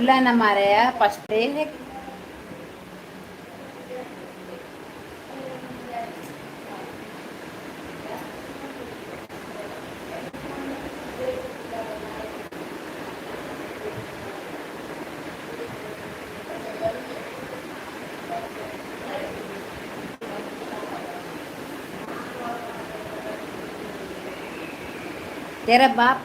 ಉಳ್ಳಾನ ಮಾರಾಯ ಫಸ್ಟೇ. तेरा बाप.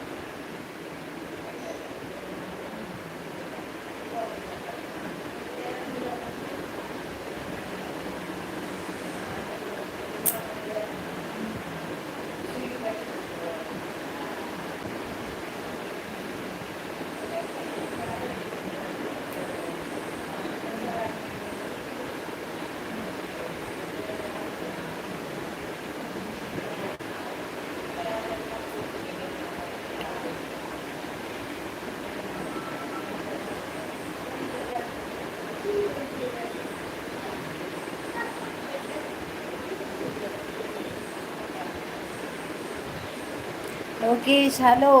ಲೋಕೇಶ್, ಹಲೋ.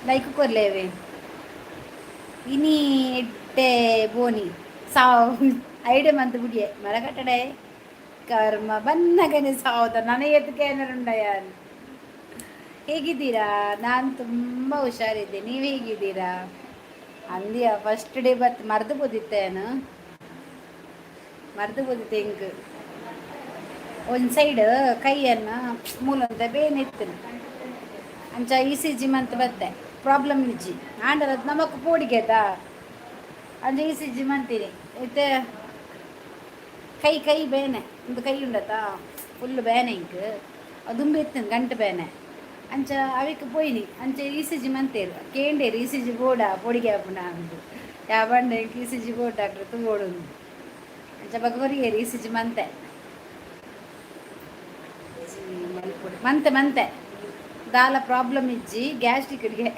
ಲೈಕ್ ಕೊರ್ಲೇವೆ. ಇನಿ ಎಡ್ಡೆ ಬೋನಿ ಸಾವು ಐಡೆ ಮಂತ್ ಬುಡಿಯೆ ಮರಕಟ್ಟಡೆ ಕರ್ಮ ಬನ್ನಗನೆ ಸಾವುದ ನನಗೆ ಎತ್ತಕ್ಕೆ ಯಾರು. ಹೇಗಿದ್ದೀರಾ? ನಾನು ತುಂಬ ಹುಷಾರಿದ್ದೆ. ನೀವು ಹೇಗಿದ್ದೀರಾ? ಅಂದಿಯ ಫಸ್ಟ್ ಡೇ ಬತ್ ಮರ್ದು ಬೋದಿತ್ತೇನು, ಮರ್ದು ಬೋದಿತ್ತೆ. ಹಿಂಗೆ ಒಂದು ಸೈಡ್ ಕೈಯನ್ನು ಮೂಲಂತ ಬೇನಿತ್ತು. ಅಂಚ ಇ ಸಿ ಜಿ ಮಂತ್ ಬತ್ತೆ, ಪ್ರಾಬ್ಲಮ್ ಇಜ್ಜಿ. ಆಂಡಲ ನಮಕ್ ಪೋಡಿಗೆದ. ಅಂಚ ಇ ಸಿ ಜಿ ಮಂತೀನಿ. ಇತ್ತೆ ಕೈ ಕೈ ಬೇನೆ, ಒಂದು ಕೈ ಉಂಡತಾ, ಫುಲ್ ಬೇನೆ ಇಂಕ್. ದುಂಬು ಇತ್ತು ಗಂಟು ಬೇನೆ. ಅಂಚ ಅವಿಕ್ ಪೋಯಿನಿ. ಅಂಚ ಇ ಸಿ ಜಿ ಮಂತೇರು. ಕೇಂಡೇರು, ಇ ಸಿ ಜಿ ಬೋಡ, ಪೋಡಿಗೆ ಆಪುಂಡ ಅಂದು. ಯಾ ಬಂಡೆ ಇ ಸಿ ಜಿ ಬೋಡ್ ಡಾಕ್ಟ್ರ್ ತೂವೊಡು. ಅಂಚ ಬೊಕ ಕೊರಿಯೆರ್, ಇ ಸಿ ಜಿ ಮಂತೆ. ಮಂತೆ ಮಂತೆ, ದಾಲ ಪ್ರಾಬ್ಲಮ್ ಇಜ್ಜಿ. ಗ್ಯಾಸ್ಟ್ರಿಕ್ಗೆ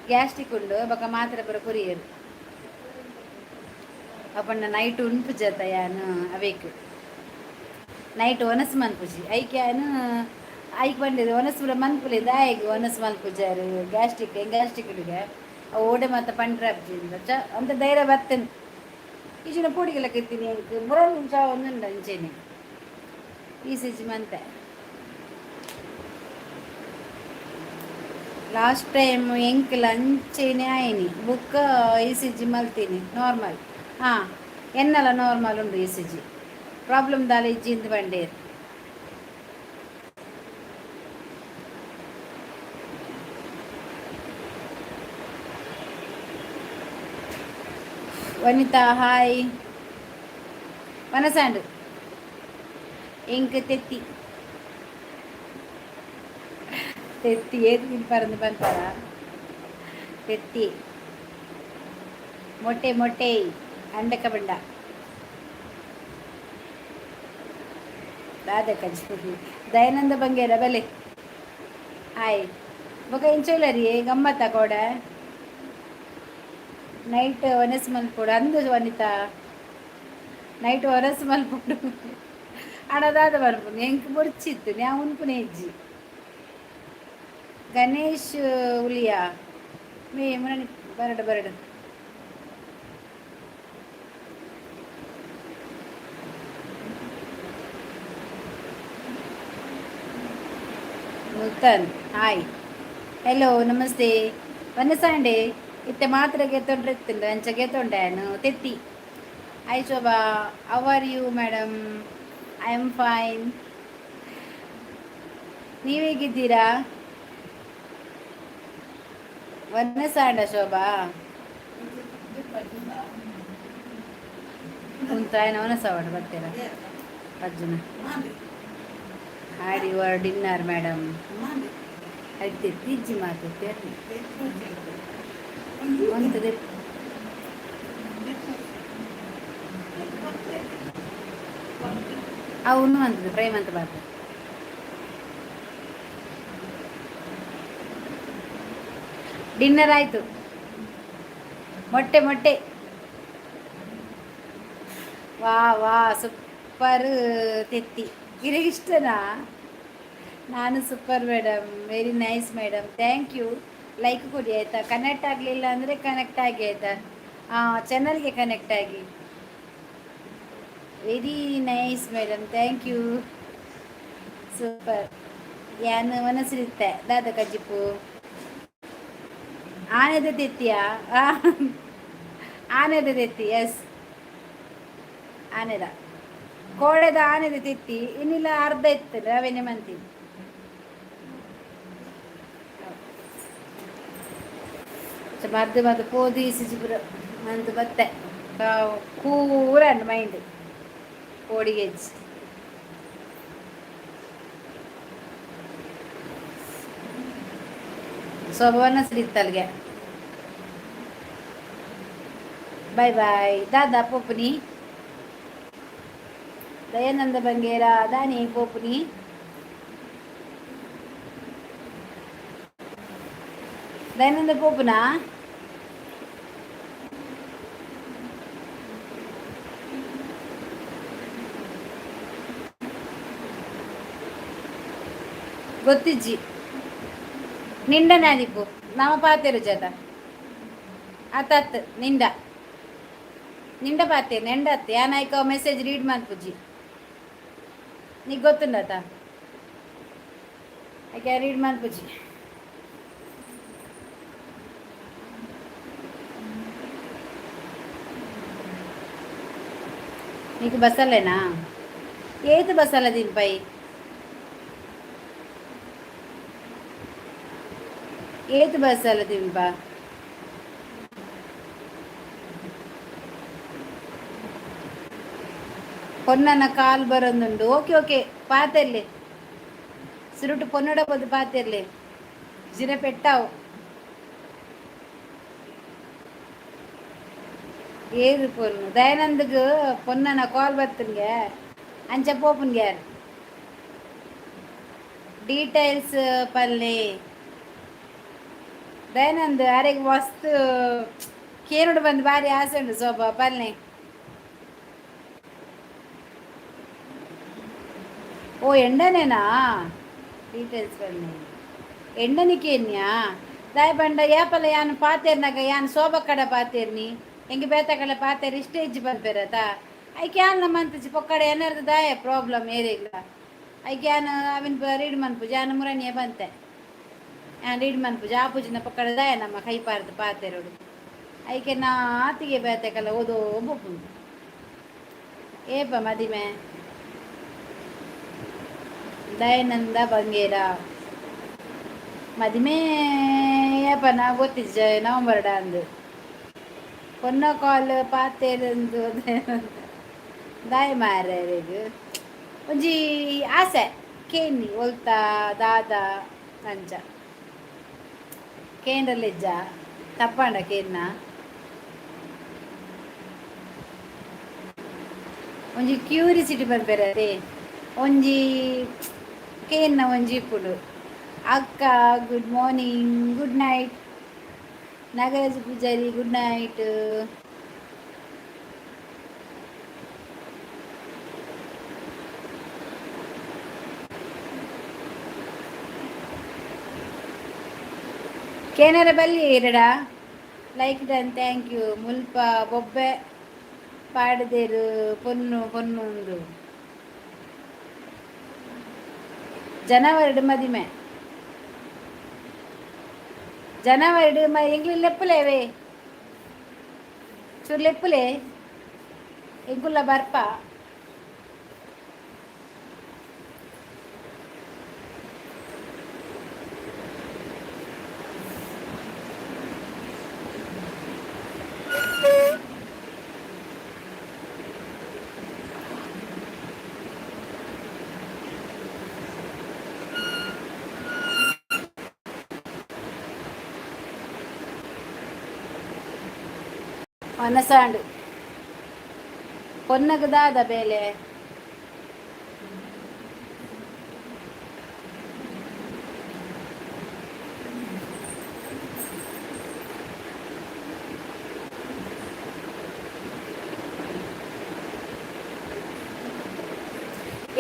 ಗ್ಯಾಸ್ಟ್ರಿಕ್ ಉಂಡು. ಬೊಕ ಮಾತ್ರೆ ಪೂರ ಕೊರಿಯೆರ್. ಅಪಂಡ ನೈಟ್ ಉನ್ಪುಜತ ಯಾನ್. ಅವೇಕ್ ನೈಟ್ ಒನಸ್ ಮನ್ಪುಜಿ. ಐಕ್ ಯಾನ್ ಐಕ್ ಪಂಡೆರ್, ಒನಸ್ ಪೂರ ಮನ್ಪುಲೆ, ದಾಯೆಗ್ ಒನಸ್ ಮನ್ಪುಜಾರ್, ಗ್ಯಾಸ್ಟ್ರಿಕ್ ಗ್ಯಾಸ್ಟ್ರಿಕ್ ಅವು ಓಡೆ ಮಾತ ಪಂಡ್ರೆ ಆಪುಜಿ ಚ ಅಂತ ಧೈರ್ಯ ಬತ್ತೇನೆ. ಈಜಿನ ಪೋಡಿಗೆಲ್ಲ ಇತ್ತೀನಿ ಎಂಕ್ ಮುರಲ್ ನಿಮಿಷ ಒಂದುಂಡು. ಅಂಚೆನೆ ಇ ಸಿ ಜಿ ಮಂತೆ. ಲಾಸ್ಟ್ ಟೈಮ್ ಎಂಕ್ಲ ಅಂಚೆನೆ ಆಯ್ನಿ. ಬುಕ್ಕ E C G ಮಲ್ತೀನಿ, ನಾರ್ಮಲ್. ಹಾಂ, ಎನ್ನಲ ನಾರ್ಮಲ್ ಉಂಡು E C G. Problem ದಾಲ ಇಜ್ಜಿಂದು ಬಂಡೇರು. ವನಿತಾ, ಹಾಯ್. ವನಸಾಂಡ್ ಎಂಕ್ ತೆತ್ತಿ ತೆತ್ತಿ ಏತ್ ತಿನ್ಪರಂದು ಪನ್ಪರ. ತೆತ್ತಿ, ಮೊಟ್ಟೆ ಮೊಟ್ಟೆ, ಅಂಡಕ ಬಂಡ ದಾದ ಕಜ್ಜಿ. ದಯಾನಂದ ಬಂಗೇರ ಬಲೆ. ಹಾಯ್. ಬೊಕ ಎಂಚೋಲರಿ? ಗಮ್ಮತ್ತ ಕೋಡ? ನೈಟ್ ಒನಸ್ ಮಲ್ಪೊಡು ಅಂದು ವನಿತಾ. ನೈಟ್ ಒನಸ್ ಮಲ್ಪೊಡು ಅಡದಾದ ಬರ್ಪುನು. ಎಂಕ್ ಬೊರ್ಚಿತ್ತು, ನ್ಯಾ ಉನ್ಪುನೆ ಇಜ್ಜಿ. ಗಣೇಶ್ ಉಲಿಯಾ ಮೇ ಮುರಣಿ ಬರಡು ಬರಡು. Nutan, hi, hello, namaste. ವನಸಾಂಡೆ ಇತ್ತೆ ಮಾತ್ರೆ ಗೆತ್ತೊಂಡ್ರೆ ಇತ್ತುಂಡು. ಅಂಚ ಗೆತ್ತೊಂಡೆ ತೆತ್ತಿ. Hi Shobha, how are you madam? I am fine. ನೀವು ಹೇಗಿದ್ದೀರಾ? ವನಸಾಂಡ ಶೋಭಾ ಉಂತಾಯನ ವನಸವಾಡ ಬರ್ತೀರಾ Arjuna. Had your dinner, madam? ಐತೆ ತಿಜ್ಜಿ ಮಾತು ಒಂತದೆ. ಅವನು ಅಂತದೆ ಫ್ರೈ ಅಂತ ಬಾರ್ದು. ಡಿನ್ನರ್ ಆಯಿತು. ಮೊಟ್ಟೆ ಮೊಟ್ಟೆ. ವಾ ವಾ, ಸೂಪರ್ ತೆತ್ತಿ. ಇಷ್ಟನಾ? ನಾನು super madam, very nice madam, thank you. Like ಕೊಡಿ, ಆಯಿತಾ? ಕನೆಕ್ಟ್ ಆಗಲಿಲ್ಲ ಅಂದರೆ ಕನೆಕ್ಟ್ ಆಗಿ, ಆಯಿತಾ? ಚಾನಲ್ಗೆ ಕನೆಕ್ಟ್ ಆಗಿ. Very nice madam, thank you. Super. ಯಾನ್ ಮನಸ್ಸಿರುತ್ತೆ ದಾದ ಕಜಿಪು? ಆನೆದ ತೆತ್ತಿಯಾ? ಆನೆದ ತೆತ್ತಿ, ಎಸ್. ಆನೆದ, ಕೋಳೆದ ಆನೆದ ತೆತ್ತಿ. ಇನ್ನಿಲ್ಲ, ಅರ್ಧ ಇತ್ತು, ಅವೇನೆ ಮಂತೀನಿ. ಮದ್ದು ಮದ್ದು ಪೋದು ಇಸಿಜಿಪುರ ಮಂತು ಬತ್ತೆ. ಕೂರ ಮೈಂಡ್ ಕೋಡಿಗೆಜ್ಜಿ. ಸೊಬವನ್ನ ಸಿರಿತ್ತಲ್ಗೆ. ಬಾಯ್ ಬಾಯ್ ದಾದಾ ಪೋಪುನಿ. ದಯಾನಂದ ಬಂಗೇರ ದಾನಿ ಪೋಪುನಿ. ದಯಾನಂದ ಪೋಪುನಾ? ಗೊತ್ತಿಜ್ಜಿ. ನಿಂಡನಾದಿಪ್ಪು ನಮ್ಮ ಪಾತೆರು ಜತ ಆತತ್ ನಿಂಡ ನಿಂಡ ಪಾತೆ ನೆಂಡತ್. ಯಾನಾಯ್ಕ ಮೆಸೇಜ್ ರೀಡ್ ಮನ್ಪುಜಿ. ನೀ ಗೊತ್ತುಂಡತ? ಐಕೆ ರೀಡ್ ಮನ್ಪುಜಿ. నీకు బస్సలేనా? ఏది బస్సల దీనిపై? ಏತ್ ಬಸ್ಸಲ್ಲ ತಿನ್ಪ? ಪೊನ್ನನ ಕಾಲ್ ಬರೊಂದುಂಡು. Okay okay, ಪಾತೆರ್ಲೆ. ಸುರುಟು ಪೊನ್ನಡ ಬದು ಪಾತೆರ್ಲೆ. ಜಿರ ಪೆಟ್ಟಾವು. ಏರು ಪೊನ್ನು? ದಯಾನಂದಗ್ ಪೊನ್ನನ ಕಾಲ್ ಬರ್ತನ್ಗೆ, ಅಂಚ ಪೋಪುನ್ಗೆ. ಡೀಟೇಲ್ಸ್ ಪಲ್ಲೆ ದಯಾನಂದ್. ಅರೆಗ್ ಮಸ್ತ್ ಕೇನುಡು ಬಂದು ಬಾರಿ ಆಸೆ ಉಂಡು. ಸೋಬ ಪಲ್ಲೆ. ಓ, ಎಂಡನೇನಾ? ಡೀಟೇಲ್ಸ್ ಪಲ್ಲೆ ಎಂಡನಿಕೇನ್ಯಾ? ದಾಯ ಬಂಡ ಯಾಪಲ ಯಾನ್ ಪಾತೇರ್ನಾಗ ಯಾನ್ ಸೋಬ ಕಡ ಪಾತೇರ್ನಿ, ಎಂಗೆ ಬೇತ ಕಡೆ ಪಾತೇರ್ ಇಷ್ಟೇ ಪನ್ಪೆರತ. ಐಕ್ ಯಾನ್ ನಮ್ಮಂತಜಿ ಪೊಕ್ಕಡೆ ಏನಾರ್ದು ದಾಯ ಪ್ರಾಬ್ಲಮ್ ಏರಿಗ್ಲ. ಐಕ್ ಯಾನ್ ಅವಿನ್ ರೀಡ್ ಮನ್ಪುಜಿ. ಯಾನ್ ಮುರಣಿಯ ಬಂತೆ, ಯಾನ್ ರೀಡ್ ಮನ್ಪುಜಿ. ಆ ಪೂಜಿನ ಪೊಕ್ಕಡೆ ದಾಯ ನಮ್ಮ ಕೈ ಪಾರ್ದು ಪಾತೆರೋಡು? ಐಕೆ ನಾತಿಗೆ ಬೇತೆ ಕಲ್ಲ ಓದೋ ಬೋಪುಂಡು. ಏಪ ಮದಿಮೆ ದಯಾನಂದ ಬಂಗೇರ? ಮದಿಮೆ ಏಪ ನಾ ಗೊತ್ತಿಜ್ಜ. ನವಂಬರ್ ಅಂದು. ಪೊನ್ನ ಕಾಲ್ ಪಾತೇರಂದು ದಾಯ ಮಾರ್ಯಾರಿಗೆ ಒಂಜಿ ಆಸೆ ಕೇನಿ ಒಲ್ತಾ ದಾದ ಅಂಚ ಕೇಂದ್ರಲಿಜ್ಜ. ತಪ್ಪಾಂಡ ಕೇನ್ನ. ಒಂಜಿ ಕ್ಯೂರಿಸಿಟಿ ಪನ್ಪೆರತೆ, ಒಂಜಿ ಕೇನ್ನ ಒಂಜಿ ಇಪ್ಪುಂಡು. ಅಕ್ಕ, good morning, good night. Nagaraj Poojary, good night. ಕೇನರ ಬಲ್ಲಿ ಇರಡ. Like done, thank you. ಮುಲ್ಪ ಬೊಬ್ಬೆ ಪಾಡ್ದೇರು ಪೊನ್ನು ಪೊನ್ನು ಉಂದು. ಜನವರಿ ಮದಿಮೆ, ಜನವರಿ. ಎಂಗ್ಲಿ ಲೆಪ್ಪುಲೇವೆ, ಚೂರು ಲೆಪ್ಪುಲೆ, ಎಂಕುಲ್ಲ ಬರ್ಪ. ವನಸಾಂಡು ಪೊನ್ನಗ ದಾದ ಬೇಲೆ?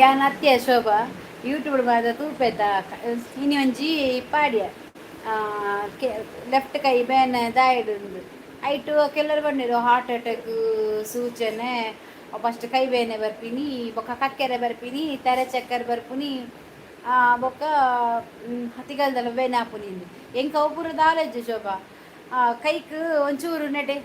ಯಾನ್ ಅತ್ಯ ಶೋಭಾ ಯೂಟ್ಯೂಬ್ ಮಾತ ತೂಪೆತ. ಇನಿ ಒಂಜಿ ಪಾಡ್ಯ. ಲೆಫ್ಟ್ ಕೈ ಬೇನೆ ದಾಯೆಡ್ ಐಟ್ ಕೆಲವರು ಬಂದಿರು ಹಾರ್ಟ್ ಅಟ್ಯಾಕ್ ಸೂಚನೆ. ಫಸ್ಟ್ ಕೈ ಬೇನೆ ಬರ್ಪಿನಿ, ಬೊಕ್ಕ ಕಕ್ಕೆರೆ ಬರ್ಪಿನಿ, ತರೆ ಚಕ್ಕರ್ ಬರ್ಪುನಿ, ಬೊಕ್ಕ ತಿಗಲ್ದಲ್ಲ ಬೇನೆ ಆಪುನಿ. ಎಂಕ್ ಅವು ಪೂರ ದಾಲ ಶೋಭಾ. ಕೈಕ್ ಒಂಚೂರು ನೆಟೆ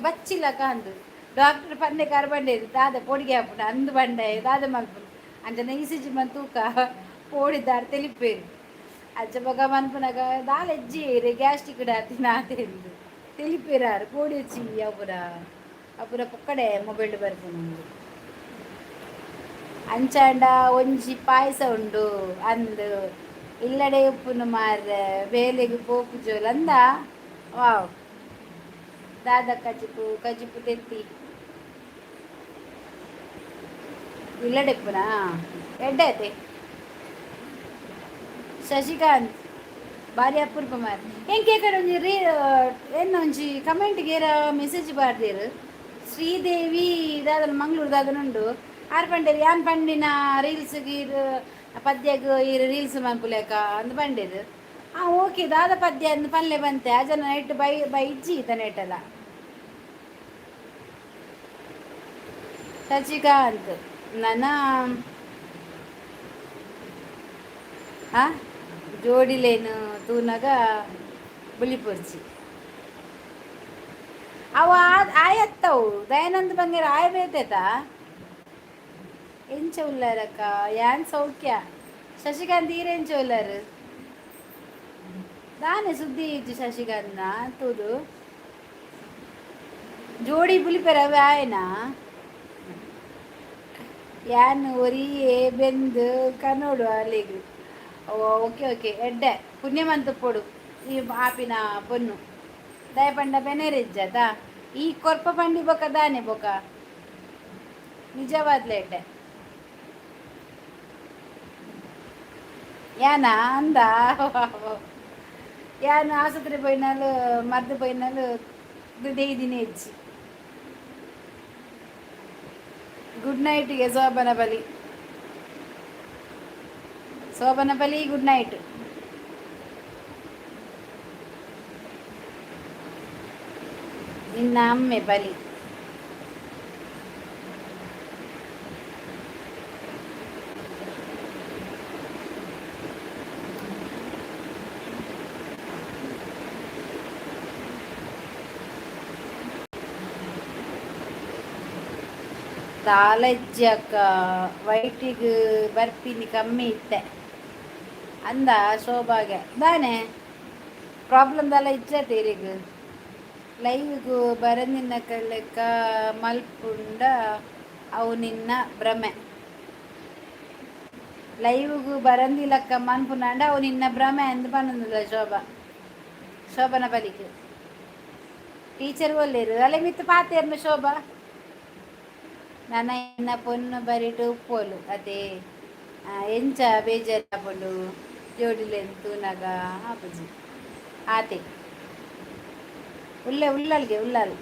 ಬಚ್ಚಿಲ್ಲ ಅಂದು ಡಾಕ್ಟರ್ ಪನ್ನೆ ಕಾರ್ ಬಂಡೇರು ದಾದ ಪೋಡಿಗೆ ಆಪುಂಡು ಅಂದು ಬಂಡೆ ದಾದ ಮಲ್ಪುನು ಅಂಚನೆ ಇಸಿಜಿ ಮನ್ ತೂಕ ಪೋಡಿದಾರ್ ತೆಲಿಪೇರು. ಅಂಚ ಬೊಕ ಮನ್ಪುನಗ ದಾಲ ಇಜ್ಜಿ ಗ್ಯಾಸ್ಟ್ರಿಕ್ ಆತಿನ ಆತೆಂದು ತೆಲಿಪೇರಾರು. ಪೋಡಿಯಚ್ಚಿ ಅಪುರ ಅಪುರ ಪೊಕ್ಕಡೆ ಮೊಬೈಲ್ ಬರ್ಪುನು. ಅಂಚಾಂಡ ಒಂಜಿ ಪಾಯಸ ಉಂಡು ಅಂದು ಇಲ್ಲಡೆ ಉಪ್ಪುನು ಮಾರ್ರೆ, ಬೇಲೆಗ್ ಪೋಪುಜೋಲ್ ಅಂದ. ವಾವ್, ದಾದ ಕಜಿಪು? ಕಜಿಪು ತೆತ್ತಿ. ಇಲ್ಲಡೆ ಇಪ್ಪುನಾ? ಎಡ್ಡೆ ಆತೆ. ಶಶಿಕಾಂತ್ ಬಾರಿ ಅಪರೂಪ ಮಾರ್. ಎಂಕೆ ಕಡೆ ಒಂಜಿ ರೀ ಎನ್ನ ಒಂಜಿ ಕಮೆಂಟ್ಗೆ ಏರ ಮೆಸೇಜ್ ಬಾರ್ದೇರು. ಶ್ರೀದೇವಿ ದಾದನ ಮಂಗ್ಳೂರು ದಾದನ ಉಂಡು. ಆರ್ ಪಂಡೇರು ಯಾನ್ ಪಂಡಿನ ರೀಲ್ಸ್ ಈರ್ ಪದ್ಯಗ್ ಈರ್ ರೀಲ್ಸ್ ಮನ್ಪುಲೆಕ ಅಂದ್ ಪಂಡೇರು. ಆ ಓಕೆ, ದಾದ ಪದ್ಯ ಅಂದ್ ಪನ್ಲೆ ಬಂತೆ. ಆ ಜನ ನೈಟ್ ಬೈ ಬೈ ಇಜ್ಜಿ ಈತ ನೆಟಲ. ಶಶಿಕಾಂತ್ ನನ್ನ ಆ ಜೋಡಿಲೇನು ತೂನಗ ಬುಲಿಪೊರ್ಚಿ ಅವ ಆಯತ್ತವು. ದಯಾನಂದ ಬಂಗೇರ ಆಯ ಬೇತೇತ. ಎಂಚ ಉಲ್ಲಾರಕ್ಕ? ಯಾನ್ ಸೌಖ್ಯ ಶಶಿಕಾಂತ್, ಈರೆಂಚ ಉಲ್ಲಾರು? ದಾನೆ ಸುದ್ದಿ ಇಜ್ಜಿ ಶಶಿಕಾಂತ್ನ ತೂದು. ಜೋಡಿ ಬುಲಿಪೆರ ಅವೆ ಆಯನ. ಯಾನ್ ಒರಿಯೇ ಬೆಂದು ಕನೋಡು ಅಲ್ಲಿಗ್. ಓಕೆ ಓಕೆ, ಎಡ್ಡೆ ಪುಣ್ಯವಂತ ಪೊಡು ಈ ಆಪಿನ ಪೊನ್ನು. ದಯಪಂಡ ಬೆನೆರಿಜ್ಜದ ಈ ಕೊರ್ಪ ಪಂಡಿ ಬೊಕ ದಾನೆ ಬೊಕ ನಿಜವಾದ್ಲ ಎಡ್ಡೆ ಯಾನ ಅಂದ. ಯಾನ್ ಆಸ್ಪತ್ರೆ ಪೋಯಿನಾಲು ಮದ್ದು ಪೋಯಿನಾಲು ದಿನ ಹೆಚ್ಚಿ. ಗುಡ್ ನೈಟ್ಗೆ ಶೋಭನ ಬಲಿ, ಶೋಭನ ಬಲಿ, ಗುಡ್ ನೈಟ್. ನಿನ್ನ ಅಮ್ಮೆ ಬಲಿ. ದಾಲಜ್ಜಕ್ಕ ವೈಟಿಗ್ ಬರ್ಪಿನಿ ಕಮ್ಮಿ ಇತ್ತೆ ಅಂದ ಶೋಭಾಗೆ. ದಾನೆ ಪ್ರಾಬ್ಲಮ್ ದಾಲ ಇಜ್ಜತೆ ಇರೆಗ್? ಲೈವ್ಗು ಬರಂದಿನ ಲೆಕ್ಕ ಮಲ್ಪುಂಡ ಅವು ನಿನ್ನ ಭ್ರಮೆ. ಲೈವ್ಗು ಬರಂದಿಲಕ್ಕ ಮನ್ಪುನಾಂಡ ಅವು ನಿನ್ನ ಭ್ರಮೆ ಅಂದ್ ಪನೊಂದುಲ್ಲ ಶೋಭಾ. ಶೋಭನ ಬಲಿಕ್ ಟೀಚರ್ ಒಲ್ಲೆರು ಅಲೆ ಮಿತ್ತು ಪಾತೆರ್ನ ಶೋಭಾ. ನನ ಎನ್ನ ಪೊನ್ನು ಬರಿಟು ಉಪ್ಪೋಲು ಅದೇ ಎಂಚ ಬೇಜಾರಾಪುಂಡು ಜೋಡಿಲೆನ್ ತೂನಗ ಆಪುಜಿ ಆತೆ. ಉಲ್ಲೆ ಉಲ್ಲಲ್ಗೆ ಉಲ್ಲಲ್.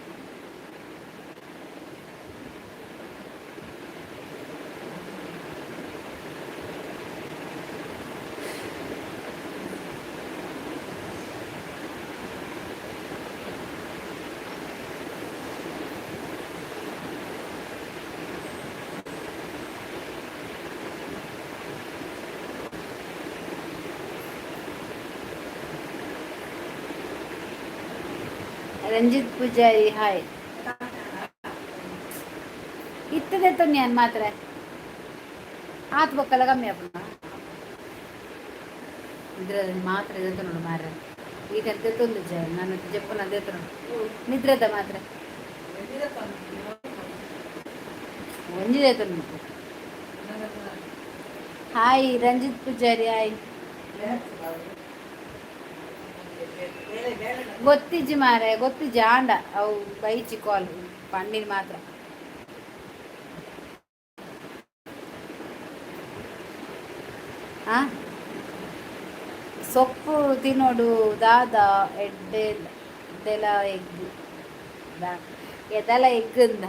ರಂಜಿತ್ ಪೂಜಾರಿ ಹಾಯ್. ಇತ್ತದೆ ತೊನ್ಯಾನ್ ಮಾತ್ರ ಆತ್ ಬೊಕ್ಕಲ ಕಮ್ಮಿ ಆಪುಂಡ. ನಿದ್ರದಲ್ಲಿ ಮಾತ್ರ ನೋಡು ಮಾರ್ರೆ. ಈಗ ದೆತ್ತೊಂದು ಜ ನಾನು ಜಪ್ಪುನ ದೆತ್ತನು ನಿದ್ರದ ಮಾತ್ರ ಒಂಜಿ ದೆತ್ತೊಂದು. Hi Ranjith Poojary hi. ಗೊತ್ತಿಜ್ಜಿ ಮಾರೆ, ಗೊತ್ತಿಜ್ಜಿ. ಆಂಡ ಅವು ಬೈಚಿ ಕಾಲ್ ಪಂಡಿನ ಮಾತ್ರ. ಆ ಸೊಪ್ಪು ತಿನ್ನೋಡು ದಾದ ಎಡ್ಡೆ ಎಡ್ಡೆಲ ಎಗ್ ಎದಲ ಎಗ್ಗಂದ.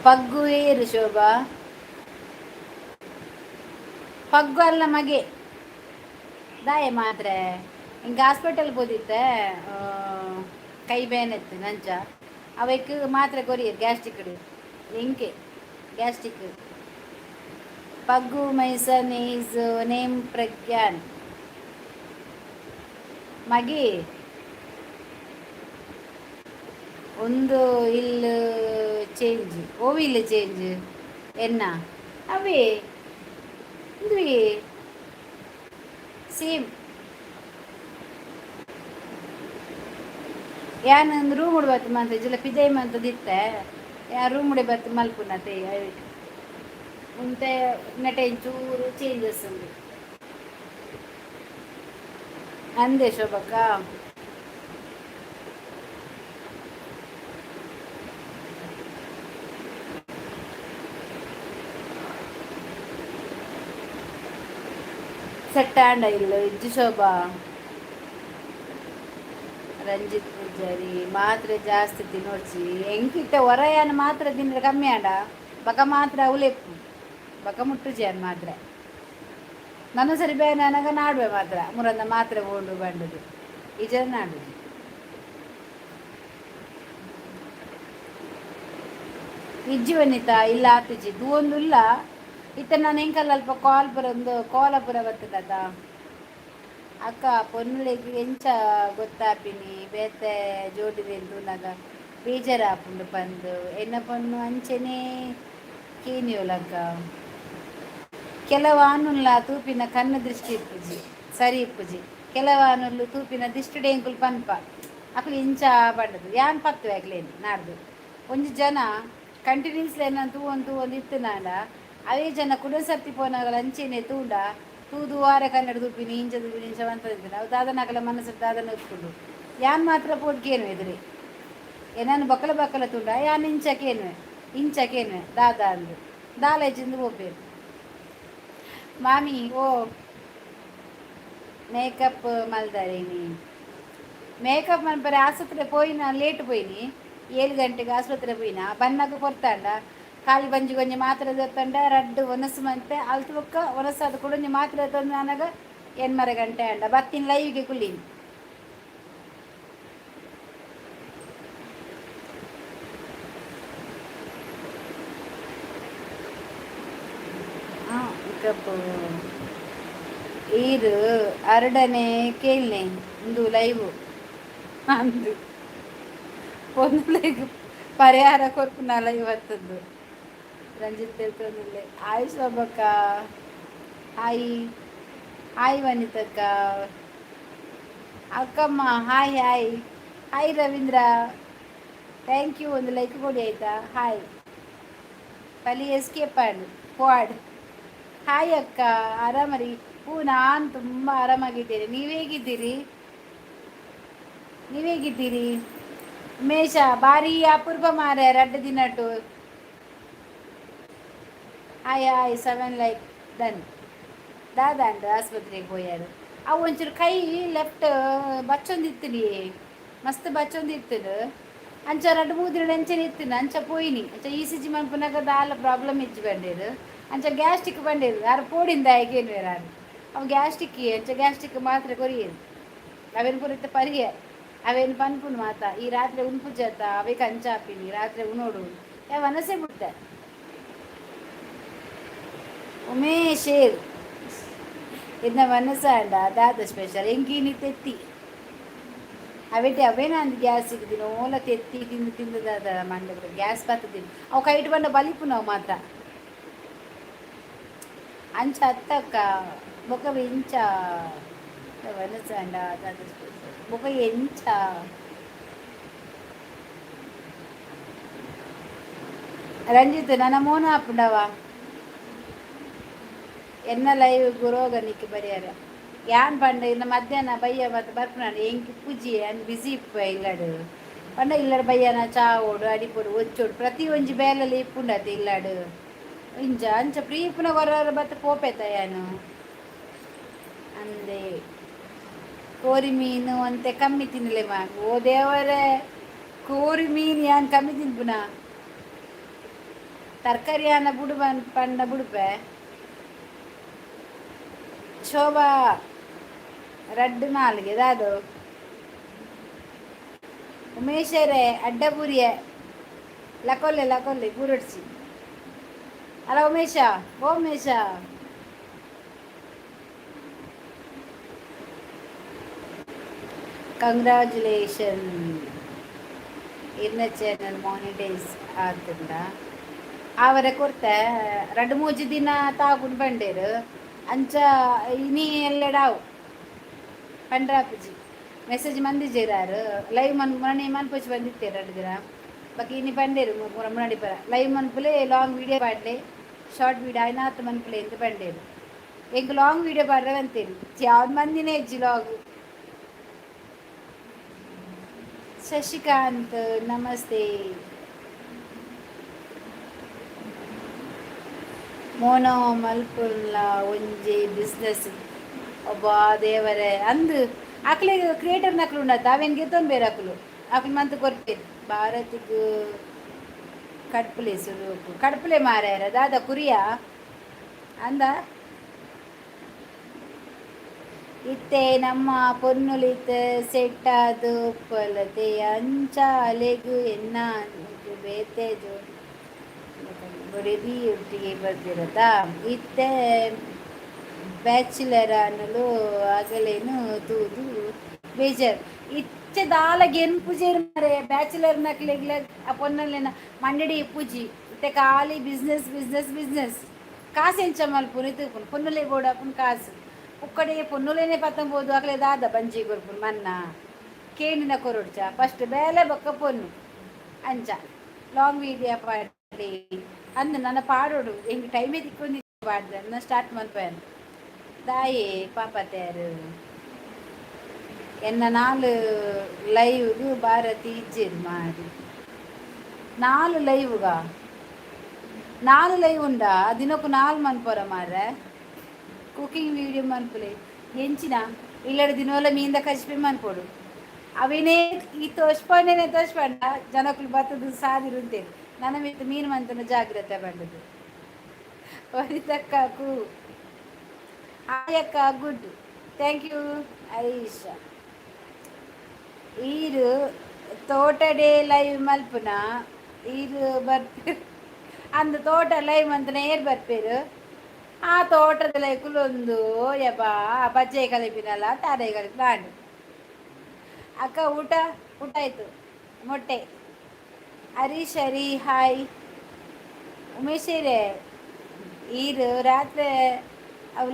ಪಗ್ಗು ಏರು ಶೋಭಾ. ಪಗ್ಗು ಅಲ್ಲ ಮಗೆ. ದಾಯೆ ಮಾತ್ರೆ ಹಿಂಗೆ ಹಾಸ್ಪಿಟಲ್ ಪೋದಿತ್ತೆ, ಕೈ ಬೇನೆತ್ತು ನಂಚ ಅವೆಕ್ ಮಾತ್ರೆ ಕೊರಿಯರ್ ಗ್ಯಾಸ್ಟ್ರಿಕ್ ಎಂಕೆ ಗ್ಯಾಸ್ಟ್ರಿಕ್. ಪಗ್ಗು, my son is name Pragyan. ಮಗಿ, ಒಂದು ಇಲ್ಲ್ ಚೇಂಜ್. ಓ, ಇಲ್ಲ್ ಚೇಂಜ್ ಎನ್ನ ಅವೇ ಇಂದುವೆ ಸೇಮ್. ಯಾನ್ ಒಂದು ರೂಮ್ ಬತ್ತು ಮಂತ ಜಿಲ್ಲ ಪಿದೈ ಮಂತದಿತ್ತೆ. ಯಾ ರೂಮ್ ಬತ್ತು ಮಲ್ಪುನತೆ. ಉಂತೆ ನೆಟೆ ಚೂರು ಚೇಂಜಸ್ ಉಂಡು ಅಂದೆ ಶೋಭಕ್ಕ. ಸೆಟ್ ಆಂಡ ಇಲ್ಲ ಇಜ್ಜಿ ಶೋಭಾ. ರಂಜಿತ್ ಪೂಜಾರಿ, ಮಾತ್ರೆ ಜಾಸ್ತಿ ತಿನ್ನೋಡ್ಚಿ. ಎಂಕಿತ್ತ ಹೊರಯಾನ ಮಾತ್ರೆ ತಿಂದ್ರೆ ಕಮ್ಮಿ ಆಂಡ ಬಕ ಮಾತ್ರ ಉಲೆಪ್ಪು ಬಕ ಮುಟ್ಟುಜಿ ಅನ್ ಮಾತ್ರೆ. ನನ್ನ ಸರಿ ಬೇನೆ ಅನಗ ನಾಡುವೆ ಮಾತ್ರ ಮುರಂದ ಮಾತ್ರೆ ಓಂಡು ಬಂಡುದು ಈ ಜನ ನಾಡುದು. ಇಜ್ಜಿ ವನಿತಾ, ಇಲ್ಲ ಆತಿಜಿ ದೂವೊಂದುಲ್ಲ. ಇತ್ತ ನಾನು ಎಂಕಲ್ಲ ಅಲ್ಪ ಕಾಲ್ ಬರೊಂದು ಕೋಲಾಪುರ ಬರ್ತದತ. ಅಕ್ಕ, ಪೊನ್ನುಲೆಗ್ ಎಂಚ ಗೊತ್ತಾಪಿನಿ ಬೇತೆ ಜೋಡಿದೆನ್ ತೂನಗ ಬೇಜಾರಾಪುಂಡು ಪಂದ್? ಎನ್ನ ಪೊನ್ನು ಅಂಚೆನೇ ಕೇನಿಯೋಲಕ್ಕ. ಕೆಲವು ಆನುಲ್ಲ ತೂಪಿನ ಕಣ್ಣು ದೃಷ್ಟಿ ಇಪ್ಪುಜಿ, ಸರಿ ಇಪ್ಪುಜಿ. ಕೆಲವು ಆನುಲ್ಲು ತೂಪಿನ ದಿಷ್ಟಿಡೆ ಎಂಕುಲು ಪನ್ಪ ಅಕುಲು ಇಂಚ ಪಂಡದು. ಯಾನ್ ಪತ್ತುವೆ ಅಕ್ಲೇನ್ ನಾಡ್ದು. ಒಂಜಿ ಜನ ಕಂಟಿನ್ಯೂಸ್ಲಿ ಎನ್ನ ತೂವೊಂದು ತೂವೊಂದು ಇತ್ತುನಾಂಡ, ಅವೇ ಜನ ಕುಡ ಸರ್ತಿ ಪೋನಾಗಲ ಅಂಚೆನೆ ತೂಂಡ ತೂದು ವಾರ ಕನ್ನಡ ತೂಪಿನಿ, ಇಂಚ ತೂಪಿನಿ, ಇಂಚ ಮಂತೊಂದಿತ್ತಿನ ಅವು ದಾದನಕಲ ಮನಸ್ಸು ದಾದನ ಉಪ್ಪುಂಡು. ಯಾನ್ ಮಾತ್ರ ಪೋಡ್ಕೇನು ಎದುರೆ ಏನನ್ನು ಬಕ್ಕಲ ಬಕ್ಕಲ ತೂಂಡ ಯಾನ್ ಇಂಚ ಕೇನುವೆ, ಇಂಚ ಕೇನುವೆ, ದಾದ ಅಂದು ದಾಲ ಇಜ್ಜಿಂದು ಪೋಪೇರು. ಮಾಮಿ, ಓ ಮೇಕಪ್ ಮಲ್ದಾರೇನಿ? ಮೇಕಪ್ ಮನ್ಪರೆ ಆಸ್ಪತ್ರೆ ಪೋಯಿನ, ಲೇಟ್ ಪೋಯಿನಿ. 7 ಗಂಟೆಗೆ ಆಸ್ಪತ್ರೆ ಪೋಯಿನ. ಬನ್ನಾಗ ಕೊರ್ತಾಂಡ. ಖಾಲಿ ಬಂಜಿ ಒಂಜಿ ಮಾತ್ರೆ ದೆತ್ತಂಡ ರಡ್ಡ್ ಒನಸು ಮಂತೆ. ಅಲ್ತ್ ಬೊಕ್ಕ ಒನಸಾದ್ ಕುಡೊಂಜಿ ಮಾತ್ರೆ ತಂದು ಆನಗ 8:30 ಗಂಟೆ ಆಂಡ. ಬತ್ತಿನ ಲೈವ್ಗೆ ಕುಲ್ಲಿನಿ. ಮೇಕಪ್ ಈರ್ ಅರಡನೆ ಕೇಳ್ನೆ ಉಂದು ಲೈವ್ ಅಂದು. ಪೊನ್ನುಲೆಗ್ ಪರಿಹಾರ ಕೊರ್ಪುನ ಲೈವ್ ಅತ್ತದ್ದು. ರಂಜಿತ್ ತಿಳ್ಕೊಂಡಿಲ್ಲ. ಹಾಯ್ ಶೋಭಕ್ಕ, ಹಾಯ್ ಹಾಯ್ ವನಿತಕ್ಕ, ಅಕ್ಕಮ್ಮ, hi hi hi Ravindra, thank you. ಒಂದು ಲೈಕ್ ಕೊಡಿ ಆಯ್ತಾ? ಹಾಯ್ ಪಲಿ ಎಸ್ಕೇಪ್ ಆಡ್ ಪೋಡ್. ಹಾಯ್ ಅಕ್ಕ, ಆರಾಮರಿ? ಹ್ಞೂ, ನಾನು ತುಂಬ ಆರಾಮಾಗಿದ್ದೇನೆ. ನೀವು ಹೇಗಿದ್ದೀರಿ? ನೀವು ಹೇಗಿದ್ದೀರಿ? ಉಮೇಶ, ಭಾರಿ ಅಪೂರ್ವ ಮಾರೆ ರಡ್ಡು ದಿನಟು. Hi hi, seven like done. ದಾದ ಅಂಡ್ ಆಸ್ಪತ್ರೆಗೆ ಪೋಯಾರು. ಅವು ಒಂಚೂರು ಕೈ ಲೆಫ್ಟ್ ಬಚ್ಚೊಂದಿತ್ತಿನಿ, ಮಸ್ತ್ ಬಚ್ಚೊಂದಿತ್ತು. ಅಂಚ ರಡ್ಡು ಮೂರು ದಿನ ಅಂಚನೆ ಇತ್ತಿನ. ಅಂಚ ಪೋಯಿನಿ. ಅಂಚ ಇಸಿಜಿ ಮನ್ಪುನಾಗ ದಾಲ ಪ್ರಾಬ್ಲಮ್ ಇಜ್ಜಿ ಬಂಡೇರು. ಅಂಚ ಗ್ಯಾಸ್ಟ್ರಿಕ್ ಬಂಡೇರು. ಯಾರು ಪೋಡಿಂದ ಏನು ಯಾರು ಅವು ಗ್ಯಾಸ್ಟ್ರಿಕ್. ಅಂಚ ಗ್ಯಾಸ್ಟ್ರಿಕ್ ಮಾತ್ರೆ ಕೊರಿಯೇರು. ಅವೇನು ಪೂರ ಪರಿಯ ಅವೇನು ಪನ್ಪುನು ಮಾತ. ಈ ರಾತ್ರಿ ಉನ್ಪುಜತ್ತ ಅವೇಕ ಅಂಚ ಆಪಿನಿ. ರಾತ್ರಿ ಉಣೋಡು ಯಾವ ಮನಸ್ಸೇ ಬಿಡ್ತೆ. ಉಮೇಶೇರ್, ಇನ್ನ ಮನಸ್ಸಾಂಡ ದಾದ ಸ್ಪೆಷಲ್? ಎಂಕಿನಿ ತೆತ್ತಿ ಅವೆಟೆ ಅವೇನ ಅಂದ್ ಗ್ಯಾಸ್ ಸಿಗುದಿನ. ಓಲ ತೆತ್ತಿ ತಿಂದು ತಿಂದು ದಾದ ಮಂಡೆ ಗ್ಯಾಸ್ ಬರ್ತದಿನಿ. ಅವು ಕೈಟ್ ಬಂಡ ಬಲಿಪು ನಾವು ಮಾತ್ರ ಅಂಚ ಅತ್ತಕ್ಕ. ಬೊಕ ಎಂಚ ಮನಸ್ಸಾಂಡ ದಾದ ಸ್ಪೆಷಲ್? ಬೊಕ ಎಂಚ ರಂಜಿತ್? ನನ್ನ ಮೋನ ಆಪುಂಡವ. ಎನ್ನ ಲೈವ್ ಗುರೋಗನಿಕ್ ಪರಿಹಾರ ಯಾನ್ ಪಂಡ ಇನ್ನ ಮಧ್ಯಾಹ್ನ ಬಯ್ಯ ಮತ್ತೆ ಬರ್ಪುನಾಂಡ. ಎಂಕ್ ಪೂಜಿ ಯಾನ್ ಬಿಸಿ ಇಪ್ಪುವೆ ಇಲ್ಲಡ್. ಪಂಡ ಇಲ್ಲಡ್ ಬಯ್ಯನ ಚಾ ಓಡು ಅಡಿಪೊಡು ಒಚ್ಚೋಡು ಪ್ರತಿ ಒಂಜಿ ಬೇಲೆಲ ಇಪ್ಪುಂಡತೆ ಇಲ್ಲಡ್. ಇಂಚ ಅಂಚ ಫ್ರೀ ಇಪ್ಪುನ ಹೊರ ಬತ್ತ ಪೋಪೆತ ಯಾನು ಅಂದೆ. ಕೋರಿ ಮೀನು ಅಂತೆ ಕಮ್ಮಿ ತಿನ್ನಲೆ ಮಾ. ಓ ದೇವರೇ, ಕೋರಿ ಮೀನು ಯಾನ್ ಕಮ್ಮಿ ತಿನ್ಪುನ? ತರಕಾರಿ ಆನ ಬುಡು ಪಂಡ ಬುಡುಪೆ. ಶೋಭಾ ರಡ್ಡ್ ನಾಲ್ಗೆ ದಾದು ಉಮೇಶರೇ ಅಡ್ಡಪುರಿಯೆ ಲಕೊಲ್ಲೆ ಲಕೊಲ್ಲೆ ಪೂರೊಡ್ಚಿ ಅಲ್ಲ ಉಮೇಶ, ಓ ಉಮೇಶ. ಕಂಗ್ರಾಚುಲೇಷನ್, ಇರ್ನ ಚಾನಲ್ ಮಾನಿಟೈಸ್ ಆತುಂಡ? ಆವರೆ ಕೊರ್ತೆ, ರಡ್ಡ್ ಮೂಜಿ ದಿನ ತಾಗುಂಡು ಪಂಡೇರು. ಅಂಚ ಇನಿ ಎಲ್ಲೆಡಾವು ಪಂಡ್ರಾಪುಜಿ. ಮೆಸೇಜ್ ಮಂದಿಜೆರಾರು. ಲೈವ್ ಮನ್ ಮಣಿ ಮನ್ಪುಚಿ ಬಂದಿತ್ತೇರು ರಡ್ಡ್ ದಿನ. ಬೊಕ ಇನಿ ಪಂಡೇರು ಪೂರ ಮುನಾಡಿ ಪರ ಲೈವ್ ಮನ್ಪುಲೆ, ಲಾಂಗ್ ವೀಡಿಯೋ ಪಾಡ್ಲೆ, ಶಾರ್ಟ್ ವೀಡಿಯೋ ಆಯ್ನಾತ್ ಮನ್ಪುಲೆ ಅಂತ ಪಂಡೇರು. ಎಂಕ್ ಲಾಂಗ್ ವೀಡಿಯೋ ಪಾಡ್ರೆ ಬಂತೇರಿ ಯಾವ್ದು ಮಂದಿನೇ ಇಜ್ಜಿ ಲಾಗ್. ಶಶಿಕಾಂತ್, ನಮಸ್ತೆ. ಮೋನೋ ಮಲ್ಪುಲ್ಲ ಒಂಜಿ ಬಿಸ್ನೆಸ್. ಒಬ್ಬ ದೇವರೇ, ಅಂದ್ ಅಕ್ಲೆಗ್ ಕ್ರಿಯೇಟರ್ ನಕಲು ಉಂಡತ್ತ, ಅವೇನ್ ಗೆತ್ತೊಂದು ಬೇರೆ ಅಕುಲು ಅಕುಲು ಮಂತ್ ಕೊರ್ಪೇರು. ಭಾರತಿಗ್ ಕಡ್ಪುಲೆ, ಸುರುಕು ಕಡ್ಪುಲೆ ಮಾರ್ಯಾರ. ದಾದ ಕುರಿಯಾ ಅಂದ. ಇತ್ತೆ ನಮ್ಮ ಪೊನ್ನುಲಿತ್ ಸೆಟ್ಟಾದ್ ಉಪ್ಪುವಲತೆ, ಅಂಚ ಅಲೆಗ್ ಎನ್ನ ಬೇತೆ ಜೋಡಿ ಬೊಡೆದಿ ಒಟ್ಟಿಗೆ ಬರ್ದಿರತ. ಇತ್ತೆ ಬ್ಯಾಚುಲರ್ ಆನುಲು ಅಗಲೆನ್ ತೂದು ಬೇಜಾರ್. ಇತ್ತೆ ದಾಲ ಗೆನ್ಪುಜೆರ್ ಮಾರ್ರೆ. ಬ್ಯಾಚುಲರ್ ನಕ್ಲೆಗ್ಲ ಆ ಪೊನ್ನಲೆನ ಮಂಡೆಡ್ ಇಪ್ಪುಜಿ. ಇತ್ತೆ ಖಾಲಿ ಬಿಸ್ನೆಸ್, ಬಿಸ್ನೆಸ್, ಬಿಸ್ನೆಸ್. ಕಾಸು ಎಂಚ ಮಲ್ಪುನಿ ತೂಪುನು. ಪೊನ್ನುಲೆ ಬೋಡಾಪುನು ಕಾಸು. ಪೊಕ್ಕಡೆ ಪೊನ್ನುಲೆನೆ ಪತ್ತೊಂಬೋದು ಅಕ್ಲೆ ದಾದ ಬಂಜಿ ಕೊರ್ಪುನು ಮನ್ನ ಕೇಂಡಿನ ಕೊರೊಡ್ಚ. ಫಸ್ಟ್ ಬೇಲೆ, ಬೊಕ್ಕ ಪೊನ್ನು. ಅಂಚ ಲಾಂಗ್ ವೀಡಿಯೋ ಪಾಡ್ಲಿ ಅಂದ್. ನನ ಪಾಡೋಡು, ಎಂಕ್ ಟೈಮೇ ತಿಕ್ಕೊಂದಿ ಪಾಡ್ದೆ ಸ್ಟಾರ್ಟ್ ಮನ್ಪೇನ್. ದಾಯೆ ಪಾಪತ್ಯಾರು? ಎನ್ನ ನಾಲ್ ಲೈವ್ಗ್ ಭಾರತಿ ಇಜ್ಜೆರ್ ಮಾರಿ. ನಾಲ್ ಲೈವ್ಗ? ನಾಲ್ ಲೈವ್ ಉಂಡಾ? ದಿನಕ್ಕೂ ನಾಲ್ ಮನ್ಪೋರ ಮಾರ್ರೆ? ಕುಕಿಂಗ್ ವೀಡಿಯೋ ಮನ್ಪುಲೆ. ಎಂಚಿನ ಇಲ್ಲಡ್ ದಿನೋಲ ಮೀನ್ದ ಕಜಿಪೆ ಮನ್ಪೊಡು. ಅವೇನೇ ಈ ತೋಜ್ಪಾಂಡನೆ ತೋಜ್ಪಂಡ ಜನಕುಲು ಬತ್ತದು ಸಾದಿಡ್ ಉಂತೇರು, ನನ ಮಿತ್ತ್ ಮೀನ್ ಮಂತುನ ಜಾಗ್ರತೆ ಪಂಡುದು. ವನಿತಕ್ಕಕು ಹಾಯ್ ಅಕ್ಕ, ಗುಡ್, thank you. Harish, ಈರ್ ತೋಟಡೆ ಲೈವ್ ಮಲ್ಪುನ? ಈರ್ ಬರ್ಪೇರು ಅಂದ್. ತೋಟ ಲೈವ್ ಮಂತುನ ಏರ್ ಬರ್ಪೇರು? ಆ ತೋಟದ ಲೈವ್ ಕುಲೊಂದು ಯಬ್ಬಾ ಬಜ್ಜೆ ಕಲಿಪಿನಲ್ಲ ತಾರೆ ಕಲಿಪಿನ ಆಂಡ್. ಅಕ್ಕ, ಊಟ? ಊಟ ಆಯ್ತು, ಮೊಟ್ಟೆ. ಹರೀಶ್, ಹರಿ ಹಾಯ್. ಉಮೇಶರೇ, ಈರ್ ರಾತ್ರೆ ಅವು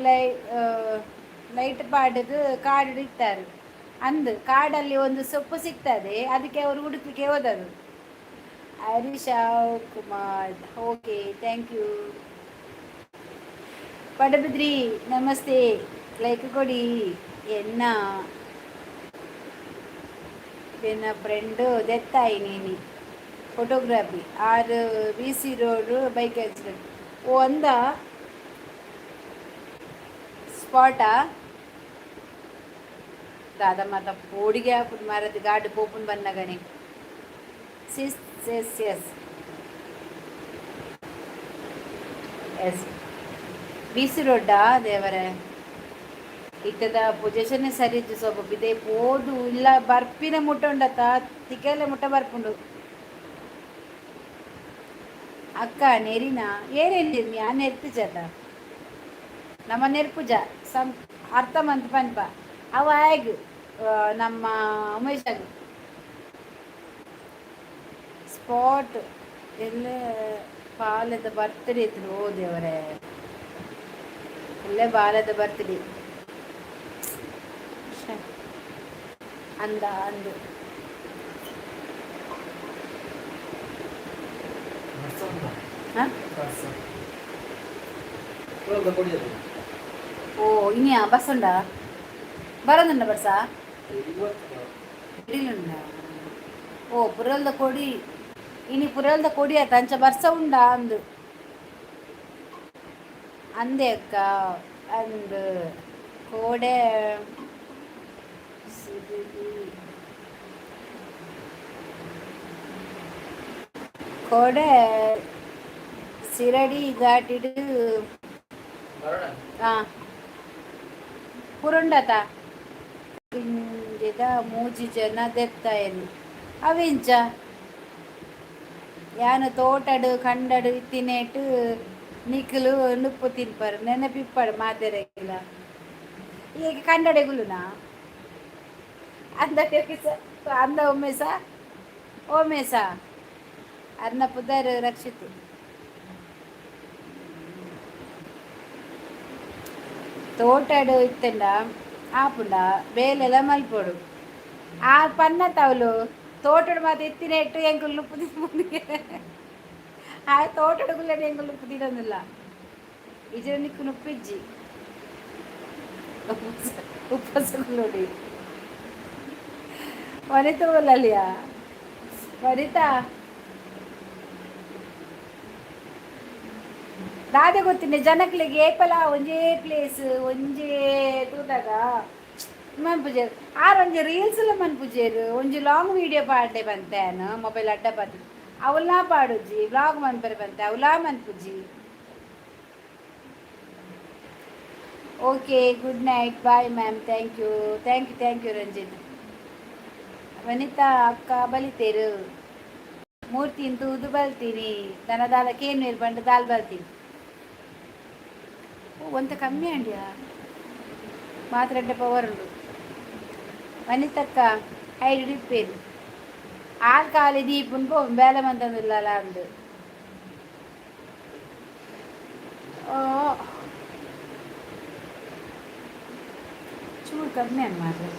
ಲೈಟ್ ಪಾಡುದು ಕಾಡು ಇತ್ತಾರೆ ಅಂದು. ಕಾಡಲ್ಲಿ ಒಂದು ಸೊಪ್ಪು ಸಿಗ್ತದೆ, ಅದಕ್ಕೆ ಅವರು ಹುಡುಕ್ಲಿಕ್ಕೆ ಹೋದದ್ದು. Harish Kumar, okay, thank you. Padubidri, namaste, like ಕೊಡಿ. ಎನ್ನ ಎನ್ನ ಫ್ರೆಂಡು ದೆತ್ತಾಯಿ ನೀನಿ ಫೋಟೋಗ್ರಫಿ ಆರು B C road bike accident. ಓ, ಅಂದ ಸ್ಪಾಟಾ? ದಾದ ಮಾತ ಪೋಡಿಗೆ ಆಪುಂಡು ಮಾರದು ಗಾಡಿ ಪೋಪುಂಡು ಬನ್ನಗನೆ. ಸಿಸ್ S S S B C ರೋಡ್ಡಾ? ದೇವರೇ, ಇತ್ತದ ಪೊಸಿಷನ್ ಸರಿ ಇಜ್ಜಿ. ಸ್ವಲ್ಪ ಬಿದೆ ಪೋದು ಇಲ್ಲ ಬರ್ಪಿನ ಮುಟ್ಟ ಉಂಡತ್ತ, ತಿಕೆಲೆ ಮುಟ್ಟ ಬರ್ಪುಂಡು. ಅಕ್ಕ, ನೆರಿನ ಏರೇನು? ಯಾನ್ ನೆರ್ಪುಜತ. ನಮ್ಮ ನೆರ್ಪುಜ ಸಂ ಅರ್ಥ ಮಂತ್ ಪನ್ಪ. ಅವ ಆಯ್ಗ್ ನಮ್ಮ ಉಮೇಶಗ್ ಸ್ಪಾಟ್ ಎಲ್ಲ ಬಾಲೆದ ಬರ್ತ್ಡೇ ಇತ್ತು. ಓ ದೇವರೇ, ಎಲ್ಲೇ ಬಾಲೆದ ಬರ್ತ್ಡೇ ಅಂದ ಅಂದು. ಹಾಂ, ಓ ಇನಿಯಾ ಬಸ್ ಉಂಡಾ? ಬರೋದುಂಡ ಬರ್ಸ? ಉಂಡ. ಓ, ಪುರಲ್ದ ಕೊಡಿ. ಇನಿ ಪುರಲ್ದ ಕೊಡಿ ಆತ. ಅಂಚ ಬರ್ಸ ಉಂಡಾ ಅಂದು ಅಂದೆ ಅಕ್ಕ ಅಂದು. ಕೋಡೆ ಕೋಡೆ ಸಿರಡಿ ಘಾಟಿಡು. ಹಾಂ. ಪುರುಂಡತ ಪಿಂಜೆದ ಮೂಜಿ ಜನ ದೆತ್ತಾಯೆರ್ ಅವಿಂಚ ಯಾನ್ ತೋಟಡ್ ಕಂಡಡ್ ಇತ್ತಿನೇಟ್ ನಿಕುಲು ನುಪ್ಪು ತಿನ್ಪರ್ ನೆನಪಿಪ್ಪಡ್ ಮಾತೆರೆಗ್ಲ. ಈಗ ಕಂಡಡೆಗುಲುನಾ ಅಂದ ಅಂದ ಒಮ್ಮೆಸ ಓಮೇಸ ಅರ್ನ ಪುದರ್ ರಕ್ಷಿತ್. ತೋಟಡ್ ಇತ್ತಂಡ ಆಪುಂಡ ಬೇಲೆಲ ಮಲ್ಪೊಡು. ಆ ಪನ್ನ ತೌಲು ತೋಟಡ್ ಮಾತ ಇತ್ತಿನೆಟ್ ಎಂಕುಲು ನುಪ್ಪು ತಿನ್ಪುನಿಗೆ. ಆ ತೋಟಡ್ ಕುಲ್ಲನೆ ಎಂಕುಲು ನುಪ್ಪು ತಿನ್ನೊಂದಿಲ್ಲ. ಇಜ್ಜಿಡ ನಿಕ್ಕ್ ನುಪ್ಪಿಜ್ಜಿ, ಉಪ್ಪಸ ಕುಲ್ಲೊಡಿ. ವನಿತಾ ಉಲ್ಲಲಿಯಾ ವನಿತಾ? ದಾದೆ ಗೊತ್ತಿನಿ ಜನಕ್ಲೆಗ್ ಏಪಲ ಒಂಜೇ ಪ್ಲೇಸ್ ಒಂಜೇ ತೂದಾಗ ಮನ್ಪುಜೆರ್. ಆರ್ ಒಂಜಿ ರೀಲ್ಸ್ ಲ ಮನ್ಪುಜೆರ್. ಒಂಜಿ ಲಾಂಗ್ ವೀಡಿಯೋ ಪಾಡ್ಲೆ ಪಂತೆ ಯಾನ್, ಮೊಬೈಲ್ ಅಡ್ಡ ಪತ್ ಅವ್ಲಾ ಪಾಡುಜಿ. Vlog ಮನ್ಪೆರೆ ಪಂತೆ, ಅವ್ಲಾ ಮನ್ಪುಜಿ. Okay, good night, bye ma'am, thank you, thank you, thank you Ranjith. Vanitha ಅಕ್ಕ ಬಲಿತೇರು ಮೂರ್ತಿನ್ ತೂದು ಬಲ್ತೀನಿ, ದನ ದಾಲ ಕೇನ್ವೇರ್ ಪಂಡ ದಾಲ್ ಬಲ್ತೀನಿ. ಓ ಒಂತೆ ಕಮ್ಮಿ ಅಂಡ್ಯಾ, ಮಾತ್ರೆಡ್ಡೆ ಪವರ್ ಉಂಡು. ವನಿತಕ್ಕ ಹೈಡ್ ಇಪ್ಪೇರು ಆರ್ ಖಾಲಿ ದೀಪುನ್ ಪೋ ಬೇಲೆ ಮಂತೊಂದುಲ್ಲಲ ಅಂದ್. ಓ ಚೂರು ಕಮ್ಮಿ ಅನ್ ಮಾರ್ರೆ.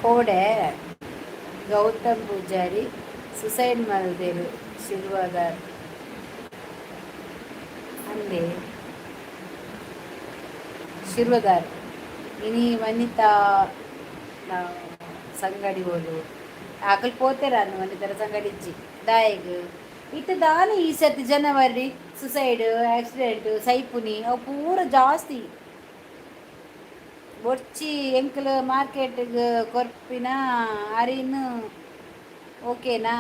ಕೋಡೆ ಗೌತಮ್ ಪೂಜಾರಿ ಸುಸೈಡ್ ಮಲ್ದೆರ್ ಶಿರ್ವದಾರ್ ಅಂದೆ ಶಿರ್ವದಾರ್. ಇನಿ ವನಿತಾ ಸಂಗಡಿ ಓಲು ಅಕಲ್ ಪೋತೆರ್ ವನಿತರ ಸಂಗಡಿ ಇಜ್ಜಿ ದಾಯೆಗ್ ಇತ್ತೆ ದಾನೆ ಈ ಸರ್ತಿ ಜನವರಿ ಸುಸೈಡ್ ಆಕ್ಸಿಡೆಂಟ್ ಸೈಪುನಿ ಅವು ಪೂರ ಜಾಸ್ತಿ. ಬೊಡ್ಚಿ ಎಂಕ್ಲು ಮಾರ್ಕೆಟ್ಗ್ ಕೊರ್ಪಿನ ಅರಿನ್ ಓಕೆನಾ?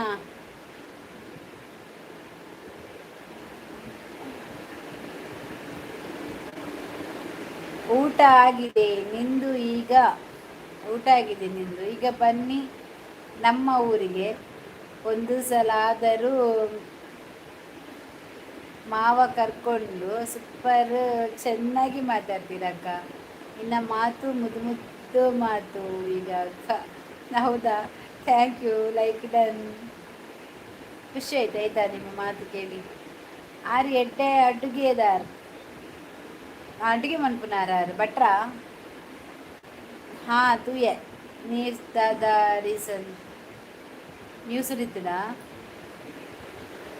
ಊಟ ಆಗಿದೆ ನಿಂದು ಈಗ? ಊಟ ಆಗಿದೆ ನಿಂದು ಈಗ? ಬನ್ನಿ ನಮ್ಮ ಊರಿಗೆ ಒಂದು ಸಲ ಆದರೂ ಮಾವ ಕರ್ಕೊಂಡು. ಸೂಪರ್, ಚೆನ್ನಾಗಿ ಮಾತಾಡ್ತೀರಕ್ಕ. ನಿನ್ನ ಮಾತು ಮುದ್ದು ಮುದ್ದು ಮಾತು ಈಗ ಅಕ್ಕ. ಹೌದಾ? Thank you, like done. ಖುಷಿ ಆಯ್ತು ಆಯ್ತಾ ನಿಮ್ಮ ಮಾತು ಕೇಳಿ. ಆರು ಎಡ್ಡೆ ಅಡುಗೆದಾರ್, ಅಡುಗೆ ಮನ್ಪುನಾರ ಭಟ್ರ? ಹಾಂ ತೂಯೆ ನೀರ್ ದಾದ ರೀಸನ್ ನ್ಯೂಸ್ ಇತ್ತಿನ.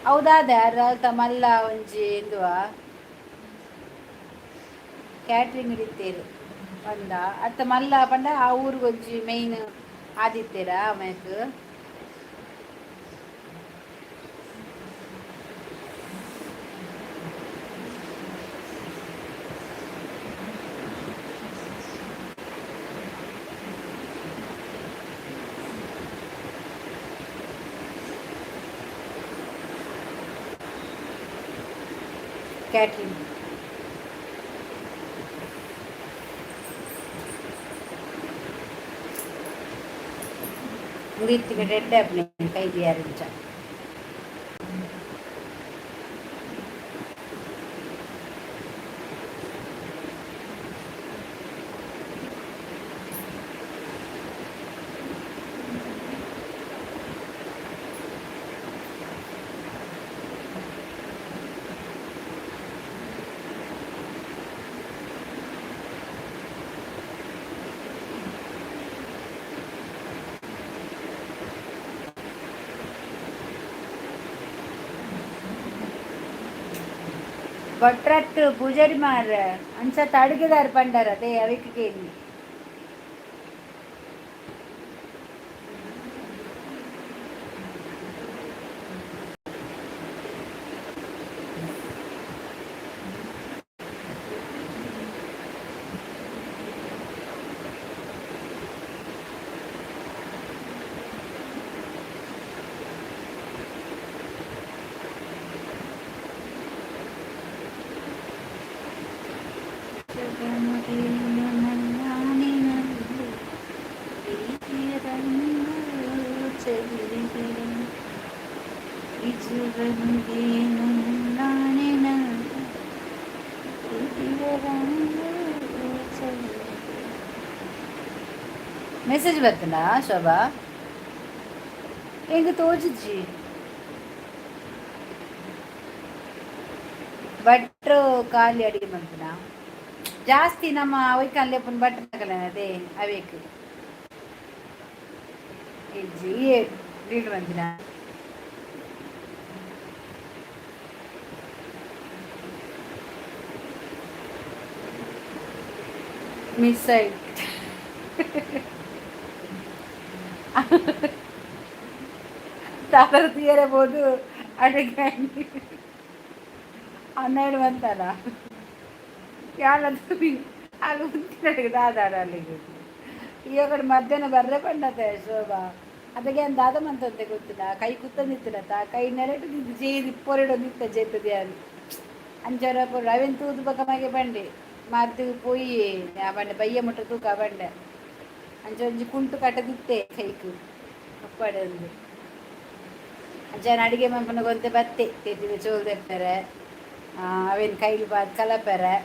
ಹೌದಾದ ಅಲ್ತ ಮಲ್ಲ ಒಂಜಿ ಇಂದುವ ಕ್ಯಾಟ್ರಿಂಗ್ ಇತ್ತೇರು ಒಂದ ಅತ್ತ ಮಲ್ಲ ಪಂಡ ಆ ಊರಿಗೊಂಜಿ ಮೇಯ್ನ್ ಆದಿತ್ತೀರಾ ಆಮ್ಯಾಕ್. ಕ್ಯಾಟ್ರಿಂಗ್ ಮುಗಿತ್ತಿಗೆ ಡೆಡ್ ಆಪ್ನೆ ಕೈದಿಯಾರಿಂಚ. ಭಟ್ರಟ್ಟು ಪೂಜಾರಿ ಮಾರ್ರೆ ಅಂಚ ಅಡುಗೆದಾರ ಪಂಡಾರ ಅದೇ ಅವಿಕ್ ಕೇಳಿ. ಜೀವನಿದೇನು ನಾನಿನ ಪ್ರೀತಿಯ ರಂಗು. ಮೆಸೇಜ್ ಬರ್ತನಾ ಶೋಭಾ? ಎಂಕ್ ತೋಜುಜಿ. ಭಟ್ರು ಖಾಲಿ ಅಡಿಗೆ ಮಲ್ಪುನ ಜಾಸ್ತಿ. ನಮ್ಮ ಒಯ್ಕನ್ ಲೆಪ್ಪುನ ಭಟ್ರು ಅದೇ ಅವೇಕ್ ಇಜ್ಜಿ. ಲೀಡ್ ಮಂತಿನ ಮಿಸ್ ಆಯ್ತು. ತಾತರ ತೀರಬಹುದು ಅಡುಗೆ 12 ಬಂತಲ್ಲ ಯಾಲದು ಅಲ್ಲಿ ಉಂತಿನಡಿಗೆ ದಾದಾಡ ಅಲ್ಲಿಗೆ. ಈ ಕಡೆ ಮಧ್ಯಾಹ್ನ ಬರ್ರೆ ಪಂಡತೆ ಶೋಭಾ. ಅದಕ್ಕೆ ಏನು ದಾದ ಮಂತಂತೆ ಗೊತ್ತಿಲ್ಲ. ಕೈ ಕುತ್ತಂದಿತ್ತಿನತ್ತ, ಕೈ ನೆರಟು ನಿಂತು ಜೇದಿ ಪೊರೆಡು ನಿತ್ತ ಜೇತದೆ ಅಲ್ಲಿ ಅಂಚರ ಪೊರು ಅವೇನು ತೂದು ಬೊಕ ಮಗೆ ಬಂಡೆ ಮದ್ದು ಪೋಯಿ. ಆ ಬಂಡೆ ಬಯ್ಯ ಮುಟ್ಟ ತೂಕ ಬಂಡೆ. ಅಂಚ ಒಂಜಿ ಕುಂಟು ಕಟ್ಟದಿತ್ತೆ ಕೈಕ್ ಉಪ್ಪಾಡೆ ಒಂದು. ಅಂಚ ಅಡಿಗೆ ಮನ್ಪುನ ಗೊಂತೆ ಬತ್ತೆ ತೆತ್ತಿದ ಚೋಲ್ ದೆಪ್ಪೆರೆ, ಅವೇನು ಕೈಲಿ ಬಾದ್ ಕಲಪೆರೆ.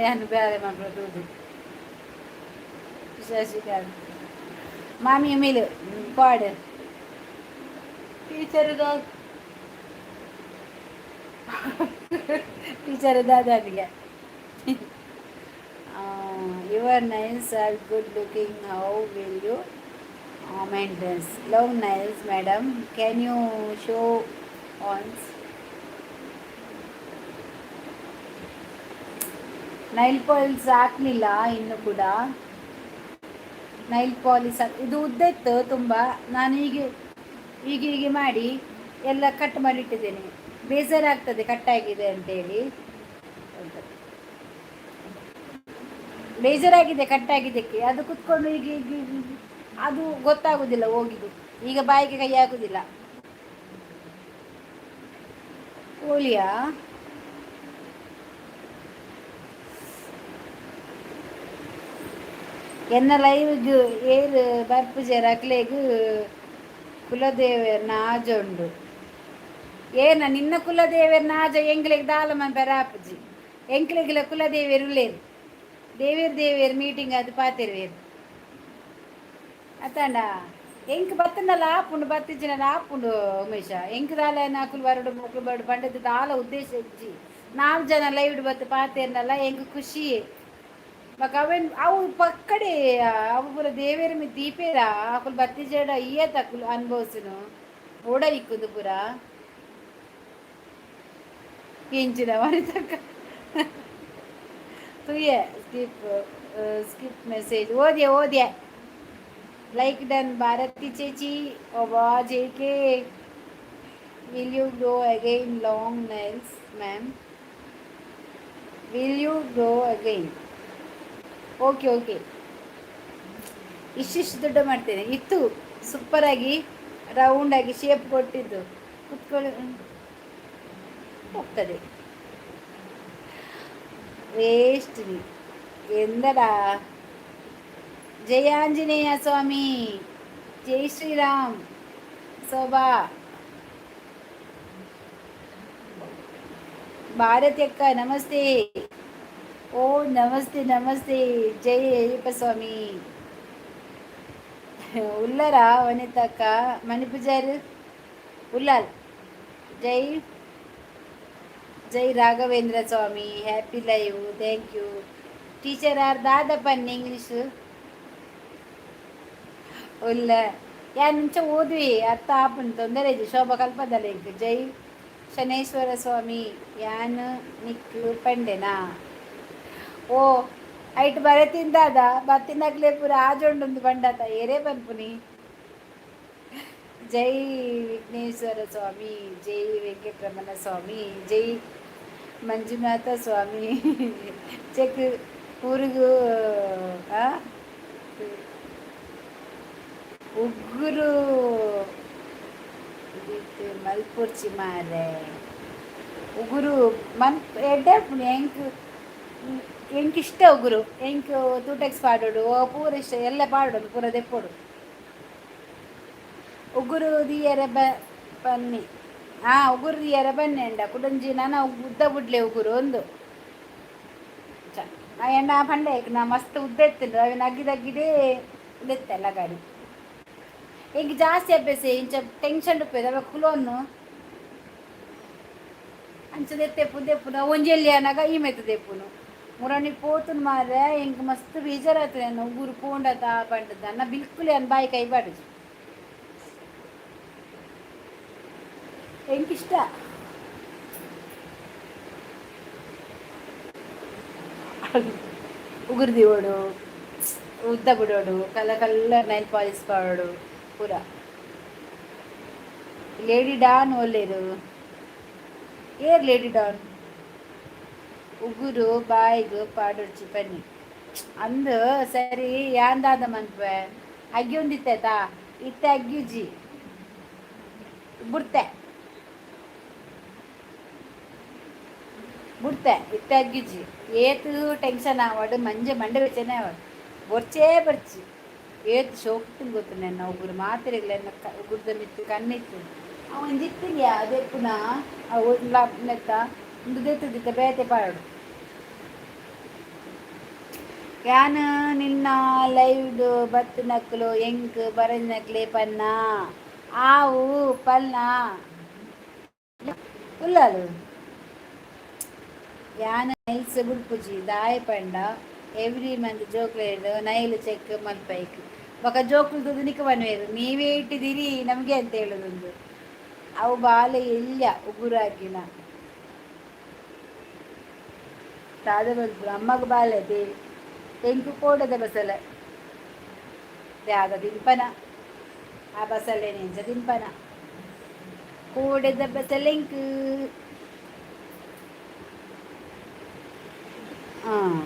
ಯಾನು ಬೇರೆ ಮನ್ಪುನ ತೂದು. ಶಶಿಕಾಂತ್ ಮಾಮಿ ಮೇಲು ಪಾಡು ಟೀಚರ್. ಟೀಚರ್ ದಾದಾನಿಗೆ. Your nails are good looking. How will you maintenance love nails, madam? Can you show once? Nail polish ಹಾಕಲಿಲ್ಲ ಇನ್ನು ಕೂಡ. ನೈಲ್ ಪಾಲಿಸ್ ಇದು ಉದ್ದ ಇತ್ತು ತುಂಬ. ನಾನು ಹೀಗೆ ಹೀಗೆ ಹೀಗೆ ಮಾಡಿ ಎಲ್ಲ ಕಟ್ ಮಾಡಿಟ್ಟಿದ್ದೇನೆ. ಬೇಜಾರಾಗ್ತದೆ ಕಟ್ಟಾಗಿದೆ ಅಂತೇಳಿ. ಬೇಜಾರಾಗಿದೆ ಕಟ್ಟಾಗಿದ್ದಕ್ಕೆ. ಅದು ಕುತ್ಕೊಂಡು ಹೀಗೆ ಹೀಗೆ ಹೀಗೆ ಅದು ಗೊತ್ತಾಗುದಿಲ್ಲ ಹೋಗಿದ್ದು. ಈಗ ಬಾಯಿಗೆ ಕೈ ಹಾಕುದಿಲ್ಲ. ಕೋಳಿಯಾ? ಎನ್ನ ಲೈವ್ಗ್ ಏರ್ ಬರ್ಪುಜೆರ್ ಅಕ್ಲೆಗ್ ಕುಲದೇವೆರ್ನ ಆಜೊಂಡು. ಏನ ನಿನ್ನ ಕುಲದೇವೆರ್ನ ಆಜ ಎಂಕ್ಲೆಗ್ ದಾಲ ಮನ್ಪೆರೆ ಆಪುಜಿ. ಎಂಕ್ಲೆಗ್ಲ ಕುಲದೇವೆರ್ ಉಲ್ಲೆರ್. ದೇವೆರ್ ದೇವೆರ್ ಮೀಟಿಂಗ್ ಅದು ಪಾತೆರುವೆರ್ ಅತ್ತಾಂಡ? ಎಂಕ್ ಬತ್ತಂಡಲ ಆಪುಂಡು, ಬತ್ತಿಜ್ಜಿಂಡಲ ಆಪುಂಡು ಉಮೇಶ. ಎಂಕ್ ದಾಲ ಅಕುಲು ಬರಡು ಮೊಕ್ಲು ಬರಡು ಪಂಡದು ದಾಲ ಉದ್ದೇಶ ಇಜ್ಜಿ. ನಾಲ್ ಜನ ಲೈವ್ಡ್ ಬತ್ತು ಪಾತೆರ್ನಲ್ಲ ಎಂಕ್ ಖುಷಿಯೇ. ಬೊಕ ಅವೆನ್ ಅವು ಪಕ್ಕಡೆ ಅವು ಪೂರ ದೇವೆರ್ ಮಿತ್ತ್ ದೀಪೇರ. ಅಕುಲು ಬತ್ತಿಜೆಡ ಈಯತ್ ಅಕುಲು ಅನುಭವಿಸುನು ಓಡ ಇಕ್ಕುದು ಪೂರ ಎಂಚಿನ ವನಿತಕ್ಕ ತುಯ್ಯೆ. ಸ್ಕಿಪ್ ಸ್ಕಿಪ್ ಮೆಸೇಜ್ ಓದ್ಯೆ ಓದ್ಯೆ. ಲೈಕ್ ಡನ್ ಭಾರತಿ ಚೇಚಿ. ಒಬ್ಬಾ J K. Will you grow again long nails, ma'am? Will you grow again? Okay okay. ಇಷ್ಟಿಷ್ಟು ದುಡ್ಡು ಮಾಡ್ತೇನೆ ಇತ್ತು. ಸೂಪರಾಗಿ ರೌಂಡಾಗಿ ಶೇಪ್ ಕೊಟ್ಟಿದ್ದು. ಕುತ್ಕೊಳ್ಳಿ, ಹೋಗ್ತದೆ ವೇಸ್ಟ್. ಎಂದಡಾ? ಜಯ ಆಂಜನೇಯ ಸ್ವಾಮಿ, ಜೈ ಶ್ರೀರಾಮ್. ಶೋಭಾ ಭಾರತಿ ಅಕ್ಕ ನಮಸ್ತೆ. ಓ ನಮಸ್ತೆ ನಮಸ್ತೆ. ಜೈ ಅಯ್ಯಪ್ಪ ಸ್ವಾಮಿ. ಉಲ್ಲರ ವನಿತಕ್ಕ ಮಣಿಪೂಜಾರ್ ಉಲ್ಲಾಲ್. ಜೈ ಜೈ Raghavendra Swami. Happy live. Thank you teacher. R ದಾದಪ್ಪ English ಉಲ್ಲ ಯಾನ್ ಮುಂಚೆ ಓದ್ವಿ. ಅರ್ಥ ಆಪುಂಡು, ತೊಂದರೆ ಇಜ್ಜಿ. ಶೋಭಾ ಕಲ್ಪದಲ್ಲ ಎಂಕ್. ಜೈ ಶನೇಶ್ವರ ಸ್ವಾಮಿ. ಯಾನ್ ನಿಕ್ಕ್ ಪಂಡೆನಾ? ಓ ಐಟ್ ಬರತಿಂದಾದ ಬತ್ತಿನಕ್ಲೆ ಪೂರ ಆಜೊಂಡುಂದು ಪಂಡತ. ಏರೇ ಪನ್ಪುನಿ? ಜೈ ವಿಘ್ನೇಶ್ವರ ಸ್ವಾಮಿ, ಜೈ ವೆಂಕಟರಮಣ ಸ್ವಾಮಿ, ಜೈ ಮಂಜುನಾಥ ಸ್ವಾಮಿ. ಚೆಕ್ ಊರಿಗೂ ಉಗುರು ಮಲ್ಪೊರ್ಚಿ ಮಾರೆ. ಉಗುರು ಮನ್ ಎಡ್ಡೆ ಎಂಕ್. ಎಂಕ್ ಇಷ್ಟ ಉಗುರು. ಎಂಕ್ ತೂಟೆಕ್ಸ್ ಪಾಡೋಡು ಪೂರ ಇಷ್ಟ. ಎಲ್ಲ ಪಾಡೋಡು ಪೂರ ದೆಪ್ಪೊಡು. ಉಗುರು ದೀಯರೆ ಬ ಪನ್ನಿ. ಹಾಂ, ಉಗುರು ದಿಯರ ಬನ್ನಿ. ಕುಡಂಜಿ ನಾನ ಉದ್ದ ಬುಡ್ಲೆ ಉಗುರು ಒಂದು ಎಣ್ಣ ಪಂಡೆ. ನಾ ಮಸ್ತ್ ಉದ್ದ ಇತ್ತು, ಅವಿನ ಅಗ್ಗಿದಗ್ಗಿದೇ ಉಂದೆತ್ತಲ್ಲ ಗಾಡಿ. ಈಗ ಜಾಸ್ತಿ ಅಭ್ಯಾಸ ಇಂಚ ಟೆನ್ಷನ್ ಉಪ್ಪೇದು ಅವ ಕುಲೋನು ಅಂಚದೆತ್ತೆಪ್ಪು ದೆಪ್ಪುನ ಒಂಜೆಲ್ಲಿ ಅನಾಗ ಈ ಮೆತ್ತು ದೆಪ್ಪುನು. ಮುರಣಿ ಪೋತುನ್ ಮಾರ್ರೆ, ಎಂಕ್ ಮಸ್ತ್ ಬೇಜಾರಾಯ್ತು. ನಾನು ಉಗುರು ಪೋಂಡತ ಪಂಡದ ಅನ್ನ ಬಿಲ್ಕುಲ್ ಅನ್ ಬಾಯಿ ಕೈ ಬಾಡುಜಿ. ಎಂಕ್ ಇಷ್ಟ. ಉಗುರು ದಿವೋಡು, ಉದ್ದ ಬಿಡೋಡು, ಕಲರ್ ಕಲರ್ ನೈಲ್ ಪಾಲಿಸ್ ಪಾಡೋಡು ಪೂರ. ಲೇಡಿ ಡಾನ್ ಒಲ್ಲೇರು? ಏರ್ ಲೇಡಿ ಡಾನ್? ಉಗುರು ಬಾಯಿಗ್ ಪಾಡೊಡ್ಚಿ ಪನ್ನಿ ಅಂದ್. ಸರಿ, ಯಾಂದಾದ ಮನ್ಪೆ? ಅಗ್ಗಿ ಒಂದಿತ್ತೈತಾ? ಇತ್ತೆ ಅಗ್ಗಿಜಿ, ಬುಡ್ತೆ ಬುಡ್ತೆ. ಇತ್ತೆ ಅಗ್ಗಿಜಿ. ಏತ್ ಟೆನ್ಷನ್ ಆವಡ್, ಮಂಜೆ ಮಂಡೆ ಬೆಚ್ಚನೆ ಆವಡ್, ಬೊರ್ಚೇ ಬರ್ಚಿ. ಏತ್ ಶೋಕ್ತಿನ ಗೊತ್ತು ನೆನ್ನ ಉಗುರು ಮಾತೆರೆಗ್ಲ ಎನ್ನ ಉಗುರ್ದ ಮಿತ್ತು ಕಣ್ಣಿತ್ತು. ಅವ ಒಂಜಿತ್ತಿಲ್ಯಾ ದೆಪ್ಪುನ ಅವು ನೆತ್ತ ಉಂದು ದೆತ್ತುದಿತ್ತ ಬೇತೆ ಪಾಡು. ಯಾನ್ ನಿನ್ನ ಲೈವ್ಡ್ ಬತ್ತಿನಕ್ಲು ಎಂಕ್ ಬರಂದಿನಕ್ಲೆ ಪನ್ನ. ಆವು ಪಲ್ನ ಉಲ್ಲಲು. ಯಾನ್ ನೈಲ್ಸ್ ಬುಡ್ಪುಜಿ, ದಾಯೆ ಪಂಡ ಎವ್ರಿ ಮಂತ್ ಜೋಕ್ಲೆಡ್ ನೈಲ್ ಚೆಕ್ ಮಲ್ಪೈಕ್. ಬೊಕ ಜೋಕುಲು ತೂದು ನಿಕ್ ಪನ್ಪೆರ್, ನೀವೇ ಇಟ್ಟಿದ್ದೀರಿ ನಮಗೆ ಅಂತ ಹೇಳುದುಂದು. ಅವು ಬಾಲೆ ಎಲ್ಯ ಉಗುರಾಕಿನ ದಾದ ಮಲ್ಪುನು? ಅಮ್ಮಗ್ ಬಾಲೆ ಎಂಕ್ ಕೋಡೆದ ಬಸಲೆ ದಾದ ತಿನ್ಪನ? ಆ ಬಸಲೆ ಎಂಚ ತಿನ್ಪನ? ಕೋಡೆದ ಬಸಲೆಂಕ್. ಹಾಂ,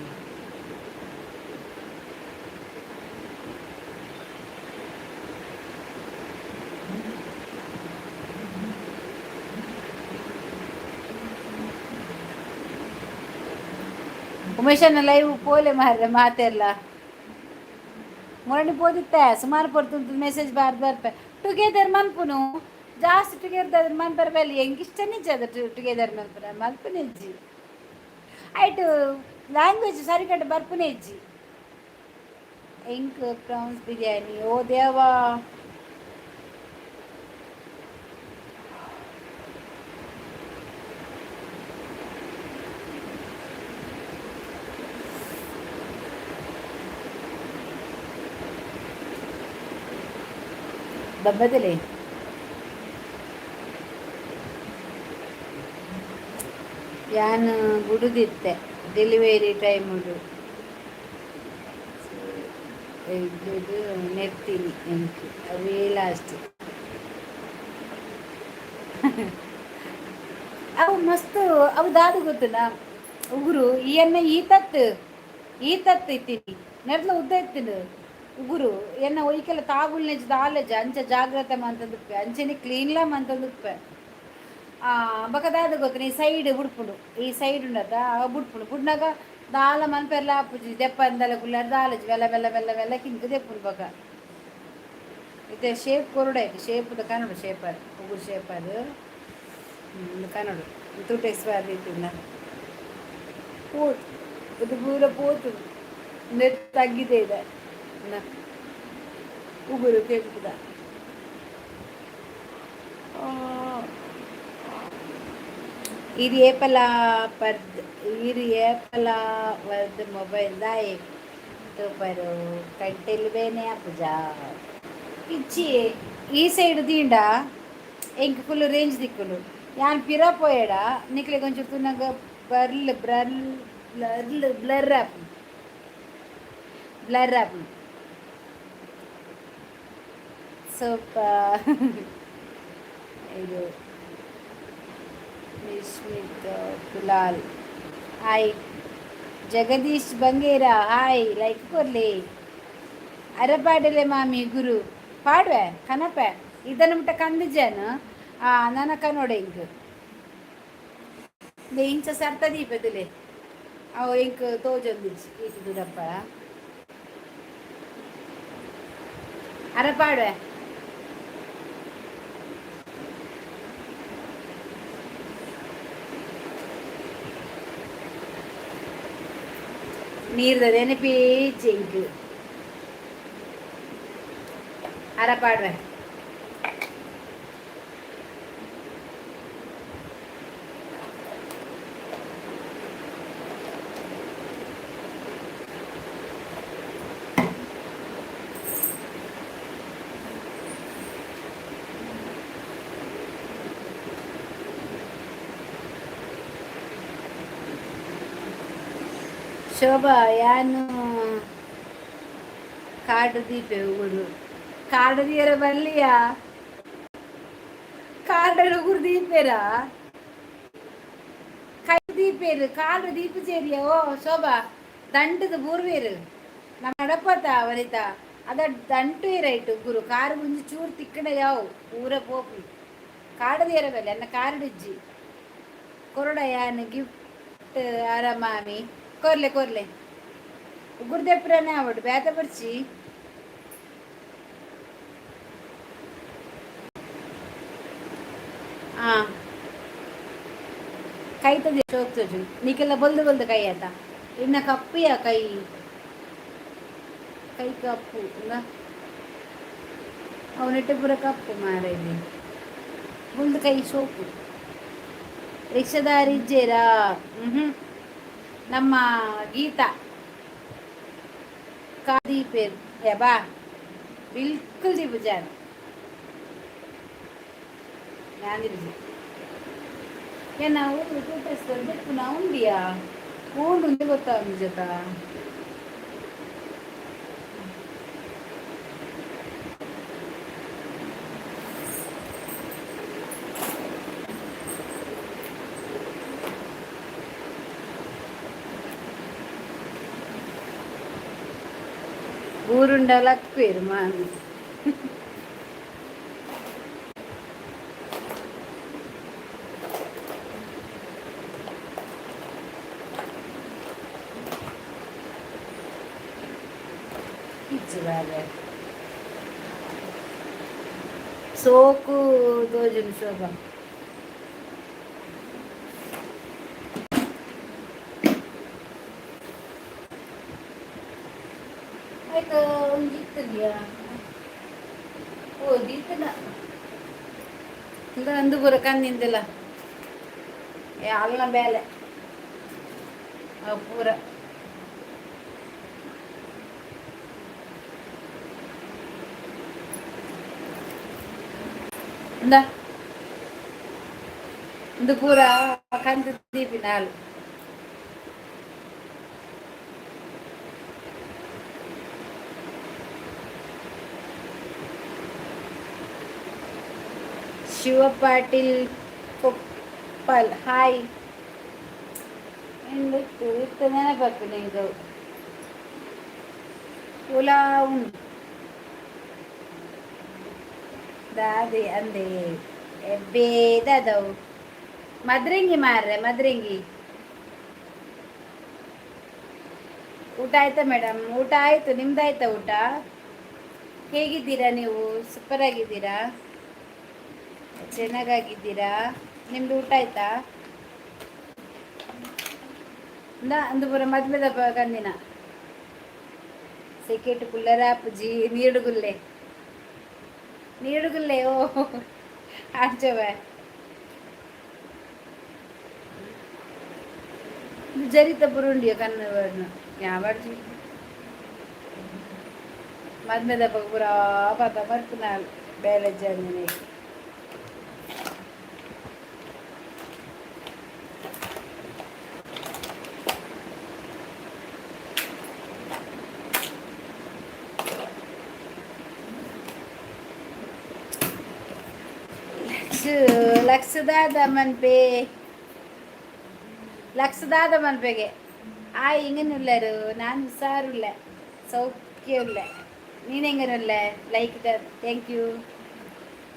ಉಮೇಶನ ಲೈವ್ ಪೋಲೆ ಮಾರ್ರೆ ಮಾತೆರ್ಲ. ಮೊರಣಿ ಪೋದಿತ್ತೆ, ಸುಮಾರು ಪೊರ್ತುಂತು ಮೆಸೇಜ್ ಬಾರ್ದು ಬರ್ಪೆ. ಟುಗೆದರ್ ಮನ್ಪುನು ಜಾಸ್ತಿ. ಟುಗೆದರ್ ಮನ್ಪರ ಬಲ್ಲಿ. ಎಂಕ್ ಇಷ್ಟ ನಿಜ ಅದು. ಟುಗೆದರ್ ಮನ್ಪುನ ಮಲ್ಪುನ ಇಜ್ಜಿ. ಐಟ್ ಲ್ಯಾಂಗ್ವೇಜ್ ಸರಿಕಟ್ಟ್ ಬರ್ಪುನೆ ಇಜ್ಜಿ ಎಂಕ್. ಪ್ರಾನ್ಸ್ ಬಿರಿಯಾನಿ, ಓ ದೇವಾ! ದಬ್ಬದಲೇ ಯಾನ್ ಬುಡುದಿತ್ತೆ ಡೆಲಿವರಿ ಟೈಮುಡು ಇದು ನೆರ್ತೀನಿ ಎಂಕ್ ಅವೇ ಲಾಸ್ಟ್. ಅವು ಮಸ್ತ್. ಅವು ದಾದ ಗೊತ್ತುನಾ? ಉಗುರು ಈ ಎನ್ನ ಈತತ್ ಈತತ್ ಇತ್ತೀನಿ ನೆರ್ಲ ಉದ್ದ ಇತ್ತಿನ ಉಗುರು. ಎನ್ನ ಒಯ್ಕೆಲ್ಲ ತಾಗುಲ್ನೆಜ್ ದಾಲೆಜ. ಅಂಚ ಜಾಗ್ರತೆ ಮಂತೊಂದುಪ್ಪೆ, ಅಂಚನೆ ಕ್ಲೀನ್ಲಾ ಮಂತೊಂದುಪ್ಪೆ. ಬೊಕ ದಾದ ಗೊತ್ತುನ? ಈ ಸೈಡ್ ಬುಡ್ಪುಂಡು. ಈ ಸೈಡ್ ಉಂಡತ, ಅವು ಬುಡ್ಪುಂಡು. ಬುಡ್ನಾಗ ದಾಲ ಮನ್ಪೆರ್ಲ ಆಪುಜಿ. ದೆಪ್ಪಂದಲ ಕುಲ್ಲರ್ ದಾಲಜಿ. ವೆಲ್ಲ ಮೆಲ್ಲ ಮೆಲ್ಲ ಮೆಲ್ಲ ಕಿಂಕ್ ದೆಪ್ಪುಂಡು. ಬೊಕ ಇತ್ತೆ ಶೇಪ್ ಕೊರೊಡಾಯ್ತು. ಶೇಪ್ದ ಕನ್ನಡ ಶೇಪರ್, ಉಗುರು ಶೇಪರ್ ಕನ್ನಡ ತುಟೆಕ್ಸ್ ಬಾರ್ದಿತ್ತಿಂದ ಪೋತು. ಇದು ಪೂರ ಪೋತು, ನೆಟ್ ತಗ್ಗಿದೆ ಇದೆ. ಉಗುರು ಕೆಂಪುದ. ಇದು ಏಪಲ ಪರ್ದ್, ಇರು ಏಪಲ ವರ್ದ್ ಮೊಬೈಲ್ ದಾಯೆ ತೂಪರು? ಕಂಟೆಲ್ ಬೇನೆ ಆಪುಜ? ಇಜ್ಜಿ. ಈ ಸೈಡ್ ದೀಂಡ ಎಂಕ್ ಫುಲ್ ರೇಂಜ್ ದಿಕ್ಕುಂಡು. ಯಾನ್ ಪಿರ ಪೋಯೆಡ ನಿಕ್ಲೆಗ್ ಒಂಚೂರು ತೂನಗ ಬರ್ಲ್ ಬ್ರಲ್ ಬ್ಲರ್ಲ್ ಬ್ಲರ್ ಆಪುಂಡು, ಬ್ಲರ್ ಆಪುಂಡು. ಸ್ವಲ್ಪ ಇದು. Nishmith Kulal hi. Jagadish Bangera hi. Like ಕೊರ್ಲಿ. ಅರಪಾಡಲೆ ಮಾಮಿ ಗುರು ಪಾಡುವೆ ಕನಪೆ. ಇದನ್ನು ಮುಟ್ಟ ಕಂದಿಜಾನ ನನ ಕನೋಡೆ ಇಂಕ್ ಇಂಚ ಸರ್ತ ದೀಪದಲೆ ಅವು ಎಂಕ್ ತೋಜೊಂದಿಜ್ಜಿ. ಈತ ದೂರಪ್ಪ ಅರಪಾಡುವೆ. ನೀರ್ದ ನೆನಪೇ ಜಿಂಕ್ ಅರ ಪಾಡ್ವೆ. ಶೋಭಾ, ಯಾನು ಕಾರ್ಡ್ ದೀಪೆ ಉಗುರು. ಕಾರ್ಡ್ ದೀಯರ ಬಲ್ಲಿಯಾ? ಕಾರ್ಡ್ ಉಗುರು ದೀಪೇರಾ? ಕೈ ದೀಪೇರು, ಕಾರ್ಡ್ ದೀಪುಜೇರಿಯ. ಓ ಶೋಭಾ, ದಂಟದ ಬೂರ್ವೇರು ನಮ್ಮ ನಡಪತ ವನಿತಾ. ಅದ ದಂಟು ರೈಟ್ ಉಗುರು ಕಾರು ಮುಂಜಿ ಚೂರು ತಿಕ್ಕಡ ಯಾವು ಪೂರ ಪೋಪು. ಕಾರ್ಡ್ ದೀಯರ ಬಲ್ಲಿ, ಅನ್ನ ಕಾರ್ಡ್ ಇಜ್ಜಿ. ಕೊರಡ ಯಾನ್ ಗಿಫ್ಟ್ ಆರಾಮಾಮಿ. ಕೊರ್ಲೆ ಕೊರ್ಲೆ, ಉಗುರು ದೆಪ್ಪರನೆ ಆವಡು ಬೇತ ಬರ್ಚಿ. ಆ ಕೈ ತದೆ ಶೋಕ್ ನೀಕೆಲ್ಲ ಬಲ್ದು ಬಲ್ದು ಕೈ ಆತ. ಇನ್ನ ಕಪ್ಪಿಯ ಕೈ, ಕೈ ಕಪ್ಪು. ಅವನಿಟ್ಟೆ ಪೂರ ಕಪ್ಪು ಮಾರಲ್ಲಿ ಬುಲ್ದು ಕೈ ಸೋಪು. ರಿಕ್ಷಾದಾರಿ ಇಜ್ಜೇರಾ? ಹ್ಞೂ, ನಮ್ಮ ಗೀತಾ ಕಾದೀಪೇರ್ ಬಾ, ಬಿಲ್ಕುಲ್ ದೀಪುಜಾನ್ ನಾನು ದೀಪುಜಿ. ಏನ ಊರು ತೂಟಸ್ಕೊಂಡು ಉಂಡಿಯಾ? ಉಂಡು ಗೊತ್ತಾ ಜೊತ. ಊರುಂಡಲಕ್ವೇರು ಮಾಮಿ. ಇಜ್ಜಿ ಸೋಕು ತೋಜುಂಡು ಶೋಭಾ. ಆಯ್ತು, ಒಂಜಿ ಇತ್ತದ್ಯಾ? ಓ ದೀತನ ಅಂದು ಪೂರ ಕಂದಿಂದಲ್ಲ. ಏ ಅಲ್ಲ ಬೇಲೆ ಅವು ಪೂರ. ಇಂದ ಇಂದು ಪೂರ ಕಂದು ದೀಪಿನಾಲ್. ಶಿವ ಪಾಟೀಲ್ ಕೊಪ್ಪಲ್, ಹಾಯ್. ಇತ್ತು ಇತ್ತು, ನೆನಪಾಗ್ತದೆ ನಿಂಗೆ. ಉಲಾ ಉಂಡು ದಾದೆ ಅಂದೆ ಬೇದದವು. ಮದ್ರಂಗಿ ಮಾರ್ರೆ, ಮದ್ರಂಗಿ. ಊಟ ಆಯ್ತಾ ಮೇಡಮ್? ಊಟ ಆಯ್ತು, ನಿಮ್ದಾಯ್ತಾ ಊಟ? ಹೇಗಿದ್ದೀರಾ ನೀವು? ಸೂಪರ್ ಆಗಿದ್ದೀರಾ? ಚೆನ್ನಾಗಾಗಿದ್ದೀರಾ? ನಿಮ್ದು ಊಟ ಆಯ್ತಾ? ಅಂದು ಪೂರ ಮದ್ಮೆದ ಕಂದಿನ ಸೆಕೆಟ್ ಕುಲ್ಲರಾಪುಜಿ. ನೀಡುಗುಲ್ಲೆ ನೀಡುಗುಲ್ಲೆ. ಓ ಆಚವ ಜರಿತ ಪುರುಂಡಿಯ ಕಣ್ಣು ಯಾವಡ್ಜಿ. ಮದ್ಮೆದ ಪೂರ ಪದ ಬರ್ಪುನಾಲ್ ಬೇಲೆ ಜನ. ಲಕ್ಷದಾದ ಮನ್ಪೆ, ಲಕ್ಷದಾದ ಮನ್ಪೆಗೆ. ಆ ಇಂಗನುಲ್ಲರು ನಾನು ಹುಷಾರುಲ್ಲ, ಸೌಖ್ಯವುಲ್ಲ. ನೀನು ಹೆಂಗನುಲ್ಲ? Like, thank you.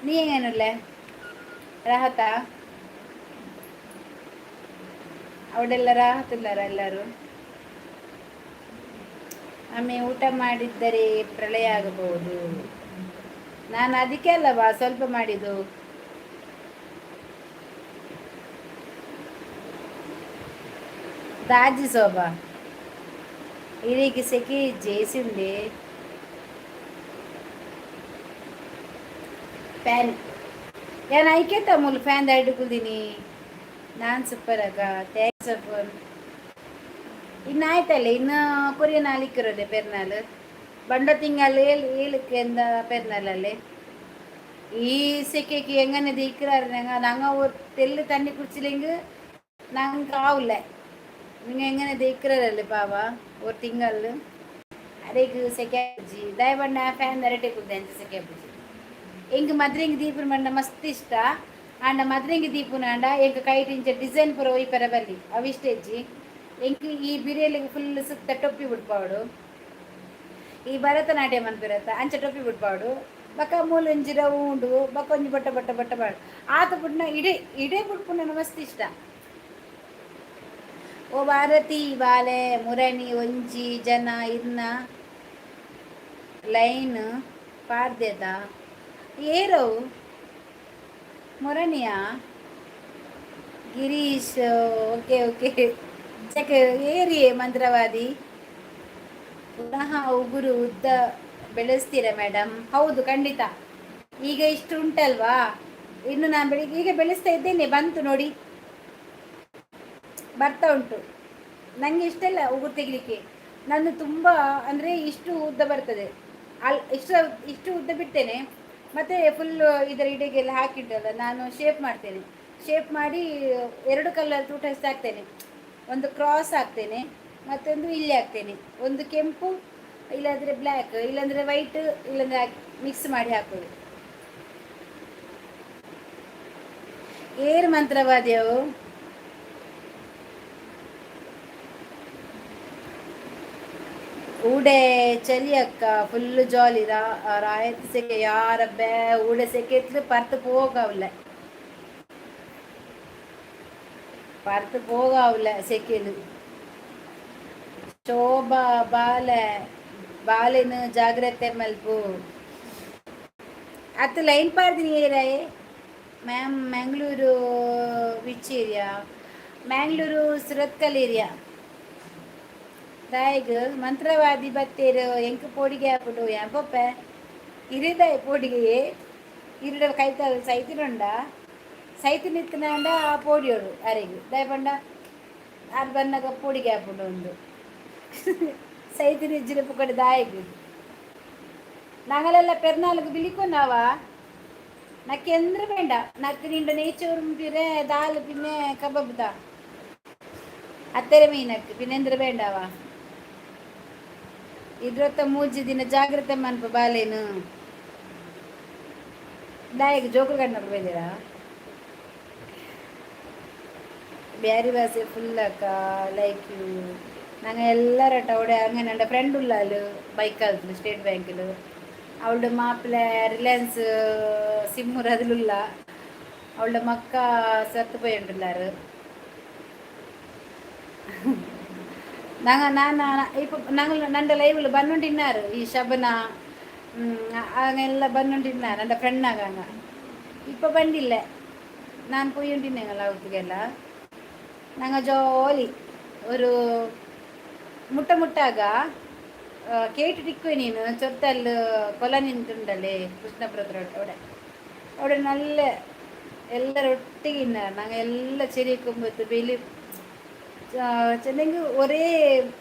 ನೀ ಹೆಂಗನುಲ್ಲ? ರಾಹತಾ? ಅವಡೆಲ್ಲ ರಾಹತುಲ್ಲಾರ ಎಲ್ಲರೂ? ಆಮೆ ಊಟ ಮಾಡಿದ್ದರೆ ಪ್ರಳಯ ಆಗಬಹುದು. ನಾನು ಅದಕ್ಕೆ ಅಲ್ಲವಾ ಸ್ವಲ್ಪ ಮಾಡಿದ್ದು. ದಾಜಿ ಶೋಭಾ. ಇಡೀ ಸೆಕೆ ಇಜ್ಜಿ ಉಂಡೆ ಫ್ಯಾನ್ ಯಾನ್ ಐಕೇತ ಮೂಲು ಫ್ಯಾನ್ ದಾಯ್ಡು ಕುಲ್ದಿನಿ. ನಾನು ಸೂಪರ್ ಅಕ್ಕ, thanks phone. ಇನ್ನು ಆಯ್ತಲ್ಲ, ಇನ್ನು ಕೊರಿಯ ನಾಲಿಕ್ಕಿರೋದೆ ಪೆರ್ನಾಲ್ ಬಂಡ ತಿಂಗಲ್ ಏಳು ಏಳಕ್ಕೆ ಎಂದ ಪೆರ್ನಾಲಲ್ಲಿ. ಈ ಸೆಕೆಗೆ എങ്ങനെ ദീക്கிறாரு? நாங்கள் ஒரு தெல்லு தண்ணி குடிச்சிலிங்கு நாங்கள் ஆகல. നിങ്ങൾ എങ്ങനെ ദീക്கிறாರല്ലേ ಪಾವ ஒரு ತಿಂಗಳು ಅರೆಗ್ ಸೆಕೆ ಬುಜ್ಜಿ ದಯಬಣ್ಣ ಫ್ಯಾನ್ ನರಟೆ ಕುಲ್ದೆ ಅಂಚ ಸೆಕೆ ಬುಜ್ಜಿ. ಎಂಕ್ ಮದ್ರೆಂಗ್ ದೀಪುನ ಬಂಡ ಮಸ್ತ್ ಇಷ್ಟ. ಆಂಡ ಮದ್ರೆಂಗ್ ದೀಪುನ ಆಂಡ ಎಂಕ್ ಕೈಟ್ ಇಂಚ ಡಿಸೈನ್ ಪೂರ ಒಯ್ಪೆರ ಬಲ್ಲಿ, ಅವು ಇಷ್ಟ ಇಜ್ಜಿ ಎಂಕ್. ಈ ಬಿರಿಯಲಿಗೆ ಫುಲ್ ಸುತ್ತ ಟೊಪ್ಪಿ ಬಿಡ್ಪಾವಡು, ಈ ಭರತನಾಟ್ಯ ಮನ್ಪಿರತ್ತ ಅಂಚ ಟೊಪ್ಪಿ ಬಿಡ್ಪಾವಡು. ಬೊಕ ಮೂಲೊಂಜಿ ರೌಂಡು ಬೊಕ ಒಂಜಿ ಬೊಟ್ಟ ಬೊಟ್ಟ ಬೊಟ್ಟ ಬಾಡು ಆತ ಬುಡ್ನ ಇಡೇ ಇಡೇ ಬುಡ್ಪುನ ಮಸ್ತ್ ಇಷ್ಟ. ಓ ಭಾರತಿ ಬಾಲೆ ಮುರಣಿ ಒಂಜಿ ಜನ ಇರ್ನ ಲೈನ್ ಪಾಡ್ದೆದ ಏರವು ಮುರಣಿಯಾ? Girish, okay okay. ಚಕ ಏರಿಯೇ ಮಂತ್ರವಾದಿ. ಪುನಃ ಉಗುರು ಉದ್ದ ಬೆಳೆಸ್ತೀರಾ ಮೇಡಮ್? ಹೌದು, ಖಂಡಿತ. ಈಗ ಇಷ್ಟು ಉಂಟಲ್ವಾ, ಇನ್ನು ನಾನು ಬೆಳಿಗ್ಗೆ ಈಗ ಬೆಳೆಸ್ತಾ ಇದ್ದೇನೆ. ಬಂತು ನೋಡಿ, ಬರ್ತಾ ಉಂಟು. ನನಗೆ ಇಷ್ಟೆಲ್ಲ ಉಗುರು ತೆಗಿಲಿಕ್ಕೆ ನಾನು ತುಂಬ ಅಂದರೆ ಇಷ್ಟು ಉದ್ದ ಬರ್ತದೆ. ಅಲ್ಲಿ ಇಷ್ಟು ಇಷ್ಟು ಉದ್ದ ಬಿಡ್ತೇನೆ. ಮತ್ತು ಫುಲ್ ಇದರ ಇಡೆಗೆಲ್ಲ ಹಾಕಿಟ್ಟಲ್ಲ ನಾನು ಶೇಪ್ ಮಾಡ್ತೇನೆ. ಶೇಪ್ ಮಾಡಿ ಎರಡು ಕಲರ್ ತೂಟ ಹಾಕ್ತೇನೆ. ಒಂದು ಕ್ರಾಸ್ ಹಾಕ್ತೇನೆ, ಮತ್ತೊಂದು ಇಲ್ಲಿ ಹಾಕ್ತೇನೆ. ಒಂದು ಕೆಂಪು, ಇಲ್ಲಾಂದರೆ ಬ್ಲ್ಯಾಕ್, ಇಲ್ಲಾಂದರೆ ವೈಟ್, ಇಲ್ಲಾಂದರೆ ಮಿಕ್ಸ್ ಮಾಡಿ ಹಾಕೋದು. ಏರ್ ಮಂತ್ರವಾದಿಯವು? ಊಡೆ ಚಲಿ ಅಕ್ಕ, ಫುಲ್ ಜಾಲಿ. ರಾಯತ್ ಸೆಕೆ ಯಾರ ಬೇ ಊಡೆ ಸೆಕೆ ಪರ್ತು ಹೋಗವಲ್ಲ, ಪರ್ತು ಹೋಗವಲ್ಲ ಸೆಕೆಲು. ಶೋಭಾ ಬಾಲೆ ಬಾಲೆನು ಜಾಗ್ರತೆ ಮಲ್ಪು. ಅತ್ತು ಲೈನ್ ಪಾಡ್ದಿನಿ ಏರಾಯೆ ma'am. Mangaluru which area? Mangaluru Surathkal area. ದಾಯಗ್ ಮಂತ್ರವಾದಿ ಬತ್ತೇರು ಎಂಕ್ ಪೋಡಿಗೆ ಆಪುಂಡು ಯಾಂಪೊಪ್ಪೆ ಇರಿದಾಯ್ ಪೋಡಿಗೆಯೇ ಇರುಡ ಕೈತ ಸೈತಿನುಂಡ ಸೈತಿ ನಿತ್ತನಾಂಡ ಆ ಪೋಡಿಯೋಡು ಅರೆಗ್ ದಾಯ ಪಂಡ ಆರ್ ಬನ್ನಗ ಪೋಡಿಗೆ ಆಪುಂಡು ಒಂದು ಸೈತಿ ನಿಜ್ಜಿನ ಪುಕಡೆ ದಾಯಗ್. ನಾಗಲೆಲ್ಲ ಪೆರ್ನಾಲ್ಗ್ ಬಿಲಿಕೊನ್ನಾವ നക്കെന്ത് വേണ്ട. നക്ക് നിണ്ട നെയ്ച്ചോറും പിന്നെ ദാൽ പിന്നെ കബബ് ദാ അത്തര മീനക്ക് പിന്നെ എന്ത് വേണ്ടವಾ? ಇದ್ರತ್ತ ಮೂಜಿ ದಿನ ಜಾಗ್ರತೆ ಮನ್ಪ ಬಾಲೇನು. ದಾಯಗ್ ಜೋಕುಲು ಕಣ್ಣಪ್ಪ ಬೈದಿರಾ? ಬ್ಯಾರಿ ಭಾಷೆ ಫುಲ್ ಅಕ್ಕ, ಲೈಕ್ you. ನಂಗೆ ಎಲ್ಲರಟ ಅವಡೆ ಹಂಗೆ ನನ್ನ ಫ್ರೆಂಡ್ ಉಳ್ಳಾಲು ಬೈಕಲ್ ಸ್ಟೇಟ್ ಬ್ಯಾಂಕಿಲು. ಅವಳ ಮಾಪ್ಲೆ ರಿಲಯನ್ಸ್ ಸಿಮ್ಮುರ್ അതിലുള്ള. ಅವಳ ಮಕ್ಕ ಸತ್ತು ಪೋಯುಂಡುಲ್ಲಾರು. ನಾನು ಇಪ್ಪ ನಂಗೆ ನನ್ನ ಲೈವ್ಲು ಬನ್ನುಂಟಿನ್ನಾರು ಈ ಶಬನ അങ്ങെಲ್ಲ ಬನ್ನುಂಟಿನ್ನಾರು ನನ್ನ ಫ್ರೆಂಡ್ ಆಗ. ಇಪ್ಪ ಬಂದಿಲ್ಲ, ನಾನು ಪೊಯ್ಯುಂಟಿನ್ನೆಂಗಲ್ಲ ಅವತ್ತಿಗೆಲ್ಲ. ನಂಗೆ ಜಾಲಿ ഒരു ಮುಟ್ಟ ಮುಟ್ಟಾಗ ಕೇಟು ಟಿಕ್ಕು ನೀನು ಚೊತ್ತಲ್ ಕೊಲ ನಿಂತುಂಡಲೆ ಕೃಷ್ಣಪುರತ್ರ അവിടെ അവിടെ നല്ല ಎಲ್ಲರ ಒಟ್ಟಿಗೆ ಇನ್ನಾರು. ನಂಗೆ ಎಲ್ಲ ಚೆರಿ ಕುಂಬತ್ತು ಬೆಲಿ ಚೆನ್ನಂಗೆ ಒರೇ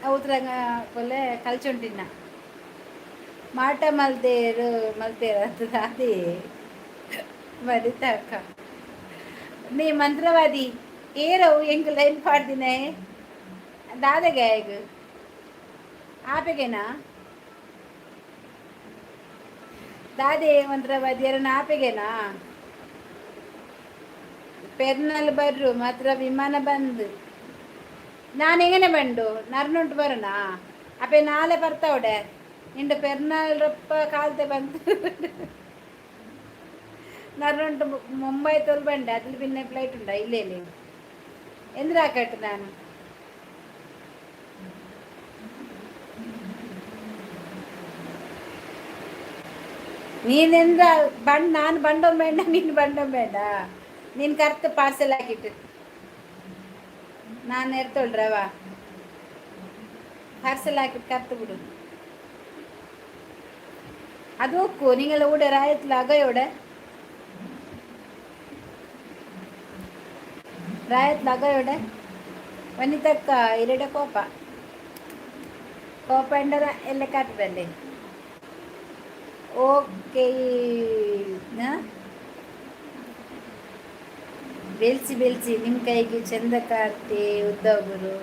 ಅವತ್ರಂಗ ಕೊಲೆ ಕಲ್ಚುಂಟಿನ್ನ ಮಾಟ ಮಲ್ತೇರು ಮಲ್ತೇರು ಅಂತ ಅದೇ ಮರಿತಾಕ. ನೀ ಮಂತ್ರವಾದಿ ಏರವು ಎಂಕ್ ಲೈನ್ ಪಾಡ್ದಿನ ದಾದಗೆ ಈಗ ಆಪೆಗೆನಾ ದಾದೆ ಮಂತ್ರವಾದಿ ಎರನ ಆಪೆಗೆನಾ? ಪೆರ್ನಲ್ ಬರ್ರು ಮಾತ್ರ ವಿಮಾನ ಬಂದು ನಾನು എങ്ങനെ ಬಂಡು ನರ್ನುಂಟು ಬರೋಣ ಅಪ್ಪೆ ನಾಳೆ ಬರ್ತಾವಡೆ ನಿಂಡ ಪೆರ್ನಾಲ್ ರಪ್ಪ ಕಾಲ್ತೆ ಬಂದು ನರ್ನುಂಟು ಮುಂಬೈ ತೋಲ್ ಬಂಡೆ ಅದ್ರಲ್ಲಿ ಪಿನ್ನೆ ಫ್ಲೈಟ್ ಉಂಡ ಇಲ್ಲೇ ಎಂದ್ರ ಹಾಕಟ್ಟು ನಾನು ನೀನೆಂದ ಬಂಡ್ ನಾನು ಬಂಡೋ ಬೇಡ, ನೀನು ಬಂಡೋ ಬೇಡ. ನೀನು ಕರ್ತು ಪಾರ್ಸೆಲ್ ಹಾಕಿಟ್ಟು ನಾನು ಎರ್ತೊಳ್ರವ. ಪಾರ್ಸೆಲ್ ಹಾಕಿ ಕತ್ತು ಬಿಡು. ಅದು ಒಕ್ಕು ನಿಂಗೆಲ್ಲ ಊಡೆ ರಾಯತ್ಲ ಅಗಯೋಡೆ ರಾಯತ್ಲ ಅಗಯೋಡೆ. ವನಿತಕ್ಕ ಇರೆಡ ಕೋಪ ಕೋಪ ಎಂಡರ ಎಲ್ಲ ಕಾಟದಲ್ಲಿ. ಓಕೆ, ಬೆಲ್ಸಿ ಬೆಲ್ಸಿ ನಿಮ್ಮ ಕೈಗೆ ಚಂದ ಕಾರ್ತಿ ಉದ್ದವ್ ಗುರು.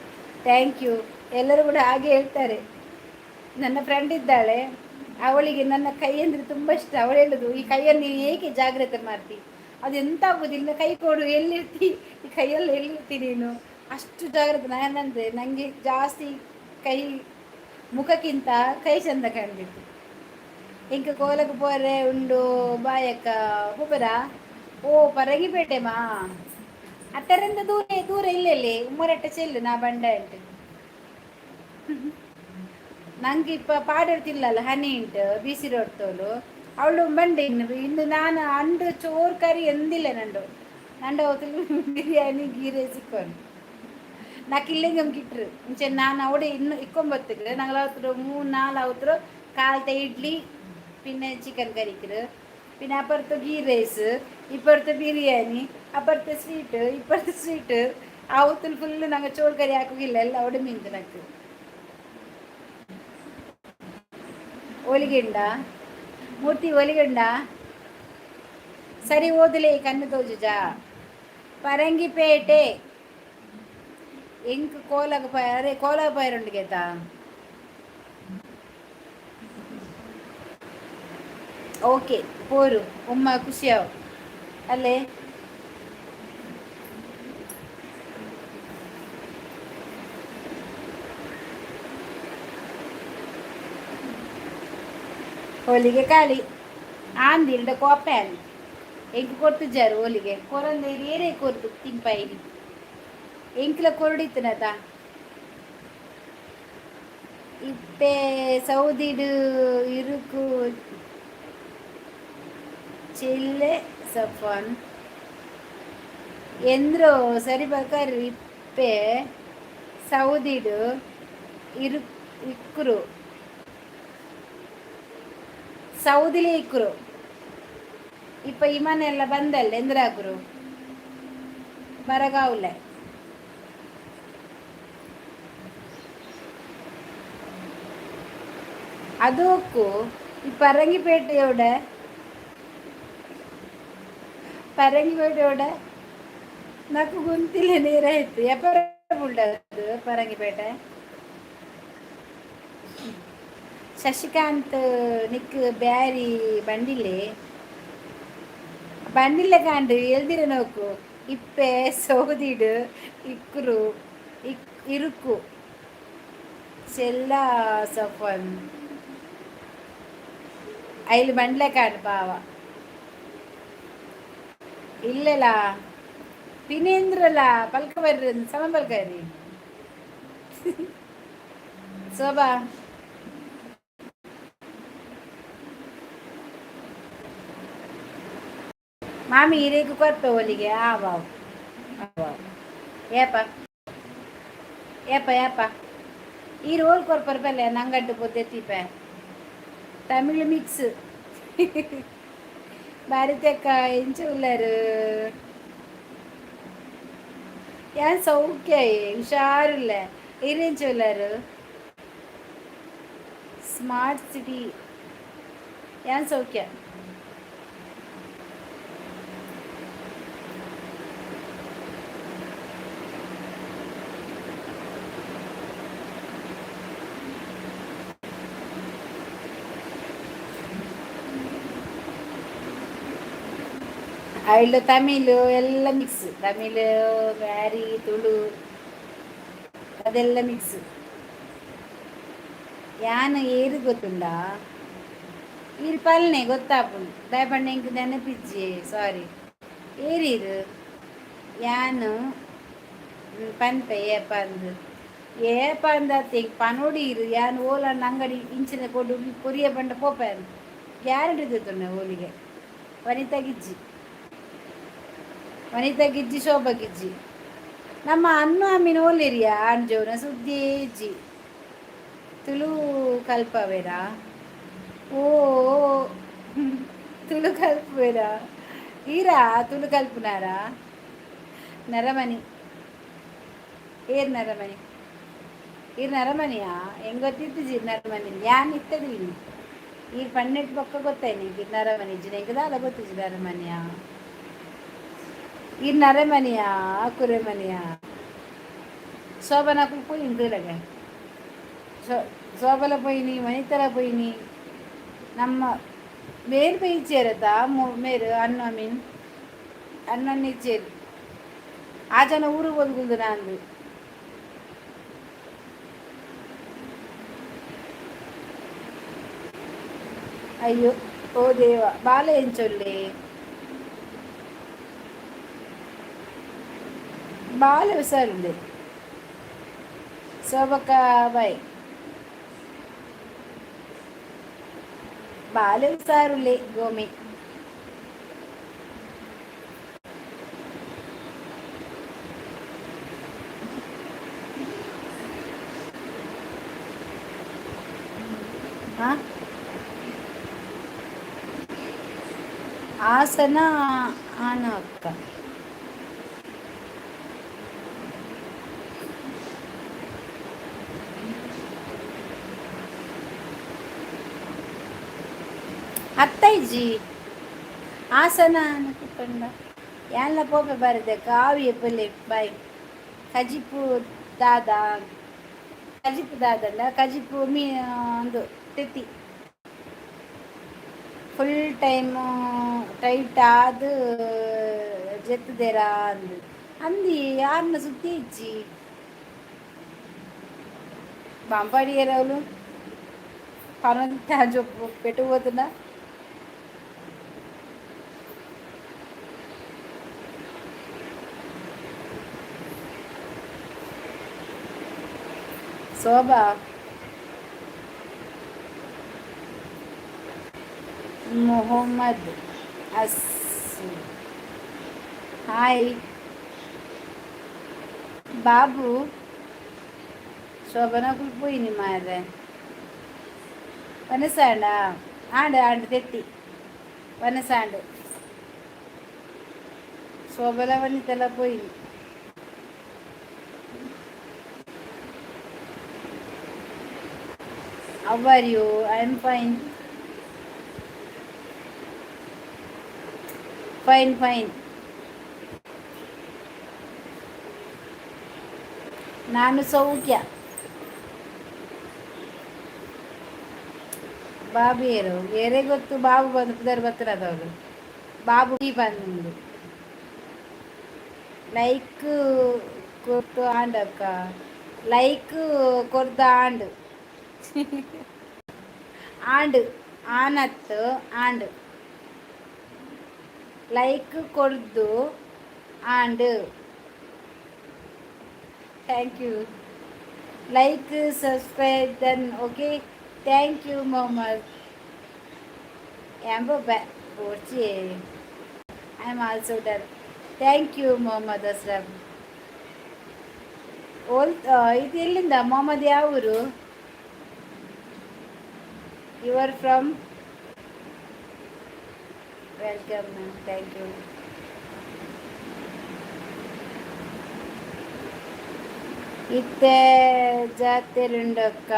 Thank you. ಎಲ್ಲರೂ ಕೂಡ ಹಾಗೆ ಹೇಳ್ತಾರೆ. ನನ್ನ ಫ್ರೆಂಡ್ ಇದ್ದಾಳೆ, ಅವಳಿಗೆ ನನ್ನ ಕೈ ಅಂದರೆ ತುಂಬ ಇಷ್ಟ. ಅವಳು ಹೇಳೋದು, ಈ ಕೈಯನ್ನು ನೀನು ಏಕೆ ಜಾಗ್ರತೆ ಮಾಡ್ತಿ, ಅದು ಎಂತ ಆಗೋದಿಲ್ಲ, ಕೈ ಕೊಡು, ಎಲ್ಲಿರ್ತಿ ಈ ಕೈಯಲ್ಲಿ, ಎಲ್ಲಿರ್ತಿ ನೀನು, ಅಷ್ಟು ಜಾಗ್ರತೆ. ನಾನಂದರೆ ನನಗೆ ಜಾಸ್ತಿ ಕೈ, ಮುಖಕ್ಕಿಂತ ಕೈ ಚಂದ ಕಾಣಬೇಕು. ಇಂಕ ಕೋಲಕ್ಕೆ ಪೋರೆ ಉಂಡು ಬಾಯಕ್ಕ ಪೂಪರ. ಓ ಪರಂಗಿಪೇಟೆ ಮಾ ಅತ್ತರಿಂದ ದೂರ ದೂರ ಇಲ್ಲೆಲ್ಲಿ ಉಮ್ಮರಟ್ಟ ಚೆಲ್ಲು ನಾ ಬಂಡ ಉಂಟು. ನಂಗೆ ಇಪ್ಪ ಪಾಡಿರ್ತಿಲ್ಲಲ್ಲ ಹನಿ ಉಂಟು ಬಿಸಿ ರೋಡ್ ತೋಲು ಅವಳು ಬಂಡೆ. ಇನ್ನು ಇನ್ನು ನಾನು ಅಂಡು ಚೋರ್ ಕರಿ ಎಂದಿಲ್ಲ. ನಂಡು ನಂಡು ಅವತ್ತು ಬಿರಿಯಾನಿ ಗೀ ರೈಸ್ ಇಕ್ಕೊಂಡು నాకు ಇಲ್ಲಿಂಗಮ್ ಕಿಟ್ರು ಮುಂಚೆ. ನಾನು ಅವಡೆ ಇನ್ನು ಇಕ್ಕೊಂಬತ್ತಿಗೆ ನಂಗೆ ಅವತ್ತು ಮೂರು ನಾಲ್ಕು ಅವತ್ತು ಕಾಲ್ತೆ ಇಡ್ಲಿ പിന്നെ ചിക്കൻ കറിക്കറ്, പിന്നെ അപ്പുറത്ത് ഗീ റൈസ്, ഇപ്പുറത്ത് ബിരിയാണി, അപ്പുറത്ത് സ്വീറ്റ്, ഇപ്പുറത്ത് സ്വീറ്റ്. ആവത്തിൽ ഫുള്ള് ഞങ്ങൾ ചോറ് കറി ആക്കുകയില്ല, എല്ലാം അവിടെ മീൻ നക്ക്. ಒಲಿಗೆಂಡ ಮೂರ್ತಿ ಒಲಿಗಂಡ ಸರಿ ಓದಲೇ ಕಣ್ಣು ತೋಜುಜ. ಪರಂಗಿಪೇಟೆ ಎಂಕ್ ಕೋಲಗ ಅರೆ ಕೋಲಗ ಪೈರುಂಡು ಗೇತಾ. ಓಕೆ, ಪೋರು ಉಮ್ಮ ಖುಷಿಯಾವು ಅಲ್ಲೇ. ಹೋಲಿಗೆ ಖಾಲಿ ಆಂದಿಲ್ಡ ಕೋಪೆ ಅಲ್ಲಿ ಎಂಕ್ ಕೊಡ್ತಿದ್ದಾರೆ ಹೋಲಿಗೆ ಕೊರಂದ ಏರೇ ಕೊರ್ದು ತಿಂಪಾಯಿರಿ ಎಂಕ್ಲ ಕೊರಡಿತ್ತನತ. ಇಪ್ಪೆ ಸೌದಿಡು ಇರುಕು ಚಿಲ್ಲೆ ಸಫಾನ್ ಎಂದ್ರೋ ಸರಿ ಬಕಾರಿ. ಇಪ್ಪೆ ಸೌದಿಡು ಇರು ಇಕ್ಕರು ಸೌದಿಲೆ ಇಕ್ಕರು. ಇಪ್ಪ ಇಮನೆಲ್ಲ ಬಂದಲ್ಲ ಎಂದ್ರಾಗುರು ಬರಗಾವುಲೆ. ಅದಕ್ಕೂ ಈ ಪರಂಗಿಪೇಟೆಯೋಡೆ ಪರಂಗಿಪೇಟೆಯೋಡೆ నాకు గుంతిలే ನೀರಾಯ್ತು. ಎಪ್ಪರ ಅದು ಪರಂಗಿಪೇಟೆ. ಶಶಿಕಾಂತ್ ನಿಕ್ ಬ್ಯಾರಿ ಬಂಡಿಲೆ ಬಂಡಿಲೆ ಕಾಂಡು ಎಲ್ದಿರ ನೋಕು. ಇಪ್ಪೆ ಸೌದಿಡು ಇಕ್ಕರು ಇಕ್ ಇರುಕು ಚೆಲ್ಲ ಸಫನ್ ಐಲು ಬಂಡ್ಲೆ ಕಾಂಡು ಪಾವ ಇಲ್ಲಲ್ಲ ಪಿನೇಂದ್ರಲ್ಲ ಪಲ್ಕ ಬರ್ರಿ ಸಮ ಪಲ್ಕರಿ ಶೋಭಾ. ಮಾಮಿ ಹಿರೇಕು ಕೊರ್ಪೆ ಒಲಿಗೆ ಆವಾವ್ ಆವಾವ್ ಏಪ ಏಪ ಏಪ ಈ ರೋಲ್ ಕೊರ್ಪರ್ ಪಲ್ಲೆ ನಂಗಡ್ಡು ಪೊದ್ದೆ ತೀಪೆ ತಮಿಳು ಮಿಕ್ಸ್. ಭಾರತಿ ಅಕ್ಕ ಎಂಚ ಉಳ್ಳಾರು? ಯಾನ್ ಸೌಖ್ಯ, ಹುಷಾರಿಲ್ಲ. ಇರೆಂಚ ಉಳ್ಳಾರು? ಸ್ಮಾರ್ಟ್ ಸಿಟಿ ಯಾನ್ ಸೌಖ್ಯ. ಅಯಿಲು ತಮಿಳು ಎಲ್ಲ ಮಿಕ್ಸ್, ತಮಿಳು ಬ್ಯಾರಿ ತುಳು ಅದೆಲ್ಲ ಮಿಕ್ಸ್. ಯಾನ್ ಏರು ಗೊತ್ತುಂಡಾ? ಈರ್ ಪಲ್ನೆ ಗೊತ್ತಾಪುಂಡು ದಾಯಪಂಡ ಎಂಕ್ ನೆನಪಿಜ್ಜಿ, ಸಾರಿ. ಏರಿರು ಯಾನ್ ಪನ್ಪೆ ಏಪ ಅಂದ್ ಏಪ ಅಂದಾತ್ ಎಂಕ್ ಪನೊಡಿ ಇರು. ಯಾನ್ ಓಲಂಡ ಅಂಗಡಿ ಇಂಚಿನ ಕೊಡು ಕೊರಿಯ ಪಂಡ ಪೋಪೆ ಗ್ಯಾರಂಟಿ ತಿತ್ತುಂಡೆ ಓಲಿಗೆ. ವನಿತಾ ಗಿಜ್ಜಿ, ವನಿತಾ ಗಿಜ್ಜಿ, ಶೋಭಾ ಗಿಜ್ಜಿ. ನಮ್ಮ ಅನ್ನು ಅಮ್ಮಿನ ಓಲಿರಿಯಾ? ಅಂಜೋನ ಸುದ್ದಿ ಇಜ್ಜಿ. ತುಳು ಕಲ್ಪವೇರಾ? ಓ, ತುಳು ಕಲ್ಪುವೆರಾ ಈರಾ? ತುಳು ಕಲ್ಪುನಾರಾ? ನರಮನಿ ಏರ್? ನರಮನಿ ಈರ್? ನರಮನಿಯಾ? ಹೆಂಗ್ ಗೊತ್ತಿತ್ತು ನರಮನಿ? ಯಾನ್ ಇತ್ತದಿನಿ. ಈರ್ ಪನ್ನೆಟ್ ಬೊಕ್ಕ ಗೊತ್ತಾಯ್ನಿ ಈರ್ ನರಮನಿ ಇಜ್ಜಿನ. ಎಂಕ್ ದಾಲ ಗೊತ್ತಿಜ್ಜಿ. ನರಮನಿಯಾ ಈರ್? ನರಮನಿಯಾ, ಕುರೆಮನಿಯಾ? ಶೋಭನಾ ಪೋಯಿನಿ ತೂಲಗೆ. ಶೋಭಲ ಪೋಯಿನಿ, ವನಿತಲ ಪೋಯಿನಿ. ನಮ್ಮ ಮೇರ್ ಪೈಚೇರತ ಮೇರು ಅನ್ನ ಮೀನ್ ಅಣ್ಣನ್ ಇಚ್ಚೇರು. ಆ ಜನ ಊರು ಬದುಕುದು ನಂದು. ಅಯ್ಯೋ, ಓ ದೇವ, ಬಾಲ ಎಂಚೊಲ್ಲೆ? ಬಾಲ ಹುಷಾರುಂಡೆ. ಶೋಭಕ್ಕ ಬಾಯ್. ಬಾಲೆ ಹುಷಾರುಲ್ಲೆ ಗೋಮಿ. ಹಾ, ಹಾಸನ ಆನ ಅಕ್ಕ. ಅತ್ತೈಜಿ, ಹಾಸನ ಪಂಡ ಯಾನ್ಲ ಪೋಪೆ ಬರದೆ. ಕಾವ್ಯ ಪುಲೆ ಬಾಯ್. ಕಜಿಪು ದಾದ? ಕಜಿಪು ದಾದಂಡ? ಕಜಿಪು ಮೀ ಒಂದು ತೆತ್ತಿ. ಫುಲ್ ಟೈಮು ಟೈಟ್ ಆದ್ ಜೆತ್ತುದೆರಾ ಅಂದು ಅಂದಿ. ಯಾರನ್ನ ಸುದ್ದಿ ಇಜ್ಜಿ. ಬಾಂಬಾಡಿಯರವಳು ಪನೊಂದು ಪೆಟ್ಟು ಹೋತುಂಡ. ಶೋಭಾ ಮೊಹಮ್ಮದ್ ಅಸ್, ಹಾಯ್ ಬಾಬು. ಶೋಭನಾ పోయింది ಮಾರ್ರೆ. ವನಸಾಂಡ ಆಂಡ್ ಆಂಡ್ ತೆತ್ತಿ ವನಸಾಂಡ್. ಶೋಭಲ ವನಿತೆಲ್ಲ పోయింది. How are you? I am fine, fine, fine. ನಾನು ಸೌಖ್ಯ. ಬಾಬು ಏರು? ಏರೇ ಗೊತ್ತು? ಬಾಬು ಬಂದು ಪುದರ್ ಬತ್ತನದವರು. ಬಾಬು ಬಂದು ಲೈಕ್ ಕೊರ್ತು ಆಂಡಕ್ಕ. ಲೈಕ್ ಕೊರ್ದ ಆಂಡ್ ಆಂಡ್ ಆನತ್ ಆಂಡ್. ಲೈಕ್ ಕೊರ್ದು and. Thank you. Like, subscribe, then okay. Thank you Mohammed. ಎಂಬ ಪೋರ್ಚಿ. I am also done. Thank you Mohammed Ashraf. ಓಲ್ ಇದು ಎಲ್ಲಿಂದ ಮೊಹಮ್ಮದ್? ಯಾವ ಊರು? You are from? Welcome ma'am, thank you. ಇತ್ತೆ ಜಾತ್ರೆಂಡಕ್ಕ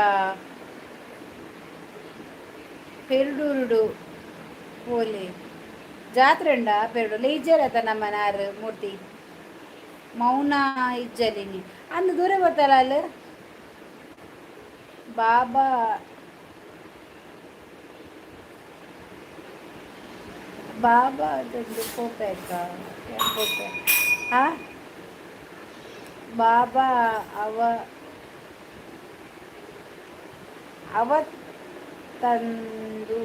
ಪೆರ್ಡೂರುಡು ಪೋಲಿ. ಜಾತ್ರೆ ಉಂಡಾ ಪೆರ್ಡು? ಇಜ್ಜರತ್ತ ನಮ್ಮ ನಾರು ಮೂರ್ತಿ ಮೌನ ಇಜ್ಜಲಿನಿ ಅಂದು ದೂರ ಬರ್ತಾರ ಅಲ್ಲ. ಬಾಬಾ ಬಾಬಾ ಅದೊಂದು ಪೋಪೆಕ್ಕ ಪೋಪೆ. ಹಾ ಬಾಬಾ ಅವ ಅವತ್ತಂದು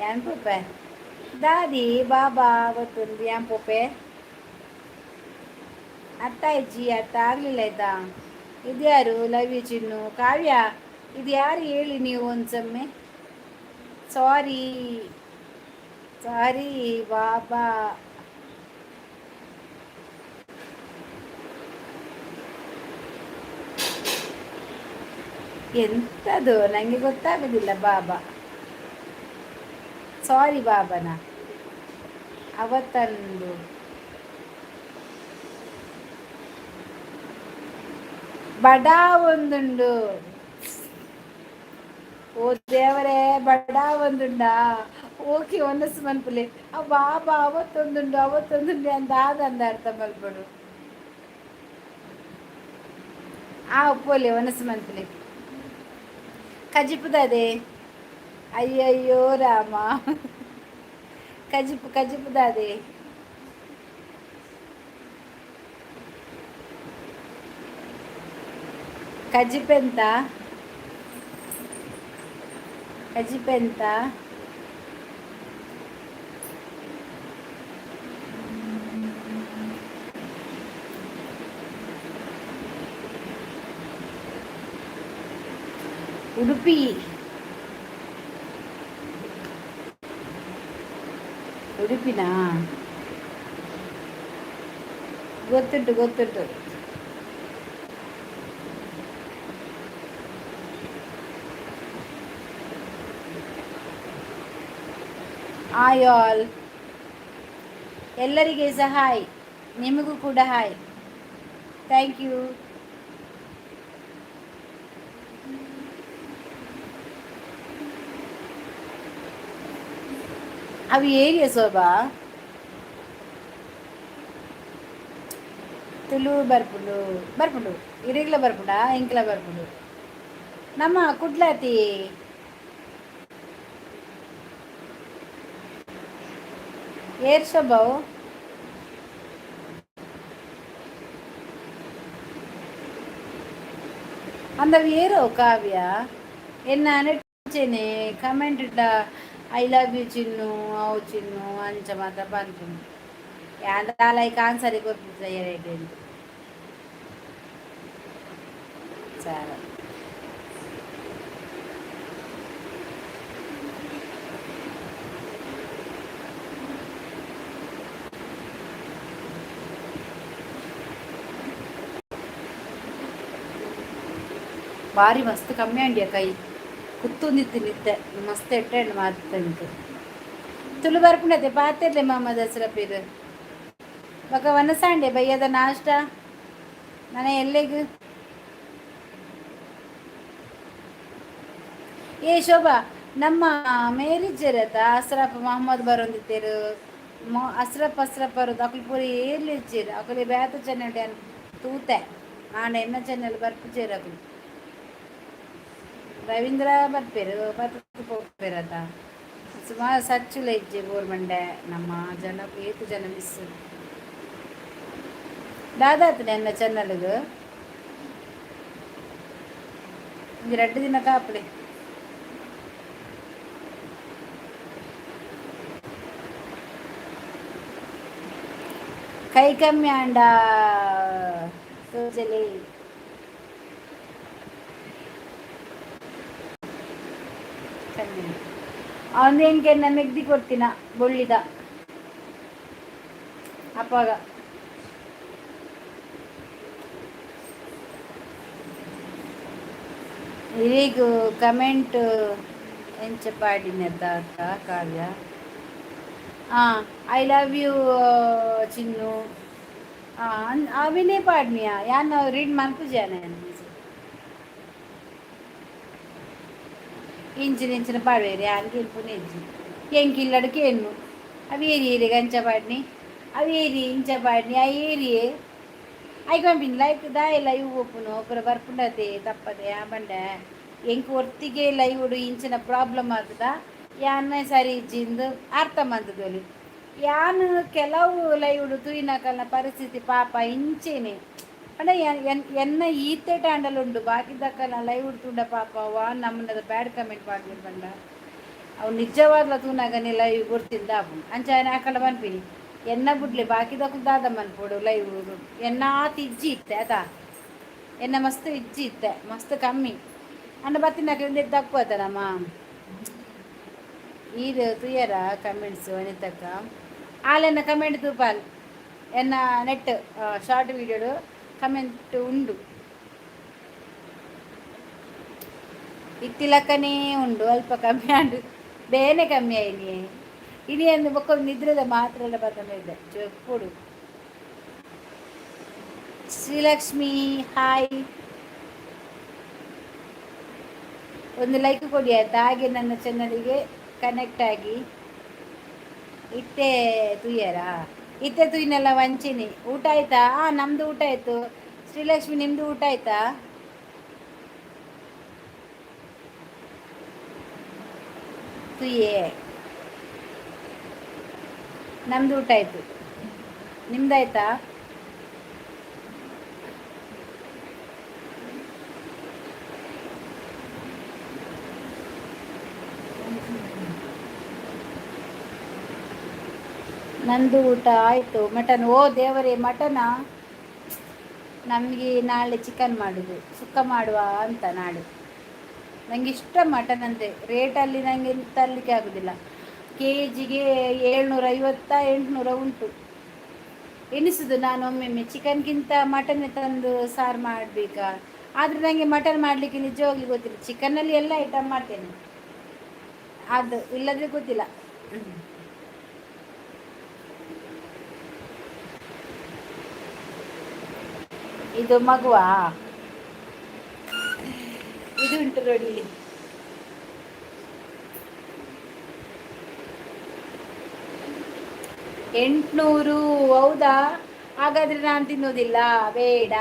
ಯಾನ್ ಪೋಪೆ ದಾದಿ ಬಾಬಾ ಅವತ್ತೊಂದು ಯಾನ್ ಪೋಪೆ. ಅರ್ಥ ಆಯ್ಜಿ, ಅರ್ಥ ಆಗಲಿಲ್ಲ ಆಯ್ತಾ? ಇದ್ಯಾರು? ಲವ್ you ಚಿನ್ನು. ಕಾವ್ಯ, ಇದು ಯಾರು ಹೇಳಿ ನೀವು ಒಂದ್ಸೊಮ್ಮೆ. ಸಾರಿ ಸಾರಿ ಬಾಬಾ. ಎಂಥದ್ದು ನನಗೆ ಗೊತ್ತಾಗೋದಿಲ್ಲ ಬಾಬಾ. ಸಾರಿ ಬಾಬನ. ಅವತ್ತಂದು ಬಡ ಒಂದುಂಡು. ಓ ದೇವರೇ, ಬಡ ಒಂದುಂಡ. ಓಕೆ, ಒನಸ್ ಮನ್ಪುಲೆ. ಆ ಬಾಬಾ ಅವತ್ತೊಂದುಂಡು ಅವತ್ತೊಂದುಂಡು ಅಂತ ಆದಂದ ಅರ್ಥ ಮಲ್ಪಡು. ಆ ಪೋಲೆ ಒನಸ್ ಮನ್ಪುಲೆ. ಕಜಿಪುದದೆ. ಅಯ್ಯಯ್ಯೋ ರಾಮ, ಕಜಿಪು ಕಜಿಪುದಾದೆ. ಕಜಿಪೆಂತ? ಕಜಿಪೆಂತ? ಉಡುಪಿ. ಉಡುಪಿನಾ? ಗೊತ್ತುಂಟು, ಗೊತ್ತುಂಟು. ಹಾಯ್ ಆಲ್, ಎಲ್ಲರಿಗೆ ಸಹ ಹಾಯ್. ನಿಮಗೂ ಕೂಡ ಹಾಯ್. Thank you. ಅವು ಏರಿಯಾ ಶೋಭಾ? ತುಳು ಬರ್ಪುಂಡು, ಬರ್ಪುಂಡು. ಇರೆಗ್ಲ ಬರ್ಪುಂಡಾ? ಎಂಕ್ಲ ಬರ್ಪುಂಡು. ನಮ್ಮ ಕುಡ್ಲಾತಿ. ಏರ್ ಶೋಭಾವು? ಅಂದವು ಏರೋ ಕಾವ್ಯ? ಎನ್ನ ನೆಟ್ಟೇನೆ comment. I love you Chinnu, ಅವು ಚಿನ್ನು ಅಂಚ ಮಾತ ಪನ್ಪುಂಡು. ಯಾಂದಾಲ ಆನ್ಸರ್ ಕೊರ್ಪುಜ ಎರೆಗ್. ಸರ. ಬಾರಿ ಮಸ್ತ್ ಕಮ್ಮಿ ಅಂಡಿಯ ಕೈ ಕುತ್ತೊಂದಿತ್ತು ನಿತ್ತೆ. ಮಸ್ತ್ ಎಟ್ಟೆ ಮಾತು. ತುಳು ಬರ್ಪುಂಡತೆ? ಪಾತೆರ್ಲೆ ಮಾಮ ದಸರಾ ಪೀರು. ಬೊಕ ವನಸಾಂಡೆ ಬಯ್ಯದ ನಾಷ್ಟ ನನ ಎಲ್ಲೆಗ್? ಏ ಶೋಭಾ, ನಮ್ಮ ಮೇರಿಜ್ಜರತ ಅಸ್ರಫ್ ಮೊಹಮ್ಮದ್ ಬರೊಂದಿತ್ತೇರು. ಅಸ್ರಫ್ ಅಸ್ರಫ್ ಬರೋದು. ಅಕುಲು ಪೂರ ಏರ್ಲು ಇಜ್ಜೆರ್. ಅಕುಲು ಬೇತ ಚೆನ್ನಡೆ ತೂತೆ. ಆಂಡ ಎನ್ನ ಚೆನ್ನಲ್ ಬರ್ಪುಜೆರ್ ಅಕುಲು. ರವೀಂದ್ರ ಬರ್ಪೇರು, ಬತ್ತುದು ಪೋಪೆರತ. ಸುಮಾರು ಸಚ್ಚುಲ ಇಜ್ಜೆ ಬೋರ್ಮಂಡೆ. ನಮ್ಮ ಜನ ಏತ್ ಜನ ಮಿಸ್ ದಾದಾತನೆ ಎನ್ನ ಚೆನ್ನಲ್ಗ್. ಒಂಜಿ ರಡ್ಡ್ ದಿನ ಕಾಪುಲೆ. ಕೈ ಕಮ್ಮಿ ಆಂಡ ತೋಜಲೆ. ಕಮ್ಮಿ ಅವನೇನ್ಕೆ ಮೆಗ್ದಿ ಕೊಡ್ತೀನ ಬೊಳ್ಳಿದ ಅಪ್ಪಾಗ. ಈಗ ಕಮೆಂಟ್ ಎಂಚ ಪಾಡಿನದ ಅಕ್ಕ ಕಾವ್ಯ? ಹಾಂ, I love you Chinnu. ಅವಿನೇ ಪಾಡ್ನಿಯಾ? ಯಾನ್ ರೀಡ್ ಮನ್ಪುಜಾನ. ಇಂಚಿನ ಇಂಚಿನ ಪಾಡ್ವೇರು. ಯಾನ್ ಕೇನ್ಪುನ ಇಜ್ಜಿ. ಎಂಕ್ ಕೇನ್ನು ಅವು ಏರಿ ಏರಿಗೆ ಅಂಚ ಪಾಡ್ನಿ, ಅವು ಏರಿ ಇಂಚ ಪಾಡ್ನಿ, ಆ ಏರಿಯೇ ಐಕ್ ಪನ್ಪಿನಿ ಲೈಕ್ ದಾಯೆ ಲೈವ್ ಪೋಪುನು ಪೂರ ಬರ್ಪುಂಡತೆ ತಪ್ಪದೆ. ಆ ಪಂಡ ಎಂಕ್ ಒರ್ತಿಗೆ ಲೈವ್ ಇಂಚಿನ ಪ್ರಾಬ್ಲಮ್ ಆತದ, ಯಾನ್ ಸರಿ ಇಜ್ಜಿಂದು ಅರ್ಥ ಮಂತುದೊಲಿ. ಯಾನ್ ಕೆಲವು ಲೈವ್ ತೂಯಿನಕಲ್ನ ಪರಿಸ್ಥಿತಿ ಪಾಪ ಇಂಚೆನೆ. ಪಂಡ ಎನ್ನ ಈತೆಟ ಆಂಡಲ ಉಂಡು, ಬಾಕಿದಕಲ್ನ ಲೈವ್ ತೂಂಡ ಪಾಪ ವಾ ನಮ್ಮನದ ಬ್ಯಾಡ್ ಕಮೆಂಟ್ ಪಾಡ್ವೆರ್ ಪಂಡ ಅವು ನಿಜವಾದ್ಲ ತೂನಗನೆ ಲೈವ್ ಗೊತ್ತಿಂದ ಆಪುಂಡು. ಅಂಚ ಅಕಲ್ಡ ಪನ್ಪಿನಿ, ಎನ್ನ ಬುಡ್ಲೆ, ಬಾಕಿದಕುಲು ದಾದ ಮನ್ಪೊಡು ಲೈವ್. ಎನ್ನ ಆತ್ ಇಜ್ಜಿ ಇತ್ತೆ ಅತಾ. ಎನ್ನ ಮಸ್ತ್ ಇಜ್ಜಿ ಇತ್ತೆ, ಮಸ್ತ್ ಕಮ್ಮಿ. ಅಂಡ ಬತ್ತಿನಕಲ್ ಉಂದೆಟ್ ತಪ್ಪು ಅತ. ನಮ್ಮ ಈರ್ ತೂಯರ ಕಮೆಂಟ್ಸ್? ವನಿತಕ್ಕ ಆಲೆನ ಕಮೆಂಟ್ ತೂಪಾಲ್. ಎನ್ನ ನೆಟ್ ಶಾರ್ಟ್ ವೀಡಿಯೋಡು ಕಮೆಂಟ್ ಉಂಡು. ಇತ್ತಿಲಕ್ಕನೇ ಉಂಡು, ಅಲ್ಪ ಕಮ್ಮಿ ಆಂಡು, ಬೇನೆ ಕಮ್ಮಿ ಆಯ್ನಿ. ಇನಿ ಅಂದು ಬೊಕ್ಕ ನಿದ್ರೆದ ಮಾತ್ರ ಎಲ್ಲ ಬರ್ತದೆ ಇದೆ ಚೊಪ್ಪುಡು. ಶ್ರೀಲಕ್ಷ್ಮಿ ಹಾಯ್, ಒಂದು ಲೈಕ್ ಕೊಡಿ ಆಯ್ತಾ? ಹಾಗೆ ನನ್ನ ಚಾನಲಿಗೆ ಕನೆಕ್ಟ್ ಆಗಿ. ಇತ್ತೆ ತುಯ್ಯರಾ? ಇತ್ತೆ ತುಯ್ನೆಲ್ಲ ವಂಚಿನಿ. ಊಟ ಆಯ್ತಾ? ನಮ್ದು ಊಟ ಆಯ್ತು ಶ್ರೀಲಕ್ಷ್ಮಿ, ನಿಮ್ದು ಊಟ ಆಯ್ತಾ? ತುಯ್ಯೆ, ನಮ್ದು ಊಟ ಆಯ್ತು, ನಿಮ್ದಾಯ್ತಾ? ನಂದು ಊಟ ಆಯಿತು. ಮಟನ್, ಓ ದೇವರೇ, ಮಟನಾ? ನಮಗೆ ನಾಳೆ ಚಿಕನ್ ಮಾಡೋದು, ಸುಕ್ಕ ಮಾಡುವ ಅಂತ ನಾಳೆ. ನನಗೆ ಇಷ್ಟ ಮಟನ್ ಅಂದರೆ. ರೇಟಲ್ಲಿ ನನಗೆ ತರಲಿಕ್ಕೆ ಆಗೋದಿಲ್ಲ. ಕೆಜಿಗೆ 750, 800 ಉಂಟು ಎನಿಸುದು. ನಾನು ಒಮ್ಮೆಮ್ಮೆ ಚಿಕನ್ಗಿಂತ ಮಟನ್ ತಂದು ಸಾರು ಮಾಡಬೇಕಾ? ಆದರೆ ನನಗೆ ಮಟನ್ ಮಾಡಲಿಕ್ಕೆ ನಿಜವಾಗ್ಲೂ ಗೊತ್ತಿಲ್ಲ. ಚಿಕನ್ನಲ್ಲಿ ಎಲ್ಲ ಐಟಮ್ ಮಾಡ್ತೇನೆ, ಅದು ಇಲ್ಲದ್ರೆ ಗೊತ್ತಿಲ್ಲ. ಇದು ಮಗುವಾ? ಇದು ಉಂಟು ನೋಡಿ ಇಲ್ಲಿ. 800 ಹೌದಾ? ಹಾಗಾದರೆ ನಾನು ತಿನ್ನೋದಿಲ್ಲ, ಬೇಡ.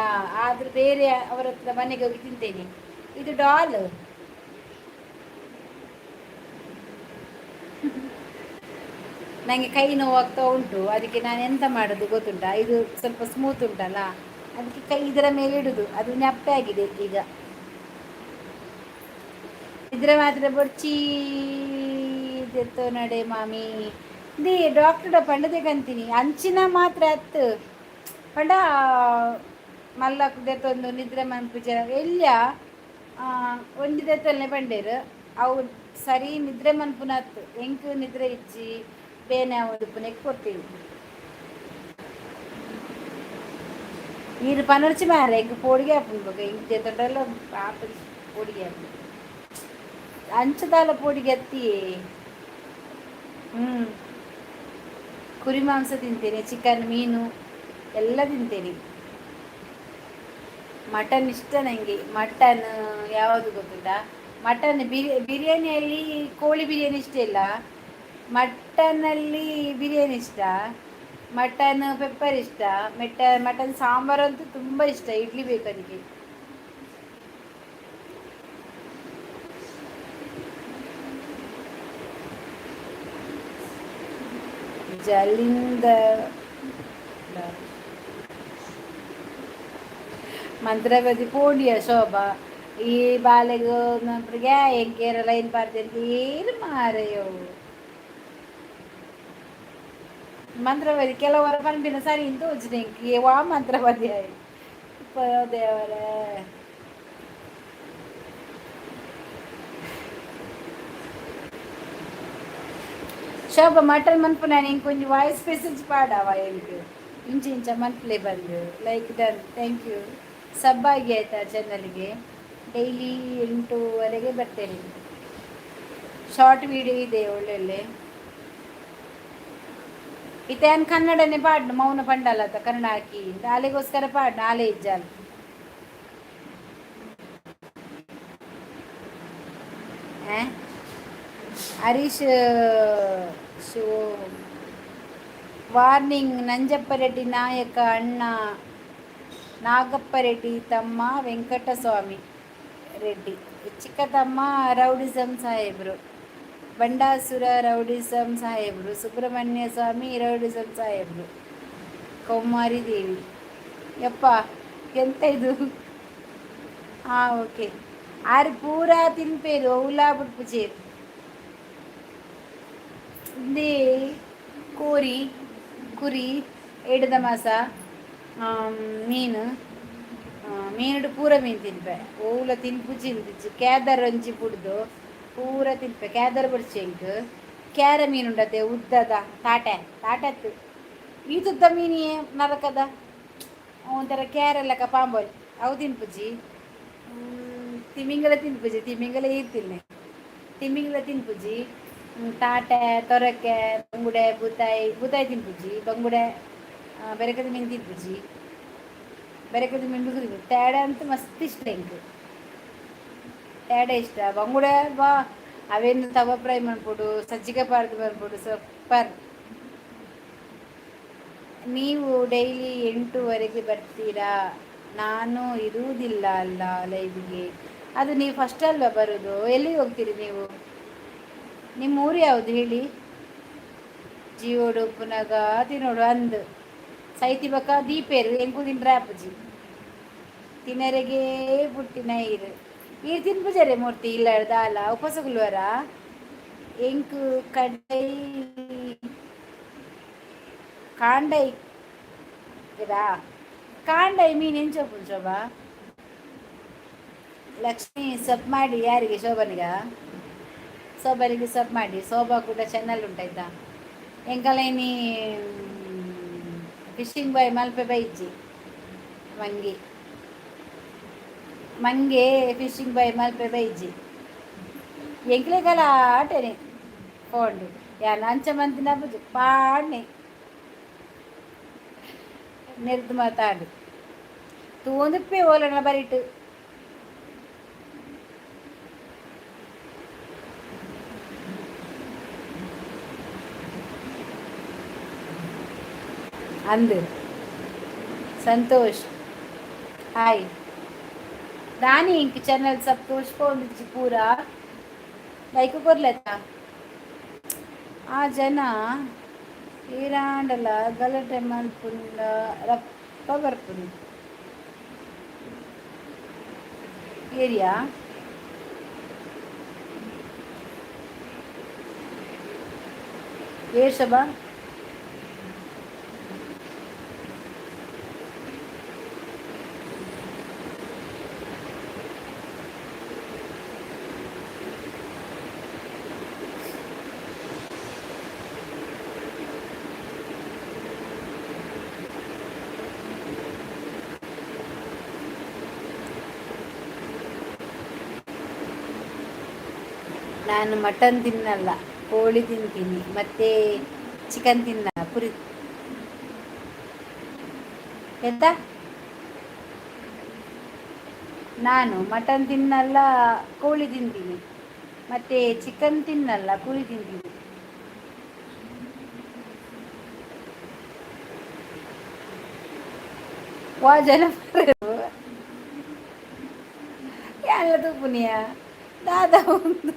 ಆದರೆ ಬೇರೆ ಅವರ ಹತ್ರ ಮನೆಗೆ ಹೋಗಿ ತಿಂತೇನೆ. ಇದು ಡಾಲ್. ನನಗೆ ಕೈ ನೋವಾಗ್ತಾ ಉಂಟು, ಅದಕ್ಕೆ ನಾನು ಎಂತ ಮಾಡೋದು ಗೊತ್ತುಂಟಾ? ಇದು ಸ್ವಲ್ಪ ಸ್ಮೂತ್ ಉಂಟಲ್ಲ, ಅದಕ್ಕೆ ಕೈ ಇದರ ಮೇಲೆ ಇಡುದು. ಅದು ನಪ್ಪೆ ಆಗಿದೆ ಈಗ. ಇದ್ರ ಮಾತ್ರ ಬೊರ್ಚಿ ನಡೆ ಮಾಮಿ the doctor ಪಂಡದೆ ಕಂತೀನಿ. ಅಂಚಿನ ಮಾತ್ರ ಅತ್ತು ಪಂಡ ಮಲ್ಲ ದೆತ್ತೊಂದು ನಿದ್ರೆ ಮನ್ಪುಜ ಎಲ್ಯ ಒಂಜಿ ದೆತ್ತೊಲ್ನೆ ಪಂಡೇರು. ಅವು ಸರಿ ನಿದ್ರೆ ಮನ್ಪುನ ಅತ್ತು. ಎಂಕ್ ನಿದ್ರೆ ಇಜ್ಜಿ, ಬೇನೆ ಆವೊಂದು ಕೊಡ್ತೀವಿ. ಈರು ಪನರ್ಚಿ ಮಾರ ಎಂಕ್ ಪೋಡಿಗೆ ಆಪುಂಡು. ಬೊಕ ಎಂಕ್ ದೆತ್ತೊಂಡಲ ಪಾಪ ಪೋಡಿಗೆ ಆಪುಂಡು. ಅಂಚದಾಲ ಪೋಡಿಗೆ ಅತ್ತಿಯೇ. ಕುರಿ ಮಾಂಸ ತಿಂತೇನೆ, ಚಿಕನ್, ಮೀನು ಎಲ್ಲ ತಿಂತೇನೆ. ಮಟನ್ ಇಷ್ಟ ನನಗೆ. ಮಟನ್ ಯಾವುದು ಗೊತ್ತುಂಟಾ? ಮಟನ್ ಬಿರಿಯಾನಿಯಲ್ಲಿ ಕೋಳಿ ಬಿರಿಯಾನಿ ಇಷ್ಟ ಇಲ್ಲ. ಮಟನಲ್ಲಿ ಬಿರಿಯಾನಿ ಇಷ್ಟ, ಮಟನ್ ಪೆಪ್ಪರ್ ಇಷ್ಟ, ಮಟನ್ ಸಾಂಬಾರು ಅಂತೂ ತುಂಬ ಇಷ್ಟ. ಇಡ್ಲಿ ಬೇಕು ಅದಕ್ಕೆ. ಜಲಿಂದ ಮಂತ್ರಗತಿ ಪೋಂಡಿಯ ಶೋಭಾ ಈ ಬಾಲೆಗು ಎಂಕೇರ ಲೈನ್ ಪಾರ್ತಿ ಏನು ಮಾರೆಯೋ. ಮಂತ್ರವಾದಿ ಕೆಲವರ ಪನ್ಪಿನ ಸರಿ ಇಂತ ಎಂಕ್ ವಾ ಮಂತ್ರವಾದಿ ಆಯ್ ದೇವರೇ. ಶೋಭಾ ಮಟನ್ ಮನ್ಪು ನಾನು ಇಂಕೊಂಜಿ ವಾಯ್ಸ್ ಮೆಸೇಜ್ ಪಾಡವ ಎಂಕ್ ಇಂಚ ಇಂಚ ಮನ್ಪ್ಲೆ ಬಂದು. Like done, thank you. ಸಬ್ಬಾಗಿ ಆಯಿತಾ ಚಾನಲ್ಗೆ. ಡೈಲಿ 8ವರೆಗೆ ಬರ್ತೇನೆ. ಶಾರ್ಟ್ ವಿಡಿಯೋ ಇದೆ ಒಳ್ಳೊಳ್ಳೆ. ಇತ್ತೆ ಕನ್ನಡನೇ ಪಾಡ್ನು ಮೌನ ಪಂಡಲತ್ತ ಕನ್ನಡ ಹಾಕಿ ಆಲೆಗೋಸ್ಕರ ಪಾಡ್ನು ಆಲೆ ಇಜ್ಜಾಲ್. ಹರೀಶ್ ಶಿವ ವಾರ್ನಿಂಗ್. ನಂಜಪ್ಪ ರೆಡ್ಡಿ ನಾಯಕ ಅಣ್ಣ, ನಾಗಪ್ಪ ರೆಡ್ಡಿ ತಮ್ಮ, ವೆಂಕಟಸ್ವಾಮಿ ರೆಡ್ಡಿ ಚಿಕ್ಕ ತಮ್ಮ, ರೌಡಿಸಂ ಸಾಹೇಬರು, ಬಂಡಾಸುರ ರೌಡಿಸಂ ಸಾಹೇಬರು, ಸುಬ್ರಹ್ಮಣ್ಯ ಸ್ವಾಮಿ ರೌಡಿಸಂ ಸಾಹೇಬರು, ಕೌಮಾರಿ ದೇವಿ. ಯಪ್ಪ ಎಂತ ಇದು? ಹಾಂ ಓಕೆ. ಆರು ಪೂರಾ ತಿನ್ಪೇರು ಉಲಾ ಬುಡ್ಪುಜೇರು. ಇಂದೇ ಕೋರಿ, ಕುರಿ, ಎಡದ ಮಾಸ, ಮೀನು, ಮೀನುಡು ಪೂರ ಮೀನು ತಿನ್ಪೆ. ಓಲ ತಿನ್ಪುಜಿ ಕ್ಯಾದರ್ ಒಂಜಿ ಬುಡ್ದು ಪೂರ ತಿನ್ಪೆ. ಕ್ಯಾದರ್ ಬಡ್ಚಿ ಎಂಕ್. ಕ್ಯಾರ ಮೀನು ಉಂಡತೆ ಉದ್ದದ ತಾಟೆ ತಾಟತ್ತು ಈತುದ್ದ ಮೀನಿಯೇ ನರಕದ ಒಂಥರ ಕ್ಯಾರ ಲೆಕ್ಕ ಪಾಂಬೋಲಿ ಅವು ತಿನ್ಪುಜಿ. ತಿಮಿಂಗಲ ತಿನ್ಪುಜಿ, ತಿಮಿಂಗಲ ಈರ್ತಿಲ್ಲೆ, ತಿಮಿಂಗಲ ತಿನ್ಪುಜಿ. ತಾಟೆ, ತೊರಕೆ, ಬಂಗುಡೆ, ಬೂತಾಯಿ. ಬೂತಾಯಿ ತಿನ್ಪುಜಿ, ಬಂಗುಡೆ, ಬೆರಕದ ಮೀನು ತಿನ್ಪುಜಿ. ಬೆರಕದ ಮೀನು ತಿನ್ಪುಜಿ. ತೇಡೆ ಅಂತ ಮಸ್ತ್ ಇಷ್ಟ ಎಂಕ್, ತೇಡೆ ಇಷ್ಟ. ಬಂಗುಡೆ ಬಾ ಅವೇನು ತವ ಫ್ರೈ ಮನ್ಪೊಡು, ಸಜ್ಜಿಗೆ ಪಾರ್ದು ಮನ್ಪೊಡು, ಸೂಪರ್. ನೀವು ಡೈಲಿ 8ವರೆಗೆ ಬರ್ತೀರಾ? ನಾನು ಇರುವುದಿಲ್ಲ ಅಲ್ಲ ಲೈವ್ಗೆ. ಅದು ನೀವು ಫಸ್ಟ್ ಅಲ್ವಾ ಬರೋದು? ಎಲ್ಲಿಗೆ ಹೋಗ್ತೀರಿ ನೀವು? ನಿಮ್ಮ ಊರು ಯಾವುದು ಹೇಳಿ. ಜೀವೋಡು ಪುನಗ ತಿನ್ನೋಡು ಅಂದು ಸೈತಿ ಬಕ್ಕ ದೀಪೇರು ಎಂಕು ತಿಂಡ್ರೆ ಅಪ್ಪುಜಿ. ತಿನ್ನರೆಗೆ ಪುಟ್ಟಿನ ಈರು ಈರು ತಿನ್ಪುಜರೆ ಮೂರ್ತಿ ಇಲ್ಲ ದಾಲ ಉಪವಾಸ. ಎಂಕು ಕಡೈ ಕಾಂಡೈ ಇದಾ ಕಾಂಡೈ ಮೀನು ಎಂಚ ಶೋಭಾ? ಲಕ್ಷ್ಮಿ ಸಬ್ ಮಾಡಿ. ಯಾರಿಗೆ? ಶೋಭನಿಗ? ಶೋಭನಿಗೆ ಸಬ್ ಮಾಡಿ. ಶೋಭಾ ಕೂಡ ಚಾನಲ್ ಉಂಟಾಯ್ತಾ? ಎಂಕಲೈನಿ ಫಿಶಿಂಗ್ ಬಾಯ್ ಮಲ್ಪೆ ಬೈಜಿ. ಮಂಗಿ ಮಂಗೆ ಫಿಶಿಂಗ್ ಬಾಯ್ ಮಲ್ಪೆ ಬೈಜಿ. ಎಂಕ್ಲೆ ಗಲಾಟೆನೆ ಫೋಂಡು ಯಾನ್ ಅಂಚ ಮಂತಿನ ಪಾಡ್ನೆ ನೆರ್ದು ಮಾತಾಡು ತೂಂದುಪ್ಪೆ ಓಲನ ಬರಿಟು. ಅಂದು ಸಂತೋಷ್ ಹಾಯ್. ದಾನಿ ಇಂಕ್ ಚಾನಲ್ ಸಬ್ ತೋಚ್ಕೊಂದಿಜ್ಜಿ ಪೂರ ಲೈಕ್ ಕೊರ್ಲೆತ್ತ. ಆ ಜನ ಈರಾಂಡಲ ಗಲಾಟೆ ಮಲ್ಪುಂಡ ರಪ್ಪ ಬರ್ಪುಂಡು ಏರಿಯಾ. ಏ ಶೋಭಾ, ನಾನು ಮಟನ್ ತಿನ್ನಲ್ಲ, ಕೋಳಿ ತಿಂತೀನಿ ಮತ್ತೆ ಚಿಕನ್ ತಿನ್ನಲ್ಲ, ಕುರಿ ಎಂತ. ನಾನು ಮಟನ್ ತಿನ್ನಲ್ಲ, ಕೋಳಿ ತಿಂತೀನಿ ಮತ್ತೆ ಚಿಕನ್ ತಿನ್ನಲ್ಲ, ಕುರಿ ತಿಂತೀನಿ. ವಾ ಜನ ಎಲ್ಲ ತೂಪುನಿಯ ದಾದಾ ಒಂದು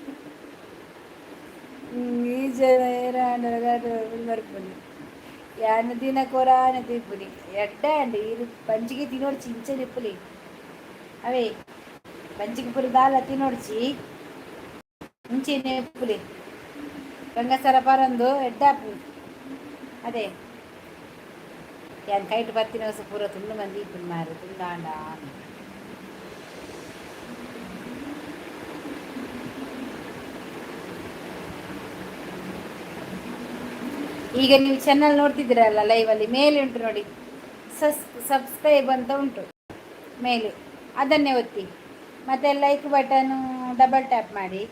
ಈ ಜನ ಬರ್ಪುನಿ. ಯಾನ್ ದಿನ ಕೊರಾನ ತಿಪ್ಪುನಿ. ಎಡ್ಡೆ ಅಂಡ್ ಇರು ಬಂಜಿಗೆ ತಿನ್ನೋಡ್ಚಿ, ಇಂಚ ನಿಪ್ಪುಲಿ ಅವೇ ಬಂಜಿಗೆ ಪುರಿ ದಾಲ ತಿನ್ನೋಡ್ಚಿ, ಇಂಚೆನೆ ಇಪ್ಪುಲಿ ಗಂಗಸರ ಪರಂದು ಎಡ್ಡೆ ಆಪುನಿ. ಅದೇ ಯಾನ್ ಕೈಟ್ ಬತ್ತಿನ ಹೊಸ ಪೂರ ತುಂಡು ಮಂದಿ ಇಪ್ಪುನಿ ಮಾರು ತುಂಡಾಂಡ. ಈಗ ನೀವು ಚಾನಲ್ ನೋಡ್ತಿದ್ದೀರಲ್ಲ ಲೈವಲ್ಲಿ, ಮೇಲೆ ಉಂಟು ನೋಡಿ, ಸಬ್ಸ್ಕ್ರೈಬ್ ಅಂತ ಉಂಟು ಮೇಲೆ, ಅದನ್ನೇ ಒತ್ತಿ. ಮತ್ತು ಲೈಕ್ ಬಟನು ಡಬಲ್ ಟ್ಯಾಪ್ ಮಾಡಿ.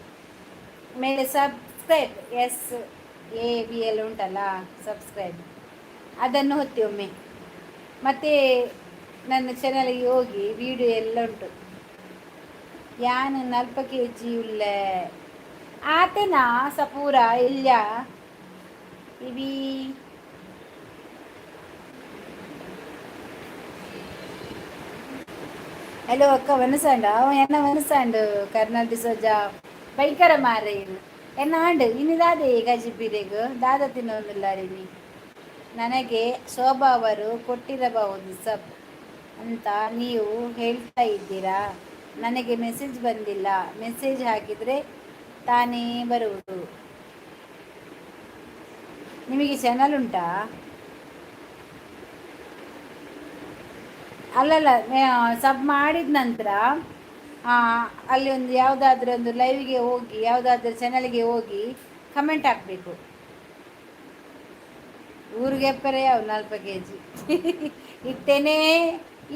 ಮೇಲೆ ಸಬ್ಸ್ಕ್ರೈಬ್ SABL ಉಂಟಲ್ಲ ಸಬ್ಸ್ಕ್ರೈಬ್, ಅದನ್ನು ಒತ್ತಿ ಒಮ್ಮೆ. ಮತ್ತು ನನ್ನ ಚಾನಲ್ಗೆ ಹೋಗಿ, ವಿಡಿಯೋ ಎಲ್ಲ ಉಂಟು. ಯಾನ್ 40 ಕೆಜಿ ಉಲ್ಲೆ ಆತೆನಾ ಸಪೂರ ಇಲ್ಲ ಇವಿ. ಹಲೋ ಅಕ್ಕ, ವನಸಾಂಡ ಎನ್ನ ವನಸಾಂಡು ಕರ್ನಲ್ ಡಿಸೋಜ ಭಯಂಕರ ಮಾರ ಇದು ಎನ್ನ ಆಂಡ್ ಇನ್ನು ದಾದೆ ಗಜಿಬಿರೆಗ್ ದಾದ ತಿನ್ನೋದಿಲ್ಲ ರೀ. ನನಗೆ ಶೋಭಾ ಅವರು ಕೊಟ್ಟಿರಬಹುದು ಸಬ್ ಅಂತ ನೀವು ಹೇಳ್ತಾ ಇದ್ದೀರಾ. ನನಗೆ ಮೆಸೇಜ್ ಬಂದಿಲ್ಲ. ಮೆಸೇಜ್ ಹಾಕಿದರೆ ತಾನೇ ಬರುವುದು. ನಿಮಗೆ ಚಾನಲ್ ಉಂಟಾ? ಅಲ್ಲಲ್ಲ, ಸಬ್ ಮಾಡಿದ ನಂತರ ಅಲ್ಲಿ ಒಂದು ಯಾವುದಾದ್ರೂ ಒಂದು ಲೈವ್ಗೆ ಹೋಗಿ, ಯಾವುದಾದ್ರೂ ಚಾನಲ್ಗೆ ಹೋಗಿ ಕಮೆಂಟ್ ಹಾಕಬೇಕು. ಊರಿಗೆ ಎಪ್ಪರೆ ಯಾವ 40 ಕೆಜಿ ಇತ್ತೇನೆ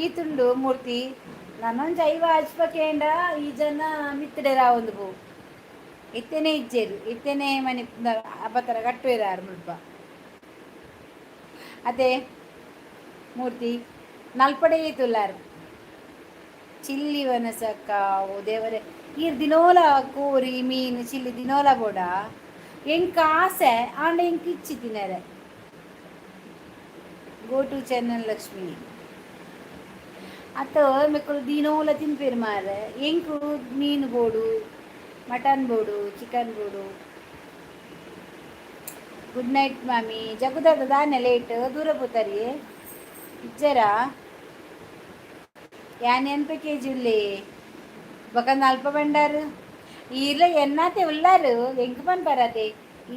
ಈ ತುಂಡು ಮೂರ್ತಿ. ನಾನೊಂದು ಐವ ಅಜ್ಪಕೇಂಡ ಈ ಜನ ಮಿತ್ತಡೆ ರಾವೊಂದು ಪೋ ಇತ್ತೇನೆ ಇಜ್ಜೇರು ಇತ್ತೇನೆ ಮನೆ ಅಪತರ ಕಟ್ಟುವೆರಾರು ಮುಲ್ಪ. ಅದೇ ಮೂರ್ತಿ ನಲ್ಪಡೆ ತುಲ್ಲಾರು. ಚಿಲ್ಲಿ ವನಸಕ್ಕ, ಓ ದೇವರೇ, ಈರ್ ದಿನೋಲ ಕೋರಿ ಮೀನು ಚಿಲ್ಲಿ ದಿನೋಲ ಬೋಡ. ಎಂಕ್ ಆಸೆ ಆಂಡ ಎಂಕ್ ಇಚ್ಚಿ ತಿನ್ನರೆ. Go to channel Lakshmi. ಅತ್ತ ಮೆಕ್ಕಲು ದಿನೋಲ ತಿನ್ಪೇರು ಮಾರೆ. ಎಂಕು ಮೀನು ಬೋಡು, ಮಟನ್ ಬೋಡು, ಚಿಕನ್ ಬೋಡು. ಗುಡ್ ನೈಟ್ ಮಾಮಿ. ಜಗುದಾದ ದಾನೆ ಲೇಟ್ ದೂರ ಪೋತಾರಿ ಇಜ್ಜರಾ? ಯಾನ್ ಎನ್ಪ ಕೆಜಿ ಉಲ್ಲೆ? ಬೊಕ ನಲ್ಪ ಬಂಡಾರು ಈರ್ಲ ಎನ್ನಾತೆ ಉಲ್ಲಾರು. ಎಂಕ್ ಪನ್ಪರತೆ,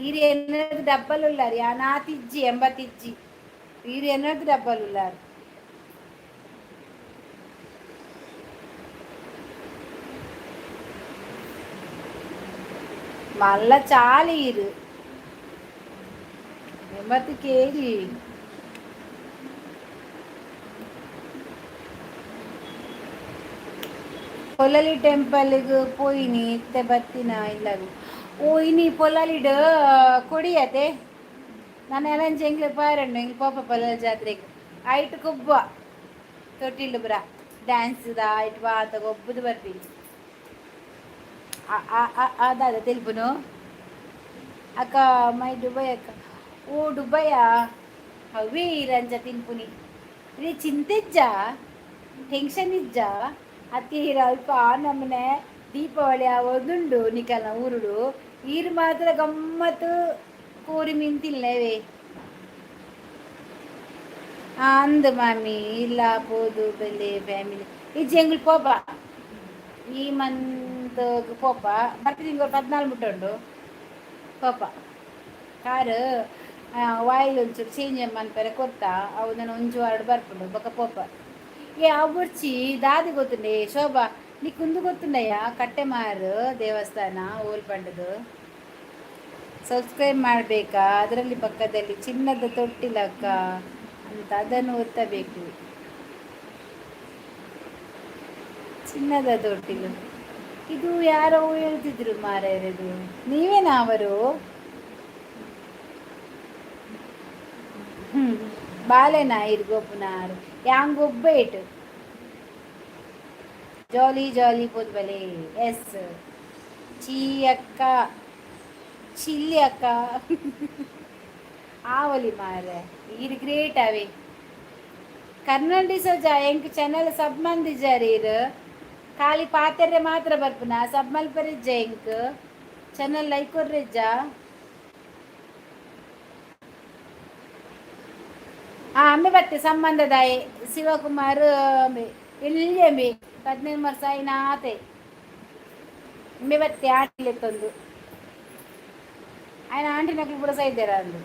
ಈರ್ ಎನ್ನದ ಡಬ್ಬಲ್ ಉಲ್ಲಾರು. ಯಾನಾತಿಜ್ಜಿ, 80 ಇಜ್ಜಿ. ಈರ್ ಎನ್ನದ ಡಬ್ಬಲ್ ಉಲ್ಲಾರು. ಮಲ್ಲ ಚಾಲಿ ಈರು 80 ಕೆಜಿ. ಪೊಲಲಿ ಟೆಂಪಲ್ಗೆ ಪೋಯಿನಿ, ಇತ್ತೆ ಬತ್ತಿನ ಇಲ್ಲಗ್. ಓ, ಇನಿ ಪೊಲಲಿಡ್ ಕೊಡಿಯತೆ. ನಾನು ಎಲಂಚ ಎಂಗ್ಲೆ ಪಾರಂಡು, ಎಂಗ್ಲು ಪೋಪ ಪೊಲಲಿ ಜಾತ್ರೆಗ್. ಐಟ್ ಕೊಬ್ಬ ತೊಟ್ಟಿಲ್ಡು ಪುರ ಡ್ಯಾನ್ಸ್ the ಐಟ್ ಮಾತ ಗೊಬ್ಬುದು ಬರ್ಪಿನಿ. ಅದಾದ ತೆಲ್ಪುನು ಅಕ್ಕ. ಮೈ ದುಬೈ ಅಕ್ಕ. ಓ ದುಬೈಯ ಅವೇ ಇರಂಜ ತಿನ್ಪುನಿ ರೀ. ಚಿಂತೆಜ್ಜ, ಟೆನ್ಷನ್ ಇಜ್ಜ. ಅತಿ ಅಲ್ಪ ನಮ್ಮನೆ ದೀಪಾವಳಿ ಒಂದುಂಡು ನಿಕಲ್ನ ಊರುಡು. ಈರ್ ಮಾತ್ರ ಗಮ್ಮತ್ತು ಕೋರಿ ಮೀನು ತಿನ್ಲೇವೆ ಅಂದ್ ಮಾಮಿ. ಇಲ್ಲ ಪೋದು ಬೆಲೆ ಫ್ಯಾಮಿಲಿ ಇಜ್ಜಿ. ಎಂಗ್ಲು ಪೋಪ, ಈ ಮಂತ್ ಪೋಪ. ಬರ್ತೀನಿ, 14 ಮುಟ್ಟ ಉಂಡು ಪೋಪ. ಕಾರ್ ವಾಯಿಲ್ ಒಂಚೂರು ಚೇಂಜ್ ಮನ್ಪೆರೆ ಕೊರ್ತಾ. ಅವು ನಾನು ಒಂಜಿ ವಾರಡ್ ಬರ್ಪುಂಡು, ಬೊಕ ಪೋಪ. ಏ, ಅವು ಬೊಡ್ಚಿ, ದಾದಿ ಗೊತ್ತುಂಡೆ ಶೋಭಾ, ನಿಕ್ಕುಂದು ಗೊತ್ತುಂಡಯ್ಯ? ಕಟ್ಟೆಮಾರು ದೇವಸ್ಥಾನ ಓಲ್ ಪಂಡದು? ಸಬ್ಸ್ಕ್ರೈಬ್ ಮಾಡಬೇಕಾ? ಅದರಲ್ಲಿ ಪಕ್ಕದಲ್ಲಿ ಚಿನ್ನದ ತೊಟ್ಟಿಲಕ್ಕ ಅಂತ, ಅದನ್ನು ಒತ್ತಬೇಕು. ಚಿನ್ನದ ತೊಟ್ಟಿಲು ಇದು ಯಾರೋ ಹೇಳ್ತಿದ್ರು ಮಾರಾಯರದು. ನೀವೇನಾ ಅವರು? ಬಾಲೆನಾ ಇರ್ಗೊಪ್ಪುನಾರು ಯಾಂಗ್ ಒಬ್ಬ ಇಟ್ಟು ಜಾಲಿ ಜಾಲಿ ಪೋದ್ ಬಲೆ. ಎಸ್ ಚೀ ಅಕ್ಕ, ಚಿಲ್ಲಿ ಅಕ್ಕ ಆವಲಿ ಮಾರೆ. ಈರ್ ಗ್ರೇಟ್ ಅವೆ. ಕರ್ನಲ್ ಸೋಜಾ ಎಂಕ್ ಚಾನಲ್ ಸಬ್ ಮಂದಿಜಾರ್. ಈರ್ ಖಾಲಿ ಪಾತೆರ್ರೆ ಮಾತ್ರ ಬರ್ಪುನ, ಸಬ್ ಮಲ್ಪರಿಜ್ಜ. ಎಂಕ್ ಚಾನಲ್ ಲೈಕ್ ಕೊರ್ರೆಜ್ಜ. ಅಂಬೆ ಬತ್ತೆ ಸಂಬಂಧದಾಯೆ ಶಿವಕುಮಾರ್. ಅಂಬೆ ಎಲ್ಲಿ? ಅಂಬೆ 15 ವರ್ಷ ಆಯ್ನಾತೆ. ಅಂಬೆ ಬತ್ತೆ ಆಟಿಲೆತ್ತೊಂದು ఆయన ಆಂಟಿ ನಕಲು ಕೂಡ ಸಹ ಅಂದು.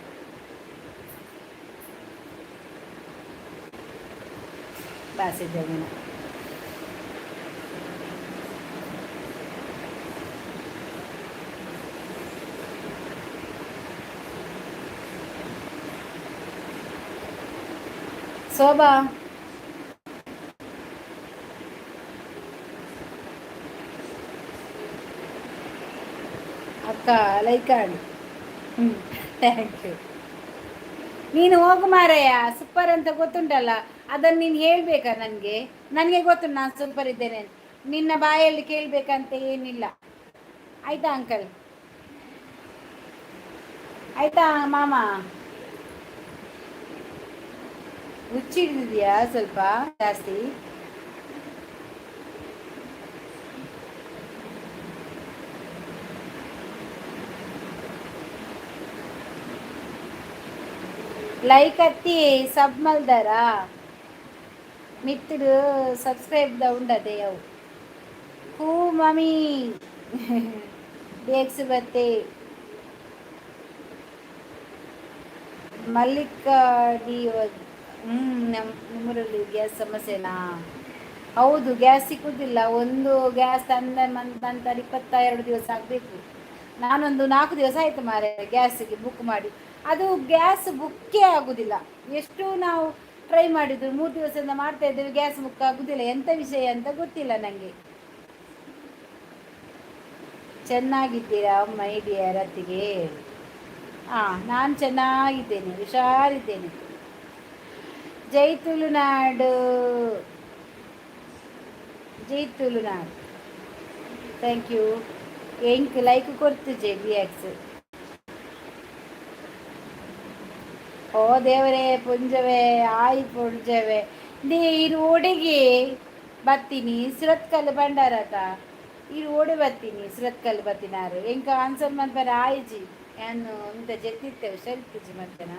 ಬಾಸಿದ್ದೆ. ಶೋಭಾ, ಅಕ್ಕ ಲೈಕ್ ಆಡಿ. Thank you. ನೀನು ಹೋಗು ಮಾರಾಯ. ಸೂಪರ್ ಅಂತ ಗೊತ್ತುಂಟಲ್ಲ, ಅದನ್ನು ನೀನು ಹೇಳಬೇಕಾ ನನಗೆ? ನನಗೆ ಗೊತ್ತುಂಟು ನಾನು ಸೂಪರ್ ಇದ್ದೇನೆ. ನಿನ್ನ ಬಾಯಲ್ಲಿ ಕೇಳಬೇಕಂತ ಏನಿಲ್ಲ. ಆಯ್ತಾ ಅಂಕಲ್? ಆಯ್ತಾ ಮಾಮ? ಹುಚ್ಚಿಡಿದ್ಯಾ ಸ್ವಲ್ಪ ಜಾಸ್ತಿ? ಲೈಕ್ ಹತ್ತಿ ಸಬ್ ಮಲ್ದಾರ ಮಿತ್ತುಡು ಸಬ್ಸ್ಕ್ರೈಬ್ the ಉಂಡದೆ ಅವು. ಹೂ ಮಮ್ಮಿ, ಡೇಕ್ಸ್ ಬತ್ತೆ. ಮಲ್ಲಿಕಾ ಡಿ. ಹ್ಞೂ, ನಮ್ಮೂರಲ್ಲಿ ಗ್ಯಾಸ್ ಸಮಸ್ಯೆನಾ? ಹೌದು, ಗ್ಯಾಸ್ ಸಿಕ್ಕುದಿಲ್ಲ. ಒಂದು ಗ್ಯಾಸ್ ತಂದ ನಂತರ 22 ದಿವಸ ಆಗಬೇಕು. ನಾನೊಂದು 4 ದಿವಸ ಆಯಿತು ಮಾರೆ ಗ್ಯಾಸಿಗೆ ಬುಕ್ ಮಾಡಿ. ಅದು ಗ್ಯಾಸ್ ಬುಕ್ಕೇ ಆಗುದಿಲ್ಲ. ಎಷ್ಟು ನಾವು ಟ್ರೈ ಮಾಡಿದ್ರು. 3 ದಿವಸದಿಂದ ಮಾಡ್ತಾ ಇದ್ದೇವೆ, ಗ್ಯಾಸ್ ಬುಕ್ ಆಗುದಿಲ್ಲ. ಎಂತ ವಿಷಯ ಅಂತ ಗೊತ್ತಿಲ್ಲ ನನಗೆ. ಚೆನ್ನಾಗಿದ್ದೀರಾ my dear ಅತ್ತಿಗೆ? ಹಾಂ, ನಾನು ಚೆನ್ನಾಗಿದ್ದೇನೆ, ಹುಷಾರಿದ್ದೇನೆ. ಜೈ ತುಳುನಾಡು, ಜೈ ತುಳುನಾಡು. Thank you. ಎಂಕ್ ಲೈಕ್ ಕೊಡ್ತುಜೆ ರಿಯಾಕ್ಸ್. ಓ ದೇವರೇ, ಪುಂಜವೇ ಆಯ್ ಪುಂಜವೇ. ನೀರು ಓಡಿಗೆ ಬತ್ತೀನಿ ಸುರತ್ಕಲ್ ಭಂಡಾರತ. ಈರು ಓಡಿ ಬತ್ತೀನಿ ಸುರತ್ಕಲ್ ಬತ್ತಿನಾರು. ಎಂಕ ಆನ್ಸರ್ ಮನ್ಪರ ಆಯ್ಜಿ. ಯಾನು ಇಂತ ಜೆತ್ತಿತ್ತೆ, ಹುಷಾರಿತ್ತಿಜಿ ಮತ್ತೇನ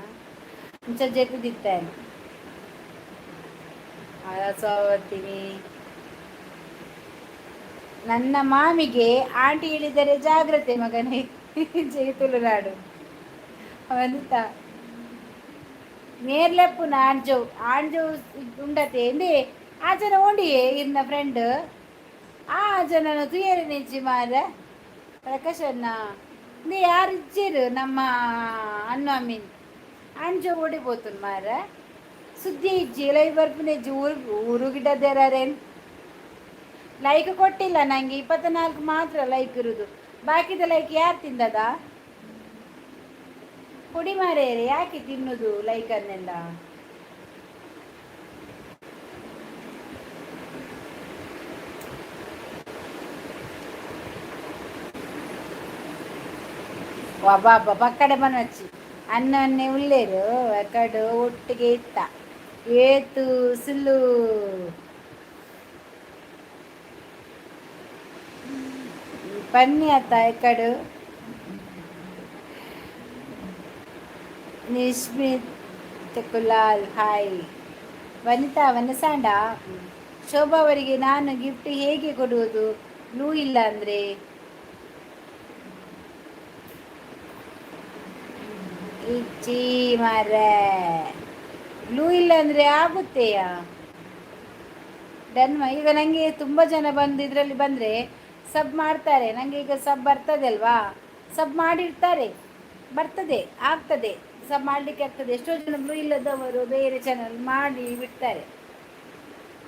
ಇಂಚ ಜೆತ್ತಿದಿತ್ತೇನೆ. ಬರ್ತೀನಿ. ನನ್ನ ಮಾಮಿಗೆ ಆಂಟಿ ಹೇಳಿದರೆ ಜಾಗ್ರತೆ ಮಗನೇ. ಜೈ ತುಳುನಾಡು. ವನಿತಾ ಮೇರ್ಲೆಪ್ಪುನ ಆಂಜೋವ್ ಆಂಜೋವ್ ಉಂಡತೆ ಎಂದೇ ಆ ಜನ ಓಂಡಿಯೇ ಇರ್ನ ಫ್ರೆಂಡ್. ಆ ಜನನ ತುಯರೆ ನಿಜ್ಜಿ ಮಾರ ಪ್ರಕಾಶಣ್ಣ. ಇಂದು ಯಾರು ಇಜ್ಜೆರು ನಮ್ಮ ಅನ್ನು ಅಮೀನ್ ಆಂಜೋವ್ ಓಡಿ ಪೋತುನ್ ಮಾರ. ಸುದ್ದಿ ಇಜ್ಜಿ, ಲೈವ್ ಬರ್ಪುನೆಜ್ಜಿ. ಊರು ಊರು ಗಿಡದೇರೇನ್ ಲೈಕ್ ಕೊಟ್ಟಿಲ್ಲ ನಂಗೆ. 24 ಮಾತ್ರ ಲೈಕ್ ಇರುದು, ಬಾಕಿದ ಲೈಕ್ ಯಾರು ತಿಂದದ? ಪುಡಿ ಮಾರೇರೆ, ಯಾಕೆ ತಿನ್ನುದು ಲೈಕ್ ಅನ್ನೆಲ್ಲ? ಅಬ್ಬಾ, ಪಕ್ಕಡೆ ಬನಚ್ಚಿ ಅನ್ನನ್ನೇ ಉಲ್ಲೇರು ಅಕಡು ಒಟ್ಟಿಗೆ ಇತ್ತ ಏತು ಸುಲ್ಲು. ಪನ್ನಿ ಆತ ಎಕಡು. ನಿಶ್ಮಿತ್ ಕುಲಾಲ್ ಹಾಯ್. ವನಿತಾ ವನಸಾಂಡ. ಶೋಭಾ ಅವರಿಗೆ ನಾನು ಗಿಫ್ಟ್ ಹೇಗೆ ಕೊಡುವುದು, ಬ್ಲೂ ಇಲ್ಲ ಅಂದ್ರೆ? ಇಚ್ಚಿ ಮಾರ್ರೆ, ಬ್ಲೂ ಇಲ್ಲ ಅಂದ್ರೆ ಆಗುತ್ತೆಯಾ? ಡನ್. ಈಗ ನನಗೆ ತುಂಬ ಜನ ಬಂದು ಇದರಲ್ಲಿ ಬಂದರೆ ಸಬ್ ಮಾಡ್ತಾರೆ. ನನಗೆ ಈಗ ಸಬ್ ಬರ್ತದೆ ಅಲ್ವಾ? ಸಬ್ ಮಾಡಿರ್ತಾರೆ, ಬರ್ತದೆ, ಆಗ್ತದೆ, ಸಬ್ ಮಾಡಲಿಕ್ಕೆ ಆಗ್ತದೆ. ಎಷ್ಟೋ ಜನ ಬ್ಲೂ ಇಲ್ಲದವರು ಬೇರೆ ಚಾನಲ್ ಮಾಡಿ ಬಿಡ್ತಾರೆ.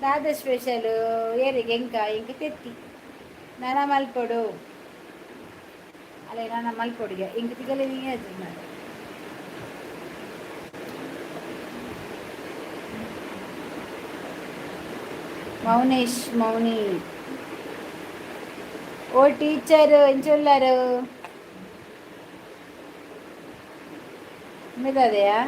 ದಾದ ಸ್ಪೆಷಲು ಏರಿಗೆ? ಎಂಕ ಎಂಕ ತೆತ್ತಿ ನನ ಮಲ್ಪೊಡು ಅಲ್ಲೇ ನನ್ನ ಮಲ್ಪೊಡಿಗೆ ಎಂಕ ತಿಗಲೆ ಮಾಡಿ. ಮೌನೇಶ್ ಮೌನಿ. ಓ ಟೀಚರ್ ಎಂಚೊಲ್ಲಾರು ಮೆದದೆಯಾ?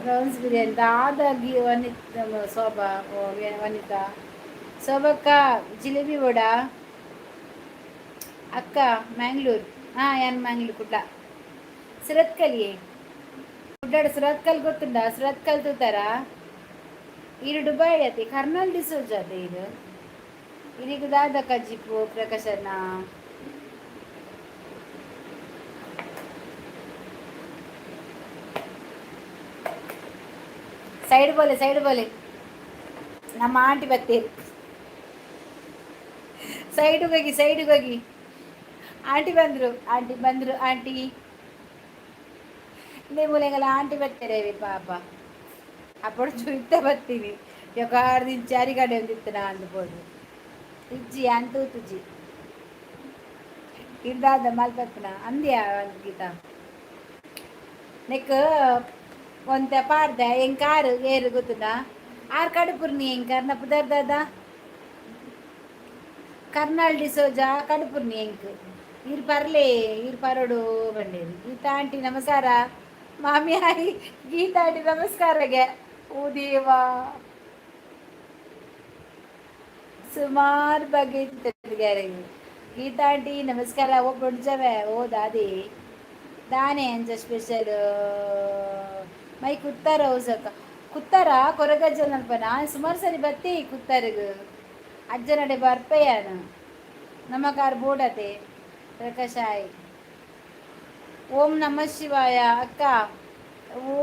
ಪ್ರಾನ್ಸ್ ಬಿರಿಯಾನಿ ದಾದಾಗಿ. ವನಿತಾ ಶೋಭಾ, ಓ ವನಿತಾ ಶೋಭಕ್ಕ, ಜಿಲೇಬಿ ವಡಾ ಅಕ್ಕ. ಮ್ಯಾಂಗ್ಳೂರ್. ಹಾಂ, ಯಾನ್ ಮ್ಯಾಂಗ್ಳೂರ್ ಕುಡ್ಲ ಸುರತ್ಕಲ್ಯೇ. ಕುಡ್ಲಾಡ್ ಸುರತ್ಕಲ್ ಗೊತ್ತುಂಡ? ಸುರತ್ಕಲ್ ತೂತಾರ? ಈರು ದುಬೈ ಅತಿ ಕರ್ನಲ್ ಡಿಸೋಜ ಅತೆ. ಇದು ಇದೀಗ ದಾದ ಕಜ್ಜಿಪು ಪ್ರಕಾಶನ. ಸೈಡ್ ಬೋಲೆ, ಸೈಡ್ ಬೋಲೆ. ನಮ್ಮ ಆಂಟಿ ಬತ್ತೀರಿ. ಸೈಡ್ಗೆ ಹೋಗಿ, ಸೈಡ್ಗೆ ಹೋಗಿ. ಆಂಟಿ ಬಂದರು, ಆಂಟಿ ಬಂದರು. ಆಂಟಿ ಮೂಲೆಗೆಲ್ಲ ಆಂಟಿ ಬರ್ತಾರೆ ಪಾಪ. ಅప్పుడు ಚುಯ್ತಾ ಬರ್ತೀನಿ ಯೊಕಾರ್ದಿಂಚಿ ಅರಿಗಡೆ ಒಂದಿತ್ತು ಅಂದ್ಬೋದು. ಇಜ್ಜಿ ಅಂತೂತುಜಿ ಇರ್ದಾದ ಮಲ್ಪತ್ನ ಅಂದ್ಯಾ ಗೀತಾ. ನೆಕ್ ಒಂತೆ ಪಾಡ್ದೆ. ಎಂಕಾರು ಏರು ಗೊತ್ತದ? ಆರ್ ಕಡುಪುರ್ನಿ ಎಂಕರ್ನ ಪುದರ್ದಾದ ಕರ್ನಾಳ್ ಡಿಸೋಜಾ ಕಡುಪುರ್ನಿ ಎಂಕ್. ಇರ್ ಪರ್ಲೆ, ಇರ್ ಪರಡು ಬಂಡೇರಿ. ಗೀತಾ ಆಂಟಿ ನಮಸ್ಕಾರ. ಮಾಮಿ ಆಯಿ. ಗೀತಾ ಆಂಟಿ ನಮಸ್ಕಾರಗೆ. ಓ ದೇವಾ, ಸುಮಾರು ಬಗ್ಗೆ ಗೀತಾ ಆಂಟಿ ನಮಸ್ಕಾರ. ಓ ಬೊಡ್ಜವೆ. ಓ ದಾದಿ ದಾನೆ ಅಂಚ ಸ್ಪೆಷಲ್ ಮೈ ಕುತ್ತಾರ ಹೌಸಕ್ಕ? ಕುತ್ತಾರ ಕೊರಗಜ್ಜನಲ್ಪ ನಾನು ಸುಮಾರು ಸರಿ ಬತ್ತಿ ಕುತ್ತಾರಿಗ. ಅಜ್ಜನಡೆ ಬರ್ಪೆಯಾನ ನಮ್ಮ ಕಾರ್ ಬೋಡತೆ. ಪ್ರಕಾಶ್ ಆಯ್. ಓಂ ನಮ ಶಿವಾಯ ಅಕ್ಕ. ಓ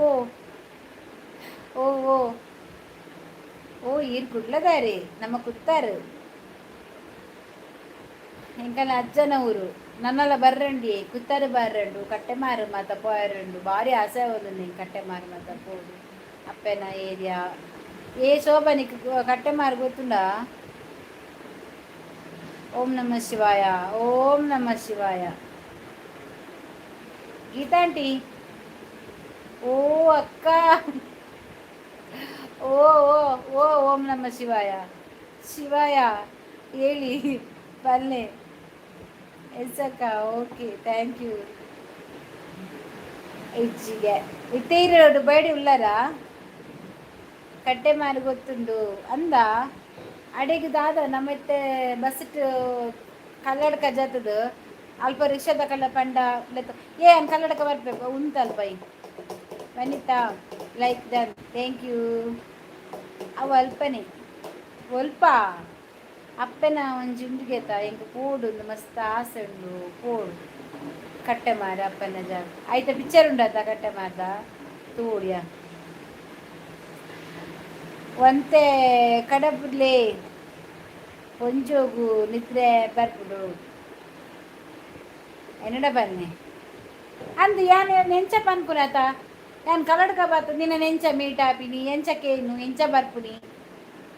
ಓ ಓ ಓ, ಈರ್ ಕುಡ್ಲದಾರಿ ನಮ್ಮ ಕುತ್ತಾರು. ಎಂಕಲ್ನ ಅಜ್ಜನ ಊರು. ನನ್ನೆಲ್ಲ ಬರ್ರಂಡಿ ಕುತ್ತಾರು ಬರ್ರಂಡು ಕಟ್ಟೆಮಾರು ಮಾತ ಪೋಯರಂಡು. ಭಾರಿ ಆಸೆ ಒಂದು ನಿಂಗೆ ಕಟ್ಟೆಮಾರು ಮಾತ ಪೋಡು. ಅಪ್ಪೆನ ಏರಿಯಾ. ಏ ಶೋಭಾ, ನಿಕ್ ಕಟ್ಟೆಮಾರು ಗೊತ್ತುಂಡಾ? ಓಂ ನಮ ಶಿವಾಯ, ಓಂ ನಮ ಶಿವಾಯ. ಗೀತಾ ಆಂಟಿ, ಓ ಅಕ್ಕ, ಓ ಓ ಓ, ಓಂ ನಮ ಶಿವಾಯ ಶಿವಾಯ. ಹೇಳಿ ಬನ್ನಿ. ಎಸ್ ಅಕ್ಕ, ಓಕೆ, thank you. ಇಜ್ಜಿಗೆ ಇತ್ತೇರು ಬೈಡಿ ಉಳ್ಳಾರ. ಕಟ್ಟೆಮಾರು ಗೊತ್ತುಂಡು ಅಂದ. ಅಡೆಗೆ ದಾದ ನಮ್ಮೆತ್ತೆ ಬಸ್ಟ್ ಕಲ್ಲಡ್ಕ ಜತ್ತದು ಅಲ್ಪ ರಿಕ್ಷಾದ ಕಲ್ಲ ಪಂಡ. ಏ ಅನ್ ಕಲ್ಲಡ್ಕ ಬರ್ಬೇಕು ಉಂತಲ್ಪ. ಈ ವನಿತಾ, ಲೈಕ್ ಡನ್, thank you. ಅವು ಅಲ್ಪನೆ ಒಲ್ಪ ಅಪ್ಪೆನ ಒಂಜಿ ಉಂಡುಗೆತ. ಎಂಕ್ ಪೋಡು ಮಸ್ತ್ ಆಸೆ ಉಂಡು ಪೋಡು. ಕಟ್ಟೆ ಮಾರ ಅಪ್ಪನ ಜಾಗ ಆಯ್ತಾ? ಪಿಕ್ಚರ್ ಉಂಡತ ಕಟ್ಟೆ ಮಾರ್ದ ತೂಡಿಯ. ಒಂತೆ ಕಡಪುಡ್ಲೆ, ಒಂಜೋಗು ನಿದ್ರೆ ಬರ್ಪುಡು. ಎನ್ನಡ ಬನ್ನಿ ಅಂದು. ಯಾನ್ ನೆಂಚ ಪನ್ಪುನತ? ಯಾನ್ ಕಲ್ಲಡ್ಕ ಬತ್ತ ನಿನ್ನ ನೆಂಚ ಮೀಟ್ ಆಪಿನಿ? ಎಂಚ ಕೇನು? ಎಂಚ ಬರ್ಪುನಿ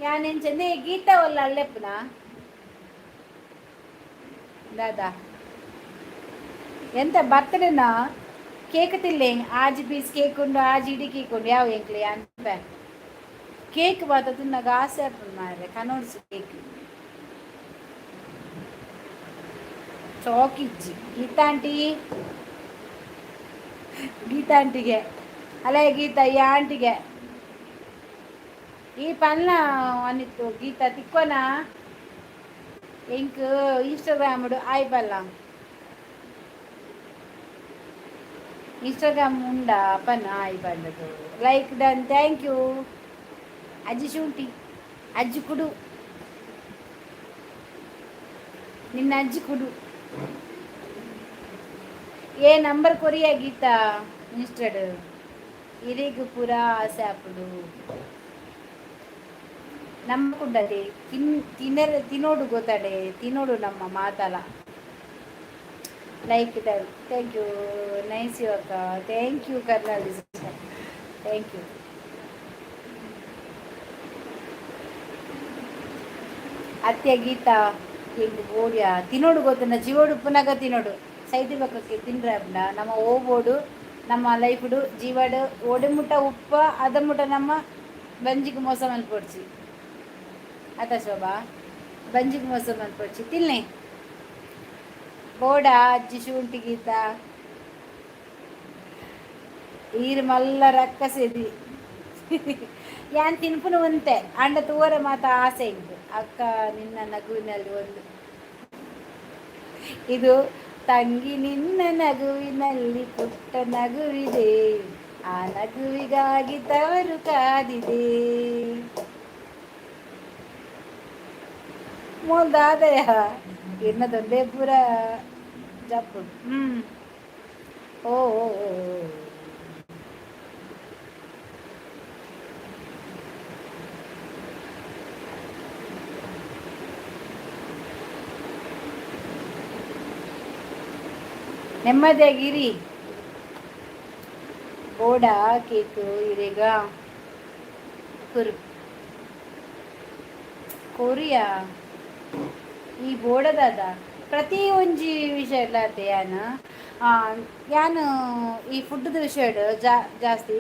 ಯಾನ್? ಎಂಚ ನೇ ಗೀತಾ ಒಲ್ಲ ಅಲ್ಲೆಪ್ಪುನ ದಾದಾ? ಎಂತ ಬರ್ತಡೆನಾ? ಕೇಕ್ ತಿಲ್ಲೆ. ಆಜಿ ಪೀಸ್ ಕೇಕ್ ಉಂಡು, ಆಜಿ ಇಡೀ ಕೇಕ್ ಉಂಡು. ಯಾವ ಎಂಕ್ಲೆ ಅನ್ಪೆ ಕೇಕ್ ಬಾತ ತಿನ್ನಾಗ ಆಸೆ ಆಪುಂಡು ಮಾರ್ರೆ. ಕನೋಡ್ಸಿ ಕೇಕ್ ಚಾಕ್ ಇಜ್ಜಿ. ಗೀತಾ ಆಂಟಿ, ಗೀತಾ ಆಂಟಿಗೆ ಅಲ್ಲ ಗೀತಾ, ಈ ಆಂಟಿಗೆ ಈ ಪನ್ನ ಅನಿತ್ತು. ಗೀತಾ ತಿಕ್ಕೋನಾ? ಎಂಕ್ ಇನ್ಸ್ಟಾಗ್ರಾಮ್ ಆಯ್ ಪಲ್ಲ. ಇನ್ಸ್ಟಾಗ್ರಾಮ್ ಉಂಡಾ ಪನ್ನ ಆಯ್ ಪಲ್ಲದು. Like done, thank you. ಅಜ್ಜಿ ಶುಂಠಿ ಅಜ್ಜಿ ಕುಡು, ನಿನ್ನ ಅಜ್ಜಿ ಕುಡು. ಏ ನಂಬರ್ ಕೊರಿಯ ಗೀತಾ ಇನ್ಸ್ಟಾಡ್. ಇರಿಗ್ ಪೂರ ಆಸೆ ಆಪುಂಡು. ನಮ್ಮ ಕುಂಡದೆ ತಿನ್ ತಿನ್ನರೆ ತಿನ್ನೋಡು ಗೊತ್ತಾಡೆ ತಿನ್ನೋಡು ನಮ್ಮ ಮಾತಲ. Like done, thank you. Nice you ಅಕ್ಕ, thank you. Karnal, thank you. ಅತ್ಯ Gita, ಎಂಕ್ ಬೋಡ್ಯಾ ತಿನ್ನೋಡು ಗೊತ್ತುಂಡ? ಜೀವೋಡು ಉಪ್ಪುನಾಗ ತಿನ್ನೋಡು. ಸೈತಿ ಬಕ್ಕಕ್ಕೆ ತಿನ್ರೆ ಅಪ್ಪ. ನಮ್ಮ ಓಬೋಡು ನಮ್ಮ ಲೈಫ್ಡು ಜೀವಡ್ ಓಡೆ ಮುಟ್ಟ ಉಪ್ಪ ಅದ ಮುಟ್ಟ ನಮ್ಮ ಬಂಜಿಗೆ ಮೋಸ ಮಲ್ಪೊಡ್ಚಿ ಆತ ಶೋಭಾ. ಬಂಜಿಗೆ ಮೋಸ ಮಲ್ಪೊಡ್ಚಿ ತಿನ್ನೆ ಬೋಡ ಅಜ್ಜಿ ಶುಂಠಿ. ಗೀತಾ, ಈರ್ ಮಲ್ಲ ರಕ್ಕಸೆದಿ. ಯಾನ್ ತಿನ್ಪುನು ಒಂತೆ ಅಂಡ ತೂವರೆ ಮಾತ ಆಸೆ ಇಂಕ್. ಅಕ್ಕ, ನಿನ್ನ ನಗುವಿನಲ್ಲಿ ಒಂದು ಇದು. ತಂಗಿ, ನಿನ್ನ ನಗುವಿನಲ್ಲಿ ಪುಟ್ಟ ನಗುವಿದೆ, ಆ ನಗುವಿಗಾಗಿ ತವರು ಕಾದಿದೆ. ಮೋಲ್ದಾದಯ ಇನ್ನ ದೊಡ್ಡ ಪೂರ ಜಪ್ಪು. ಹ್ಮ್ ಓ ಓ ಓ. ನೆಮ್ಮದಿಯಾಗಿರಿ. ಬೋಡ ಕೇಕು ಇರೆಗ ಕುರು ಕೊರಿಯಾ ಈ ಬೋಡದಾದ ಪ್ರತಿ ಒಂಜಿ ವಿಷಯ ಇಲ್ಲಾತೆ. ಯಾನ್ ಯಾನ್ ಈ ಫುಡ್ದ ವಿಷಯಡ್ ಜಾಸ್ತಿ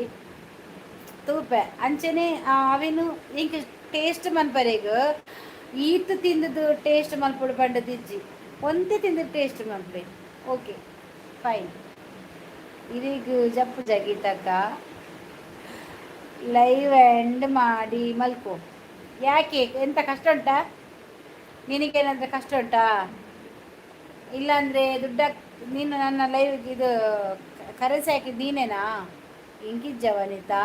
ತೂಪೆ. ಅಂಚನೆ ಅವೇನು ಎಂಕ್ ಟೇಸ್ಟ್ ಮನ್ಪರೆಗ್ ಈತ್ ತಿಂದದು ಟೇಸ್ಟ್ ಮಲ್ಪೊಡು ಪಂಡದಿಜ್ಜಿ. ಒಂತೆ ತಿಂದು ಟೇಸ್ಟ್ ಮನ್ಪೆ, ಓಕೆ, ಫೈನ್. ಇರೆಗ್ ಜಪ್ಪು ಜಗೀತಕ್ಕ. ಲೈವ್ ಎಂಡ್ ಮಾಡಿ ಮಲ್ಕೊ. ಯಾಕೆ? ಎಂತ ಕಷ್ಟ ಉಂಟಾ ನಿನಗೇನಾದ್ರೆ? ಕಷ್ಟ ಉಂಟಾ? ಇಲ್ಲಾಂದರೆ ದುಡ್ಡ ನೀನು ನನ್ನ ಲೈವ್ ಇದು ಕರೆನ್ಸಿ ಹಾಕಿದ್ದು ನೀನೇನಾ? ಇಂಕಿಜ್ಜ ವನಿತಾ.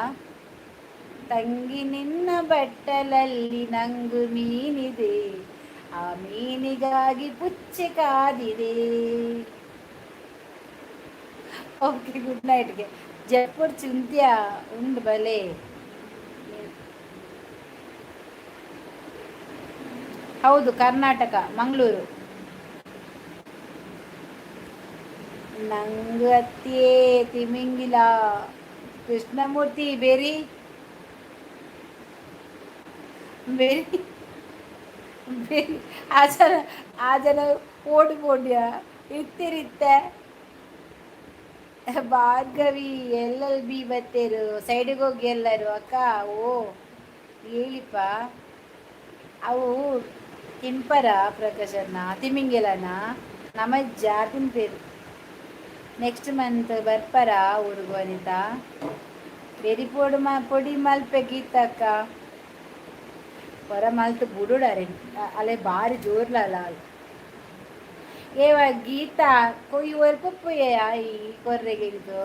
ತಂಗಿ, ನಿನ್ನ ಬಟ್ಟಲಲ್ಲಿ ನಂಗು ಮೀನಿದೆ, ಆ ಮೀನಿಗಾಗಿ ಪುಚ್ಚೆ ಕಾದಿದೆ. ಓಕೆ, ಗುಡ್ ನೈಟ್ಗೆ ಜೈಪುರ್ ಚಿಂತ್ಯ ಉಂಡು ಬಲೆ. ಹೌದು, ಕರ್ನಾಟಕ, ಮಂಗಳೂರು. ನಂಗತ್ಯೇ ತಿಮಿಂಗಿಲ. ಕೃಷ್ಣಮೂರ್ತಿ ಬೇರಿ. ವೆರಿ ವೆರಿ ಆ ಜನ ಆ ಜನ ಓಡಿ ಪೋಡ್ಯ ಇತ್ತಿರಿತ್ತೆ. ಭಾರ್ಗವಿ ಎಲ್.ಎಲ್.ಬಿ ಬತ್ತೇರು ಸೈಡಿಗೆ ಹೋಗಿ ಎಲ್ಲರೂ. ಅಕ್ಕ, ಓ ಹೇಳಿಪ್ಪ. ಅವು ತಿನ್ಪರ ಪ್ರಕಾಶಣ್ಣ? ತಿಮಿಂಗಿಲನ ನಮ್ಮಜ್ಜ ತಿನ್ಪೇರು. ನೆಕ್ಸ್ಟ್ ಮಂತ್ ಬರ್ಪರ ಊರುಗು ಅನಿತಾ? ಬೆರಿ ಪೊಡಿ ಮಾ ಪೊಡಿ ಮಲ್ಪೆ ಗೀತಕ್ಕ. ಹೊರ ಮಲ್ತು ಬುಡುಡಾರೆ ಅಲೆ ಬಾರಿ ಜೋರ್ಲಲ್ಲ. ಏವ ಗೀತಾ ಕೊಯ್ ಒಲ್ಪ ಈ ಕೊರ್ರೆಗೆ ಇದು.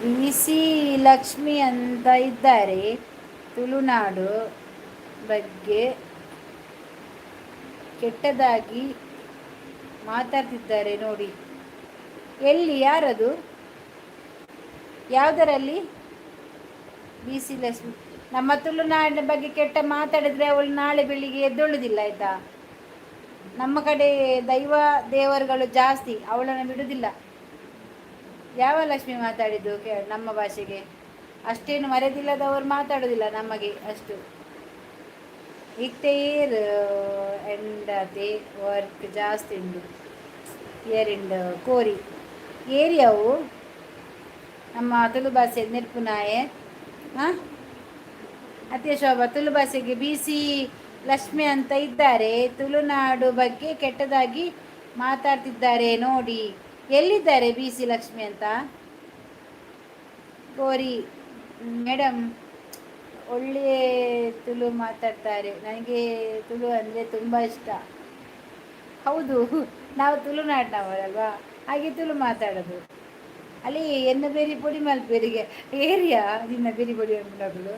ಬಿ ಸಿ ಲಕ್ಷ್ಮಿ ಅಂತ ಇದ್ದಾರೆ, ತುಳುನಾಡು ಬಗ್ಗೆ ಕೆಟ್ಟದಾಗಿ ಮಾತಾಡ್ತಿದ್ದಾರೆ ನೋಡಿ. ಎಲ್ಲಿ, ಯಾರದು, ಯಾವುದರಲ್ಲಿ? ಬಿ ಸಿ ಲಕ್ಷ್ಮಿ ನಮ್ಮ ತುಳುನಾಡಿನ ಬಗ್ಗೆ ಕೆಟ್ಟ ಮಾತಾಡಿದ್ರೆ ಅವಳು ನಾಳೆ ಬೆಳಿಗ್ಗೆ ಎದ್ದೊಳ್ಳುದಿಲ್ಲ, ಆಯ್ತಾ? ನಮ್ಮ ಕಡೆ ದೈವ ದೇವರುಗಳು ಜಾಸ್ತಿ, ಅವಳನ್ನು ಬಿಡುವುದಿಲ್ಲ. ಯಾವ ಲಕ್ಷ್ಮಿ ಮಾತಾಡಿದ್ದು? ನಮ್ಮ ಭಾಷೆಗೆ ಅಷ್ಟೇನು ಮರ್ಯಾದಿಲ್ಲದವರು ಮಾತಾಡೋದಿಲ್ಲ ನಮಗೆ ಅಷ್ಟು. ಇತ್ತೆ ಏರ್ ಎಂಡತೆ ವರ್ಕ್ ಜಾಸ್ತಿ ಉಂಡು ಏರಿಂಡ್ ಕೋರಿ ಏರಿಯಾವು. ನಮ್ಮ ತುಳು ಭಾಷೆ ನೆರ್ಪುನಾಯೆ. ಹಾಂ, ಅತಿ ಶೋಭಾ, ತುಳು ಭಾಷೆಗೆ ಬಿ ಸಿ ಲಕ್ಷ್ಮಿ ಅಂತ ಇದ್ದಾರೆ, ತುಳುನಾಡು ಬಗ್ಗೆ ಕೆಟ್ಟದಾಗಿ ಮಾತಾಡ್ತಿದ್ದಾರೆ ನೋಡಿ. ಎಲ್ಲಿದ್ದಾರೆ ಬಿ ಸಿ ಲಕ್ಷ್ಮಿ ಅಂತ? ಕೋರಿ ಮೇಡಮ್ ಒಳ್ಳೆಯ ತುಳು ಮಾತಾಡ್ತಾರೆ, ನನಗೆ ತುಳು ಅಂದರೆ ತುಂಬ ಇಷ್ಟ. ಹೌದು, ನಾವು ತುಳುನಾಡಿನವರಲ್ವಾ, ಹಾಗೆ ತುಳು ಮಾತಾಡೋದು. ಅಲ್ಲಿ ಎನ್ನ ಬೇರಿ ಪೊಡಿ ಮಲ್ಪೇರಿಗೆ ಏರಿಯಾ ನಿನ್ನ ಬೆರಿ ಪೊಡಿ ಮಲ್ಪುನಕುಲು.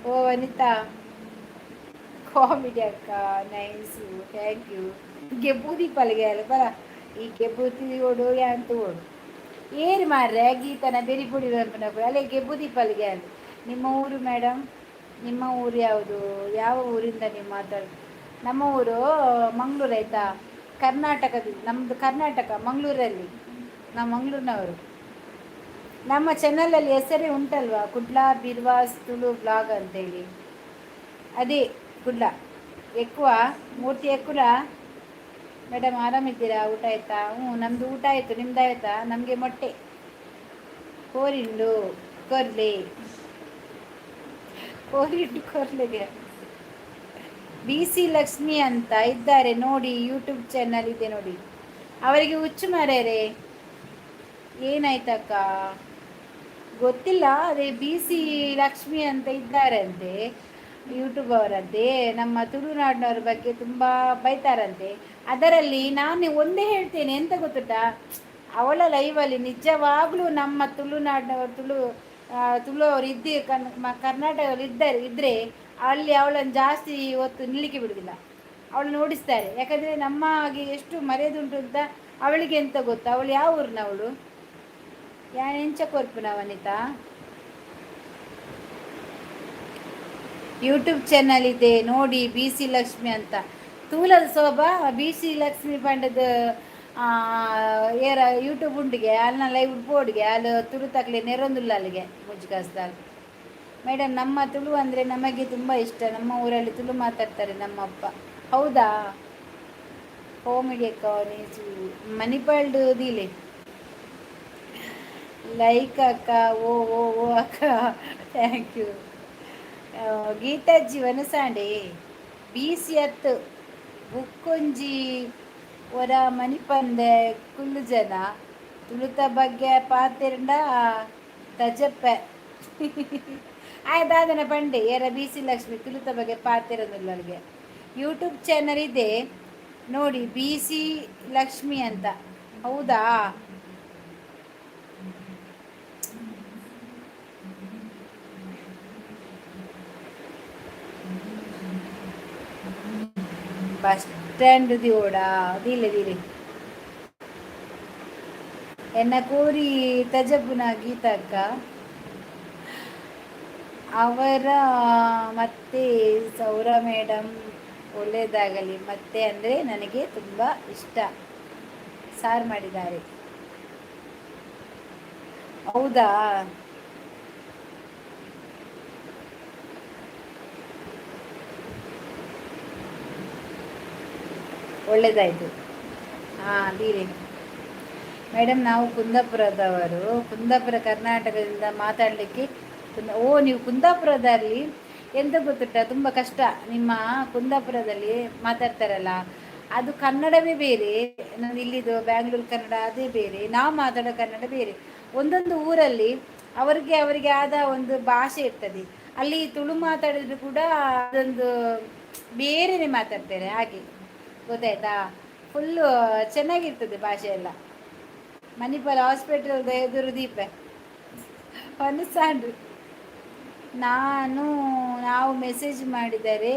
ಓ ವನಿತಾ, ಕಾಮಿಡಿ ಅಕ್ಕ, ನೈಸು, thank you. ಗೆಬ್ಬು ದೀಪಲ್ಗೆ ಅಲ್ಲ ಬರ ಈ ಗೆಬ್ಬು ಓಡು ಯಾಂತು ಓಡು ಏರು ಮಾರ್ರೆ ಗೀತನ ಬೆರಿ ಪೊಡಿ ಮಲ್ಪುನಕುಲು. ಅಲ್ಲೇ ಗೆಬ್ಬು ದೀಪಲ್ಗೆ ಅಲ್ಲಿ. ನಿಮ್ಮ ಊರು ಮೇಡಮ್? ನಿಮ್ಮ ಊರು ಯಾವುದು? ಯಾವ ಊರಿಂದ ನೀವು ಮಾತಾಡ? ನಮ್ಮ ಊರು ಮಂಗಳೂರು, ಆಯಿತಾ? ಕರ್ನಾಟಕದ, ನಮ್ಮದು ಕರ್ನಾಟಕ, ಮಂಗಳೂರಲ್ಲಿ. ನಾವು ಮಂಗಳೂರಿನವರು. ನಮ್ಮ ಚಾನಲಲ್ಲಿ ಹೆಸರೇ ಉಂಟಲ್ವಾ, ಕುಡ್ಲಾ ಬಿರ್ವಾಸ್ ತುಳು ಬ್ಲಾಗ್ ಅಂತೇಳಿ. ಅದೇ ಕುಡ್ಲ ఎక్కుವ ಮೂರ್ತಿ ఎక్కుವ. ಮೇಡಮ್, ಆರಾಮಿದ್ದೀರಾ? ಊಟ ಆಯ್ತಾ? ಹ್ಞೂ, ನಮ್ಮದು ಊಟ ಆಯಿತು, ನಿಮ್ದು ಆಯಿತಾ? ನಮಗೆ ಮೊಟ್ಟೆ ಕೋರಿಂಡು ಕೊರ್ಲೆ, ಕೋರಿಂಡು ಕೊರ್ಲೆಗೆ. ಬಿ ಸಿ ಲಕ್ಷ್ಮಿ ಅಂತ ಇದ್ದಾರೆ ನೋಡಿ, ಯೂಟ್ಯೂಬ್ ಚಾನಲ್ ಇದೆ ನೋಡಿ. ಅವರಿಗೆ ಹುಚ್ಚು ಮಾರ್ಯಾರೆ. ಏನಾಯ್ತಕ್ಕ? ಗೊತ್ತಿಲ್ಲ. ಅದೇ ಬಿ ಸಿ ಲಕ್ಷ್ಮಿ ಅಂತ ಇದ್ದಾರಂತೆ, ಯೂಟ್ಯೂಬ್ ಅವರಂತೆ. ನಮ್ಮ ತುಳುನಾಡಿನವ್ರ ಬಗ್ಗೆ ತುಂಬ ಬೈತಾರಂತೆ. ಅದರಲ್ಲಿ ನಾನು ಒಂದೇ ಹೇಳ್ತೇನೆ, ಎಂತ ಗೊತ್ತುಂಟಾ? ಅವಳ ಲೈವಲ್ಲಿ ನಿಜವಾಗ್ಲೂ ನಮ್ಮ ತುಳುನಾಡಿನವರು, ತುಳು ತುಳು ಅವರು ಇದ್ದಿ ಕರ್ನಾಟಕದಲ್ಲಿ ಇದ್ದಾರೆ ಇದ್ದರೆ ಅಲ್ಲಿ ಅವಳನ್ನು ಜಾಸ್ತಿ ಹೊತ್ತು ನಿಲ್ಲಿಕ್ಕೆ ಬಿಡುವುದಿಲ್ಲ, ಅವಳನ್ನು ಓಡಿಸ್ತಾರೆ. ಯಾಕಂದರೆ ನಮ್ಮ ಹಾಗೆ ಎಷ್ಟು ಮರ್ಯಾದೆ ಅಂತ ಅವಳಿಗೆ ಎಂತ ಗೊತ್ತಾ? ಅವಳು ಯಾವ ಊರಿನವಳು? ಯಾನ್ ಎಂಚ ಕೊರ್ಪುನ ವನಿತಾ? ಯೂಟ್ಯೂಬ್ ಚಾನಲ್ ಇದೆ ನೋಡಿ, ಬಿ ಸಿ ಲಕ್ಷ್ಮಿ ಅಂತ. ತೂಲದ ಶೋಭಾ, ಬಿ ಸಿ ಲಕ್ಷ್ಮಿ ಪಂಡದ ಏರ ಯೂಟ್ಯೂಬ್ ಉಂಡಿಗೆ, ಅಲ್ನ ಲೈವ್ ಬೋರ್ಡ್ಗೆ ಅಲ್ಲಿ ತುಳುತಕ್ಲೆ ನೆರೊಂದುಲ್ಲ ಅಲ್ಲಿಗೆ ಮುಜ್ಜಿಕಾಸ್ದಾಲ್. ಮೇಡಮ್, ನಮ್ಮ ತುಳು ಅಂದರೆ ನಮಗೆ ತುಂಬ ಇಷ್ಟ. ನಮ್ಮ ಊರಲ್ಲಿ ತುಳು ಮಾತಾಡ್ತಾರೆ ನಮ್ಮಪ್ಪ. ಹೌದಾ? ಕಾಮಿಡಿ ಅಕ್ಕ. ಮಣಿಪಾಲ್ಡು ದೀಲೆ ಲೈಕ್ ಅಕ್ಕ. ಓ ಓ ಓ ಅಕ್ಕ, thank you. Geetha ಜೀವನ ಸಾಂಡೆ ಬಿ ಸಿ ಅತ್ತು ಬುಕ್ಕೊಂಜಿ ಒರ ಮನಿಪಂದೆ ಕುಲ್ಲು ಜನ ತುಳುತ ಬಗ್ಗೆ ಪಾತೆರ್ಂಡ ತಜಪ್ಪೆ ಆಯ್ತಾದನ ಪಂಡೆ. ಏರ ಬಿ ಸಿ ಲಕ್ಷ್ಮಿ ತುಳುತ ಬಗ್ಗೆ ಪಾತೆರೊಂದುಲ್ಲ ಅಲ್ಲಿಗೆ. ಯೂಟ್ಯೂಬ್ ಚಾನಲ್ ಇದೆ ನೋಡಿ, ಬಿ ಸಿ ಲಕ್ಷ್ಮಿ ಅಂತ. ಹೌದಾ? ಬಸ್ ಸ್ಟ್ಯಾಂಡ್ ದಿವೋಡಾ ದಿಲೆ ದಿಲೆ ಎನ್ನ ಕೋರಿ ತಜಪುನ ಗೀತಕ್ಕ ಅವರ. ಮತ್ತೆ ಸೌರ ಮೇಡಮ್ ಒಳ್ಳೆಯದಾಗಲಿ. ಮತ್ತೆ ಅಂದರೆ ನನಗೆ ತುಂಬ ಇಷ್ಟ. ಸಾರು ಮಾಡಿದ್ದಾರೆ. ಹೌದಾ? ಒಳ್ಳೆಯದಾಯಿತು. ಹಾಂ, ದೀರಿ ಮೇಡಮ್, ನಾವು ಕುಂದಾಪುರದವರು. ಕುಂದಾಪುರ, ಕರ್ನಾಟಕದಿಂದ ಮಾತಾಡಲಿಕ್ಕೆ ಕುಂದ ಓ, ನೀವು ಕುಂದಾಪುರದಲ್ಲಿ. ಎಂತ ಗೊತ್ತುಂಟ? ತುಂಬ ಕಷ್ಟ. ನಿಮ್ಮ ಕುಂದಾಪುರದಲ್ಲಿ ಮಾತಾಡ್ತಾರಲ್ಲ, ಅದು ಕನ್ನಡವೇ ಬೇರೆ. ನಾನು ಇಲ್ಲಿದು ಬ್ಯಾಂಗ್ಳೂರು ಕನ್ನಡ ಅದೇ ಬೇರೆ, ನಾವು ಮಾತಾಡೋ ಕನ್ನಡ ಬೇರೆ. ಒಂದೊಂದು ಊರಲ್ಲಿ ಅವರಿಗೆ ಅವರಿಗೆ ಆದ ಒಂದು ಭಾಷೆ ಇರ್ತದೆ. ಅಲ್ಲಿ ತುಳು ಮಾತಾಡಿದ್ರು ಕೂಡ ಅದೊಂದು ಬೇರೆನೆ ಮಾತಾಡ್ತಾರೆ ಹಾಗೆ, ಗೊತ್ತಾಯ್ತಾ? ಫುಲ್ಲು ಚೆನ್ನಾಗಿರ್ತದೆ ಭಾಷೆ ಎಲ್ಲ. ಮಣಿಪಾಲ್ ಹಾಸ್ಪಿಟಲ್ ಎದುರು ದೀಪ ಸಾಂಡ್ರಿ. ನಾವು ಮೆಸೇಜ್ ಮಾಡಿದರೆ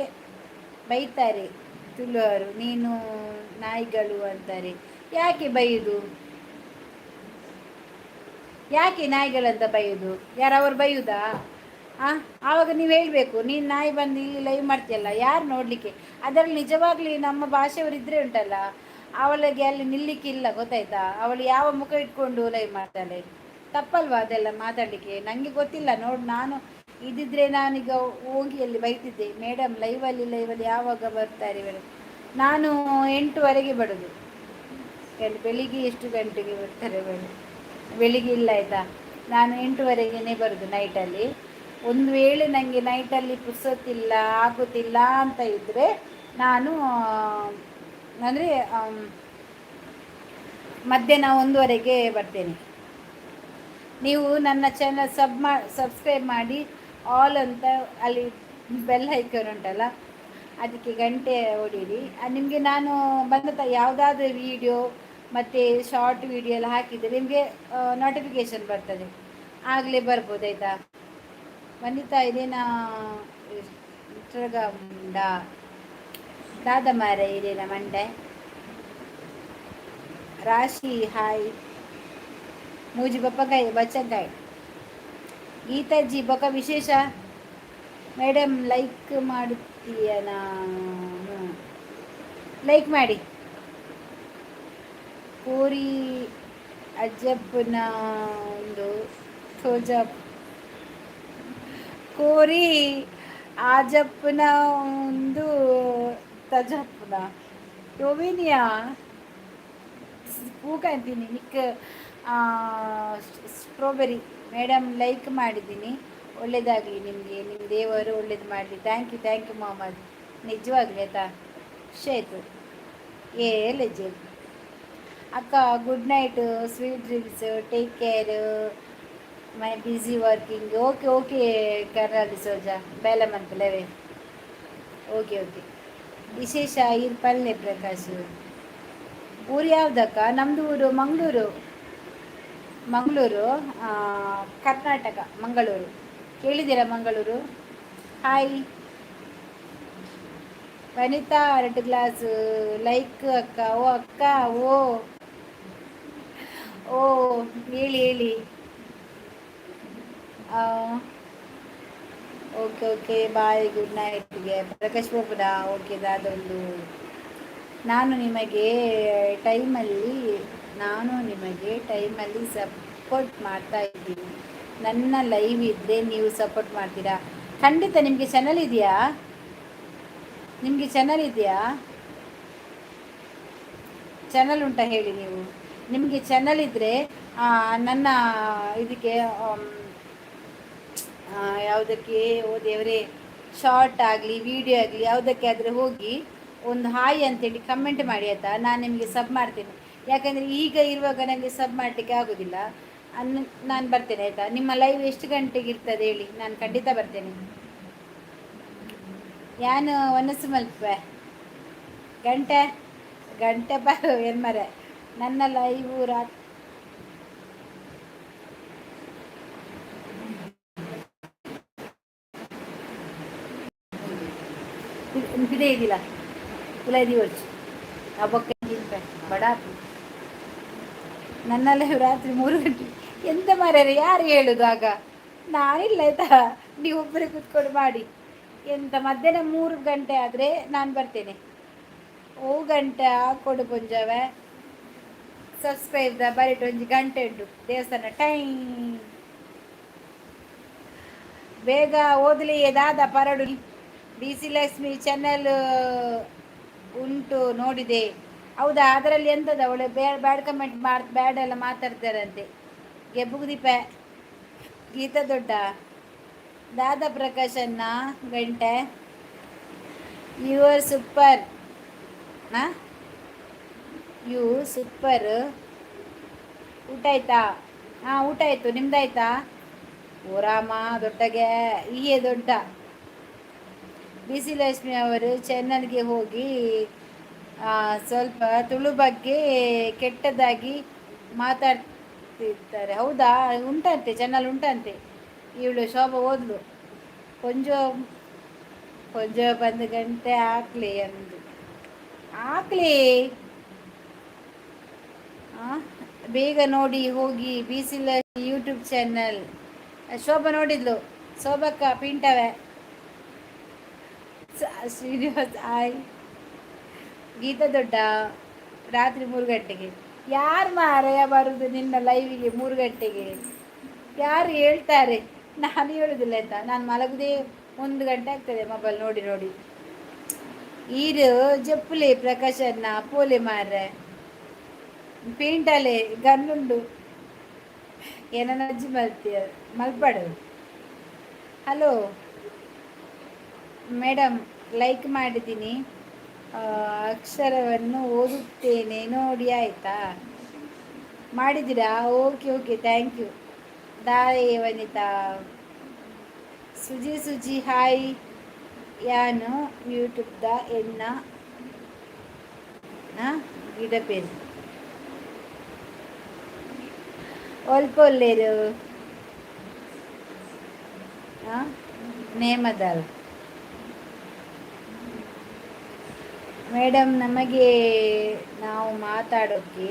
ಬೈತಾರೆ ತುಳುವರು, ನೀನು ನಾಯಿಗಳು ಅಂತಾರೆ. ಯಾಕೆ ಬೈಯುದು? ಯಾಕೆ ನಾಯಿಗಳಂತ ಬೈಯುದು? ಯಾರು ಅವರು ಬೈಯುದಾ? ಆವಾಗ ನೀವು ಹೇಳಬೇಕು, ನೀನು ನಾಯಿ, ಬಂದು ಇಲ್ಲಿ ಲೈವ್ ಮಾಡ್ತೀಯಲ್ಲ, ಯಾರು ನೋಡಲಿಕ್ಕೆ? ಅದರಲ್ಲಿ ನಿಜವಾಗ್ಲಿ ನಮ್ಮ ಭಾಷೆಯವರಿದ್ದರೆ ಉಂಟಲ್ಲ, ಅವಳಿಗೆ ಅಲ್ಲಿ ನಿಲ್ಲಿಕ್ಕಿಲ್ಲ, ಗೊತ್ತಾಯ್ತಾ? ಅವಳು ಯಾವ ಮುಖ ಇಟ್ಕೊಂಡು ಲೈವ್ ಮಾಡ್ತಾಳೆ? ತಪ್ಪಲ್ವಾ ಅದೆಲ್ಲ ಮಾತಾಡಲಿಕ್ಕೆ? ನನಗೆ ಗೊತ್ತಿಲ್ಲ ನೋಡು. ನಾನು ಇದ್ದಿದ್ರೆ ನಾನೀಗ ಹೋಗಿ ಅಲ್ಲಿ ಬೈತಿದ್ದೆ. ಮೇಡಮ್, ಲೈವಲ್ಲಿ ಲೈವಲ್ಲಿ ಯಾವಾಗ ಬರ್ತಾರೆ ಮೇಡಮ್? ನಾನು 8ವರೆಗೆ ಬರೋದು. ಬೆಳಿಗ್ಗೆ ಎಷ್ಟು ಗಂಟೆಗೆ ಬರ್ತಾರೆ ಮೇಡಮ್? ಬೆಳಿಗ್ಗೆ ಇಲ್ಲ ಆಯಿತಾ? ನಾನು 8ವರೆಗೇ ಬರೋದು ನೈಟಲ್ಲಿ. ಒಂದು ವೇಳೆ ನನಗೆ ನೈಟಲ್ಲಿ ಪುರ್ಸೊತ್ತಿಲ್ಲ, ಆಗೋದಿಲ್ಲ ಅಂತ ಇದ್ದರೆ, ನಾನು ಅಂದರೆ ಮಧ್ಯಾಹ್ನ 1ವರೆಗೆ ಬರ್ತೇನೆ. ನೀವು ನನ್ನ ಚಾನಲ್ ಸಬ್ಸ್ಕ್ರೈಬ್ ಮಾಡಿ, ಆಲ್ ಅಂತ ಅಲ್ಲಿ ಬೆಲ್ ಐಕನ್ ಉಂಟಲ್ಲ, ಅದಕ್ಕೆ ಗಂಟೆ ಹೊಡೀರಿ. ನಿಮಗೆ ನಾನು ಬಂದ ಯಾವುದಾದ್ರೂ ವೀಡಿಯೋ ಮತ್ತು ಶಾರ್ಟ್ ವೀಡಿಯೋ ಎಲ್ಲ ಹಾಕಿದರೆ ನಿಮಗೆ ನೋಟಿಫಿಕೇಷನ್ ಬರ್ತದೆ, ಆಗಲೇ ಬರ್ಬೋದು, ಆಯಿತಾ? ವನಿತಾ, ಇದೇನಾ ಇನ್ಸ್ಟಾಗ್ರಾಮ್? ದಾದ ಮಾರ, ಇದೇನಾ ಮಂಡೆ? ರಾಶಿ ಹಾಯ್. ಮೂಜಿ ಬಪ್ಪಕಾಯಿ ಬಚ್ಚಕಾಯಿ. ಗೀತಾಜಿ, ಬೊಕ ವಿಶೇಷ ಮೇಡಮ್? ಲೈಕ್ ಮಾಡುತ್ತೀಯ? ನಾನು ಲೈಕ್ ಮಾಡಿ. ಕೋರಿ ಅಜ್ಜಪ್ಪನ ಒಂದು ತೋಜ, ಕೋರಿ ಆಜಪ್ಪನ ಒಂದು ತಜಪ್ಪನ ಟೊವಿನಿಯಾ ಪೂಕಂತೀನಿ ನಿಕ್. ಸ್ಟ್ರಾಬೆರಿ ಮೇಡಮ್, ಲೈಕ್ ಮಾಡಿದ್ದೀನಿ. ಒಳ್ಳೇದಾಗಲಿ ನಿಮಗೆ, ನಿಮ್ಮ ದೇವರು ಒಳ್ಳೇದು ಮಾಡಲಿ. Thank you, thank you Mohammed. ನಿಜವಾಗ್ಲಿ ಆಯಿತಾ? ಖುಷಿ ಆಯಿತು. ಏ ಲಜ್ಜೆ ಅಕ್ಕ, good night, sweet dreams, take care, my busy working. Okay okay. Karnali Soja ಬೇಲೆ ಮಂತಲವೇ. Okay okay. ವಿಶೇಷ ಇರ್ ಪಲ್ಲೆ ಪ್ರಕಾಶ್. ಊರು ಯಾವುದಕ್ಕ? ನಮ್ಮದು ಊರು ಮಂಗಳೂರು, ಮಂಗಳೂರು, ಕರ್ನಾಟಕ, ಮಂಗಳೂರು. ಕೇಳಿದ್ದೀರಾ ಮಂಗಳೂರು? ಹಾಯ್ ವನಿತಾ, ಎರಡು ಗ್ಲಾಸ್ ಲೈಕ್ ಅಕ್ಕ. ಓ ಅಕ್ಕ, ಓ ಓ, ಹೇಳಿ ಹೇಳಿ. ಓಕೆ ಓಕೆ, ಬಾಯ್, ಗುಡ್ ನೈಟ್ಗೆ. ಪ್ರಕಾಶ್ ಬಾಬುನ? ಓಕೆ. ದಾದೊಂದು ನಾನು ನಿಮಗೆ ಟೈಮಲ್ಲಿ ಸಪೋರ್ಟ್ ಮಾಡ್ತಾ ಇದ್ದೀನಿ. ನನ್ನ ಲೈವ್ ಇದ್ದರೆ ನೀವು ಸಪೋರ್ಟ್ ಮಾಡ್ತೀರಾ? ಖಂಡಿತ. ನಿಮಗೆ ಚಾನಲ್ ಇದೆಯಾ? ನಿಮಗೆ ಚಾನಲ್ ಇದೆಯಾ? ಚಾನಲ್ ಉಂಟಾ ಹೇಳಿ ನೀವು. ನಿಮಗೆ ಚಾನಲ್ ಇದ್ದರೆ ನನ್ನ ಇದಕ್ಕೆ ಯಾವುದಕ್ಕೆ, ಓ ದೇವರೇ, ಶಾರ್ಟ್ ಆಗಲಿ, ವೀಡಿಯೋ ಆಗಲಿ, ಯಾವುದಕ್ಕೆ ಆದರೆ ಹೋಗಿ ಒಂದು ಹಾಯ್ ಅಂತೇಳಿ ಕಮೆಂಟ್ ಮಾಡಿ ಆಯಿತಾ? ನಾನು ನಿಮಗೆ ಸಬ್ ಮಾಡ್ತೇನೆ. ಯಾಕಂದರೆ ಈಗ ಇರುವಾಗ ನನಗೆ ಸಬ್ ಮಾಡಲಿಕ್ಕೆ ಆಗೋದಿಲ್ಲ. ನಾನು ಬರ್ತೇನೆ ಆಯಿತಾ? ನಿಮ್ಮ ಲೈವ್ ಎಷ್ಟು ಗಂಟೆಗೆ ಇರ್ತದೆ ಹೇಳಿ, ನಾನು ಖಂಡಿತ ಬರ್ತೇನೆ. ಯಾನು ಒನಸು ಮಲ್ಪೆ ಗಂಟೆ ಗಂಟೆ ಬ ಎನ್ಮರೆ. ನನ್ನ ಲೈವು ರಾತ್ರಿ ಇದೆ ಇದಿಲ್ಲ ಉಲೈದಿ ವರ್ಷ ಹಬ್ಬಕ್ಕೆ ಬಡ. ನನ್ನ ಲೈವ್ ರಾತ್ರಿ 3 ಗಂಟೆ. ಎಂತ ಮಾರ್ಯಾರೆ, ಯಾರು ಹೇಳುದು ಆಗ? ನಾನಿಲ್ಲ ಆಯ್ತಾ? ನೀವು ಒಬ್ಬರೇ ಕೂತ್ಕೊಂಡು ಮಾಡಿ. ಎಂತ, ಮಧ್ಯಾಹ್ನ 3 ಗಂಟೆ ಆದರೆ ನಾನು ಬರ್ತೇನೆ. ಓ ಗಂಟೆ ಕೊಡು ಪುಂಜವೆ. ಸಬ್ಸ್ಕ್ರೈಬ್ ದ ಬರಿಟ್ ಒಂಜಿ ಗಂಟೆ ಉಂಡು, ದೇವಸ್ಥಾನ ಟೈಂ. ಬೇಗ ಓದಲಿ ದಾದ Parrado. B C Lakshmi channel ಉಂಟು, ನೋಡಿದೆ. ಹೌದಾ? ಅದರಲ್ಲಿ ಎಂತದ ಒಳ್ಳೆ ಬ್ಯಾಡ್ ಕಮೆಂಟ್ ಮಾಡ್ ಬ್ಯಾಡ್ ಎಲ್ಲ ಮಾತಾಡ್ತಾರಂತೆ. ಗೆಬ್ಬುಗುದೀಪ ಗೀತಾ ದೊಡ್ಡ ದಾದಾ ಪ್ರಕಾಶನ್ನ ಗಂಟೆ. You are super. Ha, you super. ಊಟ ಆಯ್ತಾ? ಹಾಂ, ಊಟ ಆಯ್ತು. ನಿಮ್ದಾಯ್ತಾ? ಓ ರಾಮ, ದೊಡ್ಡಗೆ ಈಯೇ ದೊಡ್ಡ. ಬಿ ಸಿ ಲಕ್ಷ್ಮಿ ಅವರು ಚಾನಲ್ಗೆ ಹೋಗಿ ಸ್ವಲ್ಪ ತುಳು ಬಗ್ಗೆ ಕೆಟ್ಟದಾಗಿ ಮಾತಾಡ್ತಿರ್ತಾರೆ. ಹೌದಾ? ಉಂಟಂತೆ, ಚಾನಲ್ ಉಂಟಂತೆ. ಇವಳು ಶೋಭಾ ಓದ್ಲು. ಕೊಂಚ ಕೊಂಚ ಬಂದು ಗಂಟೆ ಹಾಕ್ಲಿ ಅಂದು ಹಾಕ್ಲಿ. ಬೇಗ ನೋಡಿ ಹೋಗಿ ಬಿ ಸಿ ಯೂಟ್ಯೂಬ್ ಚಾನಲ್. ಶೋಭಾ ನೋಡಿದ್ಲು. ಶೋಭಕ್ಕ ಪಿಂಟವೆ. ಶ್ರೀನಿವಾಸ್ ಆಯ್. ಗೀತಾ ದೊಡ್ಡ, ರಾತ್ರಿ 3 ಗಂಟೆಗೆ ಯಾರು ಮಾರಯ್ಯ ಬರುದು ನಿನ್ನ ಲೈವಿಗೆ 3 ಗಂಟೆಗೆ? ಯಾರು ಹೇಳ್ತಾರೆ? ನಾನು ಹೇಳುದಿಲ್ಲ, ಆಯ್ತಾ? ನಾನು ಮಲಗುದೇ 1 ಗಂಟೆ ಆಗ್ತದೆ ಮೊಬೈಲ್ ನೋಡಿ ನೋಡಿ. ಈರು ಜಪ್ಪುಲೆ ಪ್ರಕಾಶನ್ನ ಪೋಲೆ ಮಾರ್ರೆ. ಪೇಂಟಲೆ ಗನ್ನುಂಡು ಏನನ್ನ ಅಜ್ಜಿ ಮಲ್ತೀಯ ಮಲ್ಪಡು. ಹಲೋ ಮೇಡಮ್, ಲೈಕ್ ಮಾಡಿದ್ದೀನಿ. ಅಕ್ಷರವನ್ನು ಓದುತ್ತೇನೆ ನೋಡಿ, ಆಯಿತಾ? ಮಾಡಿದ್ದೀರಾ? Okay okay, thank you. ದಾಯೆ ವನಿತಾ. ಸುಜಿ ಸುಜಿ ಹಾಯ್. ಯಾನು ಯೂಟ್ಯೂಬ್ದ ಎನ್ನ ಗಿಡ ಪೇರು ಒಲ್ಪೊಲ್ಲೇರು ನೇಮದಲ್. ಮೇಡಮ್, ನಮಗೆ ನಾವು ಮಾತಾಡೋಕ್ಕೆ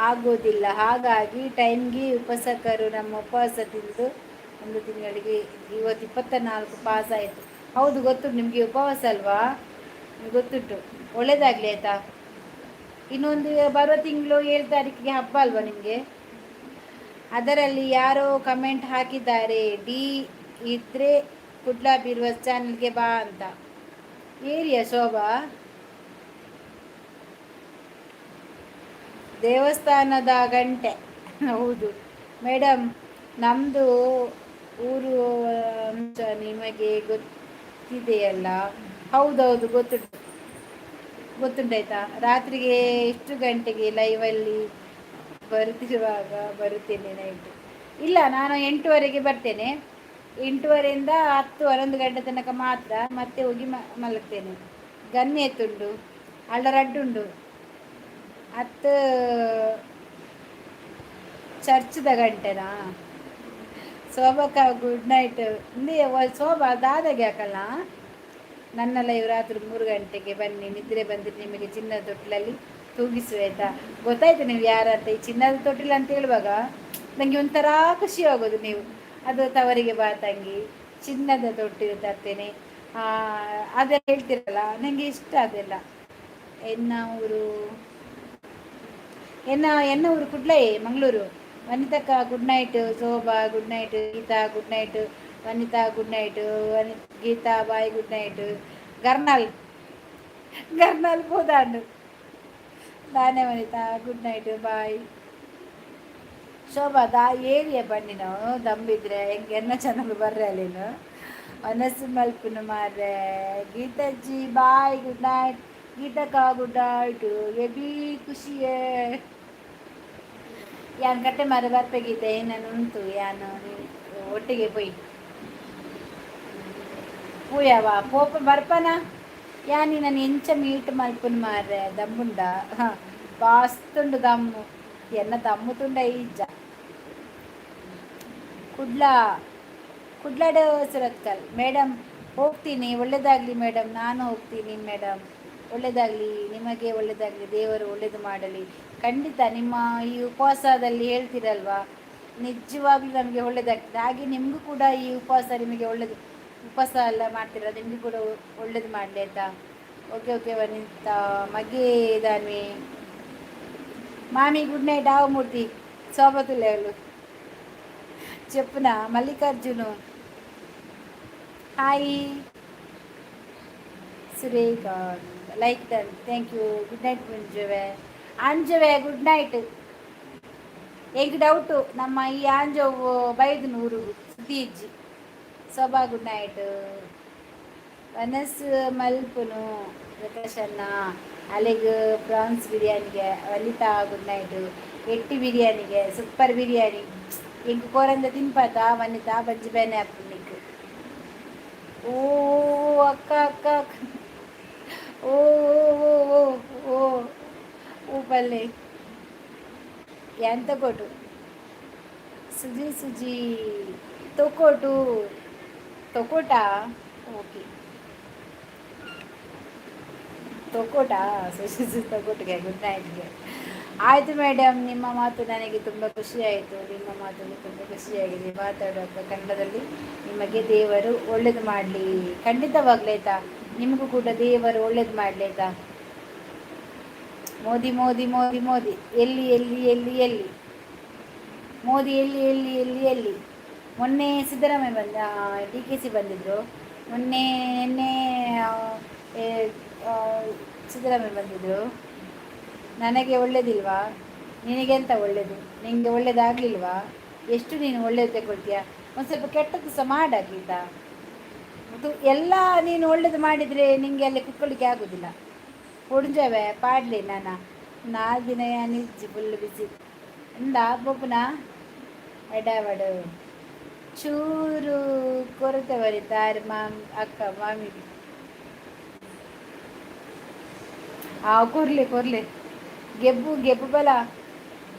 ಆಗೋದಿಲ್ಲ, ಹಾಗಾಗಿ ಟೈಮ್ಗೆ ಉಪಸಕರು ನಮ್ಮ ಉಪವಾಸ ತಿಂದು ಒಂದು ತಿಂಗಳಿಗೆ ಇವತ್ತು 24 ಪಾಸ್ ಆಯಿತು. ಹೌದು, ಗೊತ್ತುಂಟು. ನಿಮಗೆ ಉಪವಾಸ ಅಲ್ವಾ? ಗೊತ್ತುಂಟು. ಒಳ್ಳೇದಾಗಲಿ, ಆಯಿತಾ? ಇನ್ನೊಂದು ಬರೋ ತಿಂಗಳು 7 ತಾರೀಕಿಗೆ ಹಬ್ಬ ಅಲ್ವಾ ನಿಮಗೆ? ಅದರಲ್ಲಿ ಯಾರೋ ಕಮೆಂಟ್ ಹಾಕಿದ್ದಾರೆ, ಡಿ ಇದ್ರೆ ಕುಡ್ಲ ಬಿರುವ ಚಾನಲ್ಗೆ ಬಾ ಅಂತ. ಏರಿಯಾ ಶೋಭಾ ದೇವಸ್ಥಾನದ ಗಂಟೆ. ಹೌದು ಮೇಡಮ್, ನಮ್ಮದು ಊರು ಅಂತ ನಿಮಗೆ ಗೊತ್ತಿದೆಯಲ್ಲ? ಹೌದೌದು, ಗೊತ್ತುಂಟು, ಗೊತ್ತುಂಟಾಯ್ತಾ? ರಾತ್ರಿಗೆ ಎಷ್ಟು ಗಂಟೆಗೆ ಲೈವಲ್ಲಿ ಬರುತ್ತಿರುವಾಗ ಬರುತ್ತೇನೆ ನೈಟು. ಇಲ್ಲ, ನಾನು 8ವರೆಗೆ ಬರ್ತೇನೆ. 8ವರೆಯಿಂದ 10 11 ಗಂಟೆ ತನಕ ಮಾತ್ರ. ಮತ್ತೆ ಹೋಗಿ ಮಲಗ್ತೇನೆ. ಗನ್ ಎತ್ತುಂಡು ಅಳ್ಳ ರಡ್ಡುಂಡು ಹತ್ತು. ಚರ್ಚ್ದ ಗಂಟೆನಾ? ಶೋಭಕ್ಕ ಗುಡ್ ನೈಟ್. ಶೋಭಾ ದಾದಾಗೆ ಹಾಕಲ್ಲ. ನನ್ನ ಲೈವ್ ರಾತ್ರಿ 3 ಗಂಟೆಗೆ ಬನ್ನಿ. ನಿದ್ರೆ ಬಂದರೆ ನಿಮಗೆ ಚಿನ್ನದ ತೊಟ್ಟಿಲಲ್ಲಿ ತೂಗಿಸುವೆ, ಆಯ್ತಾ? ಗೊತ್ತಾಯ್ತು ನೀವು ಯಾರಂತ. ಈ ಚಿನ್ನದ ತೊಟ್ಟಿಲು ಅಂತ ಹೇಳುವಾಗ ನನಗೆ ಒಂಥರ ಖುಷಿ ಆಗೋದು ನೀವು. ಅದು ತವರಿಗೆ ಬಾ ತಂಗಿ, ಚಿನ್ನದ ತೊಟ್ಟಿಲು ತರ್ತೇನೆ, ಅದೆಲ್ಲ ಹೇಳ್ತಿರಲ್ಲ, ನನಗೆ ಇಷ್ಟ ಅದೆಲ್ಲ. ಎನ್ನ ಊರು ಎನ್ನ ಎನ್ನ ಊರು ಕುಡ್ಲೈ, Mangaluru. ವನಿತಕ್ಕ good night. Shobha good night. Geetha good night. Vanitha good night. ವನಿ ಗೀತಾ bye, good night. ಗರ್ನಾಲ್ ಗರ್ನಾಲ್ ಪೋದಾಂಡು ದಾನೆ. ವನಿತಾ ಗುಡ್ ನೈಟ್, ಬಾಯ್. ಶೋಭಾ ದಾ ಏರಿಯಾ ಬನ್ನಿ. ನಾವು ದಂಬಿದ್ರೆ ಹೆಂಗೆ ಎನ್ನ ಚಾನಲ್ ಬರ್ರೆ ಅಲ್ಲಿನು ಮನಸ್ಸು ಮಲ್ಪುನು ಮಾರ್ರೆ. Geethaji bye, good night. ಗೀತಕ್ಕ ಗುಡ್ ನೈಟ್. ಎಬಿ ಖುಷಿಯೇ ಯಾನ್ ಕಟ್ಟೆ ಮಾರ ಬರ್ಪೆ ಗೀತೆ. ನಾನು ಉಂಟು ಯಾನು ಒಟ್ಟಿಗೆ ಪೋಯಿ ಪೂಯವ ಪೋಪ ಬರ್ಪನ. ಯಾನಿ ನಾನು ಎಂಚ ಮೀಟ್ ಮಲ್ಪುನು ಮಾರ್ರೆ? ದಮ್ಮುಂಡ ಬಾಸ್ತುಂಡು ದಮ್ಮು. ಎನ್ನ ದಮ್ಮು ತುಂಡ ಇಜ್ಜ. ಕುಡ್ಲ ಕುಡ್ಲಾಡ ಸುರತ್ಕಲ್ ಮೇಡಮ್. ಹೋಗ್ತೀನಿ, ಒಳ್ಳೇದಾಗಲಿ ಮೇಡಮ್. ನಾನು ಹೋಗ್ತೀನಿ ಮೇಡಮ್. ಒಳ್ಳೇದಾಗಲಿ ನಿಮಗೆ, ಒಳ್ಳೇದಾಗಲಿ. ದೇವರು ಒಳ್ಳೇದು ಮಾಡಲಿ. ಖಂಡಿತ ನಿಮ್ಮ ಈ ಉಪವಾಸದಲ್ಲಿ ಹೇಳ್ತೀರಲ್ವಾ, ನಿಜವಾಗ್ಲೂ ನಮಗೆ ಒಳ್ಳೇದಾಗ್ತದೆ. ಹಾಗೆ ನಿಮಗೂ ಕೂಡ ಈ ಉಪವಾಸ ನಿಮಗೆ ಒಳ್ಳೇದು. ಉಪವಾಸ ಎಲ್ಲ ಮಾಡ್ತೀರ, ನಿಮಗೂ ಕೂಡ ಒಳ್ಳೇದು ಮಾಡಲಿ, ಆಯಿತಾ? ಓಕೆ ಓಕೆ ವನಿತಾ ಮಗೆ ದಾನ್ವಿ. ಮಾಮಿ ಗುಡ್ ನೈಟ್. ಆವು ಮೂರ್ತಿ ಸೋಬతులేవు చెప్పున. Mallikarjun hi. Surekha like done, thank you. Good night ಮುಂಜುವೆ ಅಂಜುವೆ, good night. ಎಂಕ್ ಡೌಟು, ನಮ್ಮ ಈ ಆಂಜೋವು ಬೈದು ನೂರುಗು ಸುದ್ದಿ ಇಜ್ಜಿ. ಶೋಭಾ ಗುಡ್ ನೈಟ್. ವನಸ್ ಮಲ್ಪುನು ಪ್ರಕಾಶ್ ಅಣ್ಣ ಅಲೆಗ್ ಪ್ರಾನ್ಸ್ ಬಿರಿಯಾನಿಗೆ. ವನಿತಾ ಗುಡ್ ನೈಟ್. ಎಟ್ಟಿ ಬಿರಿಯಾನಿಗೆ, ಸೂಪರ್ ಬಿರಿಯಾನಿ. ಎಂಕ್ ಕೋರಂದ ತಿನ್ಪಾತ ವನಿತಾ? ಬಂಜಿ ಬೇನೆ ಅಪ್ಪು. ಓ ಅಕ್ಕ ಅಕ್ಕ ಅಕ್ಕ, ಓ ಓ ಓ ಓ ಓ ಪಲ್ಲೆ ಎಂತ ಕೊಟ್ಟು ಸುಜಿ ಸುಜಿ ತೊಕೋಟು ತೊಕೋಟಾ. ಓಕೆ, ತೊಕೋಟಾ ಸುಜಿ ತೊಕೋಟ್ಗೆ ಗುಡ್ ನೈಟ್ಗೆ. ಆಯಿತು ಮೇಡಮ್, ನಿಮ್ಮ ಮಾತು ನನಗೆ ತುಂಬ ಖುಷಿಯಾಯಿತು. ನಿಮ್ಮ ಮಾತು ತುಂಬ ಖುಷಿಯಾಗಿದೆ. ಮಾತಾಡುವಾಗ ಕನ್ನಡದಲ್ಲಿ. ನಿಮಗೆ ದೇವರು ಒಳ್ಳೇದು ಮಾಡಲಿ. ಖಂಡಿತವಾಗ್ಲೂ ಆಯ್ತಾ? ನಿಮಗೂ ಕೂಡ ದೇವರು ಒಳ್ಳೇದು ಮಾಡಲಿ, ಆಯ್ತಾ? ಮೋದಿ ಮೋದಿ ಮೋದಿ ಮೋದಿ ಎಲ್ಲಿ ಎಲ್ಲಿ ಎಲ್ಲಿ ಎಲ್ಲಿ? ಮೋದಿ ಎಲ್ಲಿ ಎಲ್ಲಿ ಎಲ್ಲಿ ಎಲ್ಲಿ? ಮೊನ್ನೆ ಸಿದ್ದರಾಮಯ್ಯ ಬಂದ, ಡಿಕೆಸಿ ಬಂದಿದ್ದರು ಮೊನ್ನೆ. ನಿನ್ನೆ ಸಿದ್ದರಾಮಯ್ಯ ಬಂದಿದ್ದರು. ನನಗೆ ಒಳ್ಳೇದಿಲ್ವಾ? ನಿನಗೆಂತ ಒಳ್ಳೇದು? ನಿನಗೆ ಒಳ್ಳೇದಾಗಲಿಲ್ವಾ? ಎಷ್ಟು ನೀನು ಒಳ್ಳೇದು ತಗೊಳ್ತೀಯ? ಒಂದು ಸ್ವಲ್ಪ ಕೆಟ್ಟದ್ದು ಸಹ ಮಾಡಾಗೀತಾ ಮತ್ತು. ಎಲ್ಲ ನೀನು ಒಳ್ಳೇದು ಮಾಡಿದರೆ ನಿನಗೆ ಅಲ್ಲಿ ಕುತ್ಕೊಳ್ಳಿಕ್ಕೆ ಆಗೋದಿಲ್ಲ. ಪೊಡಿಂಜವೆ ಪಾಡ್ಲಿ. ನಾನು 4 ದಿನ ನಿಜ್ಜಿ, ಫುಲ್ ಬಿಸಿ ಇಂದ ಬೊಬ್ಬುನ ಎಡವಡು ಚೂರು ಕೊರತೆ ಬರೀತಾರೆ ಮಾಮ್ ಅಕ್ಕ ಮಾಮಿಗೆ. ಆ ಕೊರ್ಲೆ ಕೊರ್ಲೆ ಗೆಬ್ಬು ಗೆಬ್ಬು ಬಲ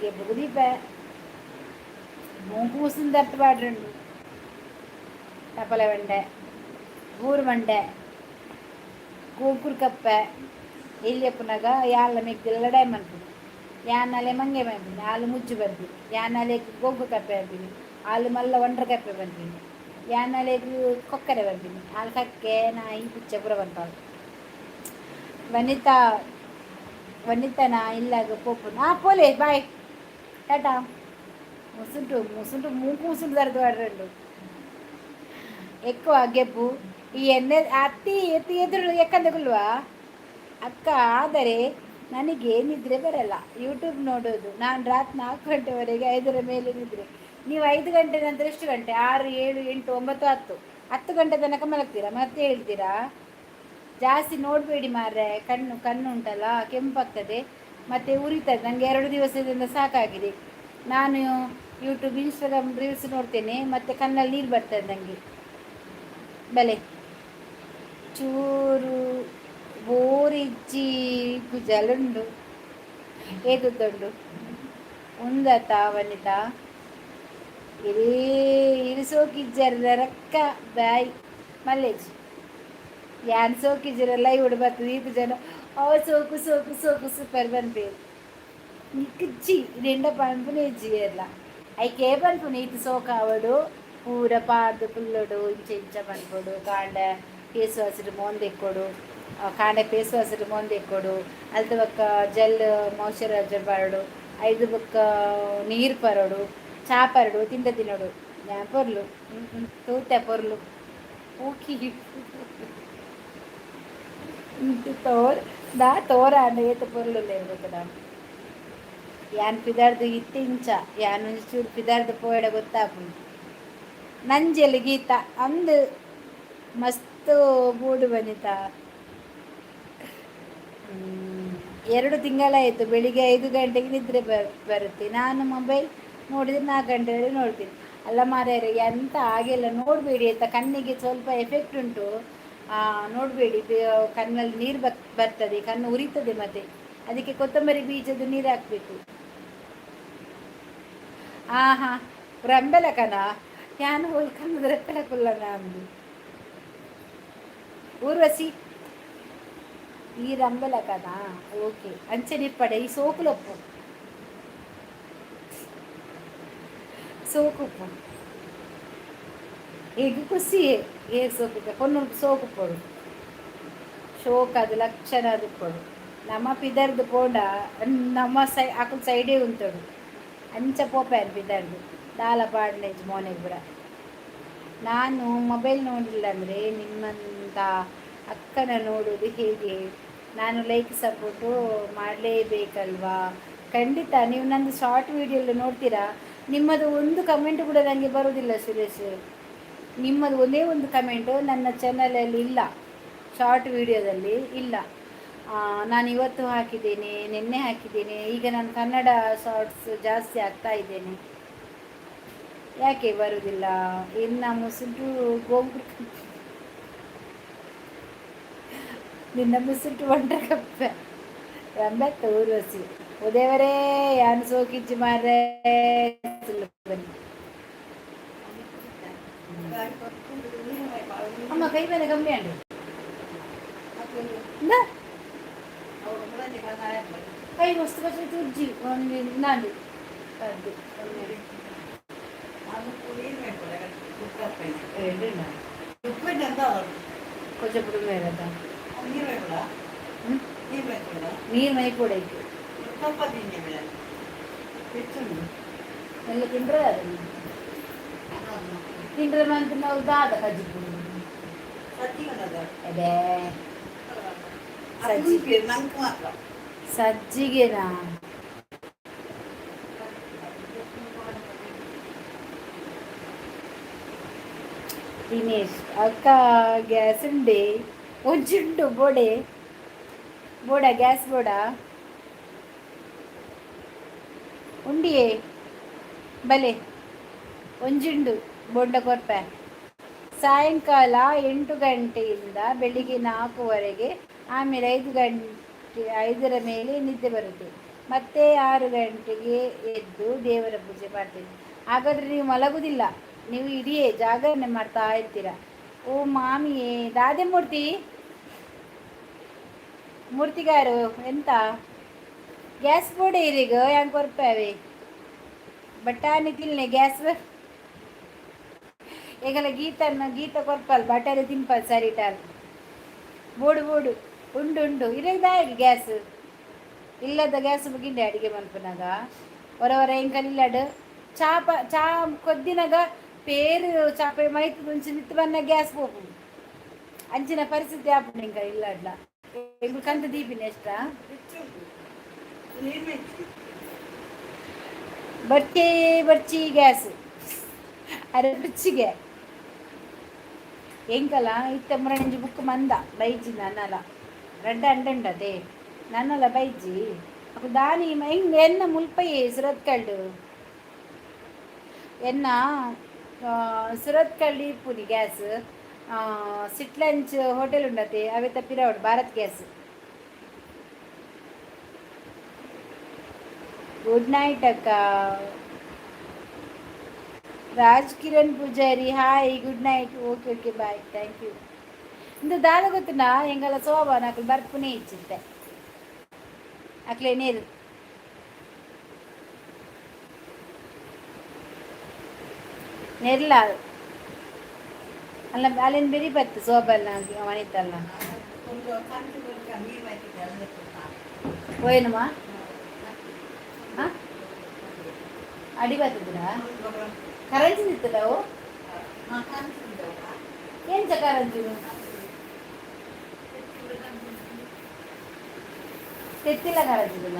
ಗೆಬ್ಬು ದೀಪ ಮೂಗು ಮುಸುನ್ ದರ್ತ ಪಾಡ್ರಂಡು. ತಪಲೆ ಬಂಡೆ, ಬೂರು ಮಂಡೆ, ಕೂಕುರ್ ಕಪ್ಪೆ ಎಲ್ಲಿಯಪ್ಪನಾಗ ಯಾಲ ಮೆಗ್ದಿಲ್ಲ ಲಡಾಯಿ ಮನ್ಪುನು. ಯಾನಲೆ ಮಂಗೆ ಬಂಪಿನಿ, ಆಲು ಮುಜ್ಜು ಬರ್ಪಿನಿ. ಯಾನಲೆ ಗೋಗು ಕಪ್ಪೆ ಬರ್ಪಿನಿ, ಆಲು ಮಲ್ಲ ಒಂಡ್ರ ಕಪ್ಪೆ ಬರ್ಪಿನಿ. ಯಾನಲೆ ಕೊಕ್ಕರೆ ಬರ್ಪಿನಿ, ಆಲು ಕಕ್ಕೆ ನಾಯಿ ಪುಚ್ಚ ಪೂರ ಬರ್ಪಾವು. ವನಿತಾ ವನಿತನ ಇಲ್ಲಾಗ ಪೋಪು. ಆ ಪೋಲೆ, ಬಾಯ್, ಟಾಟಾ. ಮುಸುಂಟು ಮುಸುಂಟು ಮೂಕು ಮುಸುಂಟು ತರದು ವಾಡ್ರಂಡು ఎక్కువ ಗೆಬ್ಬು ಈ ಎಣ್ಣೆ ಅತ್ತಿ ಎತ್ತಿ ಎದುರು ಎಕ್ಕಂದಗುಲ್ವಾ ಅಕ್ಕ. ಆದರೆ ನನಗೆ ನಿದ್ರೆ ಬರಲ್ಲ, ಯೂಟ್ಯೂಬ್ ನೋಡೋದು. ನಾನು ರಾತ್ರಿ 4 ಗಂಟೆವರೆಗೆ, 5ರ ಮೇಲೆ ನಿದ್ರೆ. ನೀವು 5 ಗಂಟೆ ನಂತರ ಎಷ್ಟು ಗಂಟೆ? 6, 7, 8, 9, 10, 10 ಗಂಟೆ ತನಕ ಮಲಗ್ತೀರಾ? ಮತ್ತೆ ಹೇಳ್ತೀರಾ? ಜಾಸ್ತಿ ನೋಡಬೇಡಿ ಮಾರ್ರೆ. ಕಣ್ಣು ಕಣ್ಣು ಉಂಟಲ್ಲ, ಕೆಂಪಾಗ್ತದೆ ಮತ್ತು ಉರಿತದೆ. ನನಗೆ 2 ದಿವಸದಿಂದ ಸಾಕಾಗಿದೆ. ನಾನು ಯೂಟ್ಯೂಬ್, ಇನ್ಸ್ಟಾಗ್ರಾಮ್ ರೀಲ್ಸ್ ನೋಡ್ತೇನೆ ಮತ್ತು ಕಣ್ಣಲ್ಲಿ ನೀರು ಬರ್ತದೆ ನನಗೆ. ಬಲೆ ಚೂರು ಬೋರಿಜ್ಜಿ ಕುಜಲುಂಡು ಏದುತ್ತುಂಡು ಉಂದತ ವನಿತಾ ಇರೇ ಇರು ಸೋಕಿಜ್ಜರ್ ರಕ್ಕ. ಬಾಯ್ ಮಲ್ಲೇಜ್. ಯಾನ್ ಸೋಕಿಜ್ಜರ ಲೈವ್ ಬರ್ತದೆ. ಈತು ಜನ ಅವ ಸೋಕು ಸೋಕು ಸೋಕು ಸೂಪರ್ ಪನ್ಪೇರು. ನಿಕ್ಕಿಜ್ಜಿ ರೆಂಡ ಪನ್ಪುನ ಇಜ್ಜಿ ಏರ್ಲ. ಐಕೆ ಪನ್ಪುನು ಈತ್ ಸೋಕಾವಡು ಪೂರ ಪಾಡ್ದು ಕುಲ್ಲೊಡು, ಇಂಚ ಇಂಚ ಪನ್ಪೊಡು. ಕಾಂಡೆ ಫೇಸ್ ವಾಶ್ ಮೋಂದೆಕ್ಕೊಡು, ಕಾಂಡೆ ಫೇಸ್ ವಾಶ್ ಮೋಂದೆಕ್ಕೊಡು. ಅಲ್ತ ಬೊಕ್ಕ ಜೆಲ್ ಮಾಯ್ಚರೈಸರ್ ಪಾಡೊಡು. ಐದು ಬೊಕ್ಕ ನೀರು ಪರೊಡು, ಚಾ ಪರಡು, ತಿಂಡ ತಿನ್ನೋಡು. ಯಾನ್ ಪೊರ್ಲು ತೂತೆ ಪೊರ್ಲು ಓಕಿ ತೋರ್ ದಾ ತೋರಾಂಡ ಏತ್ ಪೊರ್ಲು ಗೊತ್ತದ. ಯಾನ್ ಪಿದಾರ್ದು ಇತ್ತೆ ಇಂಚ ಯಾನ್ ಒಂಚೂರು ಪಿದಾರ್ದು ಪೋಯಡ ಗೊತ್ತಾಪುಂಡು. ನಂಜೆಲ್ ಗೀತ ಅಂದು ಮಸ್ತ್ ಬೂಡು ಬನಿತಾ. 2 ತಿಂಗಳಾಯಿತು, ಬೆಳಿಗ್ಗೆ 5 ಗಂಟೆಗೆ ನಿದ್ರೆ ಬರುತ್ತೆ. ನಾನು ಮೊಬೈಲ್ ನೋಡಿದರೆ 4 ಗಂಟೆವರೆಗೆ ನೋಡ್ತೀನಿ. ಅಲ್ಲ ಮಾರ್ಯಾರೆ, ಎಂತ ಹಾಗೆಲ್ಲ ನೋಡಬೇಡಿ ಆಯ್ತಾ? ಕಣ್ಣಿಗೆ ಸ್ವಲ್ಪ ಎಫೆಕ್ಟ್ ಉಂಟು, ನೋಡಬೇಡಿ. ಕಣ್ಣಲ್ಲಿ ನೀರು ಬರ್ತದೆ, ಕಣ್ಣು ಉರಿತದೆ. ಮತ್ತೆ ಅದಕ್ಕೆ ಕೊತ್ತಂಬರಿ ಬೀಜದ ನೀರು ಹಾಕಬೇಕು. ಆ ಹಾಂ ರಂಬೆಲಕನ ಯಾನ್ ಹೋಲ್ ಕಣ್ಣದ ರೆಪ್ಪೆಲ ಕುಲ್ಲನ ಅಂದು ಊರ್ವಶಿ ಈ ರಂಬೆಲಕನ. ಓಕೆ, ಅಂಚನೆ ಈ ಸೋಕುಲೊಪ್ಪು ಸೋಕುಪ್ಪು ಈಗ ಖುಷಿ. ಏ ಸೋಕು ಪೊಣ್ಣು ಸೋಕು ಪೊಡು ಶೋಕ್ ಅದು ಲಕ್ಷಣ ಅದು ಪೊಡು. ನಮ ಪಿದರ್ದು ಪೋಂಡ ನಮ್ಮ ಸೈ ಅಕುಲು ಸೈಡೇ ಉಂತೊಡು. ಅಂಚ ಪೋಪೆರ್ ಪಿದರ್ದು ದಾಲ ಪಾಡ್ನೆಜ್ ಮೋನೆಗ್ ಪೂರ. ನಾನು ಮೊಬೈಲ್ ನೋಡಿಲ್ಲ ಅಂದರೆ ನಿಮ್ಮಂಥ ಅಕ್ಕನ ನೋಡೋದು ಹೇಗೆ? ನಾನು ಲೈಕ್ ಸಪೋರ್ಟು ಮಾಡಲೇಬೇಕಲ್ವಾ? ಖಂಡಿತ. ನೀವು ನಂದು ಶಾರ್ಟ್ ವೀಡಿಯೋ ಎಲ್ಲ ನೋಡ್ತೀರಾ? ನಿಮ್ಮದು ಒಂದು ಕಮೆಂಟ್ ಕೂಡ ನನಗೆ ಬರೋದಿಲ್ಲ ಸುರೇಶ್. ನಿಮ್ಮದು ಒಂದೇ ಒಂದು ಕಮೆಂಟು ನನ್ನ ಚಾನಲಲ್ಲಿ ಇಲ್ಲ, ಶಾರ್ಟ್ ವೀಡಿಯೋದಲ್ಲಿ ಇಲ್ಲ. ನಾನು ಇವತ್ತು ಹಾಕಿದ್ದೇನೆ, ನಿನ್ನೆ ಹಾಕಿದ್ದೇನೆ. ಈಗ ನಾನು ಕನ್ನಡ ಶಾರ್ಟ್ಸ್ ಜಾಸ್ತಿ ಹಾಕ್ತಾ ಇದ್ದೇನೆ. ಯಾಕೆ ಬರುವುದಿಲ್ಲ? ಇನ್ನು ಮುಸುಟು ಗೋಂಗುರು, ನಿನ್ನ ಮುಸುಟು ಒಂಡ್ರ ಕಪ್ಪೆ ರಂಬೆತ್ತ ಊರ್ವಶಿ. ಉದೇವರೇ, ಯಾನು ಸೋಕಿಜ್ಜಿ ಮಾರ್ರೆ. ಬನ್ನಿ ಅಮ್ಮ, ಕೈ ಮೇಲೆ ಕಮ್ಮಿ ಅಂಡು. ಇಂದ. ಕೈ ಮಸ್ತ್ ಕಷ್ಟ ತುಜ್ಜಿ ಒಂದು ನಾಂಡು ಅದು. రెండు కొంచెం ಮೇರದ ನೀರು ಮೈ ಕೂಡ ಇತ್ತು. ಎಲ್ಲ ತಿಂದ್ರೆ ಅದನ್ನು ತಿಂದ್ರೆ ಮಂತ್ ನಾವು ದಾದ ಕಜ್ಜಿಪು ಅದೇ ಸಜ್ಜಿಗೆನಾ? ದಿನೇಶ್ ಅಕ್ಕ, ಗ್ಯಾಸ್ ಉಂಡೆ ಒಂಜುಂಡು ಬೋಡೆ ಬೋಡ ಗ್ಯಾಸ್ ಬೋಡ ಉಂಡಿಯೇ ಬಲೆ ಒಂಜುಂಡು ಬೋಂಡ ಕೊರ್ಪೆ. ಸಾಯಂಕಾಲ 8 ಗಂಟೆಯಿಂದ ಬೆಳಿಗ್ಗೆ 4ವರೆಗೆ. ಆಮೇಲೆ 5 ಗಂಟೆ, 5ರ ಮೇಲೆ ನಿದ್ದೆ ಬರುತ್ತೆ. ಮತ್ತೆ 6 ಗಂಟೆಗೆ ಎದ್ದು ದೇವರ ಪೂಜೆ ಮಾಡ್ತೀನಿ. ಹಾಗಾದರೆ ನೀವು ಮಲಗುವುದಿಲ್ಲ, ನೀವು ಇಡೀ ಜಾಗರಣೆ ಮಾಡ್ತಾ ಇರ್ತೀರ. ಓ ಮಾಮಿಯೇ, ದಾದೆ ಮೂರ್ತಿ ಮೂರ್ತಿಗಾರು ಎಂತ ಗ್ಯಾಸ್ ಬೋಡೆ ಇರಿಗ ಯಾಂಗ್ ಕೊರ್ಪಾವೆ ಬಟಾಣಿ ತಿನ್ನೆ ಗ್ಯಾಸ್. ಈಗಲ ಗೀತನ್ನ ಗೀತ ಕೊರ್ಪಲ್ ಬಟಾಣಿ ತಿನ್ಪಲ್ ಸರಿ ಟಾಲ್. ಬೋಡು ಬೋಡು ಉಂಡು ಉಂಡು ಇರಗ ಗ್ಯಾಸ್ ಇಲ್ಲದ ಗ್ಯಾಸ್ ಮುಗಿಂಡೆ ಅಡಿಗೆ ಮನ್ಪುನಾಗ. ಹೊರ ಹೊರ ಎಂಕಲ್ ಇಲ್ಲಡ್ ಚಾಪ ಚಾ ಕೊದ್ದಿನಾಗ ಪೇರು ಚಾಪೆ ಮೈತ್ ಮುಂಚೆ ನಿತ್ತು ಬನ್ನ ಗ್ಯಾಸ್ ಪೋಪು. ಅಂಚಿನ ಪರಿಸ್ಥಿತಿ ಆಪುಂಡು ಎಂಕ ಇಲ್ಲಡ್ಲ. ಎಂಕುಲು ಕಂತ ದೀಪಿನ ಎಷ್ಟ ಬರ್ಚೇ ಬರ್ಚಿ ಗ್ಯಾಸ್. ಅರೆ ರುಚಿಗೆ ಎಂಕಲ ಇತ್ತೆ ಮುರಣಿಂಜಿ ಬುಕ್ ಮಂದ ಬೈಜಿ ನನ್ನಲ ರಡ್ಡ ಅಂಡಂಡದೆ ನನ್ನಲ ಬೈಜಿ. ಅಪ್ಪ ದಾನಿ ಹೆಂಗ್ ಎನ್ನ ಮುಲ್ಪಯೇ ಸುರತ್ಕಲ್ಡು ಎನ್ನ ಸುರತ್ಕಲ್ ಇಪ್ಪುನಿ ಗ್ಯಾಸ್ ಸಿಟ್ ಲಂಚ್ ಹೋಟೆಲ್ ಉಂಡತೆ ಅವೆ ತಪ್ಪಿರವಡು ಭಾರತ್ ಗ್ಯಾಸ್. ಗುಡ್ ನೈಟ್ ಅಕ್ಕ. Raj Kiran Poojary, hi, good night. Okay okay, bye, thank you. ಇಂದು ದಾದ ಗೊತ್ತುನಾ? ಎಂಗಲ ಸೋಬಾನ ಅಕ್ಲು ಬರ್ಪುನೇ ಇಚ್ಚಿತ್ತೆ ಅಕ್ಲೆ ನೀರು ನೆರ್ಲ ಅಲ್ಲ ಅಲ್ಲಿನ ಬೆರಿ ಬತ್ತು ಸೋಬಲ್ಲ ಮನಿತಲ್ಲ ಹೋಯನಮ್ಮ. ಹಾಂ, ಅಡಿ ಬರ್ತದಾ? ಕರಂಜಿ ನಿತ್ತದವು ಎಂಚ ಕರಂಜಿ ತೆತ್ತಿಲ್ಲ ಕರಂಜಿದಿಲ್ಲ.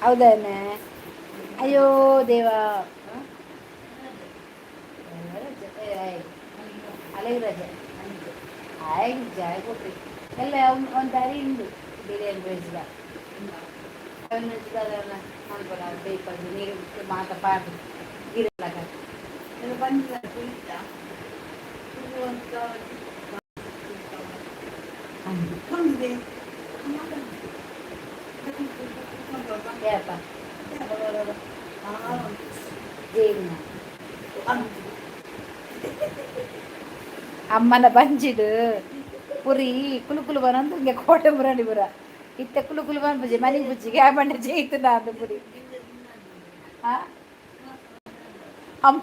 ಹೌದಾನೆ? ಅಯ್ಯೋ ದೇವಾ, ಅಲೆಗ್ ರಜೆ ಆಯ್ತು ಜಾಯ್ ಕೊಟ್ರಿ ಎಲ್ಲ. ಅವ್ನು ಒಂದು ದಾರಿ ಉಂಡು ಬಿರಿಯಾನಿ ವೆಜ್ದ ಮನ್ಪೊಡ ಬೇಯ್ಪದು ನೀರು ಮಾತ ಪಾಡ್ದು ಗಿರಲಾಗ. ಯಾಪ ಜೇನ ಅಮ್ಮನ ಬಂಜಿಡು ಪುರಿ ಕುಲು ಕುಲು ಬನಂದು ಹಿಂಗೆ ಕೋಟೆ ಮುರಣಿ ಪುರ ಇತ್ತೆ ಕುಲು ಕುಲು ಬನ್ ಪೂಜೆ ಮನೆ ಪೂಜೆಗೆ ಆ ಬಂಡ ಜೈತು ನಾನು ಪುರಿ ಅಮ್ಮ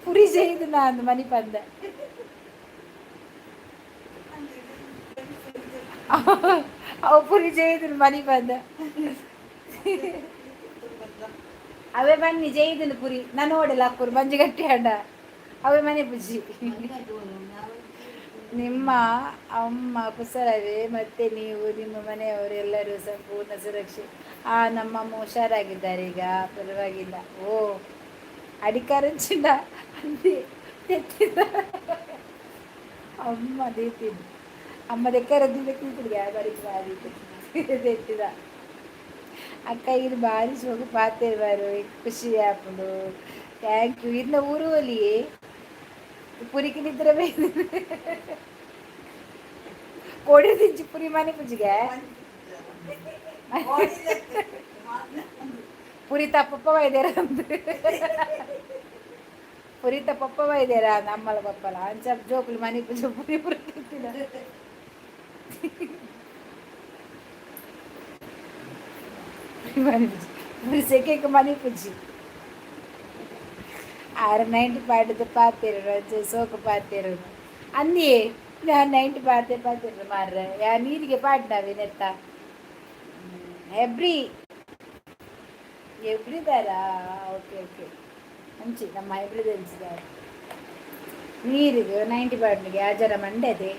ಪುರಿ ಜೈದು ನಾನು ಮನಿ ಪಂದ. ಅವು ಪುರಿ ಜೈದಿನ ಮನಿ ಬಂದ. ಅವೇ ಬನ್ನಿ ಜೈದಿನ ಪುರಿ ನಾನು ನೋಡಿಲ್ಲ. ಅಕ್ಕೂರು ಮಂಜು ಗಟ್ಟಿ ಅಂಡ ಅವೇ ಮನೆ ಪುಜಿ. ನಿಮ್ಮ ಅಮ್ಮ ಕುಶಲವೇ? ಮತ್ತೆ ನೀವು, ನಿಮ್ಮ ಮನೆಯವರು ಎಲ್ಲರೂ ಸಂಪೂರ್ಣ ಸುರಕ್ಷೆ? ಆ, ನಮ್ಮಮ್ಮ ಹುಷಾರಾಗಿದ್ದಾರೆ ಈಗ, ಪರವಾಗಿಲ್ಲ. ಓ, ಅಡಿಕಾರಂಚಿನ ಅಂದಿ ತೆತ್ತಿದ ಅಮ್ಮ ದೇತಿದ್ದು ಅಮ್ಮ ದೆಕ್ಕರದ್ದಿದ್ದ ಕೂತಿಗೆ ಬಾರಿ ಬಾರಿ ತೆತ್ತಿದ. ಅಕ್ಕ, ಇದು ಬಾರಿ ಸೋಕು ಪಾತೇರು ಬಾರು, ಖುಷಿ ಆಪುಂಡು. Thank you. ಇರ್ನ ಊರು ಒಲಿಯೇ ಪುರಿಗೆ ನಿದ್ರೆ ಕೋಡಿ ತಿಂಚಿ ಪುರಿ ಮನೆ ಪೂಜಿಗೆ ಪುರಿ ತಪ್ಪಪ್ಪ ವೈದ್ಯರ ಅಂದು ಪುರಿತ ಪಪ್ಪ ವೈದ್ಯರ ನಮ್ಮಲ ಪಪ್ಪಲ ಅಂಚ ಜೋಕುಲು ಮನೆ ಪೂಜೆ ಪುರಿ ಪುರಿ ತಿಂತಿದ. ಪುರಿ ಮನೆ ಪೂಜೆ ಪುರಿ ಸೆಕೆಗೆ ಮನೆ ಪೂಜಿ ಆರು ನೈಂಟಿ ಪಾಡದ ಪಾತೇರು ಅಂಚ ಸೋಕು ಪಾತೇರು ಅಂದಿಯೇ. ನಾನು 90 ಪಾತೆ ಪಾತೇರು ಮಾರ್ರೆ. ಯಾ ನೀರಿಗೆ ಪಾಡ್ನವಿ ನೆತ್ತ ಹೆಬ್ರಿ ಎಬ್ರಿದಾರಾ? ಓಕೆ ಓಕೆ, ಅಂಚಿ ನಮ್ಮ ಹೈಬ್ರಿಡ್ ಎನ್ಸಿದಾರೆ. ನೀರಿಗೆ 90 ಪಾಡ್ನಿಗೆ ಆಜರ ಮಂಡೆದೆ.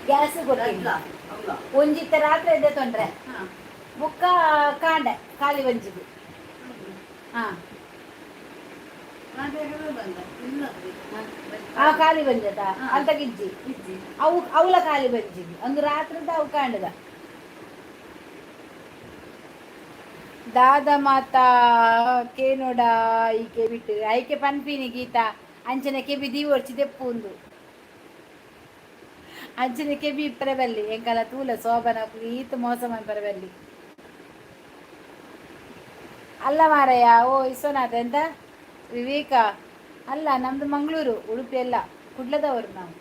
ಗ್ಯಾಸ್ ಕೊಟ್ಟಿಲ್ಲ. ಒಂಜಿತ್ತ ರಾತ್ರಿ ಎದ್ದೆ ತೊಂದ್ರೆ ಬುಕ್ಕ ಕಾಂಡೆ ಖಾಲಿ ಒಂಜಿಗೆ. ಹಾ, ಆ ಖಾಲಿ ಬಂಜದ ಅಂತ ಗಿಜ್ಜಿ ಅವು ಅವಲ ಖಾಲಿ ಬಂಜಿಗೆ ಒಂದು ರಾತ್ರಿದ ಅವು ಕಾಂಡದ. ದಾದ ಮಾತಾ ಕೇನೋಡ ಈಕೆ ಬಿಟ್ಟು ಐಕೆ ಪನ್ಪಿನಿ ಗೀತಾ ಅಂಚನೆ ಕೆಬಿ ದೀವರ್ಚಿ ದೆಪ್ಪುಂದು ಅಂಚನೆ ಕೆಬಿ ಪರಬಲ್ಲಿ ಎಂಕಲ ತೂಲ ಸೋಬನ ಈತ ಮೋಸ ಪರಬಲ್ಲಿ ಅಲ್ಲ ಮಾರಯ್ಯ. ಓ ವಿಶ್ವನಾಥ, ಎಂತ ವಿವೇಕ ಅಲ್ಲ, ನಮ್ದು ಮಂಗಳೂರು, ಉಡುಪಿ ಅಲ್ಲ, ಕುಡ್ಲದವರು ನಾವು.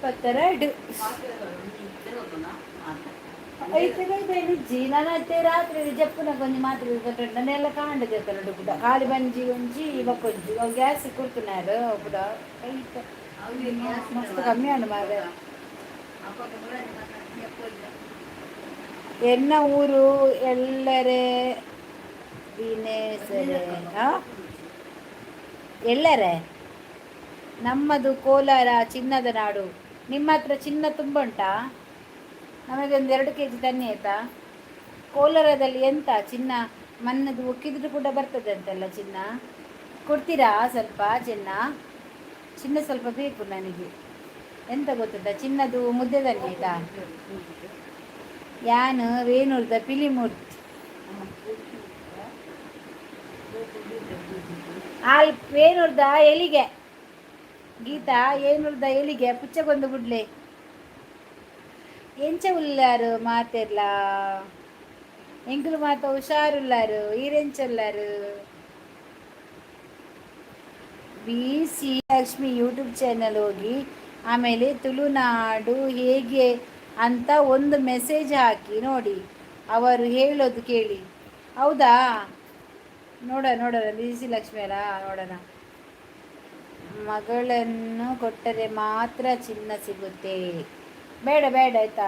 ಪತ್ತೆರಡು ಐತೆ ನಾನು ರಾತ್ರಿ ಜಪ್ಪುನ ಕೊಂಜಿ ಮಾತ್ರೆ ನನ್ನೆಲ್ಲ ಕಾಂಡ ಜೊತೆ ಕೂಡ ಖಾಲಿ ಬಂಜಿ ಒಂಜಿ ಬೊಕ್ಕೊಂಜಿ ಅವು ಗ್ಯಾಸ್ ಕೊಡ್తున్నారు ಕೂಡ. ಐತೆ ಮಸ್ತ್ ಕಮ್ಮಿ ಉಂಡು ಮಾರ್ರೆ. ಎನ್ನ ಊರು ಎಲ್ಲರೇ ದಿನೇಸರೆ ಎಲ್ಲರೇ. ನಮ್ಮದು ಕೋಲಾರ, ಚಿನ್ನದ ನಾಡು. ನಿಮ್ಮ ಹತ್ರ ಚಿನ್ನ ತುಂಬ ಉಂಟಾ? ನಮಗೆ ಒಂದು 2 ಕೆಜಿ ತನ್ನಿ ಆಯ್ತಾ? ಕೋಲಾರದಲ್ಲಿ ಎಂತ ಚಿನ್ನ ಮಣ್ಣದು ಒಕ್ಕಿದ್ರು ಕೂಡ ಬರ್ತದೆ ಅಂತಲ್ಲ ಚಿನ್ನ. ಕೊಡ್ತೀರಾ ಸ್ವಲ್ಪ ಚಿನ್ನ? ಚಿನ್ನ ಸ್ವಲ್ಪ ಬೇಕು ನನಗೆ. ಎಂತ ಗೊತ್ತುಂಟಾ? ಚಿನ್ನದು ಮುದ್ದೆ ತನ್ನಿ ಆಯ್ತಾ? ಯಾನು ವೇಣೂರ್ದ ಪಿಲಿಮೂರ್ತಿ ಆಲ್ ವೇಣೂರ್ದ ಎಲಿಗೆ ಗೀತಾ ಏನುರ್ದ ಎಲಿಗೆ ಪುಚ್ಚಗೊಂದು ಗುಡ್ಲೆ. ಎಂಚ ಉಲ್ಲಾರು ಮಾತೆರ್ಲಾ? ಎಂಕುಲು ಮಾತ ಹುಷಾರುಲ್ಲಾರು. ಈರೆಂಚುಲ್ಲಾರು? B C Lakshmi YouTube channel ಹೋಗಿ, ಆಮೇಲೆ ತುಳುನಾಡು ಹೇಗೆ ಅಂತ ಒಂದು ಮೆಸೇಜ್ ಹಾಕಿ ನೋಡಿ, ಅವರು ಹೇಳೋದು ಕೇಳಿ. ಹೌದಾ? ನೋಡೋಣ ನೋಡೋಣ. ಬಿ ಸಿ ಲಕ್ಷ್ಮಿ ಅಲ್ಲ, ನೋಡೋಣ. ಮಗಳನ್ನು ಕೊಟ್ಟರೆ ಮಾತ್ರ ಚಿನ್ನ ಸಿಗುತ್ತೆ. ಬೇಡ ಬೇಡ ಆಯ್ತಾ?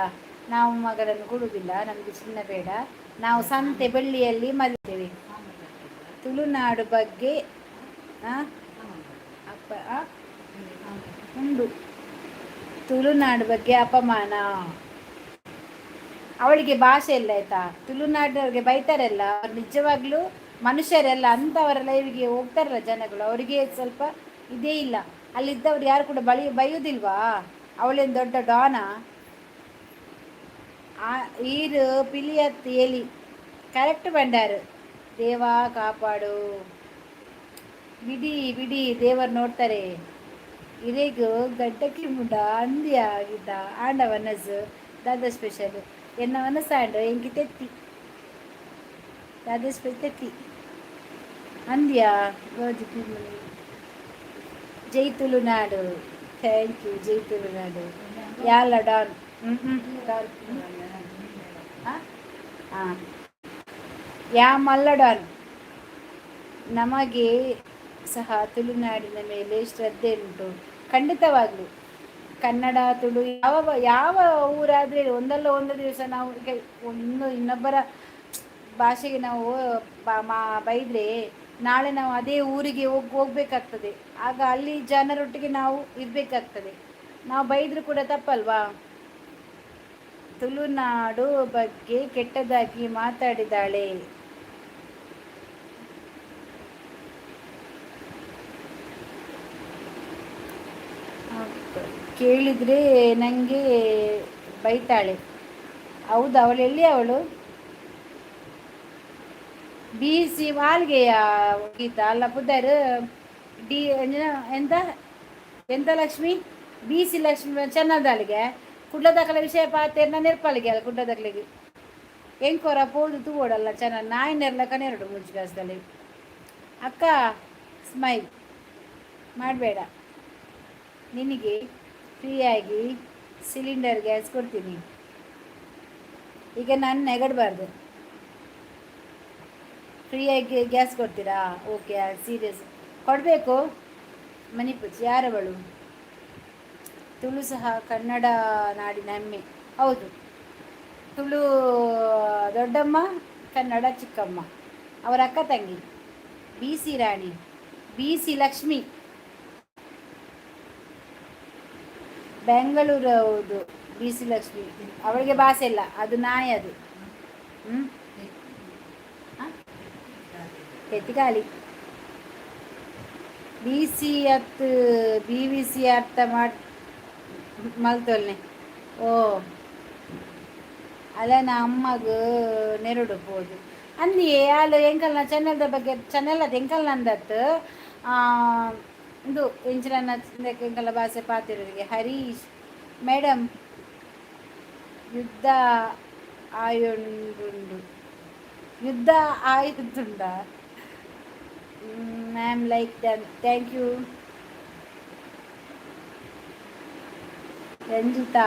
ನಾವು ಮಗಳನ್ನು ಕೊಡುವುದಿಲ್ಲ, ನಮಗೆ ಚಿನ್ನ ಬೇಡ. ನಾವು ಸಂತೆ ಬೆಳ್ಳಿಯಲ್ಲಿ ಮರಿತೇವೆ. ತುಳುನಾಡು ಬಗ್ಗೆ ಅಪ್ಪ ಉಂಡು. ತುಳುನಾಡು ಬಗ್ಗೆ ಅಪಮಾನ. ಅವಳಿಗೆ ಭಾಷೆ ಇಲ್ಲ ಆಯ್ತಾ? ತುಳುನಾಡಿನವ್ರಿಗೆ ಬೈತಾರಲ್ಲ, ಅವ್ರು ನಿಜವಾಗ್ಲೂ ಮನುಷ್ಯರೆಲ್ಲ ಅಂಥವರ ಲೈವಿಗೆ ಹೋಗ್ತಾರಲ್ಲ ಜನಗಳು, ಅವರಿಗೆ ಸ್ವಲ್ಪ ಇದೇ ಇಲ್ಲ. ಅಲ್ಲಿದ್ದವ್ರು ಯಾರು ಕೂಡ ಬಳಿ ಬೈಯುವುದಿಲ್ವಾ? ಅವಳೇನು ದೊಡ್ಡ ಡಾನಾ? ಆ ಈರು ಪಿಲಿಯತ್ ಎಲಿ ಕರೆಕ್ಟ್ ಬಂಡಾರು. ದೇವಾ ಕಾಪಾಡು. ಬಿಡಿ ಬಿಡಿ, ದೇವರು ನೋಡ್ತಾರೆ. ಇರೆಗ್ ಗಡ್ಡಕ್ಕೆ ಮುಡ ಅಂದ್ಯ ಆಗಿದ್ದ ಆಂಡ ವನಸ್ ದಾದ ಸ್ಪೆಷಲ್? ಎನ್ನ ವನಸ್ ಆಂಡ ಎಂಕಿ ತೆತ್ತಿ ದಾದ ಸ್ಪೆಷಲ್ ತೆತ್ತಿ ಅಂದ್ಯ. Jai Tulunadu. Thank you. Jai Tulunadu. ಯಾಲ ಡಾನ್? ಹ್ಞೂ ಹ್ಞೂ ಡಾನ್. ಹಾಂ, ಯಾ ಮಲ್ಲಡಾನ್. ನಮಗೆ ಸಹ ತುಳುನಾಡಿನ ಮೇಲೆ ಶ್ರದ್ಧೆ ಉಂಟು. ಖಂಡಿತವಾಗ್ಲು ಕನ್ನಡ, ತುಳು ಯಾವ ಯಾವ ಊರಾದರೆ ಒಂದಲ್ಲ ಒಂದು ದಿವಸ ನಾವು ಈಗ ಒಂದು ಇನ್ನೊಬ್ಬರ ಭಾಷೆಗೆ ನಾವು ಬೈದರೆ ನಾಳೆ ನಾವು ಅದೇ ಊರಿಗೆ ಹೋಗಿ ಹೋಗ್ಬೇಕಾಗ್ತದೆ. ಆಗ ಅಲ್ಲಿ ಜನರೊಟ್ಟಿಗೆ ನಾವು ಇರಬೇಕಾಗ್ತದೆ. ನಾವು ಬೈದರೂ ಕೂಡ ತಪ್ಪಲ್ವಾ? ತುಳುನಾಡು ಬಗ್ಗೆ ಕೆಟ್ಟದಾಗಿ ಮಾತಾಡಿದಾಳೆ. ಕೇಳಿದರೆ ನನಗೆ ಬೈತಾಳೆ. ಹೌದು, ಅವಳು ಎಲ್ಲಿ? ಅವಳು ಬಿ ಸಿ ವಾಲ್ಗೆಯ ಗೀತ ಅಲ್ಲ ಪುದರ್ ಡಿ ಎಂತ ಎಂತ ಲಕ್ಷ್ಮಿ, ಬಿ ಸಿ ಲಕ್ಷ್ಮಿ ಚೆನ್ನದಾಲಿಗೆ ಕುಡ್ಲದಕಲ ವಿಷಯ ಪಾತೇರ್ನ ನೆರ್ಪಾಲಿಗೆ ಅಲ್ಲ ಕುಡ್ಲದಕ್ಲಿಗೆ ಎಂಕೊರ ಪೋದು ತೂವೋಡಲ್ಲ ಚೆನ್ನ ನಾಯಿ ನೆರ್ಲಕ ನೆರಡು ಮುಂಚಿಗಾಸದಲ್ಲಿ. ಅಕ್ಕ, ಸ್ಮೈಲ್ ಮಾಡಬೇಡ, ನಿನಗೆ ಫ್ರೀಯಾಗಿ ಸಿಲಿಂಡರ್ ಗ್ಯಾಸ್ ಕೊಡ್ತೀನಿ. ಈಗ ನಾನು ನೆಗಡಬಾರ್ದು. ಫ್ರೀಯಾಗಿ ಗ್ಯಾಸ್ ಕೊಡ್ತೀರಾ? ಓಕೆ, ಸೀರಿಯಸ್ ಕೊಡಬೇಕು. ಮಣಿಪುಜ್ ಯಾರವಳು? ತುಳು ಸಹ ಕನ್ನಡ ನಾಡಿನ ಹೆಮ್ಮೆ. ಹೌದು, ತುಳು ದೊಡ್ಡಮ್ಮ, ಕನ್ನಡ ಚಿಕ್ಕಮ್ಮ, ಅವರ ಅಕ್ಕ ತಂಗಿ. ಬಿ ಸಿ ರಾಣಿ, ಬಿ ಸಿ ಲಕ್ಷ್ಮಿ, ಬೆಂಗಳೂರು. ಹೌದು, ಬಿ ಸಿ ಲಕ್ಷ್ಮಿ. ಅವಳಿಗೆ ಭಾಷೆ ಇಲ್ಲ, ಅದು ನಾಯಿ ಅದು. ಹ್ಞೂ, ತೆತ್ತಿಗಾಲಿ. ಬಿ ಸಿ ಹತ್ತು ಬಿ ವಿ ಸಿ ಅರ್ಥ ಮಾಡಿ ಮಲ್ತೊಲ್ನೆ. ಓ ಅಲ್ಲ, ಅಮ್ಮಗ ನೆರಡು ಪೋದು ಅಂದಿಯೇ ಅಲ್ಲ. ಎಂಕಲ್ನ ಚಾನೆಲ್ದ ಬಗ್ಗೆ, ಚಾನೆಲ್ ಅದು ಎಂಕಲ್ನ ಅಂದತ್ತು. ಇದು ಎಂಚಿನ ಎಂಕಲ್ನ ಭಾಷೆ ಪಾತಿರೋರಿಗೆ. ಹರೀಶ್ ಮೇಡಮ್, ಯುದ್ಧ ಆಯುಂಡು, ಯುದ್ಧ ಆಯುದುಂಡ. Ma'am, like done, thank you. Ranjita,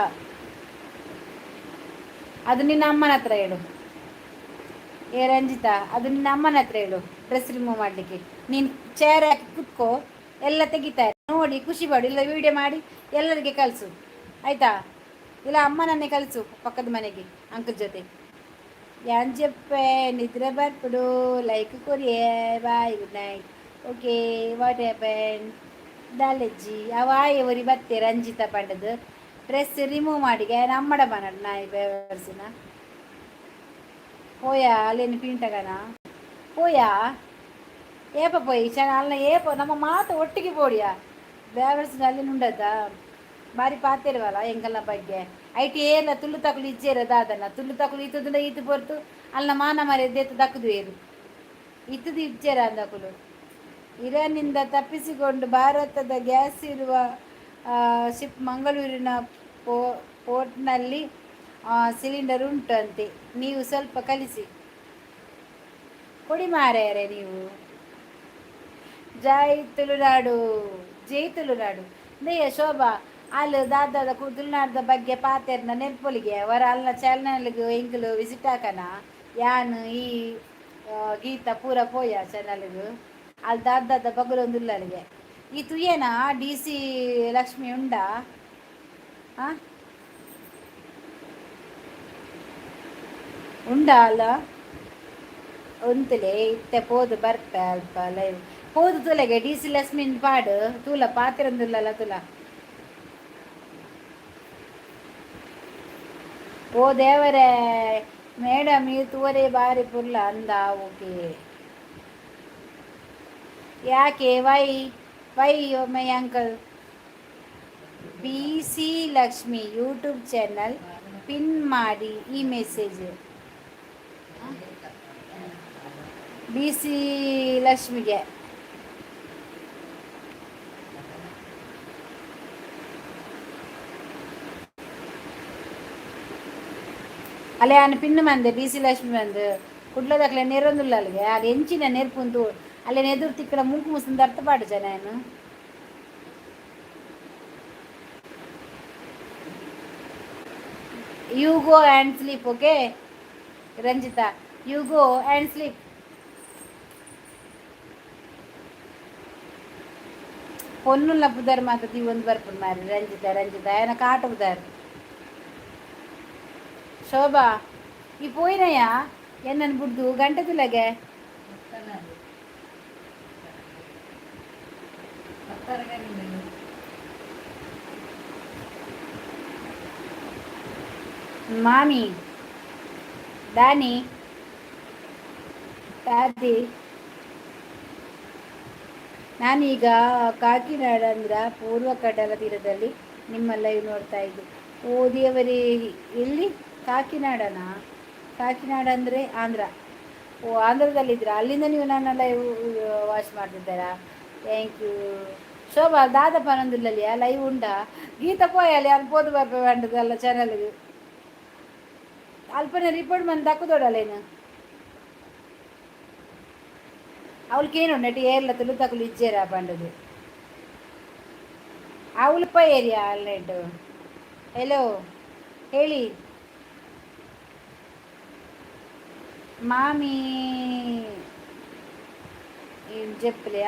ಅದು ನಿನ್ನ ಅಮ್ಮನ ಹತ್ರ ಹೇಳು. ಏ ರಂಜಿತಾ, ಅದು ನಿನ್ನ ಅಮ್ಮನ ಹತ್ರ ಹೇಳು ಡ್ರೆಸ್ ರಿಮೂವ್ ಮಾಡಲಿಕ್ಕೆ. ನೀನು ಚೇರ್ ಹಾಕಿ ಕುತ್ಕೋ, ಎಲ್ಲ ತೆಗಿತಾರೆ ನೋಡಿ ಖುಷಿ ಪಡು. ಇಲ್ಲ ವಿಡಿಯೋ ಮಾಡಿ ಎಲ್ಲರಿಗೆ ಕಳಿಸು, ಆಯಿತಾ? ಇಲ್ಲ ಅಮ್ಮನನ್ನೇ ಕಳಿಸು ಪಕ್ಕದ ಮನೆಗೆ ಅಂಕಲ್ ಜೊತೆ. ಯಾಂಜಪ್ಪೆ, ನಿದ್ರೆ ಬರ್ಬಿಡು. ಲೈಕ್ ಕೊರಿಯೇ. Bye, good night. Okay, what happen? ದಾಲೆಜ್ಜಿ ಅವ ಒರಿ ಬತ್ತೆ. ರಂಜಿತಾ ಪಂಡದು ಡ್ರೆಸ್ ರಿಮೂವ್ ಮಾಡಿಗೆ ನಮ್ಮಡ ಬನಡ್ ನಾಯಿ ಬೇವರ್ಸಿನ. ಪೋಯಾ ಅಲ್ಲೇನು ಪಿಂಟಗನ ಪೋಯಾ ಏಪ ಪೋಯಿ ಚ ಅಲ್ಲ ಏಪ ನಮ್ಮ ಮಾತು ಒಟ್ಟಿಗೆ ಪೋಡಿಯಾ ಬೇವರ್ಸಿನ ಅಲ್ಲಿ ಉಂಡದ ಬಾರಿ ಪಾತಿರ್ವಲ್ಲ ಎಂಕಲ್ನ ಬಗ್ಗೆ. ಐಟಿ ಏರ್ಲ ತುಳ್ಳು ತಕಲು ಇಜ್ಜೇರ ದಾದನ ತುಳ್ಳು ತಕಲು ಇತ್ತದ ಈತು ಪೊರ್ತು ಅಲ್ಲ ಮಾನ ಮರ್ಯಾದೆ ದಕ್ಕದು ಏರು ಇತ್ತದು ಇಜ್ಜೇರ ಅಂದಕುಲು. ಇರಾನ್ನಿಂದ ತಪ್ಪಿಸಿಕೊಂಡು ಭಾರತದ ಗ್ಯಾಸ್ ಇರುವ ಶಿಪ್ ಮಂಗಳೂರಿನ ಪೋರ್ಟ್ನಲ್ಲಿ ಸಿಲಿಂಡರ್ ಉಂಟಂತೆ. ನೀವು ಸ್ವಲ್ಪ ಕಲಿಸಿ ಕೊಡಿ ಮಾರಾಯರೆ ನೀವು. ಜೈ ತುಳುನಾಡು, ಜೈ ತುಳುನಾಡು. ದಯ್ಯ ಶೋಭಾ, ಅಲ್ಲಿ ದಾದಾದ ತುಳುನಾಡ್ದ ಬಗ್ಗೆ ಪಾತೆರ್ನ ನೆರ್ಪೊಲಿಗೆ ವರ ಅಲ್ಲ ಚಾನಲ್ಗೆ ಎಂಕುಲು ವಿಸಿಟ್ ಹಾಕನ. ಯಾನ್ ಈ ಗೀತ ಪೂರ ಪೋಯ ಚಾನಲ್ಗೆ. ಅಲ್ಲಿ ದಾದಾದ ಬಗ್ಲೊಂದುಲ್ಲ ಅಲ್ಲಿಗೆ. ಈ ತುಯ್ಯನ ಡಿ ಸಿ ಲಕ್ಷ್ಮಿ ಉಂಡಾ? ಹಾಂ, ಉಂಡಾ ಅಲ್ಲ ಉಂತಲೆ ಇತ್ತೆ ಪೋದು ಬರ್ಪೆ ಅಲ್ಪ ಲೈವ್ ಪೋದು ತುಲೆಗೆ ಡಿ ಸಿ ಲಕ್ಷ್ಮೀನ್ ಪಾಡು ತೂಲ ಪಾತಿರಂದುಲ್ಲಲ್ಲ ತುಲ. ಓ ದೇವರೇ, ಮೇಡಮ್ ಈ ತೂವರೆ ಬಾರಿ ಪುರ್ಲ ಅಂದ. ಓಕೆ, ಯಾಕೆ? Why why my uncle? B C Lakshmi YouTube channel pin ಮಾಡಿ ಈ ಮೆಸೇಜ್ ಬಿ ಸಿ ಲಕ್ಷ್ಮಿಗೆ. ಅಲ್ಲೇ ಆನ್ ಪಿನ್ನು ಮಂದೆ ಬಿ ಸಿ ಲಕ್ಷ್ಮಿ ಬಂದು ಕುಡ್ಲದಕ್ಲೆ ನೆರೊಂದುಲ್ಲ ಅಲ್ಲಿಗೆ ಅದು ಎಂಚಿನ ನೆರ್ಪುಂತು ಅಲ್ಲೇ ನೆದುರು ತಿಕ್ಕಡ ಮೂಕು ಮುಸುಂದು ಅರ್ಥ ಪಾಡು ಜನ ಏನು. You go and sleep, okay? Ranjita, you go and sleep. ಪೊನ್ನುಲ್ಲ ಪುದರ್ ಮಾತ ಒಂದು ಬರ್ಪುಂಡು ಮಾರಿ. ರಂಜಿತಾ, ರಂಜಿತಾ ఆయన ಕಾಟ ಪುದರ್. ಶೋಭಾ, ಈ ಪೋಯಿನಯ್ಯ ಎನ್ನನ್ ಬುಡ್ದು ಗಂಟೆ ತುಲಗೆ. ಮಾಮಿ, ದಾನಿ, ತಾತಿ. ನಾನೀಗ ಕಾಕಿನಾಡ ಅಂದ್ರ ಪೂರ್ವ ಕಡಲ ತೀರದಲ್ಲಿ ನಿಮ್ಮ ಲೈವ್ ನೋಡ್ತಾ ಇದ್ದೆ. ಓ ದೇವರೇ, ಎಲ್ಲಿ? ಕಾಕಿನಾಡನಾ? ಕಾಕಿನಾಡ ಅಂದರೆ ಆಂಧ್ರ. ಓ, ಆಂಧ್ರದಲ್ಲಿದ್ದೀರಾ? ಅಲ್ಲಿಂದ ನೀವು ನನ್ನ ಲೈವ್ ವಾಚ್ ಮಾಡ್ತಿದ್ದೀರಾ? Thank you Shobha. ದಾದಪ್ಪ ನಂದುಲ್ಲಲ್ಲಿ ಲೈವ್ ಉಂಡಾ? ಗೀತ ಪೋಯಲ್ಲಿ ಅಲ್ಲಿ ಪೋದು ಬರ್ಪೆ ಬಂಡದಲ್ಲ ಚಾನಲ್ಗೆ. ಅಲ್ಪನೆ ರಿಪೋರ್ಟ್ ಬಂದು ದಕ್ಕದೋಡಲ್ಲೇನು ಅವಳಿಗೇನು ನೆಟ್ ಏರ್ಲ ತುಳು ತಕಲು ಇಜ್ಜೇರ ಪಂಡದು ಅವಳಪ್ಪ ಏರಿಯಾ ಅಲ್ನೆಟ್. ಹೆಲೋ, ಹೇಳಿ ಮಾಮಿ. ಜಪ್ಪಲೆ.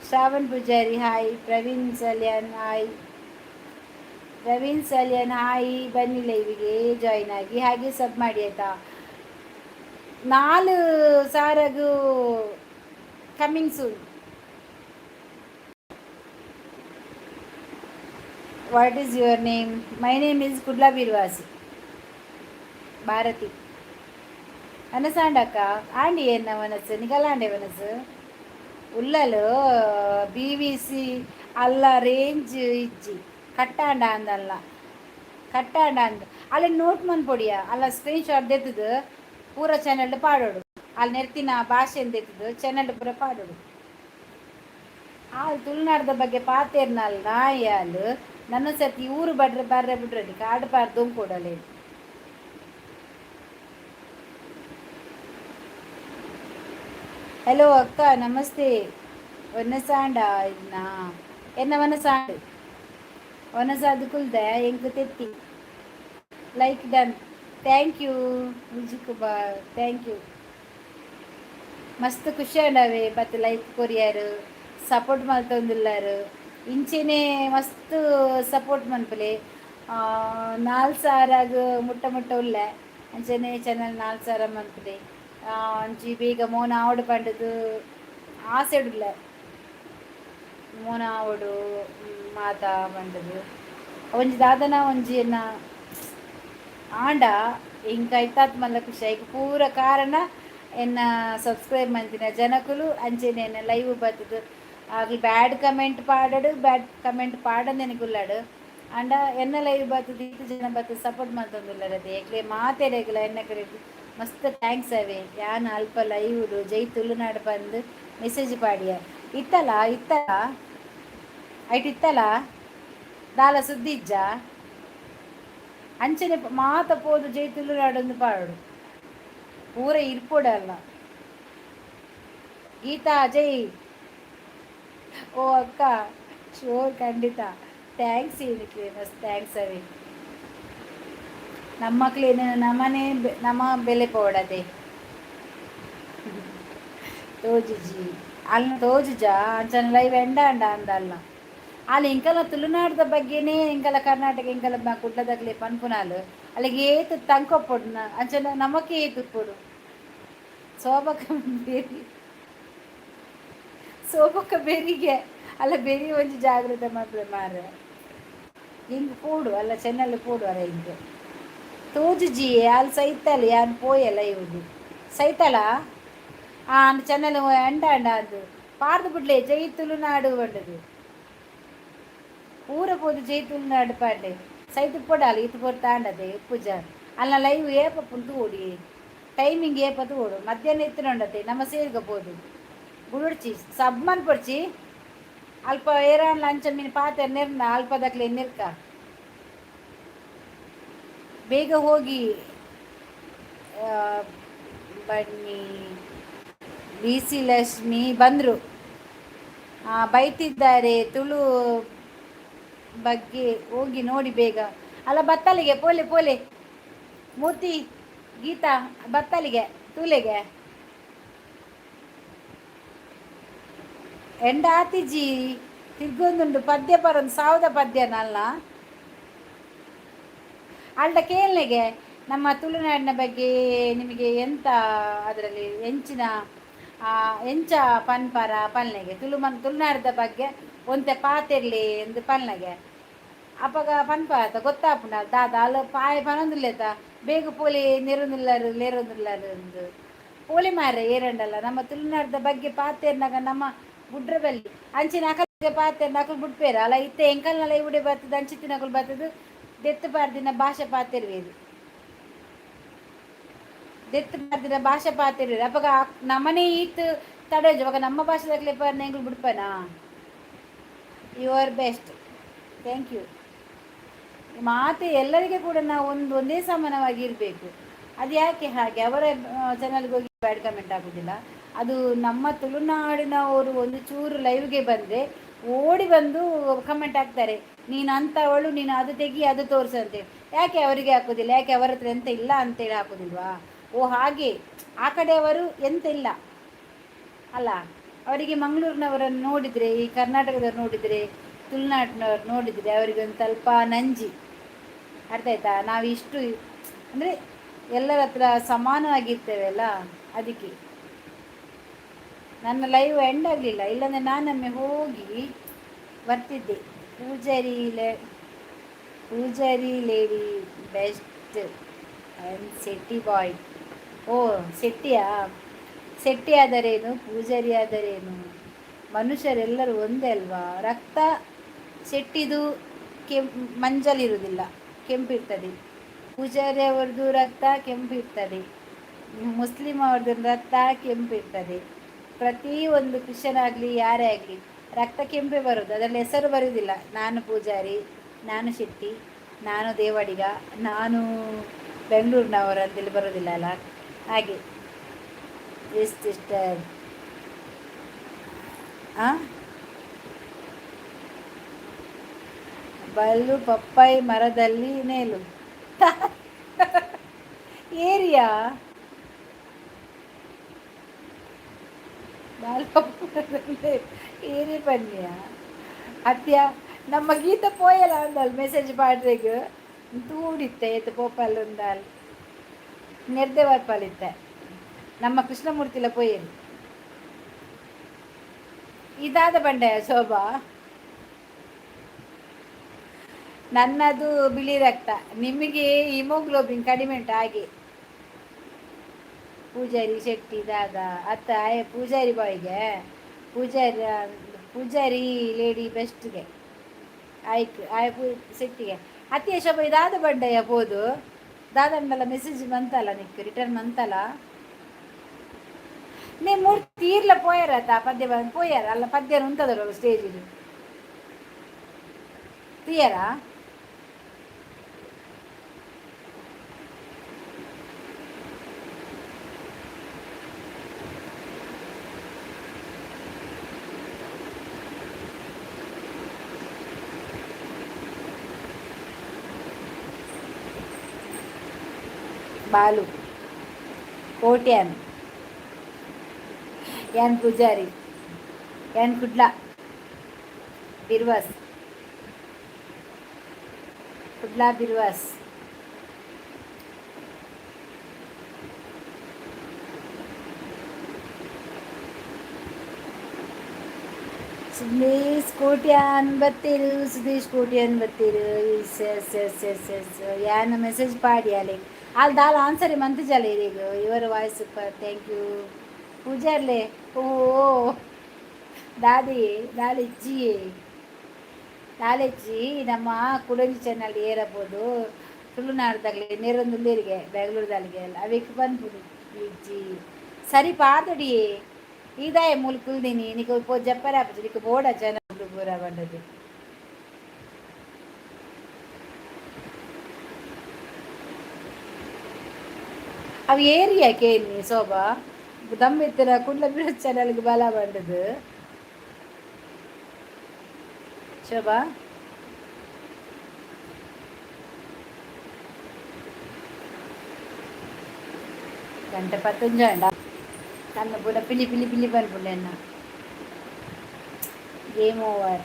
Shravan Pujari hi. Praveen Salian hi. Praveen Salian hi. ಬನ್ನಿ ಲೈವಿಗೆ ಜಾಯಿನ್ ಆಗಿ, ಹಾಗೆ ಸಬ್ ಮಾಡಿ ಆಯಿತಾ? ನಾಲ್ ಸಾರಗು coming soon. What is your name? My name is Kudla Birvasi Bharathi. ಅನಸಾಂಡಕ್ಕ ಆಂಡಿ ಎನ್ನ ಮನಸ್ಸು ನಿಗಲಾಂಡೆ ಮನಸ್ಸು ಉಲ್ಲಲು ಬಿವಿಸಿ ಅಲ್ಲ ರೇಂಜ್ ಇಜ್ಜಿ ಕಟ್ಟಾಂಡ ಅಂದಲ್ಲ ಕಟ್ಟಾಂಡ ಅಂದ. ಅಲ್ಲಿ ನೋಟ್ ಮನ್ಪೊಡಿಯ ಅಲ್ಲ, ಸ್ಕ್ರೀನ್ ಶಾಟ್ ದೆತ್ತದು ಪೂರ ಚಾನೆಲ್ ಪಾಡೋಡು. ಅಲ್ಲಿ ನೆರ್ತಿನ ಭಾಷೆ ದೆತ್ತದು ಚಾನೆಲ್ ಪೂರ ಪಾಡೋಡು. ಆ ತುಳುನಾಡದ ಬಗ್ಗೆ ಪಾತೇರ್ನಲ್ ನಾಯಾಲ್ ನನ್ನ ಸತಿ ಊರು ಬಡ್ರೆ ಬರ್ರೆ ಬಿಡ್ರೆ ಕಾಡು ಪಾರ್ ದೊಂಕೊಡಲೆ. ಹಲೋ ಅಕ್ಕ, ನಮಸ್ತೆ. ಒನ್ನಸಾಂಡ ಇದ್ನಾ ಎನ್ನ ವನಸಾಂಡ್ ವನಸಾದ ಕುಲ್ದೆ ಎಂಕು ತೆತ್ತಿ. Like done, thank you Vijay Kumar, thank you. ಮಸ್ತ್ ಖುಷಿ ಆಂಡವೆ ಬತ್ ಲೈಕ್ ಕೊರಿಯರ್ ಸಪೋರ್ಟ್ ಮಲ್ತೊಂದುಲ್ಲಾರು. ಇಂಚೆನೆ ಮಸ್ತ್ ಸಪೋರ್ಟ್ ಮನ್ಪುಲೆ. ನಾಲ್ ಸಾರಾಗ್ ಮುಟ್ಟ ಮುಟ್ಟ ಉಲ್ಲೆ. ಅಂಚನೆ ಚಾನಲ್ 4000 ಮನ್ಪುಲೆ. ಅಂಚಿ ಬೇಗ ಮೋನ ಆವಡು ಪಂಡದು ಆಸೆಡುಲ್ಲೆ. ಮೋನ ಆವಡು ಮಾತಾ ಪಂಡದು ಒಂಜಿ ದಾದನ ಒಂಜಿ ಎನ್ನ ಆಂಡ ಇಂಕ ಐತಾತ್ ಮಲ್ಲ ಖುಷಿ. ಐಕ್ ಪೂರ ಕಾರಣ ಎನ್ನ ಸಬ್ಸ್ಕ್ರೈಬ್ ಮಂತಿನ ಜನಕುಲು. ಅಂಚೆನೆ ಎನ್ನ ಲೈವ್ ಬತ್ತದು ಆಗ್ಲಿ ಬ್ಯಾಡ್ ಕಮೆಂಟ್ ಪಾಡಡು, ಬ್ಯಾಡ್ ಕಮೆಂಟ್ ಪಾಡಂದೆನೆ ಕುಲ್ಲಾಡು. ಅಂಡ ಎನ್ನ ಲೈವ್ ಬತ್ತದು ಇತ್ತು ಜನ ಬತ್ತದು ಸಪೋರ್ಟ್ ಮಲ್ತೊಂದುಲ್ಲರ್. ಅದೇ ಎಕ್ಲೆ ಮಾತೆರೆಗ್ಲ ಎನ್ನ ಕಡೆ ಮಸ್ತ್ thanks ಅವೇ. ಯಾನ್ ಅಲ್ಪ ಲೈವ್ ಜೈ ತುಳುನಾಡು ಬಂದು ಮೆಸೇಜ್ ಪಾಡಿಯ. ಇತ್ತಲ್ಲ ಇತ್ತಲ್ಲ ಐಟ್ ಇತ್ತಲ್ಲ ದಾಲ ಸುದ್ದಿ ಇಜ್ಜ. ಅಂಚನೆ ಮಾತ ಪೋದು ಜೈ ತುಳುನಾಡೊಂದು ಪಾಡೋಡು ಪೂರ ಇರ್ಪೊಡಲ್ಲ. ಗೀತಾ ಜೈ. ಓ ಅಕ್ಕ, ಶೋರ್, ಖಂಡಿತ. Thanks ಏನಕ್ಕೆ, ಮಸ್ತ್ thanks ಅವೇ. ನಮ್ಮ ಮಕ್ಳೇನು ನಮ್ಮನೆ ನಮ್ಮ ಬೆಲೆ ಪೋಡದೆ ತೋಜುಜಿ ಅಲ್ಲ ತೋಜುಜ ಅಂಚನ ಲೈವ್ ಎಂಡ ಅಂಡ ಅಂದಲ್ಲ ಅಲ್ಲಿ. ಇಂಕಲ ತುಳುನಾಡದ ಬಗ್ಗೆನೇ ಇಂಕಲ ಕರ್ನಾಟಕ ಇಂಕಲ ಕುಡ್ಲದಕ್ಲೆ ಪನ್ಪುನಾಲು. ಅಲ್ಲಿಗೆ ಏತು ತಂಕೊಪ್ಪೊಡು ಅಂಚನ ನಮಕ್ಕೆ ಏತು ಇಪ್ಪೊಡು. ಸೋಬಕ ಬೇರಿ, ಸೋಬಕ ಬೆರಿಗೆ ಅಲ್ಲ ಬೆರಿ ಒಂಜಿ ಜಾಗ್ರತೆ ಮಲ್ಪುಲೆ ಮಾರ್ರೆ. ಹಿಂಗೆ ಪೋಡು ಅಲ್ಲ ಚೆನ್ನಲ್ಲಿ ಪೋಡು ಅರ. ಹಿಂಗೆ ತೋಜುಜಿ ಅಲ್ಲಿ ಸೈತಲ್ ಯಾನ್ ಪೋಯಲ್ಲ ಇವುದು ಸೈತಲ ಆಂಡ್ ಚೆನ್ನಲ್ಲಿ ಅಂಡ ಅಂಡ ಅಂದು ಪಾರ್ದು ಬಿಡ್ಲೆ. ಜೈ ತುಳುನಾಡು ಪಂಡದು ಪೂರ ಪೋದು ಜೈ ತುಳುನಾಡು ಪಾಡ್ಲೆ. ಸೈತು ಪೊಡಾಲ ಇತ್ತು ಪೊರ್ತಾಂಡದೆ ಉಪ್ಪುಜ ಅಲ್ಲ. ಲೈವ್ ಏಪ ಪುಂತು ಓಡಿ, ಟೈಮಿಂಗ್ ಏಪ ತೂಡು. ಮಧ್ಯಾಹ್ನ ಇತ್ತಿನೊಂಡತೆ ನಮ್ಮ ಸೇರ್ಗ ಪೋದು ಬುಡುಡ್ಚಿ ಸಬ್ ಮನ್ಪೊಡ್ಚಿ. ಅಲ್ಪ ಏರಾನ್ಲ ಅಂಚ ಮೀನು ಪಾತೆ ನಿರ್ನ ಅಲ್ಪದಕ್ಲೆ ನಿರ್ಕ ಬೇಗ ಹೋಗಿ ಬನ್ನಿ. ಬಿ ಸಿ ಲಕ್ಷ್ಮಿ ಬಂದರು, ಬೈತಿದ್ದಾರೆ ತುಳು ಬಗ್ಗೆ, ಹೋಗಿ ನೋಡಿ ಬೇಗ. ಅಲ್ಲ ಬತ್ತಲಿಗೆ ಪೋಲೆ ಪೋಲೆ ಮೂರ್ತಿ. ಗೀತಾ ಬತ್ತಲಿಗೆ ತೂಲೆಗೆ ಎಂಡ ಆತಿಜಿ ತಿರ್ಗೊಂದುಂಡು ಪದ್ಯ ಪರೊಂದು ಸಾವುದ ಪದ್ಯನಲ್ಲ ಅಲ್ಡ ಕೇಳ್ನೆಗೆ. ನಮ್ಮ ತುಳುನಾಡಿನ ಬಗ್ಗೆ ನಿಮಗೆ ಎಂತ ಅದರಲ್ಲಿ ಎಂಚಿನ ಎಂಚ ಪನ್ಪರ ಪಲ್ನೆಗೆ. ತುಳು ಮನ್ ತುಳುನಾಡಿದ ಬಗ್ಗೆ ಒಂತೆ ಪಾತೆರ್ಲಿ ಎಂದು ಪಲ್ನೆಗೆ. ಅಪಗ ಪನ್ಪ ಆತ ಗೊತ್ತಾಪುಂಡ ದಾದ ಅಲ್ಲ ಪಾಯ ಪನೊಂದುಲ್ಲೇತ ಬೇಗ ಪೋಲಿ ನೆರೊಂದುಲ್ಲಾರು ಲೇರೊಂದುಲ್ಲಾರು ಅಂದು ಪೋಲಿ ಮಾರ್ರೆ ಏರಂಡಲ್ಲ. ನಮ್ಮ ತುಳುನಾಡ್ದ ಬಗ್ಗೆ ಪಾತೆರ್ನಾಗ ನಮ್ಮ ಬುಡ್ರ ಬಲ್ಲಿ ಅಂಚಿನ ಅಕಲ್ಗೆ ಪಾತೆರ್ನ ಅಕಲ್ ಬುಡ್ಪೇರ ಅಲ್ಲ. ಇತ್ತೆ ಎಂಕಲ್ನಲ್ಲ ಇವುಡೆ ಬರ್ತದೆ, ಅಂಚಿತ್ತಿನಕುಲು ಬರ್ತದೆ. ದೆತ್ತು ಪಾರ್ದಿನ ಭಾಷೆ ಪಾತೆರ್ವೇರು, ದೆತ್ತು ಪಾರ್ದಿನ ಭಾಷೆ ಪಾತೆರ್ವೇರು. ಅಪಗ ನಮ್ಮನೆ ಈತ್ ತಡೆಜು ಅವಾಗ ನಮ್ಮ ಭಾಷೆದಾಗಲೇ ಪರ್ನ ಎಂಕುಲು ಬುಡ್ಪನಾ? You are best, thank you. ಮಾತೆ ಎಲ್ಲರಿಗೆ ಕೂಡ ನಾವು ಒಂದು ಒಂದೇ ಸಮಾನವಾಗಿ ಇರಬೇಕು. ಅದು ಯಾಕೆ ಹಾಗೆ? ಅವರ ಚಾನಲ್ಗೆ ಹೋಗಿ ಬ್ಯಾಡ್ ಕಮೆಂಟ್ ಆಗೋದಿಲ್ಲ. ಅದು ನಮ್ಮ ತುಳುನಾಡಿನವರು ಒಂದು ಚೂರು ಲೈವ್ಗೆ ಬಂದರೆ ಓಡಿ ಬಂದು ಕಮೆಂಟ್ ಹಾಕ್ತಾರೆ, ನೀನು ಅಂಥವಳು, ನೀನು ಅದು ತೆಗಿ, ಅದು ತೋರಿಸು ಅಂತೇಳಿ. ಯಾಕೆ ಅವರಿಗೆ ಹಾಕೋದಿಲ್ಲ? ಯಾಕೆ ಅವರ ಹತ್ರ ಎಂತ ಇಲ್ಲ ಅಂತೇಳಿ ಹಾಕೋದಿಲ್ವಾ? ಓ ಹಾಗೆ, ಆ ಕಡೆಯವರು ಎಂತ ಇಲ್ಲ ಅಲ್ಲ ಅವರಿಗೆ. ಮಂಗಳೂರಿನವರನ್ನು ನೋಡಿದರೆ, ಈ ಕರ್ನಾಟಕದವ್ರು ನೋಡಿದರೆ, ತುಳುನಾಡಿನವ್ರು ನೋಡಿದರೆ ಅವರಿಗೆ ಒಂದು ಸ್ವಲ್ಪ ನಂಜಿ. ಅರ್ಥ ಆಯ್ತಾ? ನಾವು ಇಷ್ಟು ಅಂದರೆ ಎಲ್ಲರ ಹತ್ರ ಸಮಾನವಾಗಿರ್ತೇವಲ್ಲ, ಅದಕ್ಕೆ. ನನ್ನ ಲೈವ್ ಎಂಡ್ ಆಗಲಿಲ್ಲ, ಇಲ್ಲಾಂದರೆ ನಾನೊಮ್ಮೆ ಹೋಗಿ ಬರ್ತಿದ್ದೆ. Poojary lady best and Shetty bye. ಓ ಶೆಟ್ಟಿಯಾ? ಶೆಟ್ಟಿ ಆದರೇನು, ಪೂಜಾರಿ ಆದರೇನು, ಮನುಷ್ಯರೆಲ್ಲರೂ ಒಂದೇ ಅಲ್ವಾ? ರಕ್ತ ಶೆಟ್ಟಿದು ಮಂಜಲಿರುವುದಿಲ್ಲ, ಕೆಂಪಿರ್ತದೆ. ಪೂಜಾರಿ ಅವ್ರದ್ದು ರಕ್ತ ಕೆಂಪಿರ್ತದೆ. ಮುಸ್ಲಿಂ ಅವ್ರದ್ದು ರಕ್ತ ಕೆಂಪಿರ್ತದೆ. ಪ್ರತಿ ಒಂದು ಕ್ರಿಶ್ಚಿಯನ್ ಆಗಲಿ, ಯಾರೇ ಆಗಲಿ, ರಕ್ತ ಕೆಂಪೇ ಬರೋದು. ಅದರಲ್ಲಿ ಹೆಸರು ಬರುವುದಿಲ್ಲ. ನಾನು ಪೂಜಾರಿ, ನಾನು ಶೆಟ್ಟಿ, ನಾನು ದೇವಾಡಿಗ, ನಾನು ಬೆಂಗಳೂರಿನವರು ಅಂತೇಳಿ ಬರೋದಿಲ್ಲ ಅಲ್ಲ, ಹಾಗೆ. S sister. ಆ ಬಲ್ಲು ಪಪ್ಪಾಯಿ ಮರದಲ್ಲಿ ನೇಲು ಏರಿಯಾ ಬಾಲ್ ಏರಿ ಪನ್ಯ ಅತ್ಯ. ನಮ್ಮ ಗೀತ ಪೋಯಲ ಅಂದಲ್ ಮೆಸೇಜ್ ಪಾಡ್ರೆಗ್ ತೂಡಿತ್ತೆ ಏತ್ ಪೋಪಲ್ ಉಂದಾಲ್ ನೆರ್ದೆ ಬರ್ಪಾಲಿತ್ತೆ. ನಮ್ಮ ಕೃಷ್ಣಮೂರ್ತಿಲ ಪೋಯೇನು ಇದಾದ ಬಂಡೆ ಶೋಭಾ. ನನ್ನದು ಬಿಳಿ ರಕ್ತ, ನಿಮಗೆ ಹಿಮೋಗ್ಲೋಬಿನ್ ಕಡಿಮೆ ಉಂಟು ಹಾಗೆ. ಪೂಜಾರಿ ಶೆಟ್ಟಿ ದಾದ ಅತ್ತ ಆಯ ಪೂಜಾರಿ ಬಾಯ್ಗೆ ಪೂಜಾರಿ ಪೂಜಾರಿ ಲೇಡಿ ಬೆಸ್ಟ್ಗೆ ಆಯ್ತು ಆಯ ಪೂ ಶೆಟ್ಟಿಗೆ ಅತಿ ಶೋಭ ಇದಾದ ಬಂಡಯ್ಯ ಪೋದು ದಾದಂಡಲ ಮೆಸೇಜ್ ಬಂತಲ್ಲ ನಿಕ್ ರಿಟರ್ನ್ ಬಂತಲ್ಲ. ನೇ ಮೂರ್ತಿ ಈರ್ಲ ಪೋಯರ ಪದ್ಯ ಬಂದು ಪೋಯಾರ ಅಲ್ಲ? ಪದ್ಯ ಉಂತದಲ್ಲ ಸ್ಟೇಜ್ ತೀಯರಾ? ಬಾಲು ಕೋಟ್ಯಾನ್ ಯಾನ್ ಪೂಜಾರಿ ಯಾನ್ ಕುಡ್ಲ ಬಿರ್ವಾಸ್ ಕುಡ್ಲ ಬಿರ್ವಾಸ್. ಸುದೇಶ್ ಕೋಟ್ಯಾನ್ ಬತ್ತೀರು, ಸುದೇಶ್ ಕೋಟ್ಯಾನ್ ಬತ್ತೀರು. S S S S S. ಯಾನ ಮೆಸೇಜ್ ಪಾಡಿಯಾಲೆ ಅಲ್ಲಿ ದಾಲ ಆನ್ಸರ್ ಮಂತಿಜಾಲೆ ಈಗ. ಇವರ ವಾಯ್ಸ್ ಸೂಪರ್, thank you. ಪೂಜಾರ್ಲೆ ಓ ದಾದಿ ದಾಲೆಜ್ಜಿ ದಾಲೆಜ್ಜಿ. ನಮ್ಮ ಕುಡಂಜಿ ಚಾನಲ್ ಏರಬಹುದು ತುಳುನಾಡ್ದಾಗಲಿ ನೇರೊಂದುಲ್ಲೇರಿಗೆ ಬೆಂಗಳೂರದಾಲಿಗೆ ಅವಿಕ್ ಬಂದ್ಬಿಡು ಇಜ್ಜಿ. ಸರಿ ಪಾದಡಿ ಇದಾಯ ಮೂಲು ಕುಲ್ದಿನಿ ನಿಕ್ ಪೋ ಜಪ್ಪರ ಆಪುಜಿ ನಿಕ್ ಬೋಡ ಜನ ಪೂರ ಬಂಡದು. ಅವು ಏರಿಯಾ ಕೇನಿ ಶೋಭಾ ದಮ್ ಇತ್ತಿನ ಕುಡ್ಲ ಬಿಡ ಚಾನಲ್ಗೆ ಬಲ ಬಂಡದು ಶೋಭಾ. ಗಂಟೆ ಪತ್ತೊಂಜಾಂಡ ನನ್ನ ಪೂರ ಪಿಲಿ ಪಿಲಿ ಪಿಲಿ ಪನ್ಪುಂಡು. Game over.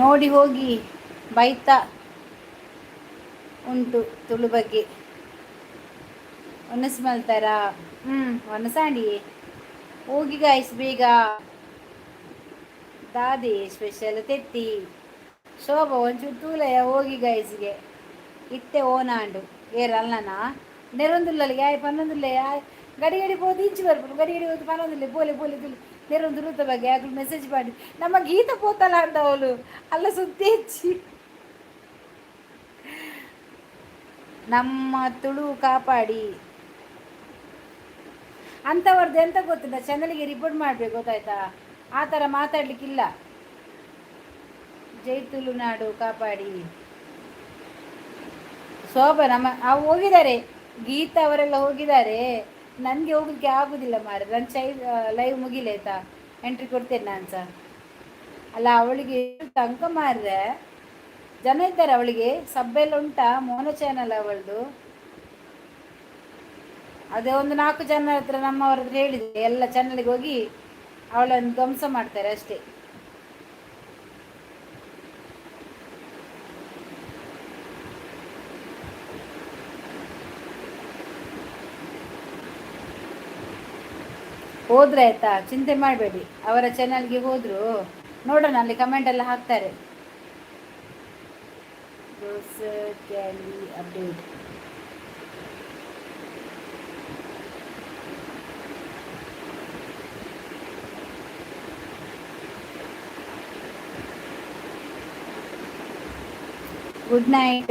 ನೋಡಿ ಹೋಗಿ, ಬೈತಾ ಉಂಟು ತುಳು ಬಗ್ಗೆ. ಒನಸ್ ಮಲ್ತಾರಾ? ಹ್ಞೂ, ಒನಸಾಂಡಿ. ಹೋಗಿ ಗಾಯ್ಸ್ ಬೇಗ. ದಾದಿ ಸ್ಪೆಷಲ್ ತೆತ್ತಿ? ಶೋಭ, ಒಂಚೂರು ತೂಲಯ. ಹೋಗಿ ಗೈಸ್ಗೆ. ಇತ್ತೆ ಓನಾಂಡು ಏರಲ್ಲನಾ? ನೆರೊಂದುಲ್ಲಲ್ಲಿ ಆಯ್ ಪನ್ನೊಂದುಲ್ಲೆ. ಆಯ್ ಗಡಿ ಗಡಿ ಪೋದು ಇಂಚು ಬರ್ಪುಂಡು. ಗಡಿ ಗಡಿ ಹೋದು ಪನ್ನೊಂದುಲ್ಲೆ. ಪೋಲೆ ಪೋಲೆ ತುಲೆ. ನೆರೊಂದು ತುಳುತ ಬಗ್ಗೆ ಅಕುಲು ಮೆಸೇಜ್ ಮಾಡಿ. ನಮ್ಮ ಗೀತ ಪೋತಲ್ಲ ಅಂತ ಅವಳು ಅಲ್ಲ ಸುದ್ದಿ ಹೆಚ್ಚಿ. ನಮ್ಮ ತುಳು ಕಾಪಾಡಿ. ಅಂಥವ್ರದ್ದು ಎಂತ ಗೊತ್ತಿಲ್ಲ, ಚಾನಲ್ಗೆ ರಿಪೋರ್ಟ್ ಮಾಡಬೇಕು, ಗೊತ್ತಾಯ್ತಾ? ಆ ಥರ ಮಾತಾಡಲಿಕ್ಕಿಲ್ಲ. ಜೈ ತುಳುನಾಡು ಕಾಪಾಡಿ. ಶೋಭಾ, ನಮ್ಮ ಹೋಗಿದ್ದಾರೆ. ಗೀತಾ ಅವರೆಲ್ಲ ಹೋಗಿದ್ದಾರೆ. ನನಗೆ ಹೋಗ್ಲಿಕ್ಕೆ ಆಗುದಿಲ್ಲ ಮಾರ್ರೆ. ನನ್ನ ಚೈ ಲೈವ್ ಮುಗಿಲಿ, ಆಯ್ತಾ? ಎಂಟ್ರಿ ಕೊಡ್ತೇನೆ ನಾನು ಸಹ. ಅಲ್ಲ, ಅವಳಿಗೆ ಅಂಕ ಮಾರ್ರೆ. ಜನ ಇದ್ದಾರೆ ಅವಳಿಗೆ. ಸಬ್ಬೆಲ್ಲ ಉಂಟಾ? ಮೋನ ಚಾನಲ್ ಅವಳದು. ಅದೇ ಒಂದು ನಾಲ್ಕು ಜನ ಹತ್ರ, ನಮ್ಮವ್ರ ಹತ್ರ ಹೇಳಿದೆ. ಎಲ್ಲ ಚಾನಲ್ಗೆ ಹೋಗಿ ಅವಳನ್ನು ಧ್ವಂಸ ಮಾಡ್ತಾರೆ ಅಷ್ಟೇ. ಹೋದ್ರೆ ಆಯ್ತಾ, ಚಿಂತೆ ಮಾಡಬೇಡಿ. ಅವರ ಚಾನಲ್ಗೆ ಹೋದ್ರು ನೋಡೋಣ, ಅಲ್ಲಿ ಕಮೆಂಟ್ ಎಲ್ಲ ಹಾಕ್ತಾರೆ. Candy update. Good night,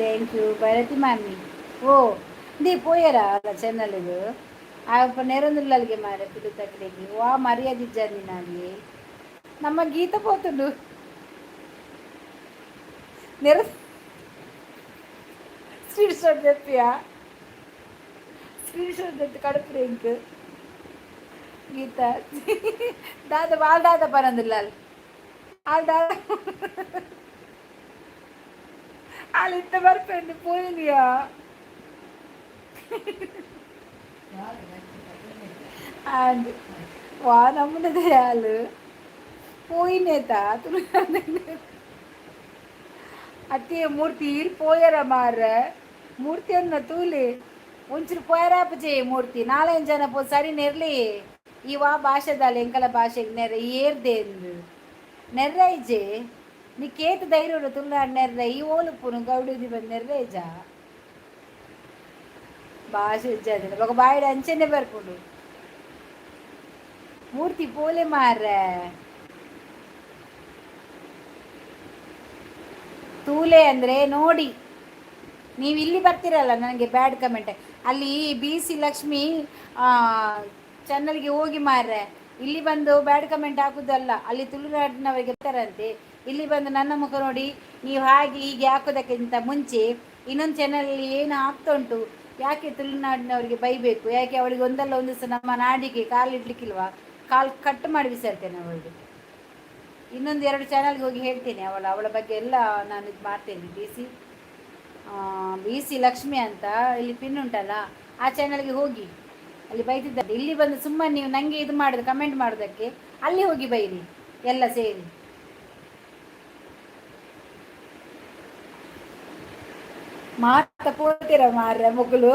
thank you Bharati ಮಾಮಿ. ಓ ದಿ ಪೋಯರ ಅಲ್ಲ ಚಾನಲ್ಗೆ? ಆ ನೇರೊಂದುಲ್ಲಲ್ಗೆ ಮಾರೆ ತುಳುತಕ್ಲೆಗ್ ವಾ ಮರ್ಯಾದೆ ಇಜ್ಜಂದಿ ನಾಲಿ. ನಮ್ಮ ಗೀತ ಪೋತುಂಡು ನೆರ. ಸ್ಕ್ರೀನ್ ಶಾಟ್ ತೆಪ್ಪಿಯ? ಸ್ಕ್ರೀನ್ ಶಾಟ್ ತೆತ್ತು ಕಡಪುರೆ ಎಂಕ್. ಗೀತಾ ದಾದ ವಾಲ್ ದಾದ ಪನೊಂದುಲ್ಲ ಆಲ್ ದಾದ ಆಲ್ ಇತ್ತ ಬರ್ಪೆಂದು ಪೋಯಿನಿಯಾ? ಆಂಡ್ ವಾ ನಮ್ಮನದ ಯಾಲ್ ಪೋಯಿನೇತ ತುಳು ಅತ್ತೆ. ಮೂರ್ತಿ ಇರ್ ಪೋಯರ ಮಾರ್ರೆ. ಮೂರ್ತಿಯನ್ನ ತೂಲಿ, ಒಂಚೂರು ಪೋಯರಾಪಜೆ ಮೂರ್ತಿ. ನಾಲೈದು ಜನ ಪೋ ಸರಿ ನೆರ್ಲಿ. ಈ ವಾ ಭಾಷೆದಾಲ ಎಂಕಲ ಭಾಷೆಗೆ ನೆರ ಏರ್ದೆ ಎಂದು ನೆರ್ರೈಜೆ. ನೀ ಕೇತು ಧೈರ್ಯ ತುಳುನಾಡು ನೆರ್ರ. ಈ ಓಲುಪ್ಪುನು ಗೌಡದಿ ಬಂದು ನೆರ್ರೈಜ. ಭಾಷೆ ಇಜ್ಜಾದಿಲ್ಲ ಬೊಕ ಬಾಯಿಡ್ ಅಂಚೆನೆ ಬರ್ಪುಂಡು. ಮೂರ್ತಿ ಪೋಲೆ ಮಾರ್ರೆ. ತೂಲೆ ಅಂದರೆ ನೋಡಿ. ನೀವು ಇಲ್ಲಿ ಬರ್ತೀರಲ್ಲ ನನಗೆ ಬ್ಯಾಡ್ ಕಮೆಂಟ್, ಅಲ್ಲಿ ಬಿ ಸಿ ಲಕ್ಷ್ಮಿ ಚಾನಲ್ಗೆ ಹೋಗಿ ಮಾರ್ರೆ. ಇಲ್ಲಿ ಬಂದು ಬ್ಯಾಡ್ ಕಮೆಂಟ್ ಹಾಕುದಲ್ಲ. ಅಲ್ಲಿ ತುಳುನಾಡಿನವರಿಗೆ ಬರ್ತಾರಂತೆ. ಇಲ್ಲಿ ಬಂದು ನನ್ನ ಮುಖ ನೋಡಿ ನೀವು ಹಾಗೆ ಹೀಗೆ ಹಾಕೋದಕ್ಕಿಂತ ಮುಂಚೆ ಇನ್ನೊಂದು ಚಾನಲಲ್ಲಿ ಏನು ಆಗ್ತಾ ಉಂಟು, ಯಾಕೆ ತುಳುನಾಡಿನವರಿಗೆ ಬೈಬೇಕು? ಯಾಕೆ ಅವಳಿಗೆ ಒಂದಲ್ಲ ಒಂದು ದಿವಸ ನಮ್ಮ ನಾಡಿಗೆ ಕಾಲಿಡ್ಲಿಕ್ಕಿಲ್ವಾ? ಕಾಲು ಕಟ್ ಮಾಡಿ ಬಿಸಾಡ್ತೇನೆ ಅವಳಿಗೆ. ಇನ್ನೊಂದು ಎರಡು ಚಾನಲ್ಗೆ ಹೋಗಿ ಹೇಳ್ತೇನೆ. ಅವಳ ಅವಳ ಬಗ್ಗೆ ಎಲ್ಲ ನಾನು ಇದು ಮಾಡ್ತೇನೆ. ಬಿ ಸಿ ಲಕ್ಷ್ಮಿ ಅಂತ ಇಲ್ಲಿ ಪಿನ್ ಉಂಟಲ್ಲ, ಆ ಚಾನಲ್ಗೆ ಹೋಗಿ ಅಲ್ಲಿ ಬೈತಿದ್ದಾರೆ. ಇಲ್ಲಿ ಬಂದು ಸುಮ್ಮನೆ ನೀವು ನನಗೆ ಇದು ಮಾಡೋದು, ಕಮೆಂಟ್ ಮಾಡೋದಕ್ಕೆ ಅಲ್ಲಿ ಹೋಗಿ ಬೈರಿ ಎಲ್ಲ ಸೇರಿ. ಮಾತ ಪೋತಿರ ಮಾರ್ರೆ ಮೊಗುಲು.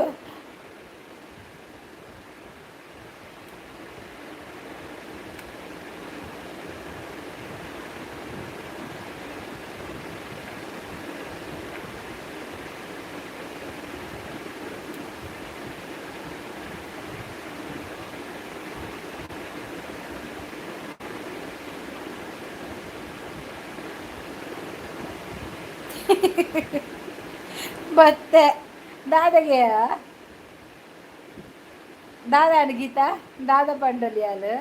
ಬತ್ತೆ ದಾದಗೆ ದಾದ ಗೀತಾ ದಾದ ಪಂಡೊಲಿ ಆಲ್.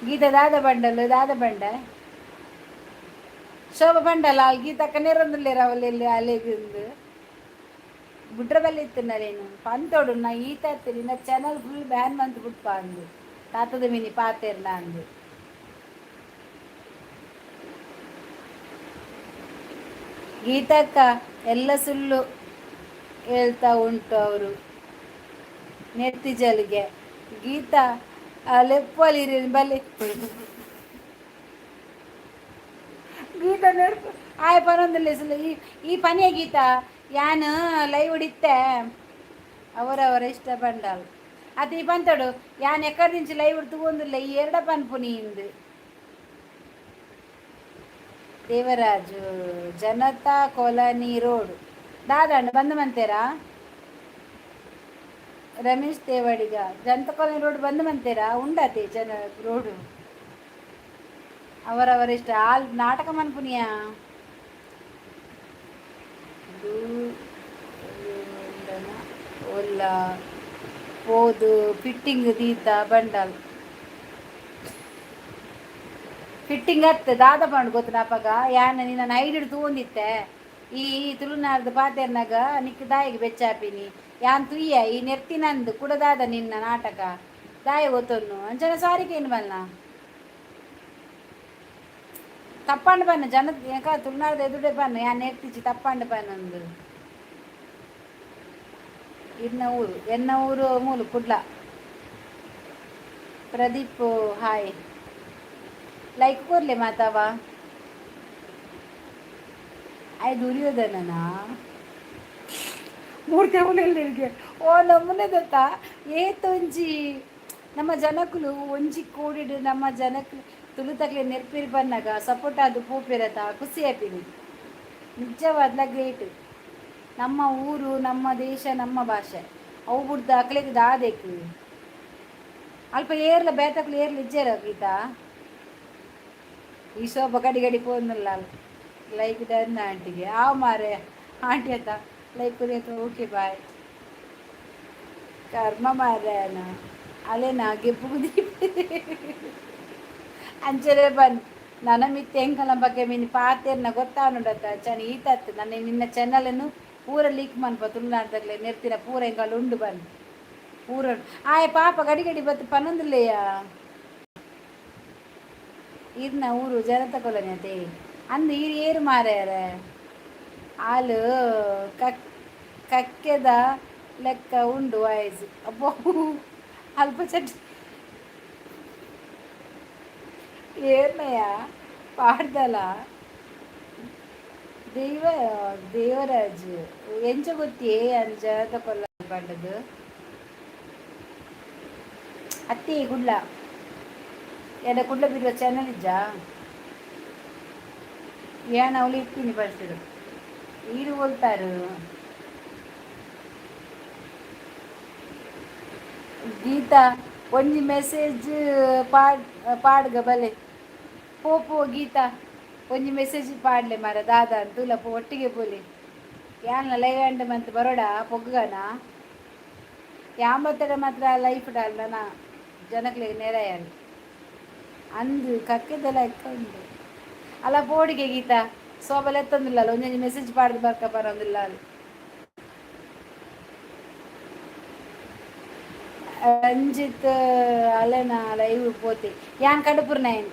ಗೀತಾ ದಾದ ಬಂಡಲು ದಾದ ಬಂಡ ಶೋಭ ಬಂಡಲ. ಅಲ್ಲಿ ಗೀತಕ್ಕ ನೆರೊಂದುಲ್ಲೆರ್ ಅವಲೆಲ್ಲಿ ಅಲೆಗುಂದು. ಬುಡ್ರ ಇತ್ತಿನಲೇನು ಪಂತೋಡು ನಾ ಈತ ನಿನ್ನ ಚಾನಲ್ ಫುಲ್ ಬ್ಯಾನ್ ಮಂತ್ ಬುಡ್ಪ ಅಂದು ತಾತದ ಮಿನಿ ಪಾತೆರ್ನ ಅಂದು. ಗೀತಕ್ಕ ಎಲ್ಲ ಸುಳ್ಳು ಹೇಳ್ತಾ ಉಂಟು ಅವರು ನೆತ್ತಿಜಲ್ಗೆ. ಗೀತಾ ಲೆಪ್ಪಲಿರಿ ಬಲೆ ಗೀತಾ ನೆರ್ಪು ಆಯ್ ಪನೊಂದಿಲ್ಲ ಸುಳ್ಳು. ಈ ಈ ಪನಿಯ ಗೀತಾ ಯಾನ್ ಲೈವ್ ಹೊಡಿತ್ತೆ ಅವರವರ ಇಷ್ಟ ಬಂಡಾಲ್ ಅದು. ಈ ಪಂತಡು ಯಾನ್ ಎಕ್ಕಡ నుంచి ಲೈವ್ ತಗೊಂದಿಲ್ಲ ಈ ಎರಡ ಪನ್ಪುನಿ ಇಂದು. ದೇವರಾಜು ಜನತಾ ಕಾಲೋನಿ ರೋಡ್ ದಾದಂಡ ಬಂದು ಮಂತೇರಾ? ರಮೇಶ್ ದೇವಾಡಿಗ ಜನತಾ ಕಾಲೋನಿ ರೋಡ್ ಬಂದು ಮಂತೇರಾ? ಉಂಡತೆ ಜನ ರೋಡು. ಅವರವರ ಇಷ್ಟ ಆಲ್ ನಾಟಕ ಮನ್ಪುನಿಯ. ಒಲ್ಲ ಪೋದು ಫಿಟ್ಟಿಂಗ್ ದೀತ ಬಂಡಲ್ ಫಿಟ್ಟಿಂಗ್ ಅತ್ತ ದಾದ ಪಂಡ್ ಗೊತ್ತನಪ್ಪಗ ಯಾನ ನಿನ್ನ ಐಡಿಡ್ ತೂವೊಂದಿತ್ತೆ. ಈ ತುಳುನಾಡ್ದ ಪಾತೆರ್ನಾಗ ನಿಕ್ ದಾಯಿಗೆ ಬೆಚ್ಚಾಪಿನಿ ಯಾನ್ ತುಯ್ಯ ಈ ನೆರ್ತಿನಂದು ಕುಡದಾದ ನಿನ್ನ ನಾಟಕ ದಾಯ ಗೊತ್ತೊನ್ನು ಅಂಚನ ಸಾರಿಕೇನು ಬನ್ನ ತಪ್ಪಂಡು ಬನ್ನ ಜನ ಯಾಕ ತುಳುನಾಡ್ದ ಎದುಡೆ ಬನ್ನ ಯಾನ್ ನೆರ್ತಿಚಿ ತಪ್ಪಂಡು ಬನ್ನಂದು. ಇನ್ನ ಊರು ಎನ್ನ ಊರು ಮೂಲು ಕುಡ್ಲ. ಪ್ರದೀಪ್ ಹಾಯ್, ಲೈಕ್ ಕೊರ್ಲೆ ಮಾತಾವ. ಆಯ್ ದುರ್ಯೋಧನನ ಮೂರ್ತಿ ಉಲ್ಲೆಲ್ಗೆ ಓ ನಮ್ಮನೆದತ್ತ ಏತೊಂಜಿ ನಮ್ಮ ಜನಕುಲು ಒಂಜಿ ಕೋಡಿಡ್ ನಮ್ಮ ಜನಕುಲು ತುಳುತಕ್ಲೆ ನೆರ್ಪಿರ್ ಬನ್ನಗ ಸಪೋರ್ಟ್ ಆದ್ ಪೋಪಿರತ ಖುಷಿ ಆಪಿನಿ. ನಿಜವಾದ್ಲ ಗ್ರೇಟ್. ನಮ್ಮ ಊರು, ನಮ್ಮ ದೇಶ, ನಮ್ಮ ಭಾಷೆ ಅವು ಬುಡ್ದು ಅಕ್ಲೆಗ್ ದಾದೆಕ್ ಅಲ್ಪ ಏರ್ಲ ಬೇತಕ್ಲು ಏರ್ಲ ಇಜ್ಜೆರ ಗೀತಾ. ಈ ಶೋಭ ಗಡಿ ಗಡಿ ಪೋಂದುಲ್ಲ. ಲೈಕ್ ಡನ್ ಆಂಟಿಗೆ ಆವ್ ಮಾರೆ ಆಂಟಿ ಅತ್ತ ಲೈಕ್ ಓಕೆ ಬಾಯ್. ಕರ್ಮ ಮಾರ್ಯಾನ ಅಲೆನ ಗೆಪ್ಪುಗು ಅಂಚನೆ ಬನ್ ನನ್ನ ಮಿತ್ತೆ ಎಂಕಲ ಬಗ್ಗೆ ಮಿನಿ ಪಾತೆರ್ನ ಗೊತ್ತಾನುಡತ್ತ ಚನ ಈತತ್ತು ನನ್ನ ನಿನ್ನ ಚಾನಲನ್ನು ಪೂರ ಲೀಕ್ ಮನ್ಪ ತುಳುನಾಡ್ದಾಗ್ಲೆ ನೆರ್ತಿನ ಪೂರ ಎಂಕಲ್ ಉಂಡು ಬನ್ ಪೂರ. ಆಯ್ ಪಾಪ ಗಡಿ ಗಡಿ ಬತ್ತು ಪನ್ನೊಂದುಲ್ಲೆಯ. ಇರ್ನ ಊರು ಜನತಾ ಕಾಲೋನಿ ಅತೆ ಅಂದು ಈರ್ ಏರು ಮಾರ್ಯಾರ ಆಲು ಕಕ್ ಕಕ್ಕೆದ ಲೆಕ್ಕ ಉಂಡು ವಾಯ್ಸ್. ಅಬ್ಬೋ ಅಲ್ಪ ಚಟ್ ಏರ್ನಯ ಪಾಡ್ದಲ. ದೇವ ದೇವರಾಜ್ ಎಂಚ ಗೊತ್ತಿಯೇ ಅಂಚ ತಕೊಲ್ಲ ಪಂಡದು ಅತ್ತಿ ಕುಡ್ಲ ಎಡ ಕುಡ್ಲ ಬಿಡುವ ಚಾನಲ್ ಇಜ್ಜಾ ಏನ್ ಅವಳು ಇತ್ತೀನಿ ಫಸ್ಟ್ ಈರು ಹೋಲ್ತಾರು. ಗೀತಾ ಒಂಜಿ ಮೆಸೇಜ್ ಪಾಡ್ ಪಾಡ್ಗ ಬಲೆ ಪೋ ಪೋ ಗೀತಾ ಒಂಜಿ ಮೆಸೇಜ್ ಪಾಡ್ಲೆ ಮಾರ ದಾದ ಅಂತೂಲ ಪೋ ಒಟ್ಟಿಗೆ ಪೋಲಿ ಯಾನ್ಲ ಲೈವ್ ಅಂಡ್ ಮಂತ್ ಬರೋಡ ಪೊಗ್ಗನ ಯಾಂಬತ್ತಡ ಮಾತ್ರ ಲೈಫ್ ಡಾಲ್ ನನ್ನ ಜನಕ್ಲೆಗ್ ನೆರೆಯಾರಿ ಅಂದು ಕಕ್ಕೆದೆಲ್ಲ ಉಂಡು ಅಲ್ಲ ಪೋಡಿಗೆ ಗೀತಾ ಸೋಬಲ್ ಎತ್ತೊಂದಿಲ್ಲ ಒಂಜೊಂಜಿ ಮೆಸೇಜ್ ಪಾಡ್ದು ಬರ್ಕ ಬರೋದಿಲ್ಲ ಅಲ್ಲಿ. ರಂಜಿತ್ ಅಲೆನ ಲೈವ್ ಪೋತಿ ಯಾನ್ ಕಡುಪುರ್ ನೈನ್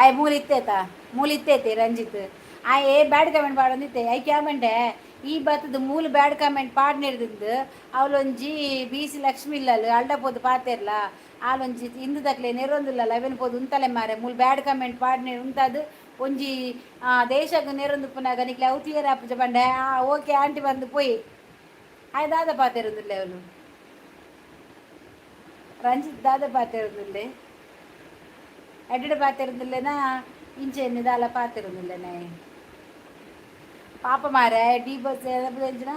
ಆಯ್ ಮೂಲ ಇತ್ತೇತ ಮೂಲ ಇತ್ತೈತೆ ರಂಜಿತ್ ಆಯ್ ಏ ಬ್ಯಾಡ್ ಕಮೆಂಟ್ ಪಾಡೊಂದಿತ್ತೆ. ಐಕ್ ಯಾಮಂಡೆ ಈ ಬತ್ತದ ಮೂಲ ಬ್ಯಾಡ್ ಕಮೆಂಟ್ ಪಾಡ್ನಿರ್ದಿಂದು ಅವಳೊಂಜಿ ಬಿ ಸಿ ಲಕ್ಷ್ಮಿ ಇಲ್ಲಲ್ ಅಲ್ಡ ಪೋದು ಪಾತೆರ್ಲ ಆಲೊಂಜಿ ಹಿಂದುದಕ್ಲೆ ನೆರೊಂದುಲ್ಲಲ್ಲ ಅವೆನ್ ಪೋದು ಉಂತಲೆ ಮಾರೆ ಮೂಲು ಬ್ಯಾಡ್ ಕಮೆಂಟ್ ಪಾಡ್ನೆ ಉಂತಾದ್ ಒಂಜಿ ದೇಶಗ್ ನೆರೊಂದುಪ್ಪುನಗ ನಿಕ್ಲೆ ಅವು ಕ್ಲಿಯರ್ ಆಪುಜ ಪಂಡೆ. ಆ ಓಕೆ ಆಂಟಿ ಬಂದು ಪೋಯಿ ಆಯ್ ದಾದ ಪಾತೆರೊಂದುಲ್ಲೆ ಅವಳು ರಂಜಿತ್ ದಾದ ಪಾತೆರೊಂದುಲ್ಲೆ ಎಡ್ಡೆ ಪಾತೆರೊಂದುಲ್ಲೆನಾ ಇಂಚೆನ್ನಿ ದಾಲ ಪಾತೆರೊಂದುಲ್ಲೆನೆ ಪಾಪ ಮಾರೆ ಡಿ ಬಸ್ ಎಂಚಿನ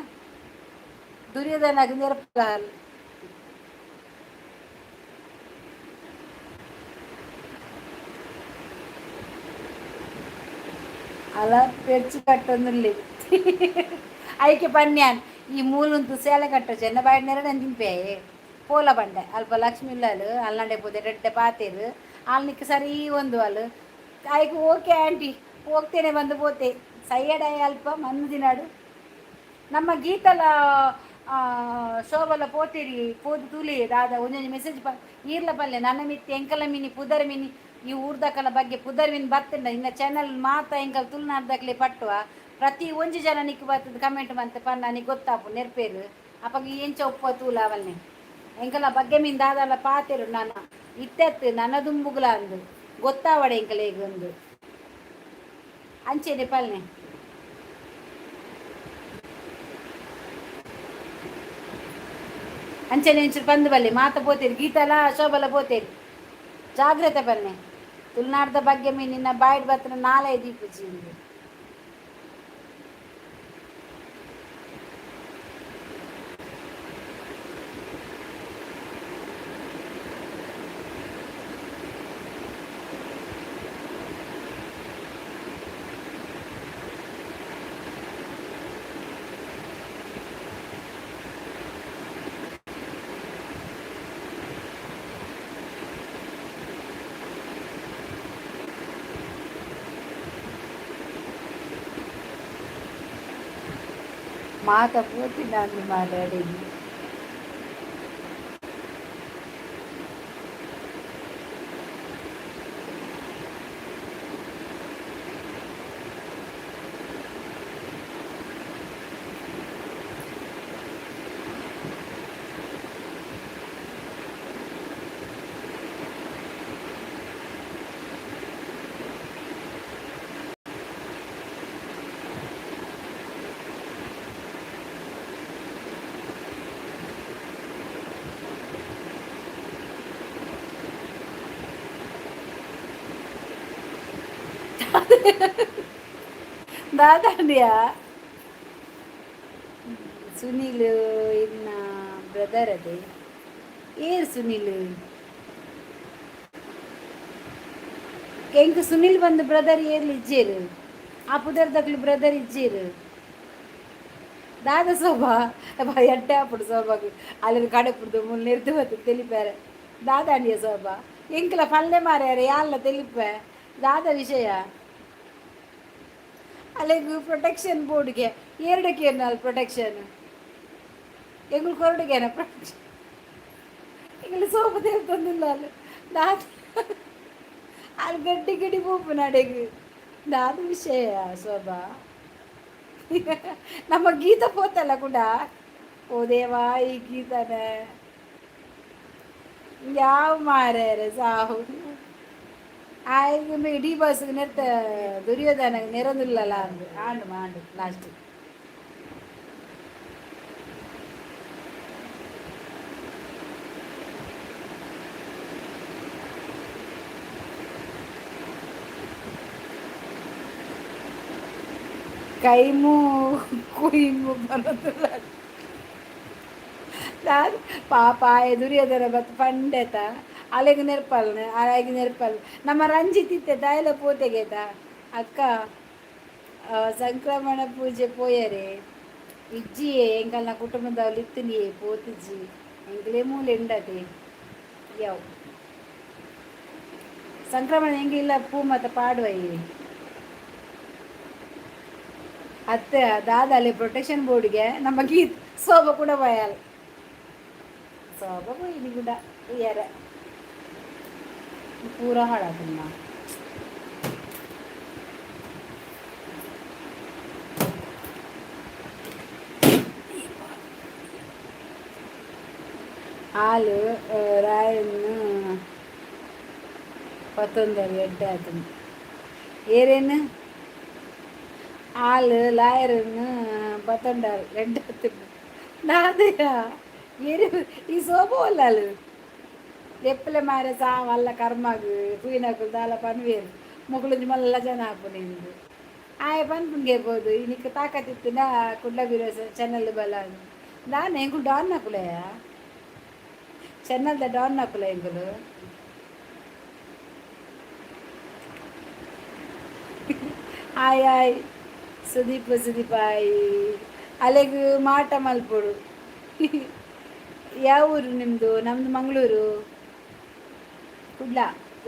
ದುರ್ಯೋಧನಗ್ ನೆರಪುಲಾಲ್. ಅಲ ಪೆರ್ಚು ಕಟ್ಟೊಂದುಲ್ಲೆ ಐಕೆ ಪನ್ಯಾನ್ ಈ ಮೂಲುಂತು ಸೇಲೆ ಕಟ್ಟೊಚೆ ಎನ್ನ ಬಾಯಿಡ್ ನೆರಡನ್ ತಿನ್ಪೆ ಪೋಲ ಪಂಡೆ ಅಲ್ಪ ಲಕ್ಷ್ಮಿ ಉಳ್ಳಾಲು ಅಲ್ನಾಡೆ ಪೋದೆ ರೆಡ್ಡೆ ಪಾತೆರ್ ಆಲ್ ನಿಕ್ ಸರಿ ಒಂದು ಅಲ್ ಐಕ್ ಓಕೆ ಆಂಟಿ ಹೋಗ್ತೇನೆ ಬಂದು ಪೋತೆ ಸೈಯಡಾಯ ಅಲ್ಪ ಮಣ್ಣು ದಿನಾಡು. ನಮ್ಮ ಗೀತಲ ಶೋಬಲ ಪೋತಿರಿ ಪೋದು ತೂಲಿ ದಾದ ಒಂಜೊಂಜಿ ಮೆಸೇಜ್ ಪ ಈರ್ಲ ಪಲ್ಲೆ ನನ್ನ ಮಿತ್ತಿ ಎಂಕಲ ಮಿನಿ ಪುದರ್ ಮಿನಿ ಈ ಊರ್ದಕಲ ಬಗ್ಗೆ ಪುದರ್ ಮಿನಿ ಬತ್ತಂಡ ಇನ್ನ ಚಾನಲ್ ಮಾತ ಎಂಕಲ್ ತುಳುನಾಡ್ದಕ್ಲೆ ಪಟ್ಟುವ ಪ್ರತಿ ಒಂಜಿ ಜನ ನಿಕ್ಕು ಬರ್ತದ ಕಮೆಂಟ್ ಮಂತೆ ಪನ್ನ ನಿಕ್ ಗೊತ್ತಾಪು ನೆರ್ಪೇರು. ಅಪಗ ಎಂಚ ಒಪ್ಪುವ ತೂಲ ಅವಲ್ನೆ. ಎಂಕಲ ಬಗ್ಗೆ ಮೀನ್ ದಾದಲ್ಲ ಪಾತೆರು ನಾನ ಇತ್ತೆತ್ತು ನನ್ನ ದುಂಬುಗುಲ ಅಂದು ಗೊತ್ತಾವಡೆ ಎಂಕಲೆಗ್ ಒಂದು ಅಂಚೆನೆ ಪಲ್ನೆ. ಅಂಚನೆ ಒಂಚೂರು ಪಂದು ಬಲ್ಲೆ ಮಾತ ಪೋತೇರಿ ಗೀತಲ ಶೋಭಲ ಪೋತೇರಿ ಜಾಗ್ರತೆ ಪನ್ನೆ. ತುಳುನಾಡ್ದ ಬಗ್ಗೆ ಮೀನ್ ನಿನ್ನ ಬಾಯ್ಡ್ ಬತ್ತನ ನಾಳೆ ದೀಪುಜಿ ಇಂದು. ಮಾತ ಪೂರ್ತಿ ನಾನು ಮಾತಾಡಿದ್ದು. ದಾದಾಂಡಿಯಾ ಸುನೀಲ್ ಇನ್ನ ಬ್ರದರ್ ಅದೇ ಏರ್ ಸುನೀಲ್. ಎಂಕ್ ಸುನೀಲ್ ಬಂದು ಬ್ರದರ್ ಏರ್ಲು ಇಜ್ಜೇರು, ಆ ಪುದರ್ದಕ್ಲು ಬ್ರದರ್ ಇಜ್ಜೇರು. ದಾದ ಶೋಭಾ ಎಡ್ಡೆ ಆಪುಡು ಶೋಭಾಗ್ ಅಲ್ಲಿನ ಕಡೆ ಪುಡ್ದು ಮುಲ್ ನಿರ್ದು ಬತ್ತು ತೆಲಿಪಾರೆ. ದಾದಾಂಡಿಯ ಶೋಭಾ ಎಂಕ್ಲ ಪಲ್ಲೆ ಮಾರ್ಯಾರೆ ಯಾಲ್ಲ ತೆಲಿಪೆ ದಾದ ವಿಷಯ. ಅಲ್ಲಿಗೆ ಪ್ರೊಟೆಕ್ಷನ್ ಬೋರ್ಡ್ಗೆ ಎರಡಕ್ಕೆ ಏನಾಲ್ ಪ್ರೊಟೆಕ್ಷನ್ ಎಂಗಳು ಕೊರಡುಗೇನ ಪ್ರೊಟೆಕ್ಷನ್ ಎಂಗಳು ಸೋಪು ತಂದಿಲ್ಲ ಅಲ್ಲಿ ದಾದ ಅಲ್ಲಿ ಗಡ್ಡಿ ಗಡಿ ಪೋಪು ನಡೆಗೆ ದಾದ ವಿಷಯ ಶೋಭಾ. ನಮ್ಮ ಗೀತ ಪೋತಲ್ಲ ಕೂಡ. ಓ ದೇವಾ, ಈ ಗೀತನೇ ಯಾವ ಮಾರ್ಯಾರೆ ಸಾವು ಆಯ್ತು. ಇಡೀ ಬಸ್ ನೆರ್ತ ದುರ್ಯೋಧನ ನೆರೊಂದಿಲ್ಲಲ್ಲ ಅಂದು ಆಂಡು ಮಾಂಡು ಲಾಸ್ಟ್. ಕೈಮು ಕುಯಿಮು ಬರೋದಿಲ್ಲ ನಾನು ಪಾಪ. ದುರ್ಯೋಧನ ಬತ್ ಪಂಡೆತ ಅಲೆಗ್ ನೆರ್ಪಲ್ನ ಅಲೆಗ್ ನೆರ್ಪಲ್. ನಮ್ಮ ರಂಜಿತ್ ಇತ್ತೆ ದಾಯಲ ಪೋತೆಗೇತ. ಅಕ್ಕ, ಸಂಕ್ರಮಣ ಪೂಜೆ ಪೋಯರೆ ಇಜ್ಜಿಯೇ? ಎಂಕಲ್ನ ಕುಟುಂಬದವ್ಲು ಇತ್ತಿನಿಯೇ ಪೋತಿಜ್ಜಿ. ಎಂಕ್ಲೆ ಮೂಲೆ ಎಂಡತೆ ಯಾವ ಸಂಕ್ರಮಣ ಎಂಗೆ ಇಲ್ಲ ಪೂ ಮತ್ತ ಪಾಡುವ. ಅತ್ತೆ ದಾದಾಲೆ ಪ್ರೊಟೆಕ್ಷನ್ ಬೋರ್ಡ್ಗೆ ನಮ್ಮ ಗೀತ್ ಸೋಬ ಕೂಡ ಬಯಲ್ ಸೋಬ ಪೋಯಿನಿ ಕೂಡ ಉಯ್ಯಾರ ಪೂರ ಹಾಳಾತನ್ನ. ಹಾಲು ರಾಯನ್ನು ಪತ್ತೊಂದರಿ ಎಡ್ಡೆ ಆತನು ಏರೇನು ಹಾಲು ಲಾಯರನ್ನು ಪತ್ತೊಂಡಾರು ಎಡ್ಡೆ ಆತನು ದಾದಯ ಏರು ಈ ಸೋಪು ಅಲ್ಲಾಲು ಲೆಪ್ಪಲೆ ಮಾರೆ ಸಾ ವಲ್ಲ ಕರ್ಮಗ್ ತೂಯಿನಕುಲು ದಾಲ ಪನ್ವೇರು ಮೊಕುಲೊಂಜಿ ಮಲ್ಲ ಜನ ಆಪುನಿ ಇಂದು. ಆಯೆ ಪನ್ಪುಂಗೆ ಪೋದು ನಿಕ್ಕ್ ತಾಕತ್ತಿತ್ತಿನ ಕುಡ್ಲ ಬೀರೋ ಚೆನ್ನಲ್ ಬಲ ದಾನೆ. ಎಂಕುಲು ಡಾನ್ ನಕುಲೆಯ ಚೆನ್ನಲ್ದ ಡಾನ್ ನಕುಲೆ ಎಂಕುಲು. ಆಯ್ ಆಯ್ ಸುದೀಪ್ ಸುದೀಪ್ ಆಯ್. ಅಲೆಗ್ ಮಾಟ ಮಲ್ಪೊಡು. ಯಾವ ಊರು ನಿಮ್ಮದು? ನಮ್ಮದು ಮಂಗಳೂರು ಕುಡ್ಲ.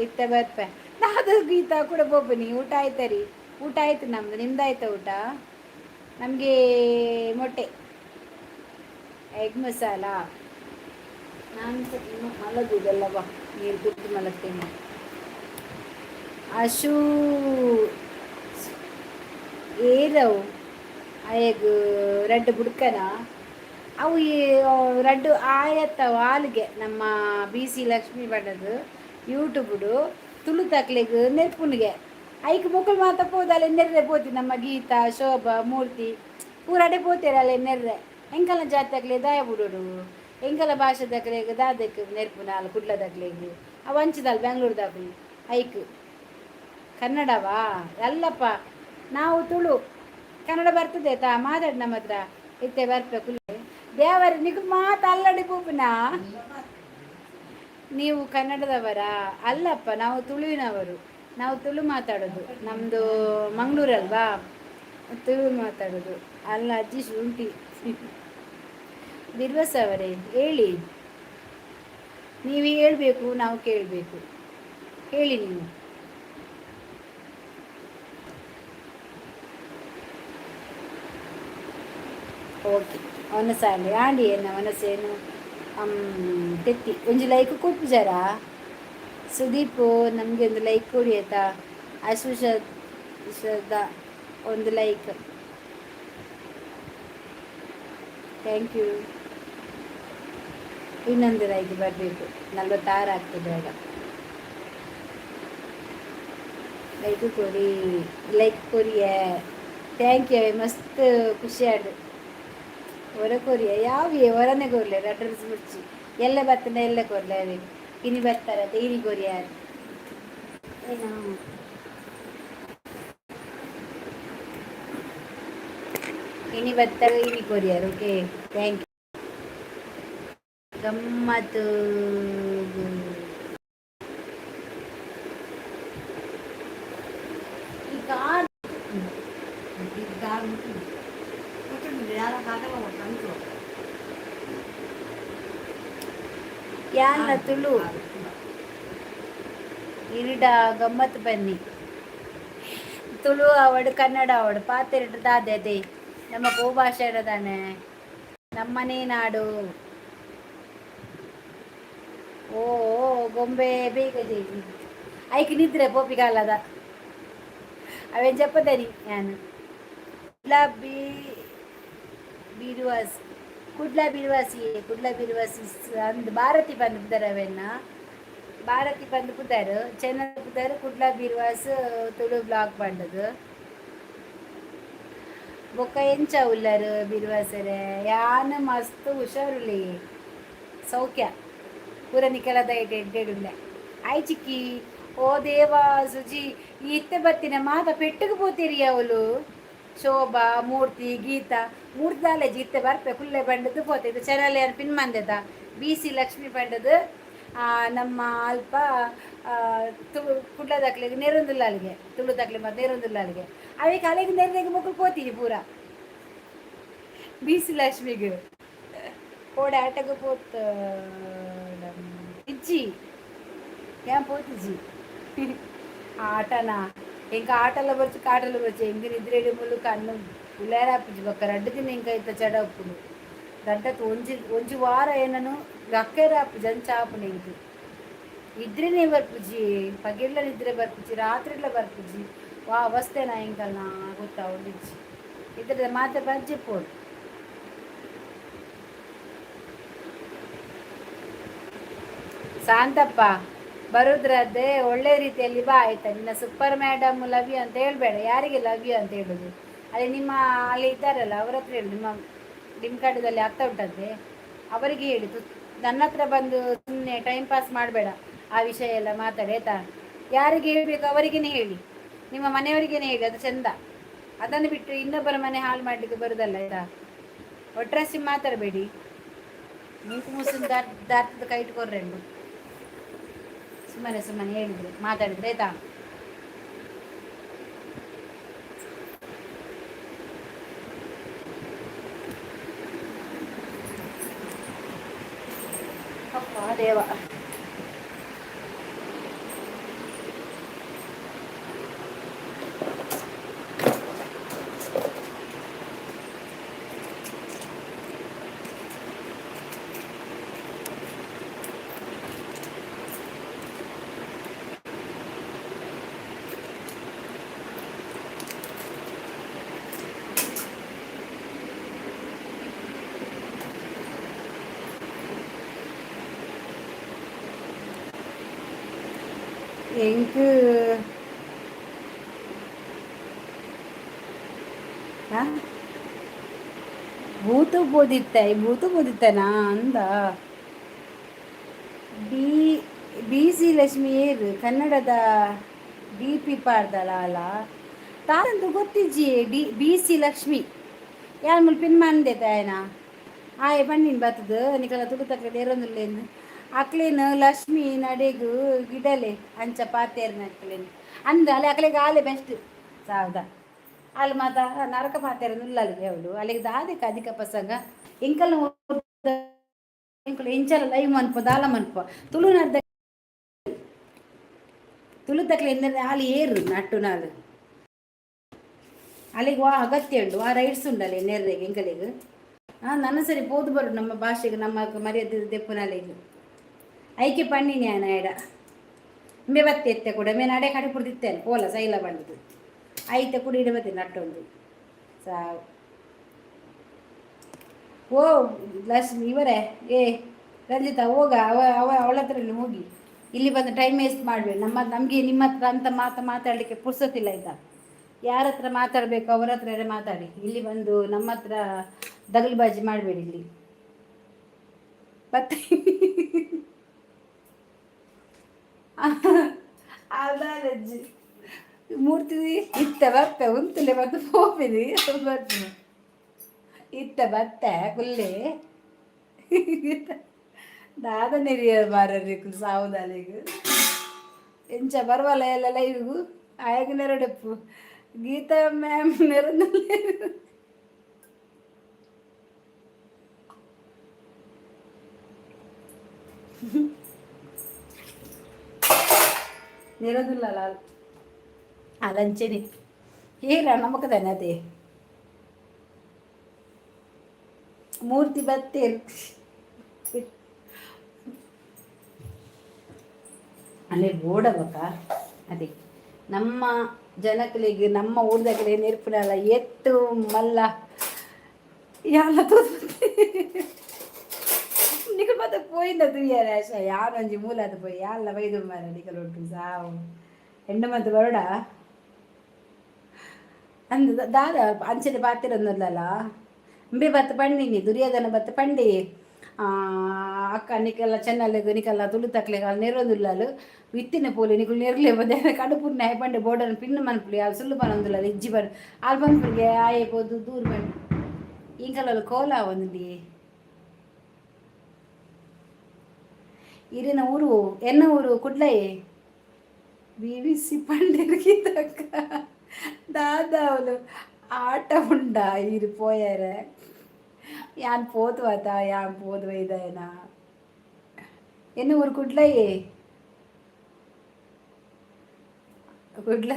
ಇತ್ತೆ ಬರ್ಪೆ ದಾದ ಗೀತಾ ಕೂಡ ಪೋಪುನಿ. ಊಟ ಆಯ್ತರಿ? ಊಟ ಆಯ್ತು ನಮ್ದು. ನಿಮ್ದು ಆಯ್ತಾ ಊಟ? ನಮಗೆ ಮೊಟ್ಟೆ, ಎಗ್ ಮಸಾಲ. ನಾನು ಇನ್ನು ಮಲಗುವುದಲ್ಲ, ಬಾ, ನೀರು ಕುಡಿದು ಮಲಗ್ತೇನೆ. ಅಶೂ ಏರವು ಅಯಗ್ ರಡ್ಡ್ ಬುಡ್ಕನ ಅವು ರಡ್ಡ್ ಆಯತ್ತ ವಾಲ್ಗೆ. ನಮ್ಮ ಬಿ ಸಿ ಲಕ್ಷ್ಮೀ ಭಟ್ಟದು ಯೂಟ್ಯೂಬ್ಡು ತುಳು ತಕ್ಲೆಗ್ ನೆರ್ಪುನಿಗೆ. ಐಕ್ ಮೊಕುಲು ಮಾತ ಪೋದು ನೆರ್ರೆ ಪೋತಿ. ನಮ್ಮ ಗೀತಾ, ಶೋಭಾ, ಮೂರ್ತಿ ಪೂರ ಅಡೆ ಪೋತೇರು ಅಲೆ ನೆರ್ರೆ. ಎಂಕಲ್ನ ಜಾತಕ್ಲೆ ದಾಯ ಬುಡೋಡು? ಎಂಕಲ ಭಾಷೆದಕ್ಲೆಗ್ ದಾದೆಕ್ ನೆರ್ಪುನ ಅಲ್ ಕುಡ್ಲದಕ್ಲೆಗ್? ಅವು ಅಂಚಿದಲ್ ಬೆಂಗ್ಳೂರ್ದಕ್ಲು. ಐಕ್ ಕನ್ನಡವಾ? ಅಲ್ಲಪ್ಪ, ನಾವು ತುಳು. ಕನ್ನಡ ಬರ್ತದೆ ತಾ? ಮಾತಾಡಿ ನಮ್ಮ ಹತ್ರ. ಇತ್ತೆ ಬರ್ಪೆ ಕುಲ್ಲೆ. ದೇವರೇ, ನಿಕ್ಲು ಮಾತ ಅಲ್ಲಡಿ ಪೋಪುನಾ? ನೀವು ಕನ್ನಡದವರಾ? ಅಲ್ಲಪ್ಪ, ನಾವು ತುಳುವಿನವರು. ನಾವು ತುಳು ಮಾತಾಡೋದು. ನಮ್ಮದು ಮಂಗಳೂರಲ್ವಾ, ತುಳು ಮಾತಾಡೋದು. ಅಲ್ಲ ಅಜ್ಜಿ, ಶುಂಠಿ. ಬಿರ್ವಸ್ ಅವರೇ, ಹೇಳಿ. ನೀವು ಹೇಳ್ಬೇಕು, ನಾವು ಕೇಳಬೇಕು. ಹೇಳಿ ನೀವು. ಓಕೆ, ಒನಸಾಂಡ್ ಆಂಡಿ ಎನ್ನ ಒನಸೇನು ತೆತ್ತಿ. ಒಂಜಿ ಲೈಕ್ ಕೊರ್ಪುಜಾರಾ? ಸುದೀಪ್, ನಮಗೆ ಒಂದು ಲೈಕ್ ಕೊಡಿ ಆಯ್ತಾ? ಅಶು ಶ್ರದ್ಧಾ, ಒಂದು ಲೈಕ್. Thank you. ಇನ್ನೊಂದು ಲೈಕ್ ಬರಬೇಕು. 46 ಆಗ್ತದೆ ಆಗ. ಲೈಕ್ ಕೊಡಿ, ಲೈಕ್ ಕೊರಿಯ. Thank you, ಮಸ್ತ್ ಖುಷಿ ಆಡು. ಹೊರ ಕೊರಿಯ ಯಾವ ಹೊರನೆ ಕೊರ್ಲೆ. ಅಡ್ರೆಸ್ ಮುಚ್ಚಿ ಎಲ್ಲ ಬರ್ತದೆ. ಎಲ್ಲ ಕೊರ್ಲೆ. ಅವೆ ಇನಿ ಬರ್ತಾರ, ಇನಿ ಕೊರಿಯ. ಏನು ಇನಿ ಬರ್ತಾರ, ಇನಿ ಕೊರಿಯರ್. Okay, thank you. ಗಮ್ಮತ್ತು. ಈ ಕಾರ್ ಯಾನ್ನ ತುಳು ಇರಿಡ ಗಮ್ಮತ್ತು. ಬನ್ನಿ. ತುಳು ಆವಡ್, ಕನ್ನಡ ಆವಡ್, ಪಾತೆರಡು ದಾದೆ? ಅದೇ ನಮ್ಮ ಗೋಭಾಷೆ ಇರೋದಾನೆ, ನಮ್ಮನೇ ನಾಡು. ಓ ಗೊಂಬೆ, ಬೇಗ ಜೈ. ಐಕ್ ನಿದ್ರೆ ಪೋಪಿಗಾಲದ ಅವೇನು ಜಪ್ಪದನಿ ನಾನು. ಕುಡ್ಲ ಬಿ ಬಿರುವಾಸ್, ಕುಡ್ಲ ಬಿರುವಾಸಿ, ಕುಡ್ಲ ಬಿರುವಾಸಿ ಅಂದ್ ಭಾರತಿ ಬಂದು ಪುದರ್. ಅವೆನ್ನ ಭಾರತಿ ಬಂದು ಪುದರ್, ಚೆನ್ನ ಪುದರ್. ಕುಡ್ಲ ಬಿರುವಾಸ್ ತುಳು ಬ್ಲಾಗ್ ಪಂಡದು. ಬೊಕ್ಕ ಎಂಚ ಉಲ್ಲರು ಬಿರುವಾಸರೆ? ಯಾನ್ ಮಸ್ತ್ ಹುಷಾರುಲಿ, ಸೌಖ್ಯ ಪೂರ. ನಿಕಲದ ಎಡ್ಡೆಡುಲ್ಲೆ. ಆಯ್ ಚಿಕ್ಕಿ. ಓ ದೇವಾ, ಸುಜಿ, ಇತ್ತೆ ಬತ್ತಿನ ಮಾತ ಪೆಟ್ಟಿಗೆ ಪೋತೀರಿ. ಅವಳು ಶೋಭಾ, ಮೂರ್ತಿ, ಗೀತಾ. ಮೂರ್ತಿ ದಾಲೇಜಿ ಇತ್ತೆ ಬರ್ಪೆ ಕುಲ್ಲೆ ಬಂಡದ್ದು ಪೋತೆ. ಇದು ಚಾನಲ್ ಏನು ಪಿನ್ ಮಂದೆದ ಬಿ ಸಿ ಲಕ್ಷ್ಮಿ ಪಂಡದು. ನಮ್ಮ ಅಲ್ಪ ತು ಕುಡ್ಲದಕ್ಲೆಗ್ ನೆರೊಂದುಲ್ಲ ಅಲ್ಲಿಗೆ, ತುಳು ತಕ್ಲೆ ಮತ್ತೆ ನೆರೊಂದುಲ್ಲ ಅಲ್ಲಿಗೆ. ಅವೇಕ್ ಅಲೆಗ್ ನೆರ್ರೆಗ್ ಮೊಕುಲು ಪೋತೀನಿ ಪೂರ ಬಿ ಸಿ ಲಕ್ಷ್ಮಿಗ್. ಕೋಡೆ ಆಟಗ್ ಪೋತ್ ಇಜ್ಜಿ? ಏನ್ ಪೋತಿಜಿ. ಆಟನ ಎಂಕ ಆಟಲ ಬರ್ಚು, ಕಾಟಲ ಬರ್ಚು. ಎಂಕ್ ನಿದ್ರೆ ಮುಲ್ಲು ಕಣ್ಣು ಉಳ್ಳಾರ ಆಪುಜಿ. ಬೊಕ್ಕ ರಡ್ಡ್ ದಿನ ಎಂಕ ಇತ್ತ ಚಡ ಉಪ್ಪುಂಡು. ಗಂಟತ್ ಒಂಜಿ ಒಂಜಿ ವಾರ ಏನನು ಲಕ್ಕೆರೆ ಆಪುಜಿ, ಅಂಚ ಆಪುಂಡು ಎಂಕ್. ನಿದ್ರೆನೇ ಬರ್ಪುಜಿ, ಪಗೆಲ್ಲ ನಿದ್ರೆ ಬರ್ಪುಜಿ, ರಾತ್ರಿಲ ಬರ್ಪುಜಿ. ವಾ ಅವಸ್ಥೆನಾ ಎಂಕಲ್ನ ಗೊತ್ತಾವೊಂದಿಜ್ಜಿ. ಇದ್ರದ ಮಾತೆ ಬಜ್ಜೆ ಪೋಡು. ಶಾಂತಪ್ಪ, ಬರುದ್ರದ್ದೇ ಒಳ್ಳೆ ರೀತಿಯಲ್ಲಿ ಬಾ, ಆಯ್ತಾ? ನಿನ್ನ ಸೂಪರ್ ಮೇಡಮ್, ಲವ್ you ಅಂತ ಹೇಳ್ಬೇಡ. ಯಾರಿಗೆ ಲವ್ you ಅಂತ ಹೇಳುದು? ಅಲ್ಲಿ ನಿಮ್ಮ ಅಲ್ಲಿ ಇದ್ದಾರಲ್ಲ, ಅವ್ರ ಹತ್ರ ಹೇಳು. ನಿಮ್ಮ ನಿಮ್ಮ ಕಡೆದಲ್ಲಿ ಆಗ್ತಾ ಉಂಟಂತೆ, ಅವರಿಗೆ ಹೇಳಿ. ನನ್ನ ಹತ್ರ ಬಂದು ಸುಮ್ಮನೆ ಟೈಮ್ ಪಾಸ್ ಮಾಡಬೇಡ. ಆ ವಿಷಯ ಎಲ್ಲ ಮಾತಾಡಿ, ಆಯ್ತಾ? ಯಾರಿಗೆ ಹೇಳಬೇಕು ಅವರಿಗೇನೆ ಹೇಳಿ, ನಿಮ್ಮ ಮನೆಯವರಿಗೇನೆ ಹೇಳಿ, ಅದು ಚಂದ. ಅದನ್ನು ಬಿಟ್ಟು ಇನ್ನೊಬ್ಬರ ಮನೆ ಹಾಳು ಮಾಡಲಿಕ್ಕೆ ಬರುದಲ್ಲ, ಆಯ್ತಾ? ಒಟ್ರಾಸಿ ಮಾತಾಡಬೇಡಿ. ಮೂಕು ಮುಸುನ್ ದಾಟ್ ದಾಟದ ಕೈ ಇಟ್ಕೊರ್ರೆಂಡು. ಸುಮ್ಮನೆ ಸುಮ್ಮನೆ ಹೇಳಿದ್ರು, ಮಾತಾಡಿದ್ರೆ, ಆಯ್ತಾ? ಅಪ್ಪ ದೇವ. ಎಂಕ್ ಆ ಭೂತ ಬೋದಿತ್ತ, ಭೂತ ಬೋದಿತ್ತನಾ ಅಂದ. ಬಿ ಬಿ ಸಿ ಲಕ್ಷ್ಮಿ ಏರು ಕನ್ನಡದ ಡಿ ಪಿ ಪಾಡ್ದಳ ಅಲ್ಲ ತಾರಂದು ಗೊತ್ತಿಜ್ಜಿ. ಡಿ ಬಿ ಸಿ ಲಕ್ಷ್ಮಿ ಯಾನ್ ಮುಲ್ಪ ಪಿನ್ ಮಂದೆ ತಾಯನ ಆಯೆ ಪನ್ನಿನ್ ಬತ್ತದು ನಿಕಲ ತುಳುತಕ್ಲೆ ದೇರೊಂದುಲ್ಲೇಂದು. ಅಕ್ಲೇನ್ ಲಕ್ಷ್ಮಿ ನಡೆಗು ಗಿಡಲೆ ಅಂಚ ಪಾತೇರ್ನ ಅಕ್ಲೇನ್ ಅಂದ ಅಲೆ ಅಕ್ಲೆಗ್ ಆಲೆ ಬೆಸ್ಟ್ ಸಾವ್ದ ಅಲ್ ಮಾತ ನರಕ ಪಾತೆರ ಉಲ್ಲಲ್ಗೆ ಅವಳು. ಅಲ್ಲಿಗೆ ದಾದೆಕ ಅಧಿಕ ಪ್ರಸಂಗ. ಎಂಕಲ್ನ ಎಂಕುಲು ಎಂಚಲ ಲೈವ್ ಮನ್ಪ ದಾಲ ಮನ್ಪ ತುಳುನಾಡ್ದ ತುಳುತಕ್ಲೆ ಎಂದರೆ ಆಲ್ ಏರು ನಟ್ಟು ನಾಲ್ ಅಲ್ಲಿಗೆ ವಾ ಅಗತ್ಯ ಉಂಡು, ವಾ ರೈಟ್ಸ್ ಉಂಡಲ್ಲ ನೆರ್ರೆಗ್ ಎಂಕಲೆಗ್. ಹಾಂ, ನನ್ನ ಸರಿ ಪೋದು ಬರು ನಮ್ಮ ಭಾಷೆಗೆ ನಮ್ಮ ಮರ್ಯಾದೆ ದೆಪ್ಪುನಲೆಗ್ ಐಕೆ ಪಣ್ಣಿನಿ ಆನ ಎಡ ಇಂಬೆ ಬತ್ತೆ ಎತ್ತೆ ಕೂಡ ಮೇ ನಡೆ ಕಡೆ ಪುಡ್ದಿತ್ತೇನೆ ಪೋಲ ಸೈಲ ಬಂಡದು ಐತೆ ಕುಡಿ ಇಡ ಬತ್ತೆ ನಟ್ಟೊಂದು ಸಾವು. ಓ ಲಕ್ಷ್ಮಿ ಇವರೇ, ಏ ರಂಜಿತಾ, ಹೋಗ ಅವ ಅವ ಅವಳ ಹತ್ರನೇ ಹೋಗಿ. ಇಲ್ಲಿ ಬಂದು ಟೈಮ್ ವೇಸ್ಟ್ ಮಾಡಬೇಡಿ. ನಮ್ಮ ನಮಗೆ ನಿಮ್ಮ ಹತ್ರ ಅಂತ ಮಾತು ಮಾತಾಡಲಿಕ್ಕೆ ಪುರ್ಸೊತ್ತಿಲ್ಲ, ಆಯ್ತಾ? ಯಾರ ಹತ್ರ ಮಾತಾಡಬೇಕು ಅವರ ಹತ್ರ ಮಾತಾಡಿ. ಇಲ್ಲಿ ಬಂದು ನಮ್ಮ ಹತ್ರ ದಗಲ್ಬಾಜಿ ಮಾಡಬೇಡಿ ಇಲ್ಲಿ. ಮತ್ತೆ ಅದಾರಜ್ಜಿ ಮೂರ್ತಿ ಇತ್ತ ಬತ್ತೆ ಉಂತಲೆ ಮತ್ತು ಪೋಪಿನಿ ಬರ್ತೀನಿ. ಇತ್ತ ಬತ್ತೆ ಕುಲ್ಲೆ ದಾದ ನೆರಿಯ ಮಾರರಿ ಸಾವುದಾಲಿಗ್ ಎಂಚ ಬರವಲ್ಲ ಎಲ್ಲ ಲೈವ್ಗು ಆಯಗ್ ನೆರಡೆಪ್ಪು. ಗೀತಾ ಮ್ಯಾಮ್ ನೆರದಲ್ಲಿ ನೆರದುಲ್ಲ ಅಲಂಚೆನೆ ಏರ ನಮಕದಾನೆ ಅದೇ ಮೂರ್ತಿ ಬತ್ತೇರು ಅಲ್ಲೇ ಬೋಡಬಕ. ಅದೇ ನಮ್ಮ ಜನಕಲಿಗೆ ನಮ್ಮ ಊರ್ದಕಲೆ ನೆರ್ಪುನಲ್ಲ ಎತ್ತು ಮಲ್ಲ ಯಾಲ ನಿಕಲ್ ಮತ್ತೆ ಪೋయింದ ತುಯ್ಯಾರ ಆಶ ಯಾರೊಂಜಿ ಮೂಲಾದ ಪೋಯಿ ಯಾಲ್ಲ ಬೈದು ಮಾರ ನಿಕಲ್ ಒಟ್ಟು ಸಾವು ಹೆಣ್ಣು ಮತ್ತು ಬರೋಡ ಅಂದ ದಾದ ಅಂಚನೆ ಪಾತಿರೊಂದಲ್ಲ. ಅಂಬೆ ಬತ್ತ ಪಂಡಿನಿ ದುರ್ಯೋಧನ ಬತ್ತ ಪಂಡಿ ಅಕ್ಕ ನಿಕಲ್ಲ ಚೆನ್ನಲೆಗ್ ನಿಕಲ್ಲ ತುಳು ತಕ್ಲೆಗ್ ಅಲ್ಲಿ ನೆರೊಂದುಲ್ಲಲು ವಿತ್ತಿನ ಪೋಲಿ ನಿಕುಲು ನೆರ್ಲೆ ಬದೆ ಕಡುಪುರ್ನ ಪಂಡೆ ಬೋರ್ಡನ್ ಪಿನ್ ಮನ್ಪುಲಿ ಅಲ್ಲಿ ಸುಳ್ಳು ಪನೊಂದುಲ್ಲ ಇಜ್ಜಿ ಬನ್ ಅಲ್ಲಿ ಪನ್ಪುಗೆ ಆಯೆ ಪೋದು ದೂರ ಬನ್ ಇಂಕಲ ಕೋಲ ಒಂದಿ. ಇರಿನ ಊರು ಎನ್ನ ಊರು ಕುಡ್ಲೈ. ಬಿ ವಿ ಸಿ ಪಂಡೇರ್ ಗೀತಕ್ಕ ದಾದ ಅವಳು ಆಟ ಉಂಡ ಇರು ಪೋಯಾರ ಯಾನ್ ಪೋತು ಆತ ಯಾನ್ ಪೋದು ಒಯ್ದಾಯನ ಎನ್ನ ಊರು ಕುಡ್ಲೈ ಕುಡ್ಲ.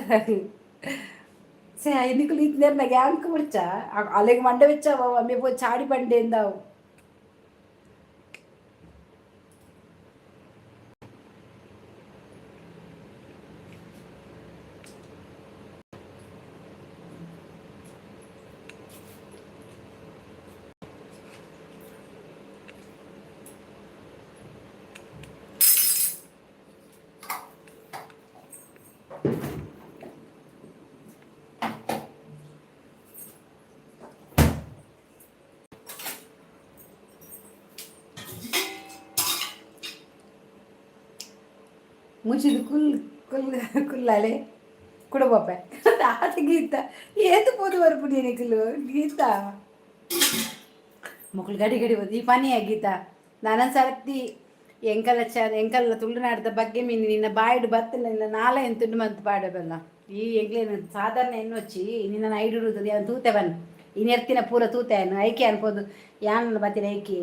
ಸೇ ನಿಕುಲು ಇತ್ನೇರ್ನ ಯಾಂಕ್ ಮುಡ್ಚ ಅಲೆಗ್ ಮಂಡೆ ಬೆಚ್ಚಾವ ಅಮ್ಮೆ ಪೋ ಚಾಡಿ ಬಂಡೆ ಎಂದಾವು. ಮುಚ್ಚಿದ ಕುಲ್ ಕುಲ್ ಕುಲ್ಲಾಲೆ ಕುಡಬೋಪೆ ಆತ ಗೀತ ಏತು ಪೋದು ಬರ್ಪುಡಿ ನಿಕುಲು ಗೀತಾ ಮೊಕ್ಕಳು ಗಡಿ ಗಡಿ ಹೋದು ಈ ಪನಿಯ ಗೀತಾ. ನಾನೊಂದು ಸರ್ತಿ ಎಂಕಲ ಚ ಎಂಕಲ್ಲ ತುಳುನಾಡ್ದ ಬಗ್ಗೆ ಮೀನು ನಿನ್ನ ಬಾಯಿಡ್ ಬತ್ತಿಲ್ಲ ನಿನ್ನ ನಾಲ ತುಂಡು ಮಂತ್ ಪಾಡಬಲ್ಲ. ಈ ಎಂಕ್ಲೇನು ಸಾಧಾರಣ ಎನ್ನೊಚ್ಚಿ ನಿನ್ನ ಐಡುರುದು ಯಾನ್ ತೂತೆ ಬನ್ ಈ ನೆರ್ತಿನ ಪೂರ ತೂತೆ ಅನ್ನು ಐಕೆ ಅನ್ಬೋದು ಯಾನ್ ಬತ್ತಿನ ಐಕಿ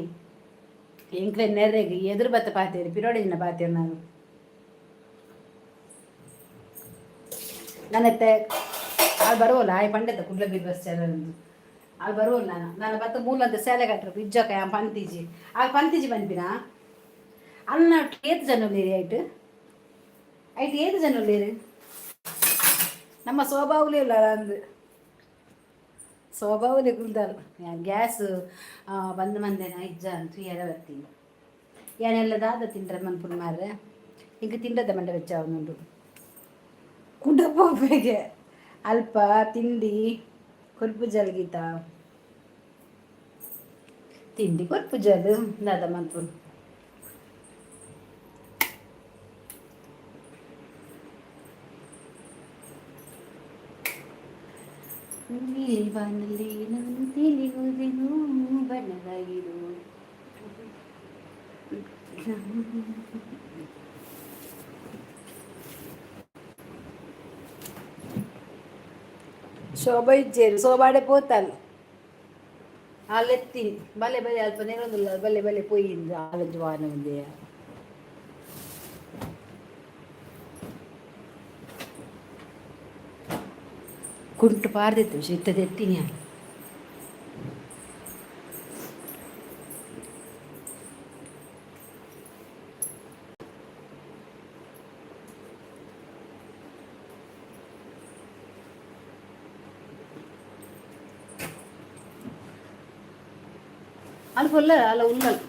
ಎಂಕ್ಲೆ ನೆರ್ರೆಗ್ ಎದುರು ಬತ್ತ ಪಾತೇರಿ ಪಿರೋಡಿನ ಪಾತೇರು ನಾನು ನನ್ನತ್ತೆ ಆಳು ಬರುವಲ್ಲ ಆಯ್ ಪಂಡೆತ ಕುಡ್ಲ ಬೀರ್ ಬಸ್ ಒಂದು ಆಳು ಬರುವಲ್ಲ. ನಾನು ನಾನು ಬತ್ತ ಮೂಲಂತ ಸೇಲೆ ಕಟ್ಟರು ಇಜ್ಜಕ ಯಾನ್ ಪಂತಿಜಿ ಆಳು ಪಂತಿಜಿ ಪನ್ಪಿನ ಅನ್ನ ಏತ್ ಜನ ಉಳ್ಳೇರಿ ಐಟ್ ಐಟ್ ಏತ್ ಜನ ಉಳ್ಳೇರು ನಮ್ಮ ಸ್ವಭಾವಲೇ ಇಲ್ಲ ಅಂದು ಸ್ವಭಾವಲೇ ಕುಲ್ದಾರ. ಗ್ಯಾಸ್ ಬಂದ್ ಮಂದೆನ ಇಜ್ಜ ಅಂತ ಎರ ಬರ್ತೀನಿ. ಯಾನೆಲ್ಲ ದಾದ ತಿಂಡ್ರೆ ಮನ್ಪುನ ಮಾರ್ರೆ ಇಂಕ ತಿಂಡದ ಮಂಡ ಬೆಚ್ಚಾವನುಂಡು. ಪೋಪೆಗೆ ಅಲ್ಪ ತಿಂಡಿ ಕೊರ್ಪು ಜಲ್ಗೀತ, ತಿಂಡಿ ಕೊರ್ಪು ಜಲ್ ದಾದ ಮನ್ಪುನು? ನೀಲಿ ಬಾನಲ್ಲಿ ನಾನು ತೇಲಿ ಹೋದೆನು ಬಣ್ಣದಾಗಿರು. ಶೋಭಾ ಇಜ್ಜೇರು, ಶೋಭಾಡೆ ಪೋತಲ್ ಅಲ್ಲೆತ್ತೀನಿ. ಬಲೆ ಬಲೆ, ಅಲ್ಪ ನೆರೊಂದುಲ್ಲ. ಬಲೆ ಬಲೆ, ಪೊಯ್ಯಿಂದು ಆಲಂಜಿ ವಾನ ಒಂದೆಯ. ಕುಂಟು ಪಾರ್ದಿತ್ತು, ಇತ್ತದ ಎತ್ತೀನಿ. ಅಲ್ಪ ಉಲ್ಲ ಅಲ್ಲ ಉಲ್ಲಲ್.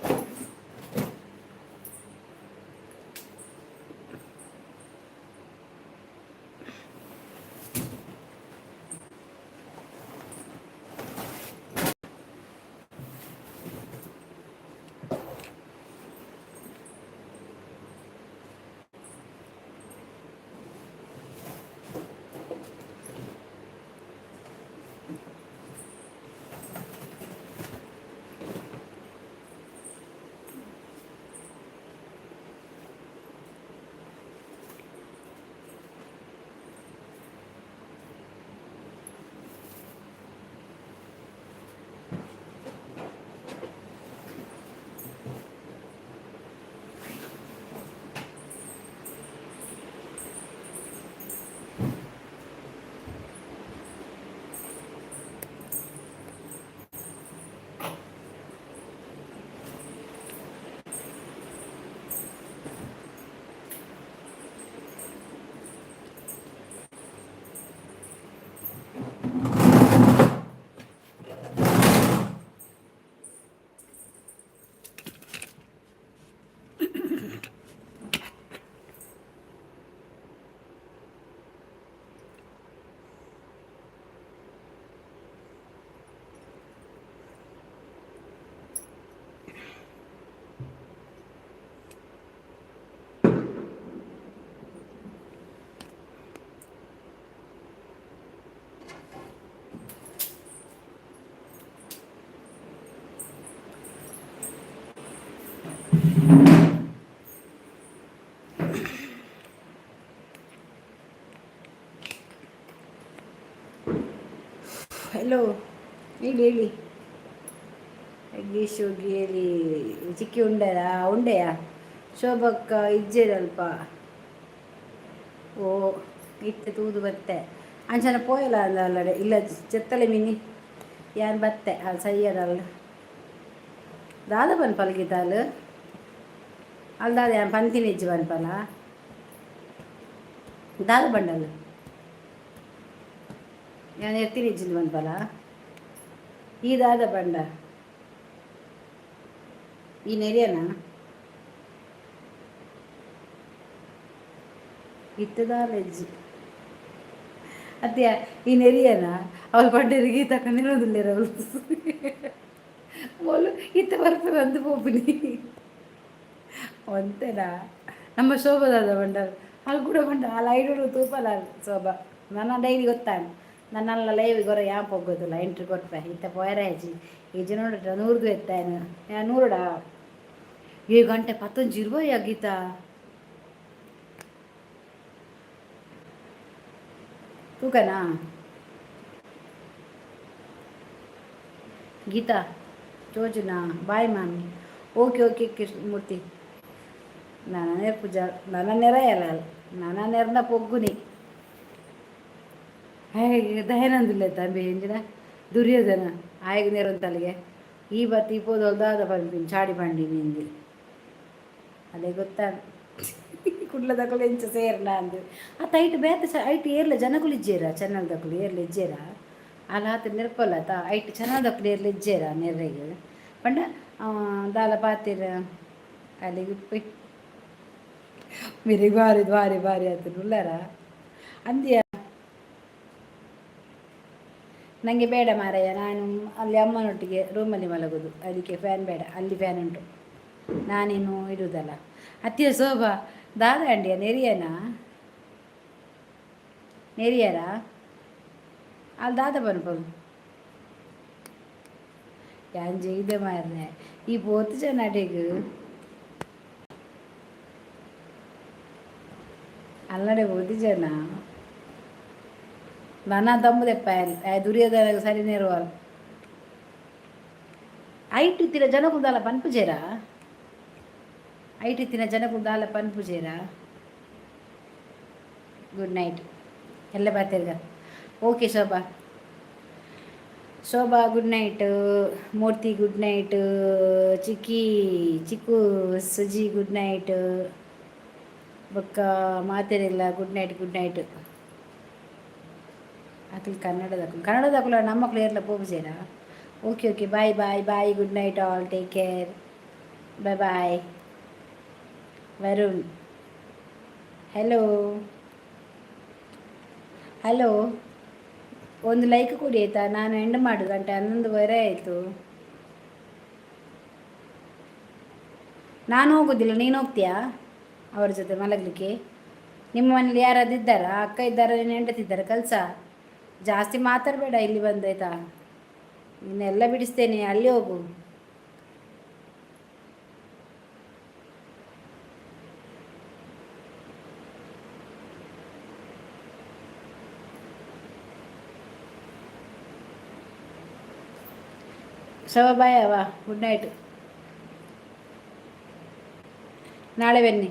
ಹಲೋ, ಹೇಳಿ ಹೇಳಿ ಯಜ್ಞೇಶ್, ಹೋಗಿ ಹೇಳಿ. ಚಿಕ್ಕಿ ಉಂಡೆಯಾ? ಉಂಡೆಯಾ? ಶೋಭಕ್ಕ ಇಜ್ಜೇರಲ್ಪ. ಓ, ಇತ್ತೆ ತೂದು ಬತ್ತೆ. ಅಂಚನ ಪೋಯಲ ಅಂದಲ್ಲಡೆ ಇಲ್ಲ. ಚೆತ್ತಲೆ ಮಿನಿ ಯಾನ್ ಬತ್ತೆ. ಅಲ್ಲಿ ಸಯ್ಯದಲ್ಲ ದಾದ ಪನ್ಪಲ್ ಗೀತಾಲ್. ಅಲ್ಲಿ ದಾದ ಯಾನ್ ಪಂತಿನ ಇಜ್ಜಿ ಪನ್ಪಲ. ದಾದ ಬಂಡಲ್ ಯಾನ್ ಎತ್ತಿನ ಇಜ್ಜಿಂದು ಪನ್ಪಲ. ಈ ದಾದ ಬಂಡ ಈ ನೆರಿಯನ ಇತ್ತದಾಲ ಇಜ್ಜಿ ಅತ್ಯ. ಈ ನೆರಿಯನ ಅವಳು ಪಂಡೇರು ಗೀತಕ್ಕ ನಿಲ್ಲೋದಿಲ್ಲೇರ ಅವಳು. ಅವಳು ಇತ್ತ ಬರ್ಪೆ ಅಂದು ಪೋಪಿನಿ ಒಂತೆನಾ. ನಮ್ಮ ಶೋಭದಾದ ಬಂಡಲ್ ಅಲ್ಲಿ ಕೂಡ ಬಂಡ ಅಲ್ಲಿ ಐಡೋಡು ತೂಪಲ ಶೋಭ. ನನ್ನ ಡೈಲಿ ಗೊತ್ತಾನು ನನ್ನೆಲ್ಲ ಲೈವ್ ಗೊರ ಯಾನ್ ಪೊಗ್ಗೋದಿಲ್ಲ. ಎಂಟ್ರಿ ಕೊರ್ಪೆ. ಇತ್ತ ಪೋಯರ ಇಜ್ಜಿ. ಇಜ್ಜಿ ನೋಡಟ ನೂರ್ದು ಎತ್ತಾಯನು ನೂರುಡ ಏ ಗಂಟೆ ಪತ್ತೊಂಜಿ ಇರುವಯ್ಯ ಗೀತಾ. ತೂಕನಾ ಗೀತಾ ಚೋಜುನಾ? ಬಾಯ್ ಮಾಮಿ. Okay okay Krishnamurthy. ನನ್ನ ಪೂಜಾ ನನ್ನ ನೆರೆಯಲ್ಲ, ನನ್ನ ನೆರ್ನ ಪೊಗ್ಗುನಿ. ಹೇಗೆ ದಯನಂದಿಲ್ಲ ತಂಬಿ ಎಂಜಿನ ದುರ್ಯೋಧನ ಆಯ್ಗ ನೆರಂತಲ್ಲಿಗೆ ಈ ಬತ್ತಿ ಪೋದೊಲ್ದಾದ ಪನ್ಪಿನ ಚಾಡಿ ಬಂಡಿ ನಿಂದಿ. ಅದೇ ಗೊತ್ತಾ ಕುಡ್ಲದಕುಲು ಎಂಚ ಸೇರ್ನ ಅಂದು. ಆತ ಐಟ್ ಬೇತ ಐಟ್ ಏರ್ಲ ಜನಕುಲು ಇಜ್ಜೇರ, ಚೆನ್ನಲ್ದಕುಲು ಏರ್ಲ ಇಜ್ಜೇರ. ಅಲ್ಲ ಆತ ನೆರ್ಪಲ್ಲ ಆತ. ಐಟ್ ಚೆನ್ನದಕುಲು ಏರ್ಲ ಇಜ್ಜೇರ ನೆರ್ರೆಗ್ ಪಂಡ ದಾಲ ಪಾತಿರ ಅಲ್ಲಿಗೆ ಮಿರಿಗೆ ಬಾರಿ ಬಾರಿ ಬಾರಿ ಆತು ಉಲ್ಲಾರ ಅಂದ್ಯ. ನನಗೆ ಬೇಡ ಮಾರಾಯ, ನಾನು ಅಲ್ಲಿ ಅಮ್ಮನೊಟ್ಟಿಗೆ ರೂಮಲ್ಲಿ ಮಲಗೋದು, ಅದಕ್ಕೆ ಫ್ಯಾನ್ ಬೇಡ. ಅಲ್ಲಿ ಫ್ಯಾನ್ ಉಂಟು, ನಾನೇನು ಇಡುವುದಲ್ಲ. ಅತ್ತಿಯ ಶೋಭಾ ದಾದಾಂಡಿಯ ನೆರಿಯನ ನೆರಿಯರ ಅಲ್ಲಿ ದಾದ ಪನ್ಪರು ಯಾನ್ ಜೈದೆ ಮಾರ್ರೆ ಈ ಪೋತು ಜನ ಅಡೆಗ್ ಅಲ್ಲಡೆ ಪೋತಿ ಜನ ನನ ದಮ್ಮದೆಪ್ಪ ದುರ್ಯೋಧನ ಸರಿ ನೇರುವಲ್ ಐಟ್ ಇತ್ತಿನ ಜನಕುಲ್ದಾಲ ಪನ್ಪುಜೇರ? ಐಟ್ ಇತ್ತಿನ ಜನಕುಲ್ದಾಲ ಪನ್ಪುಜೇರ? ಗುಡ್ ನೈಟ್ ಎಲ್ಲ ಬಾತೆರ್ಗ. Okay Shobha, Shobha good night. Murthy good night. Chikki Chikku Suji good night. ಬೊಕ್ಕ ಮಾತೆರೆಲ್ಲ ಗುಡ್ ನೈಟ್, ಗುಡ್ ನೈಟ್. ಅಕ್ಲು ಕನ್ನಡದಕ್ಲು, ಕನ್ನಡದಕ್ಲು ನಮ್ಮಕ್ಲು ಏರ್ಲ ಪೋಪುಜೇರಾ? Okay okay, bye bye bye, good night all, take care, bye bye. Varun hello hello. ಒಂದು like ಕೊಡಿ ಆಯಿತಾ? ನಾನು ಎಂಡ್ ಮಾಡು ಗಂಟೆ 11:30 ಆಯಿತು. ನಾನು ಹೋಗೋದಿಲ್ಲ, ನೀನು ಹೋಗ್ತೀಯಾ ಅವರ ಜೊತೆ ಮಲಗಲಿಕ್ಕೆ? ನಿಮ್ಮ ಮನೇಲಿ ಯಾರಾದ್ರು ಇದ್ದಾರಾ? ಅಕ್ಕ ಇದ್ದಾರಾ? ನಿನ್ನ ಹೆಂಡತಿ ಇದ್ದಾರಾ? ಕಲ್ಸ ಜಾಸ್ತಿ ಮಾತಾಡಬೇಡ ಇಲ್ಲಿ ಬಂದಾಯ್ತಾ? ನಿನ್ನೆಲ್ಲ ಬಿಡಿಸ್ತೇನೆ, ಅಲ್ಲಿ ಹೋಗು. ಶವ ಬಾಯ್ ಅವ, ಗುಡ್ ನೈಟ್, ನಾಳೆ ಬನ್ನಿ.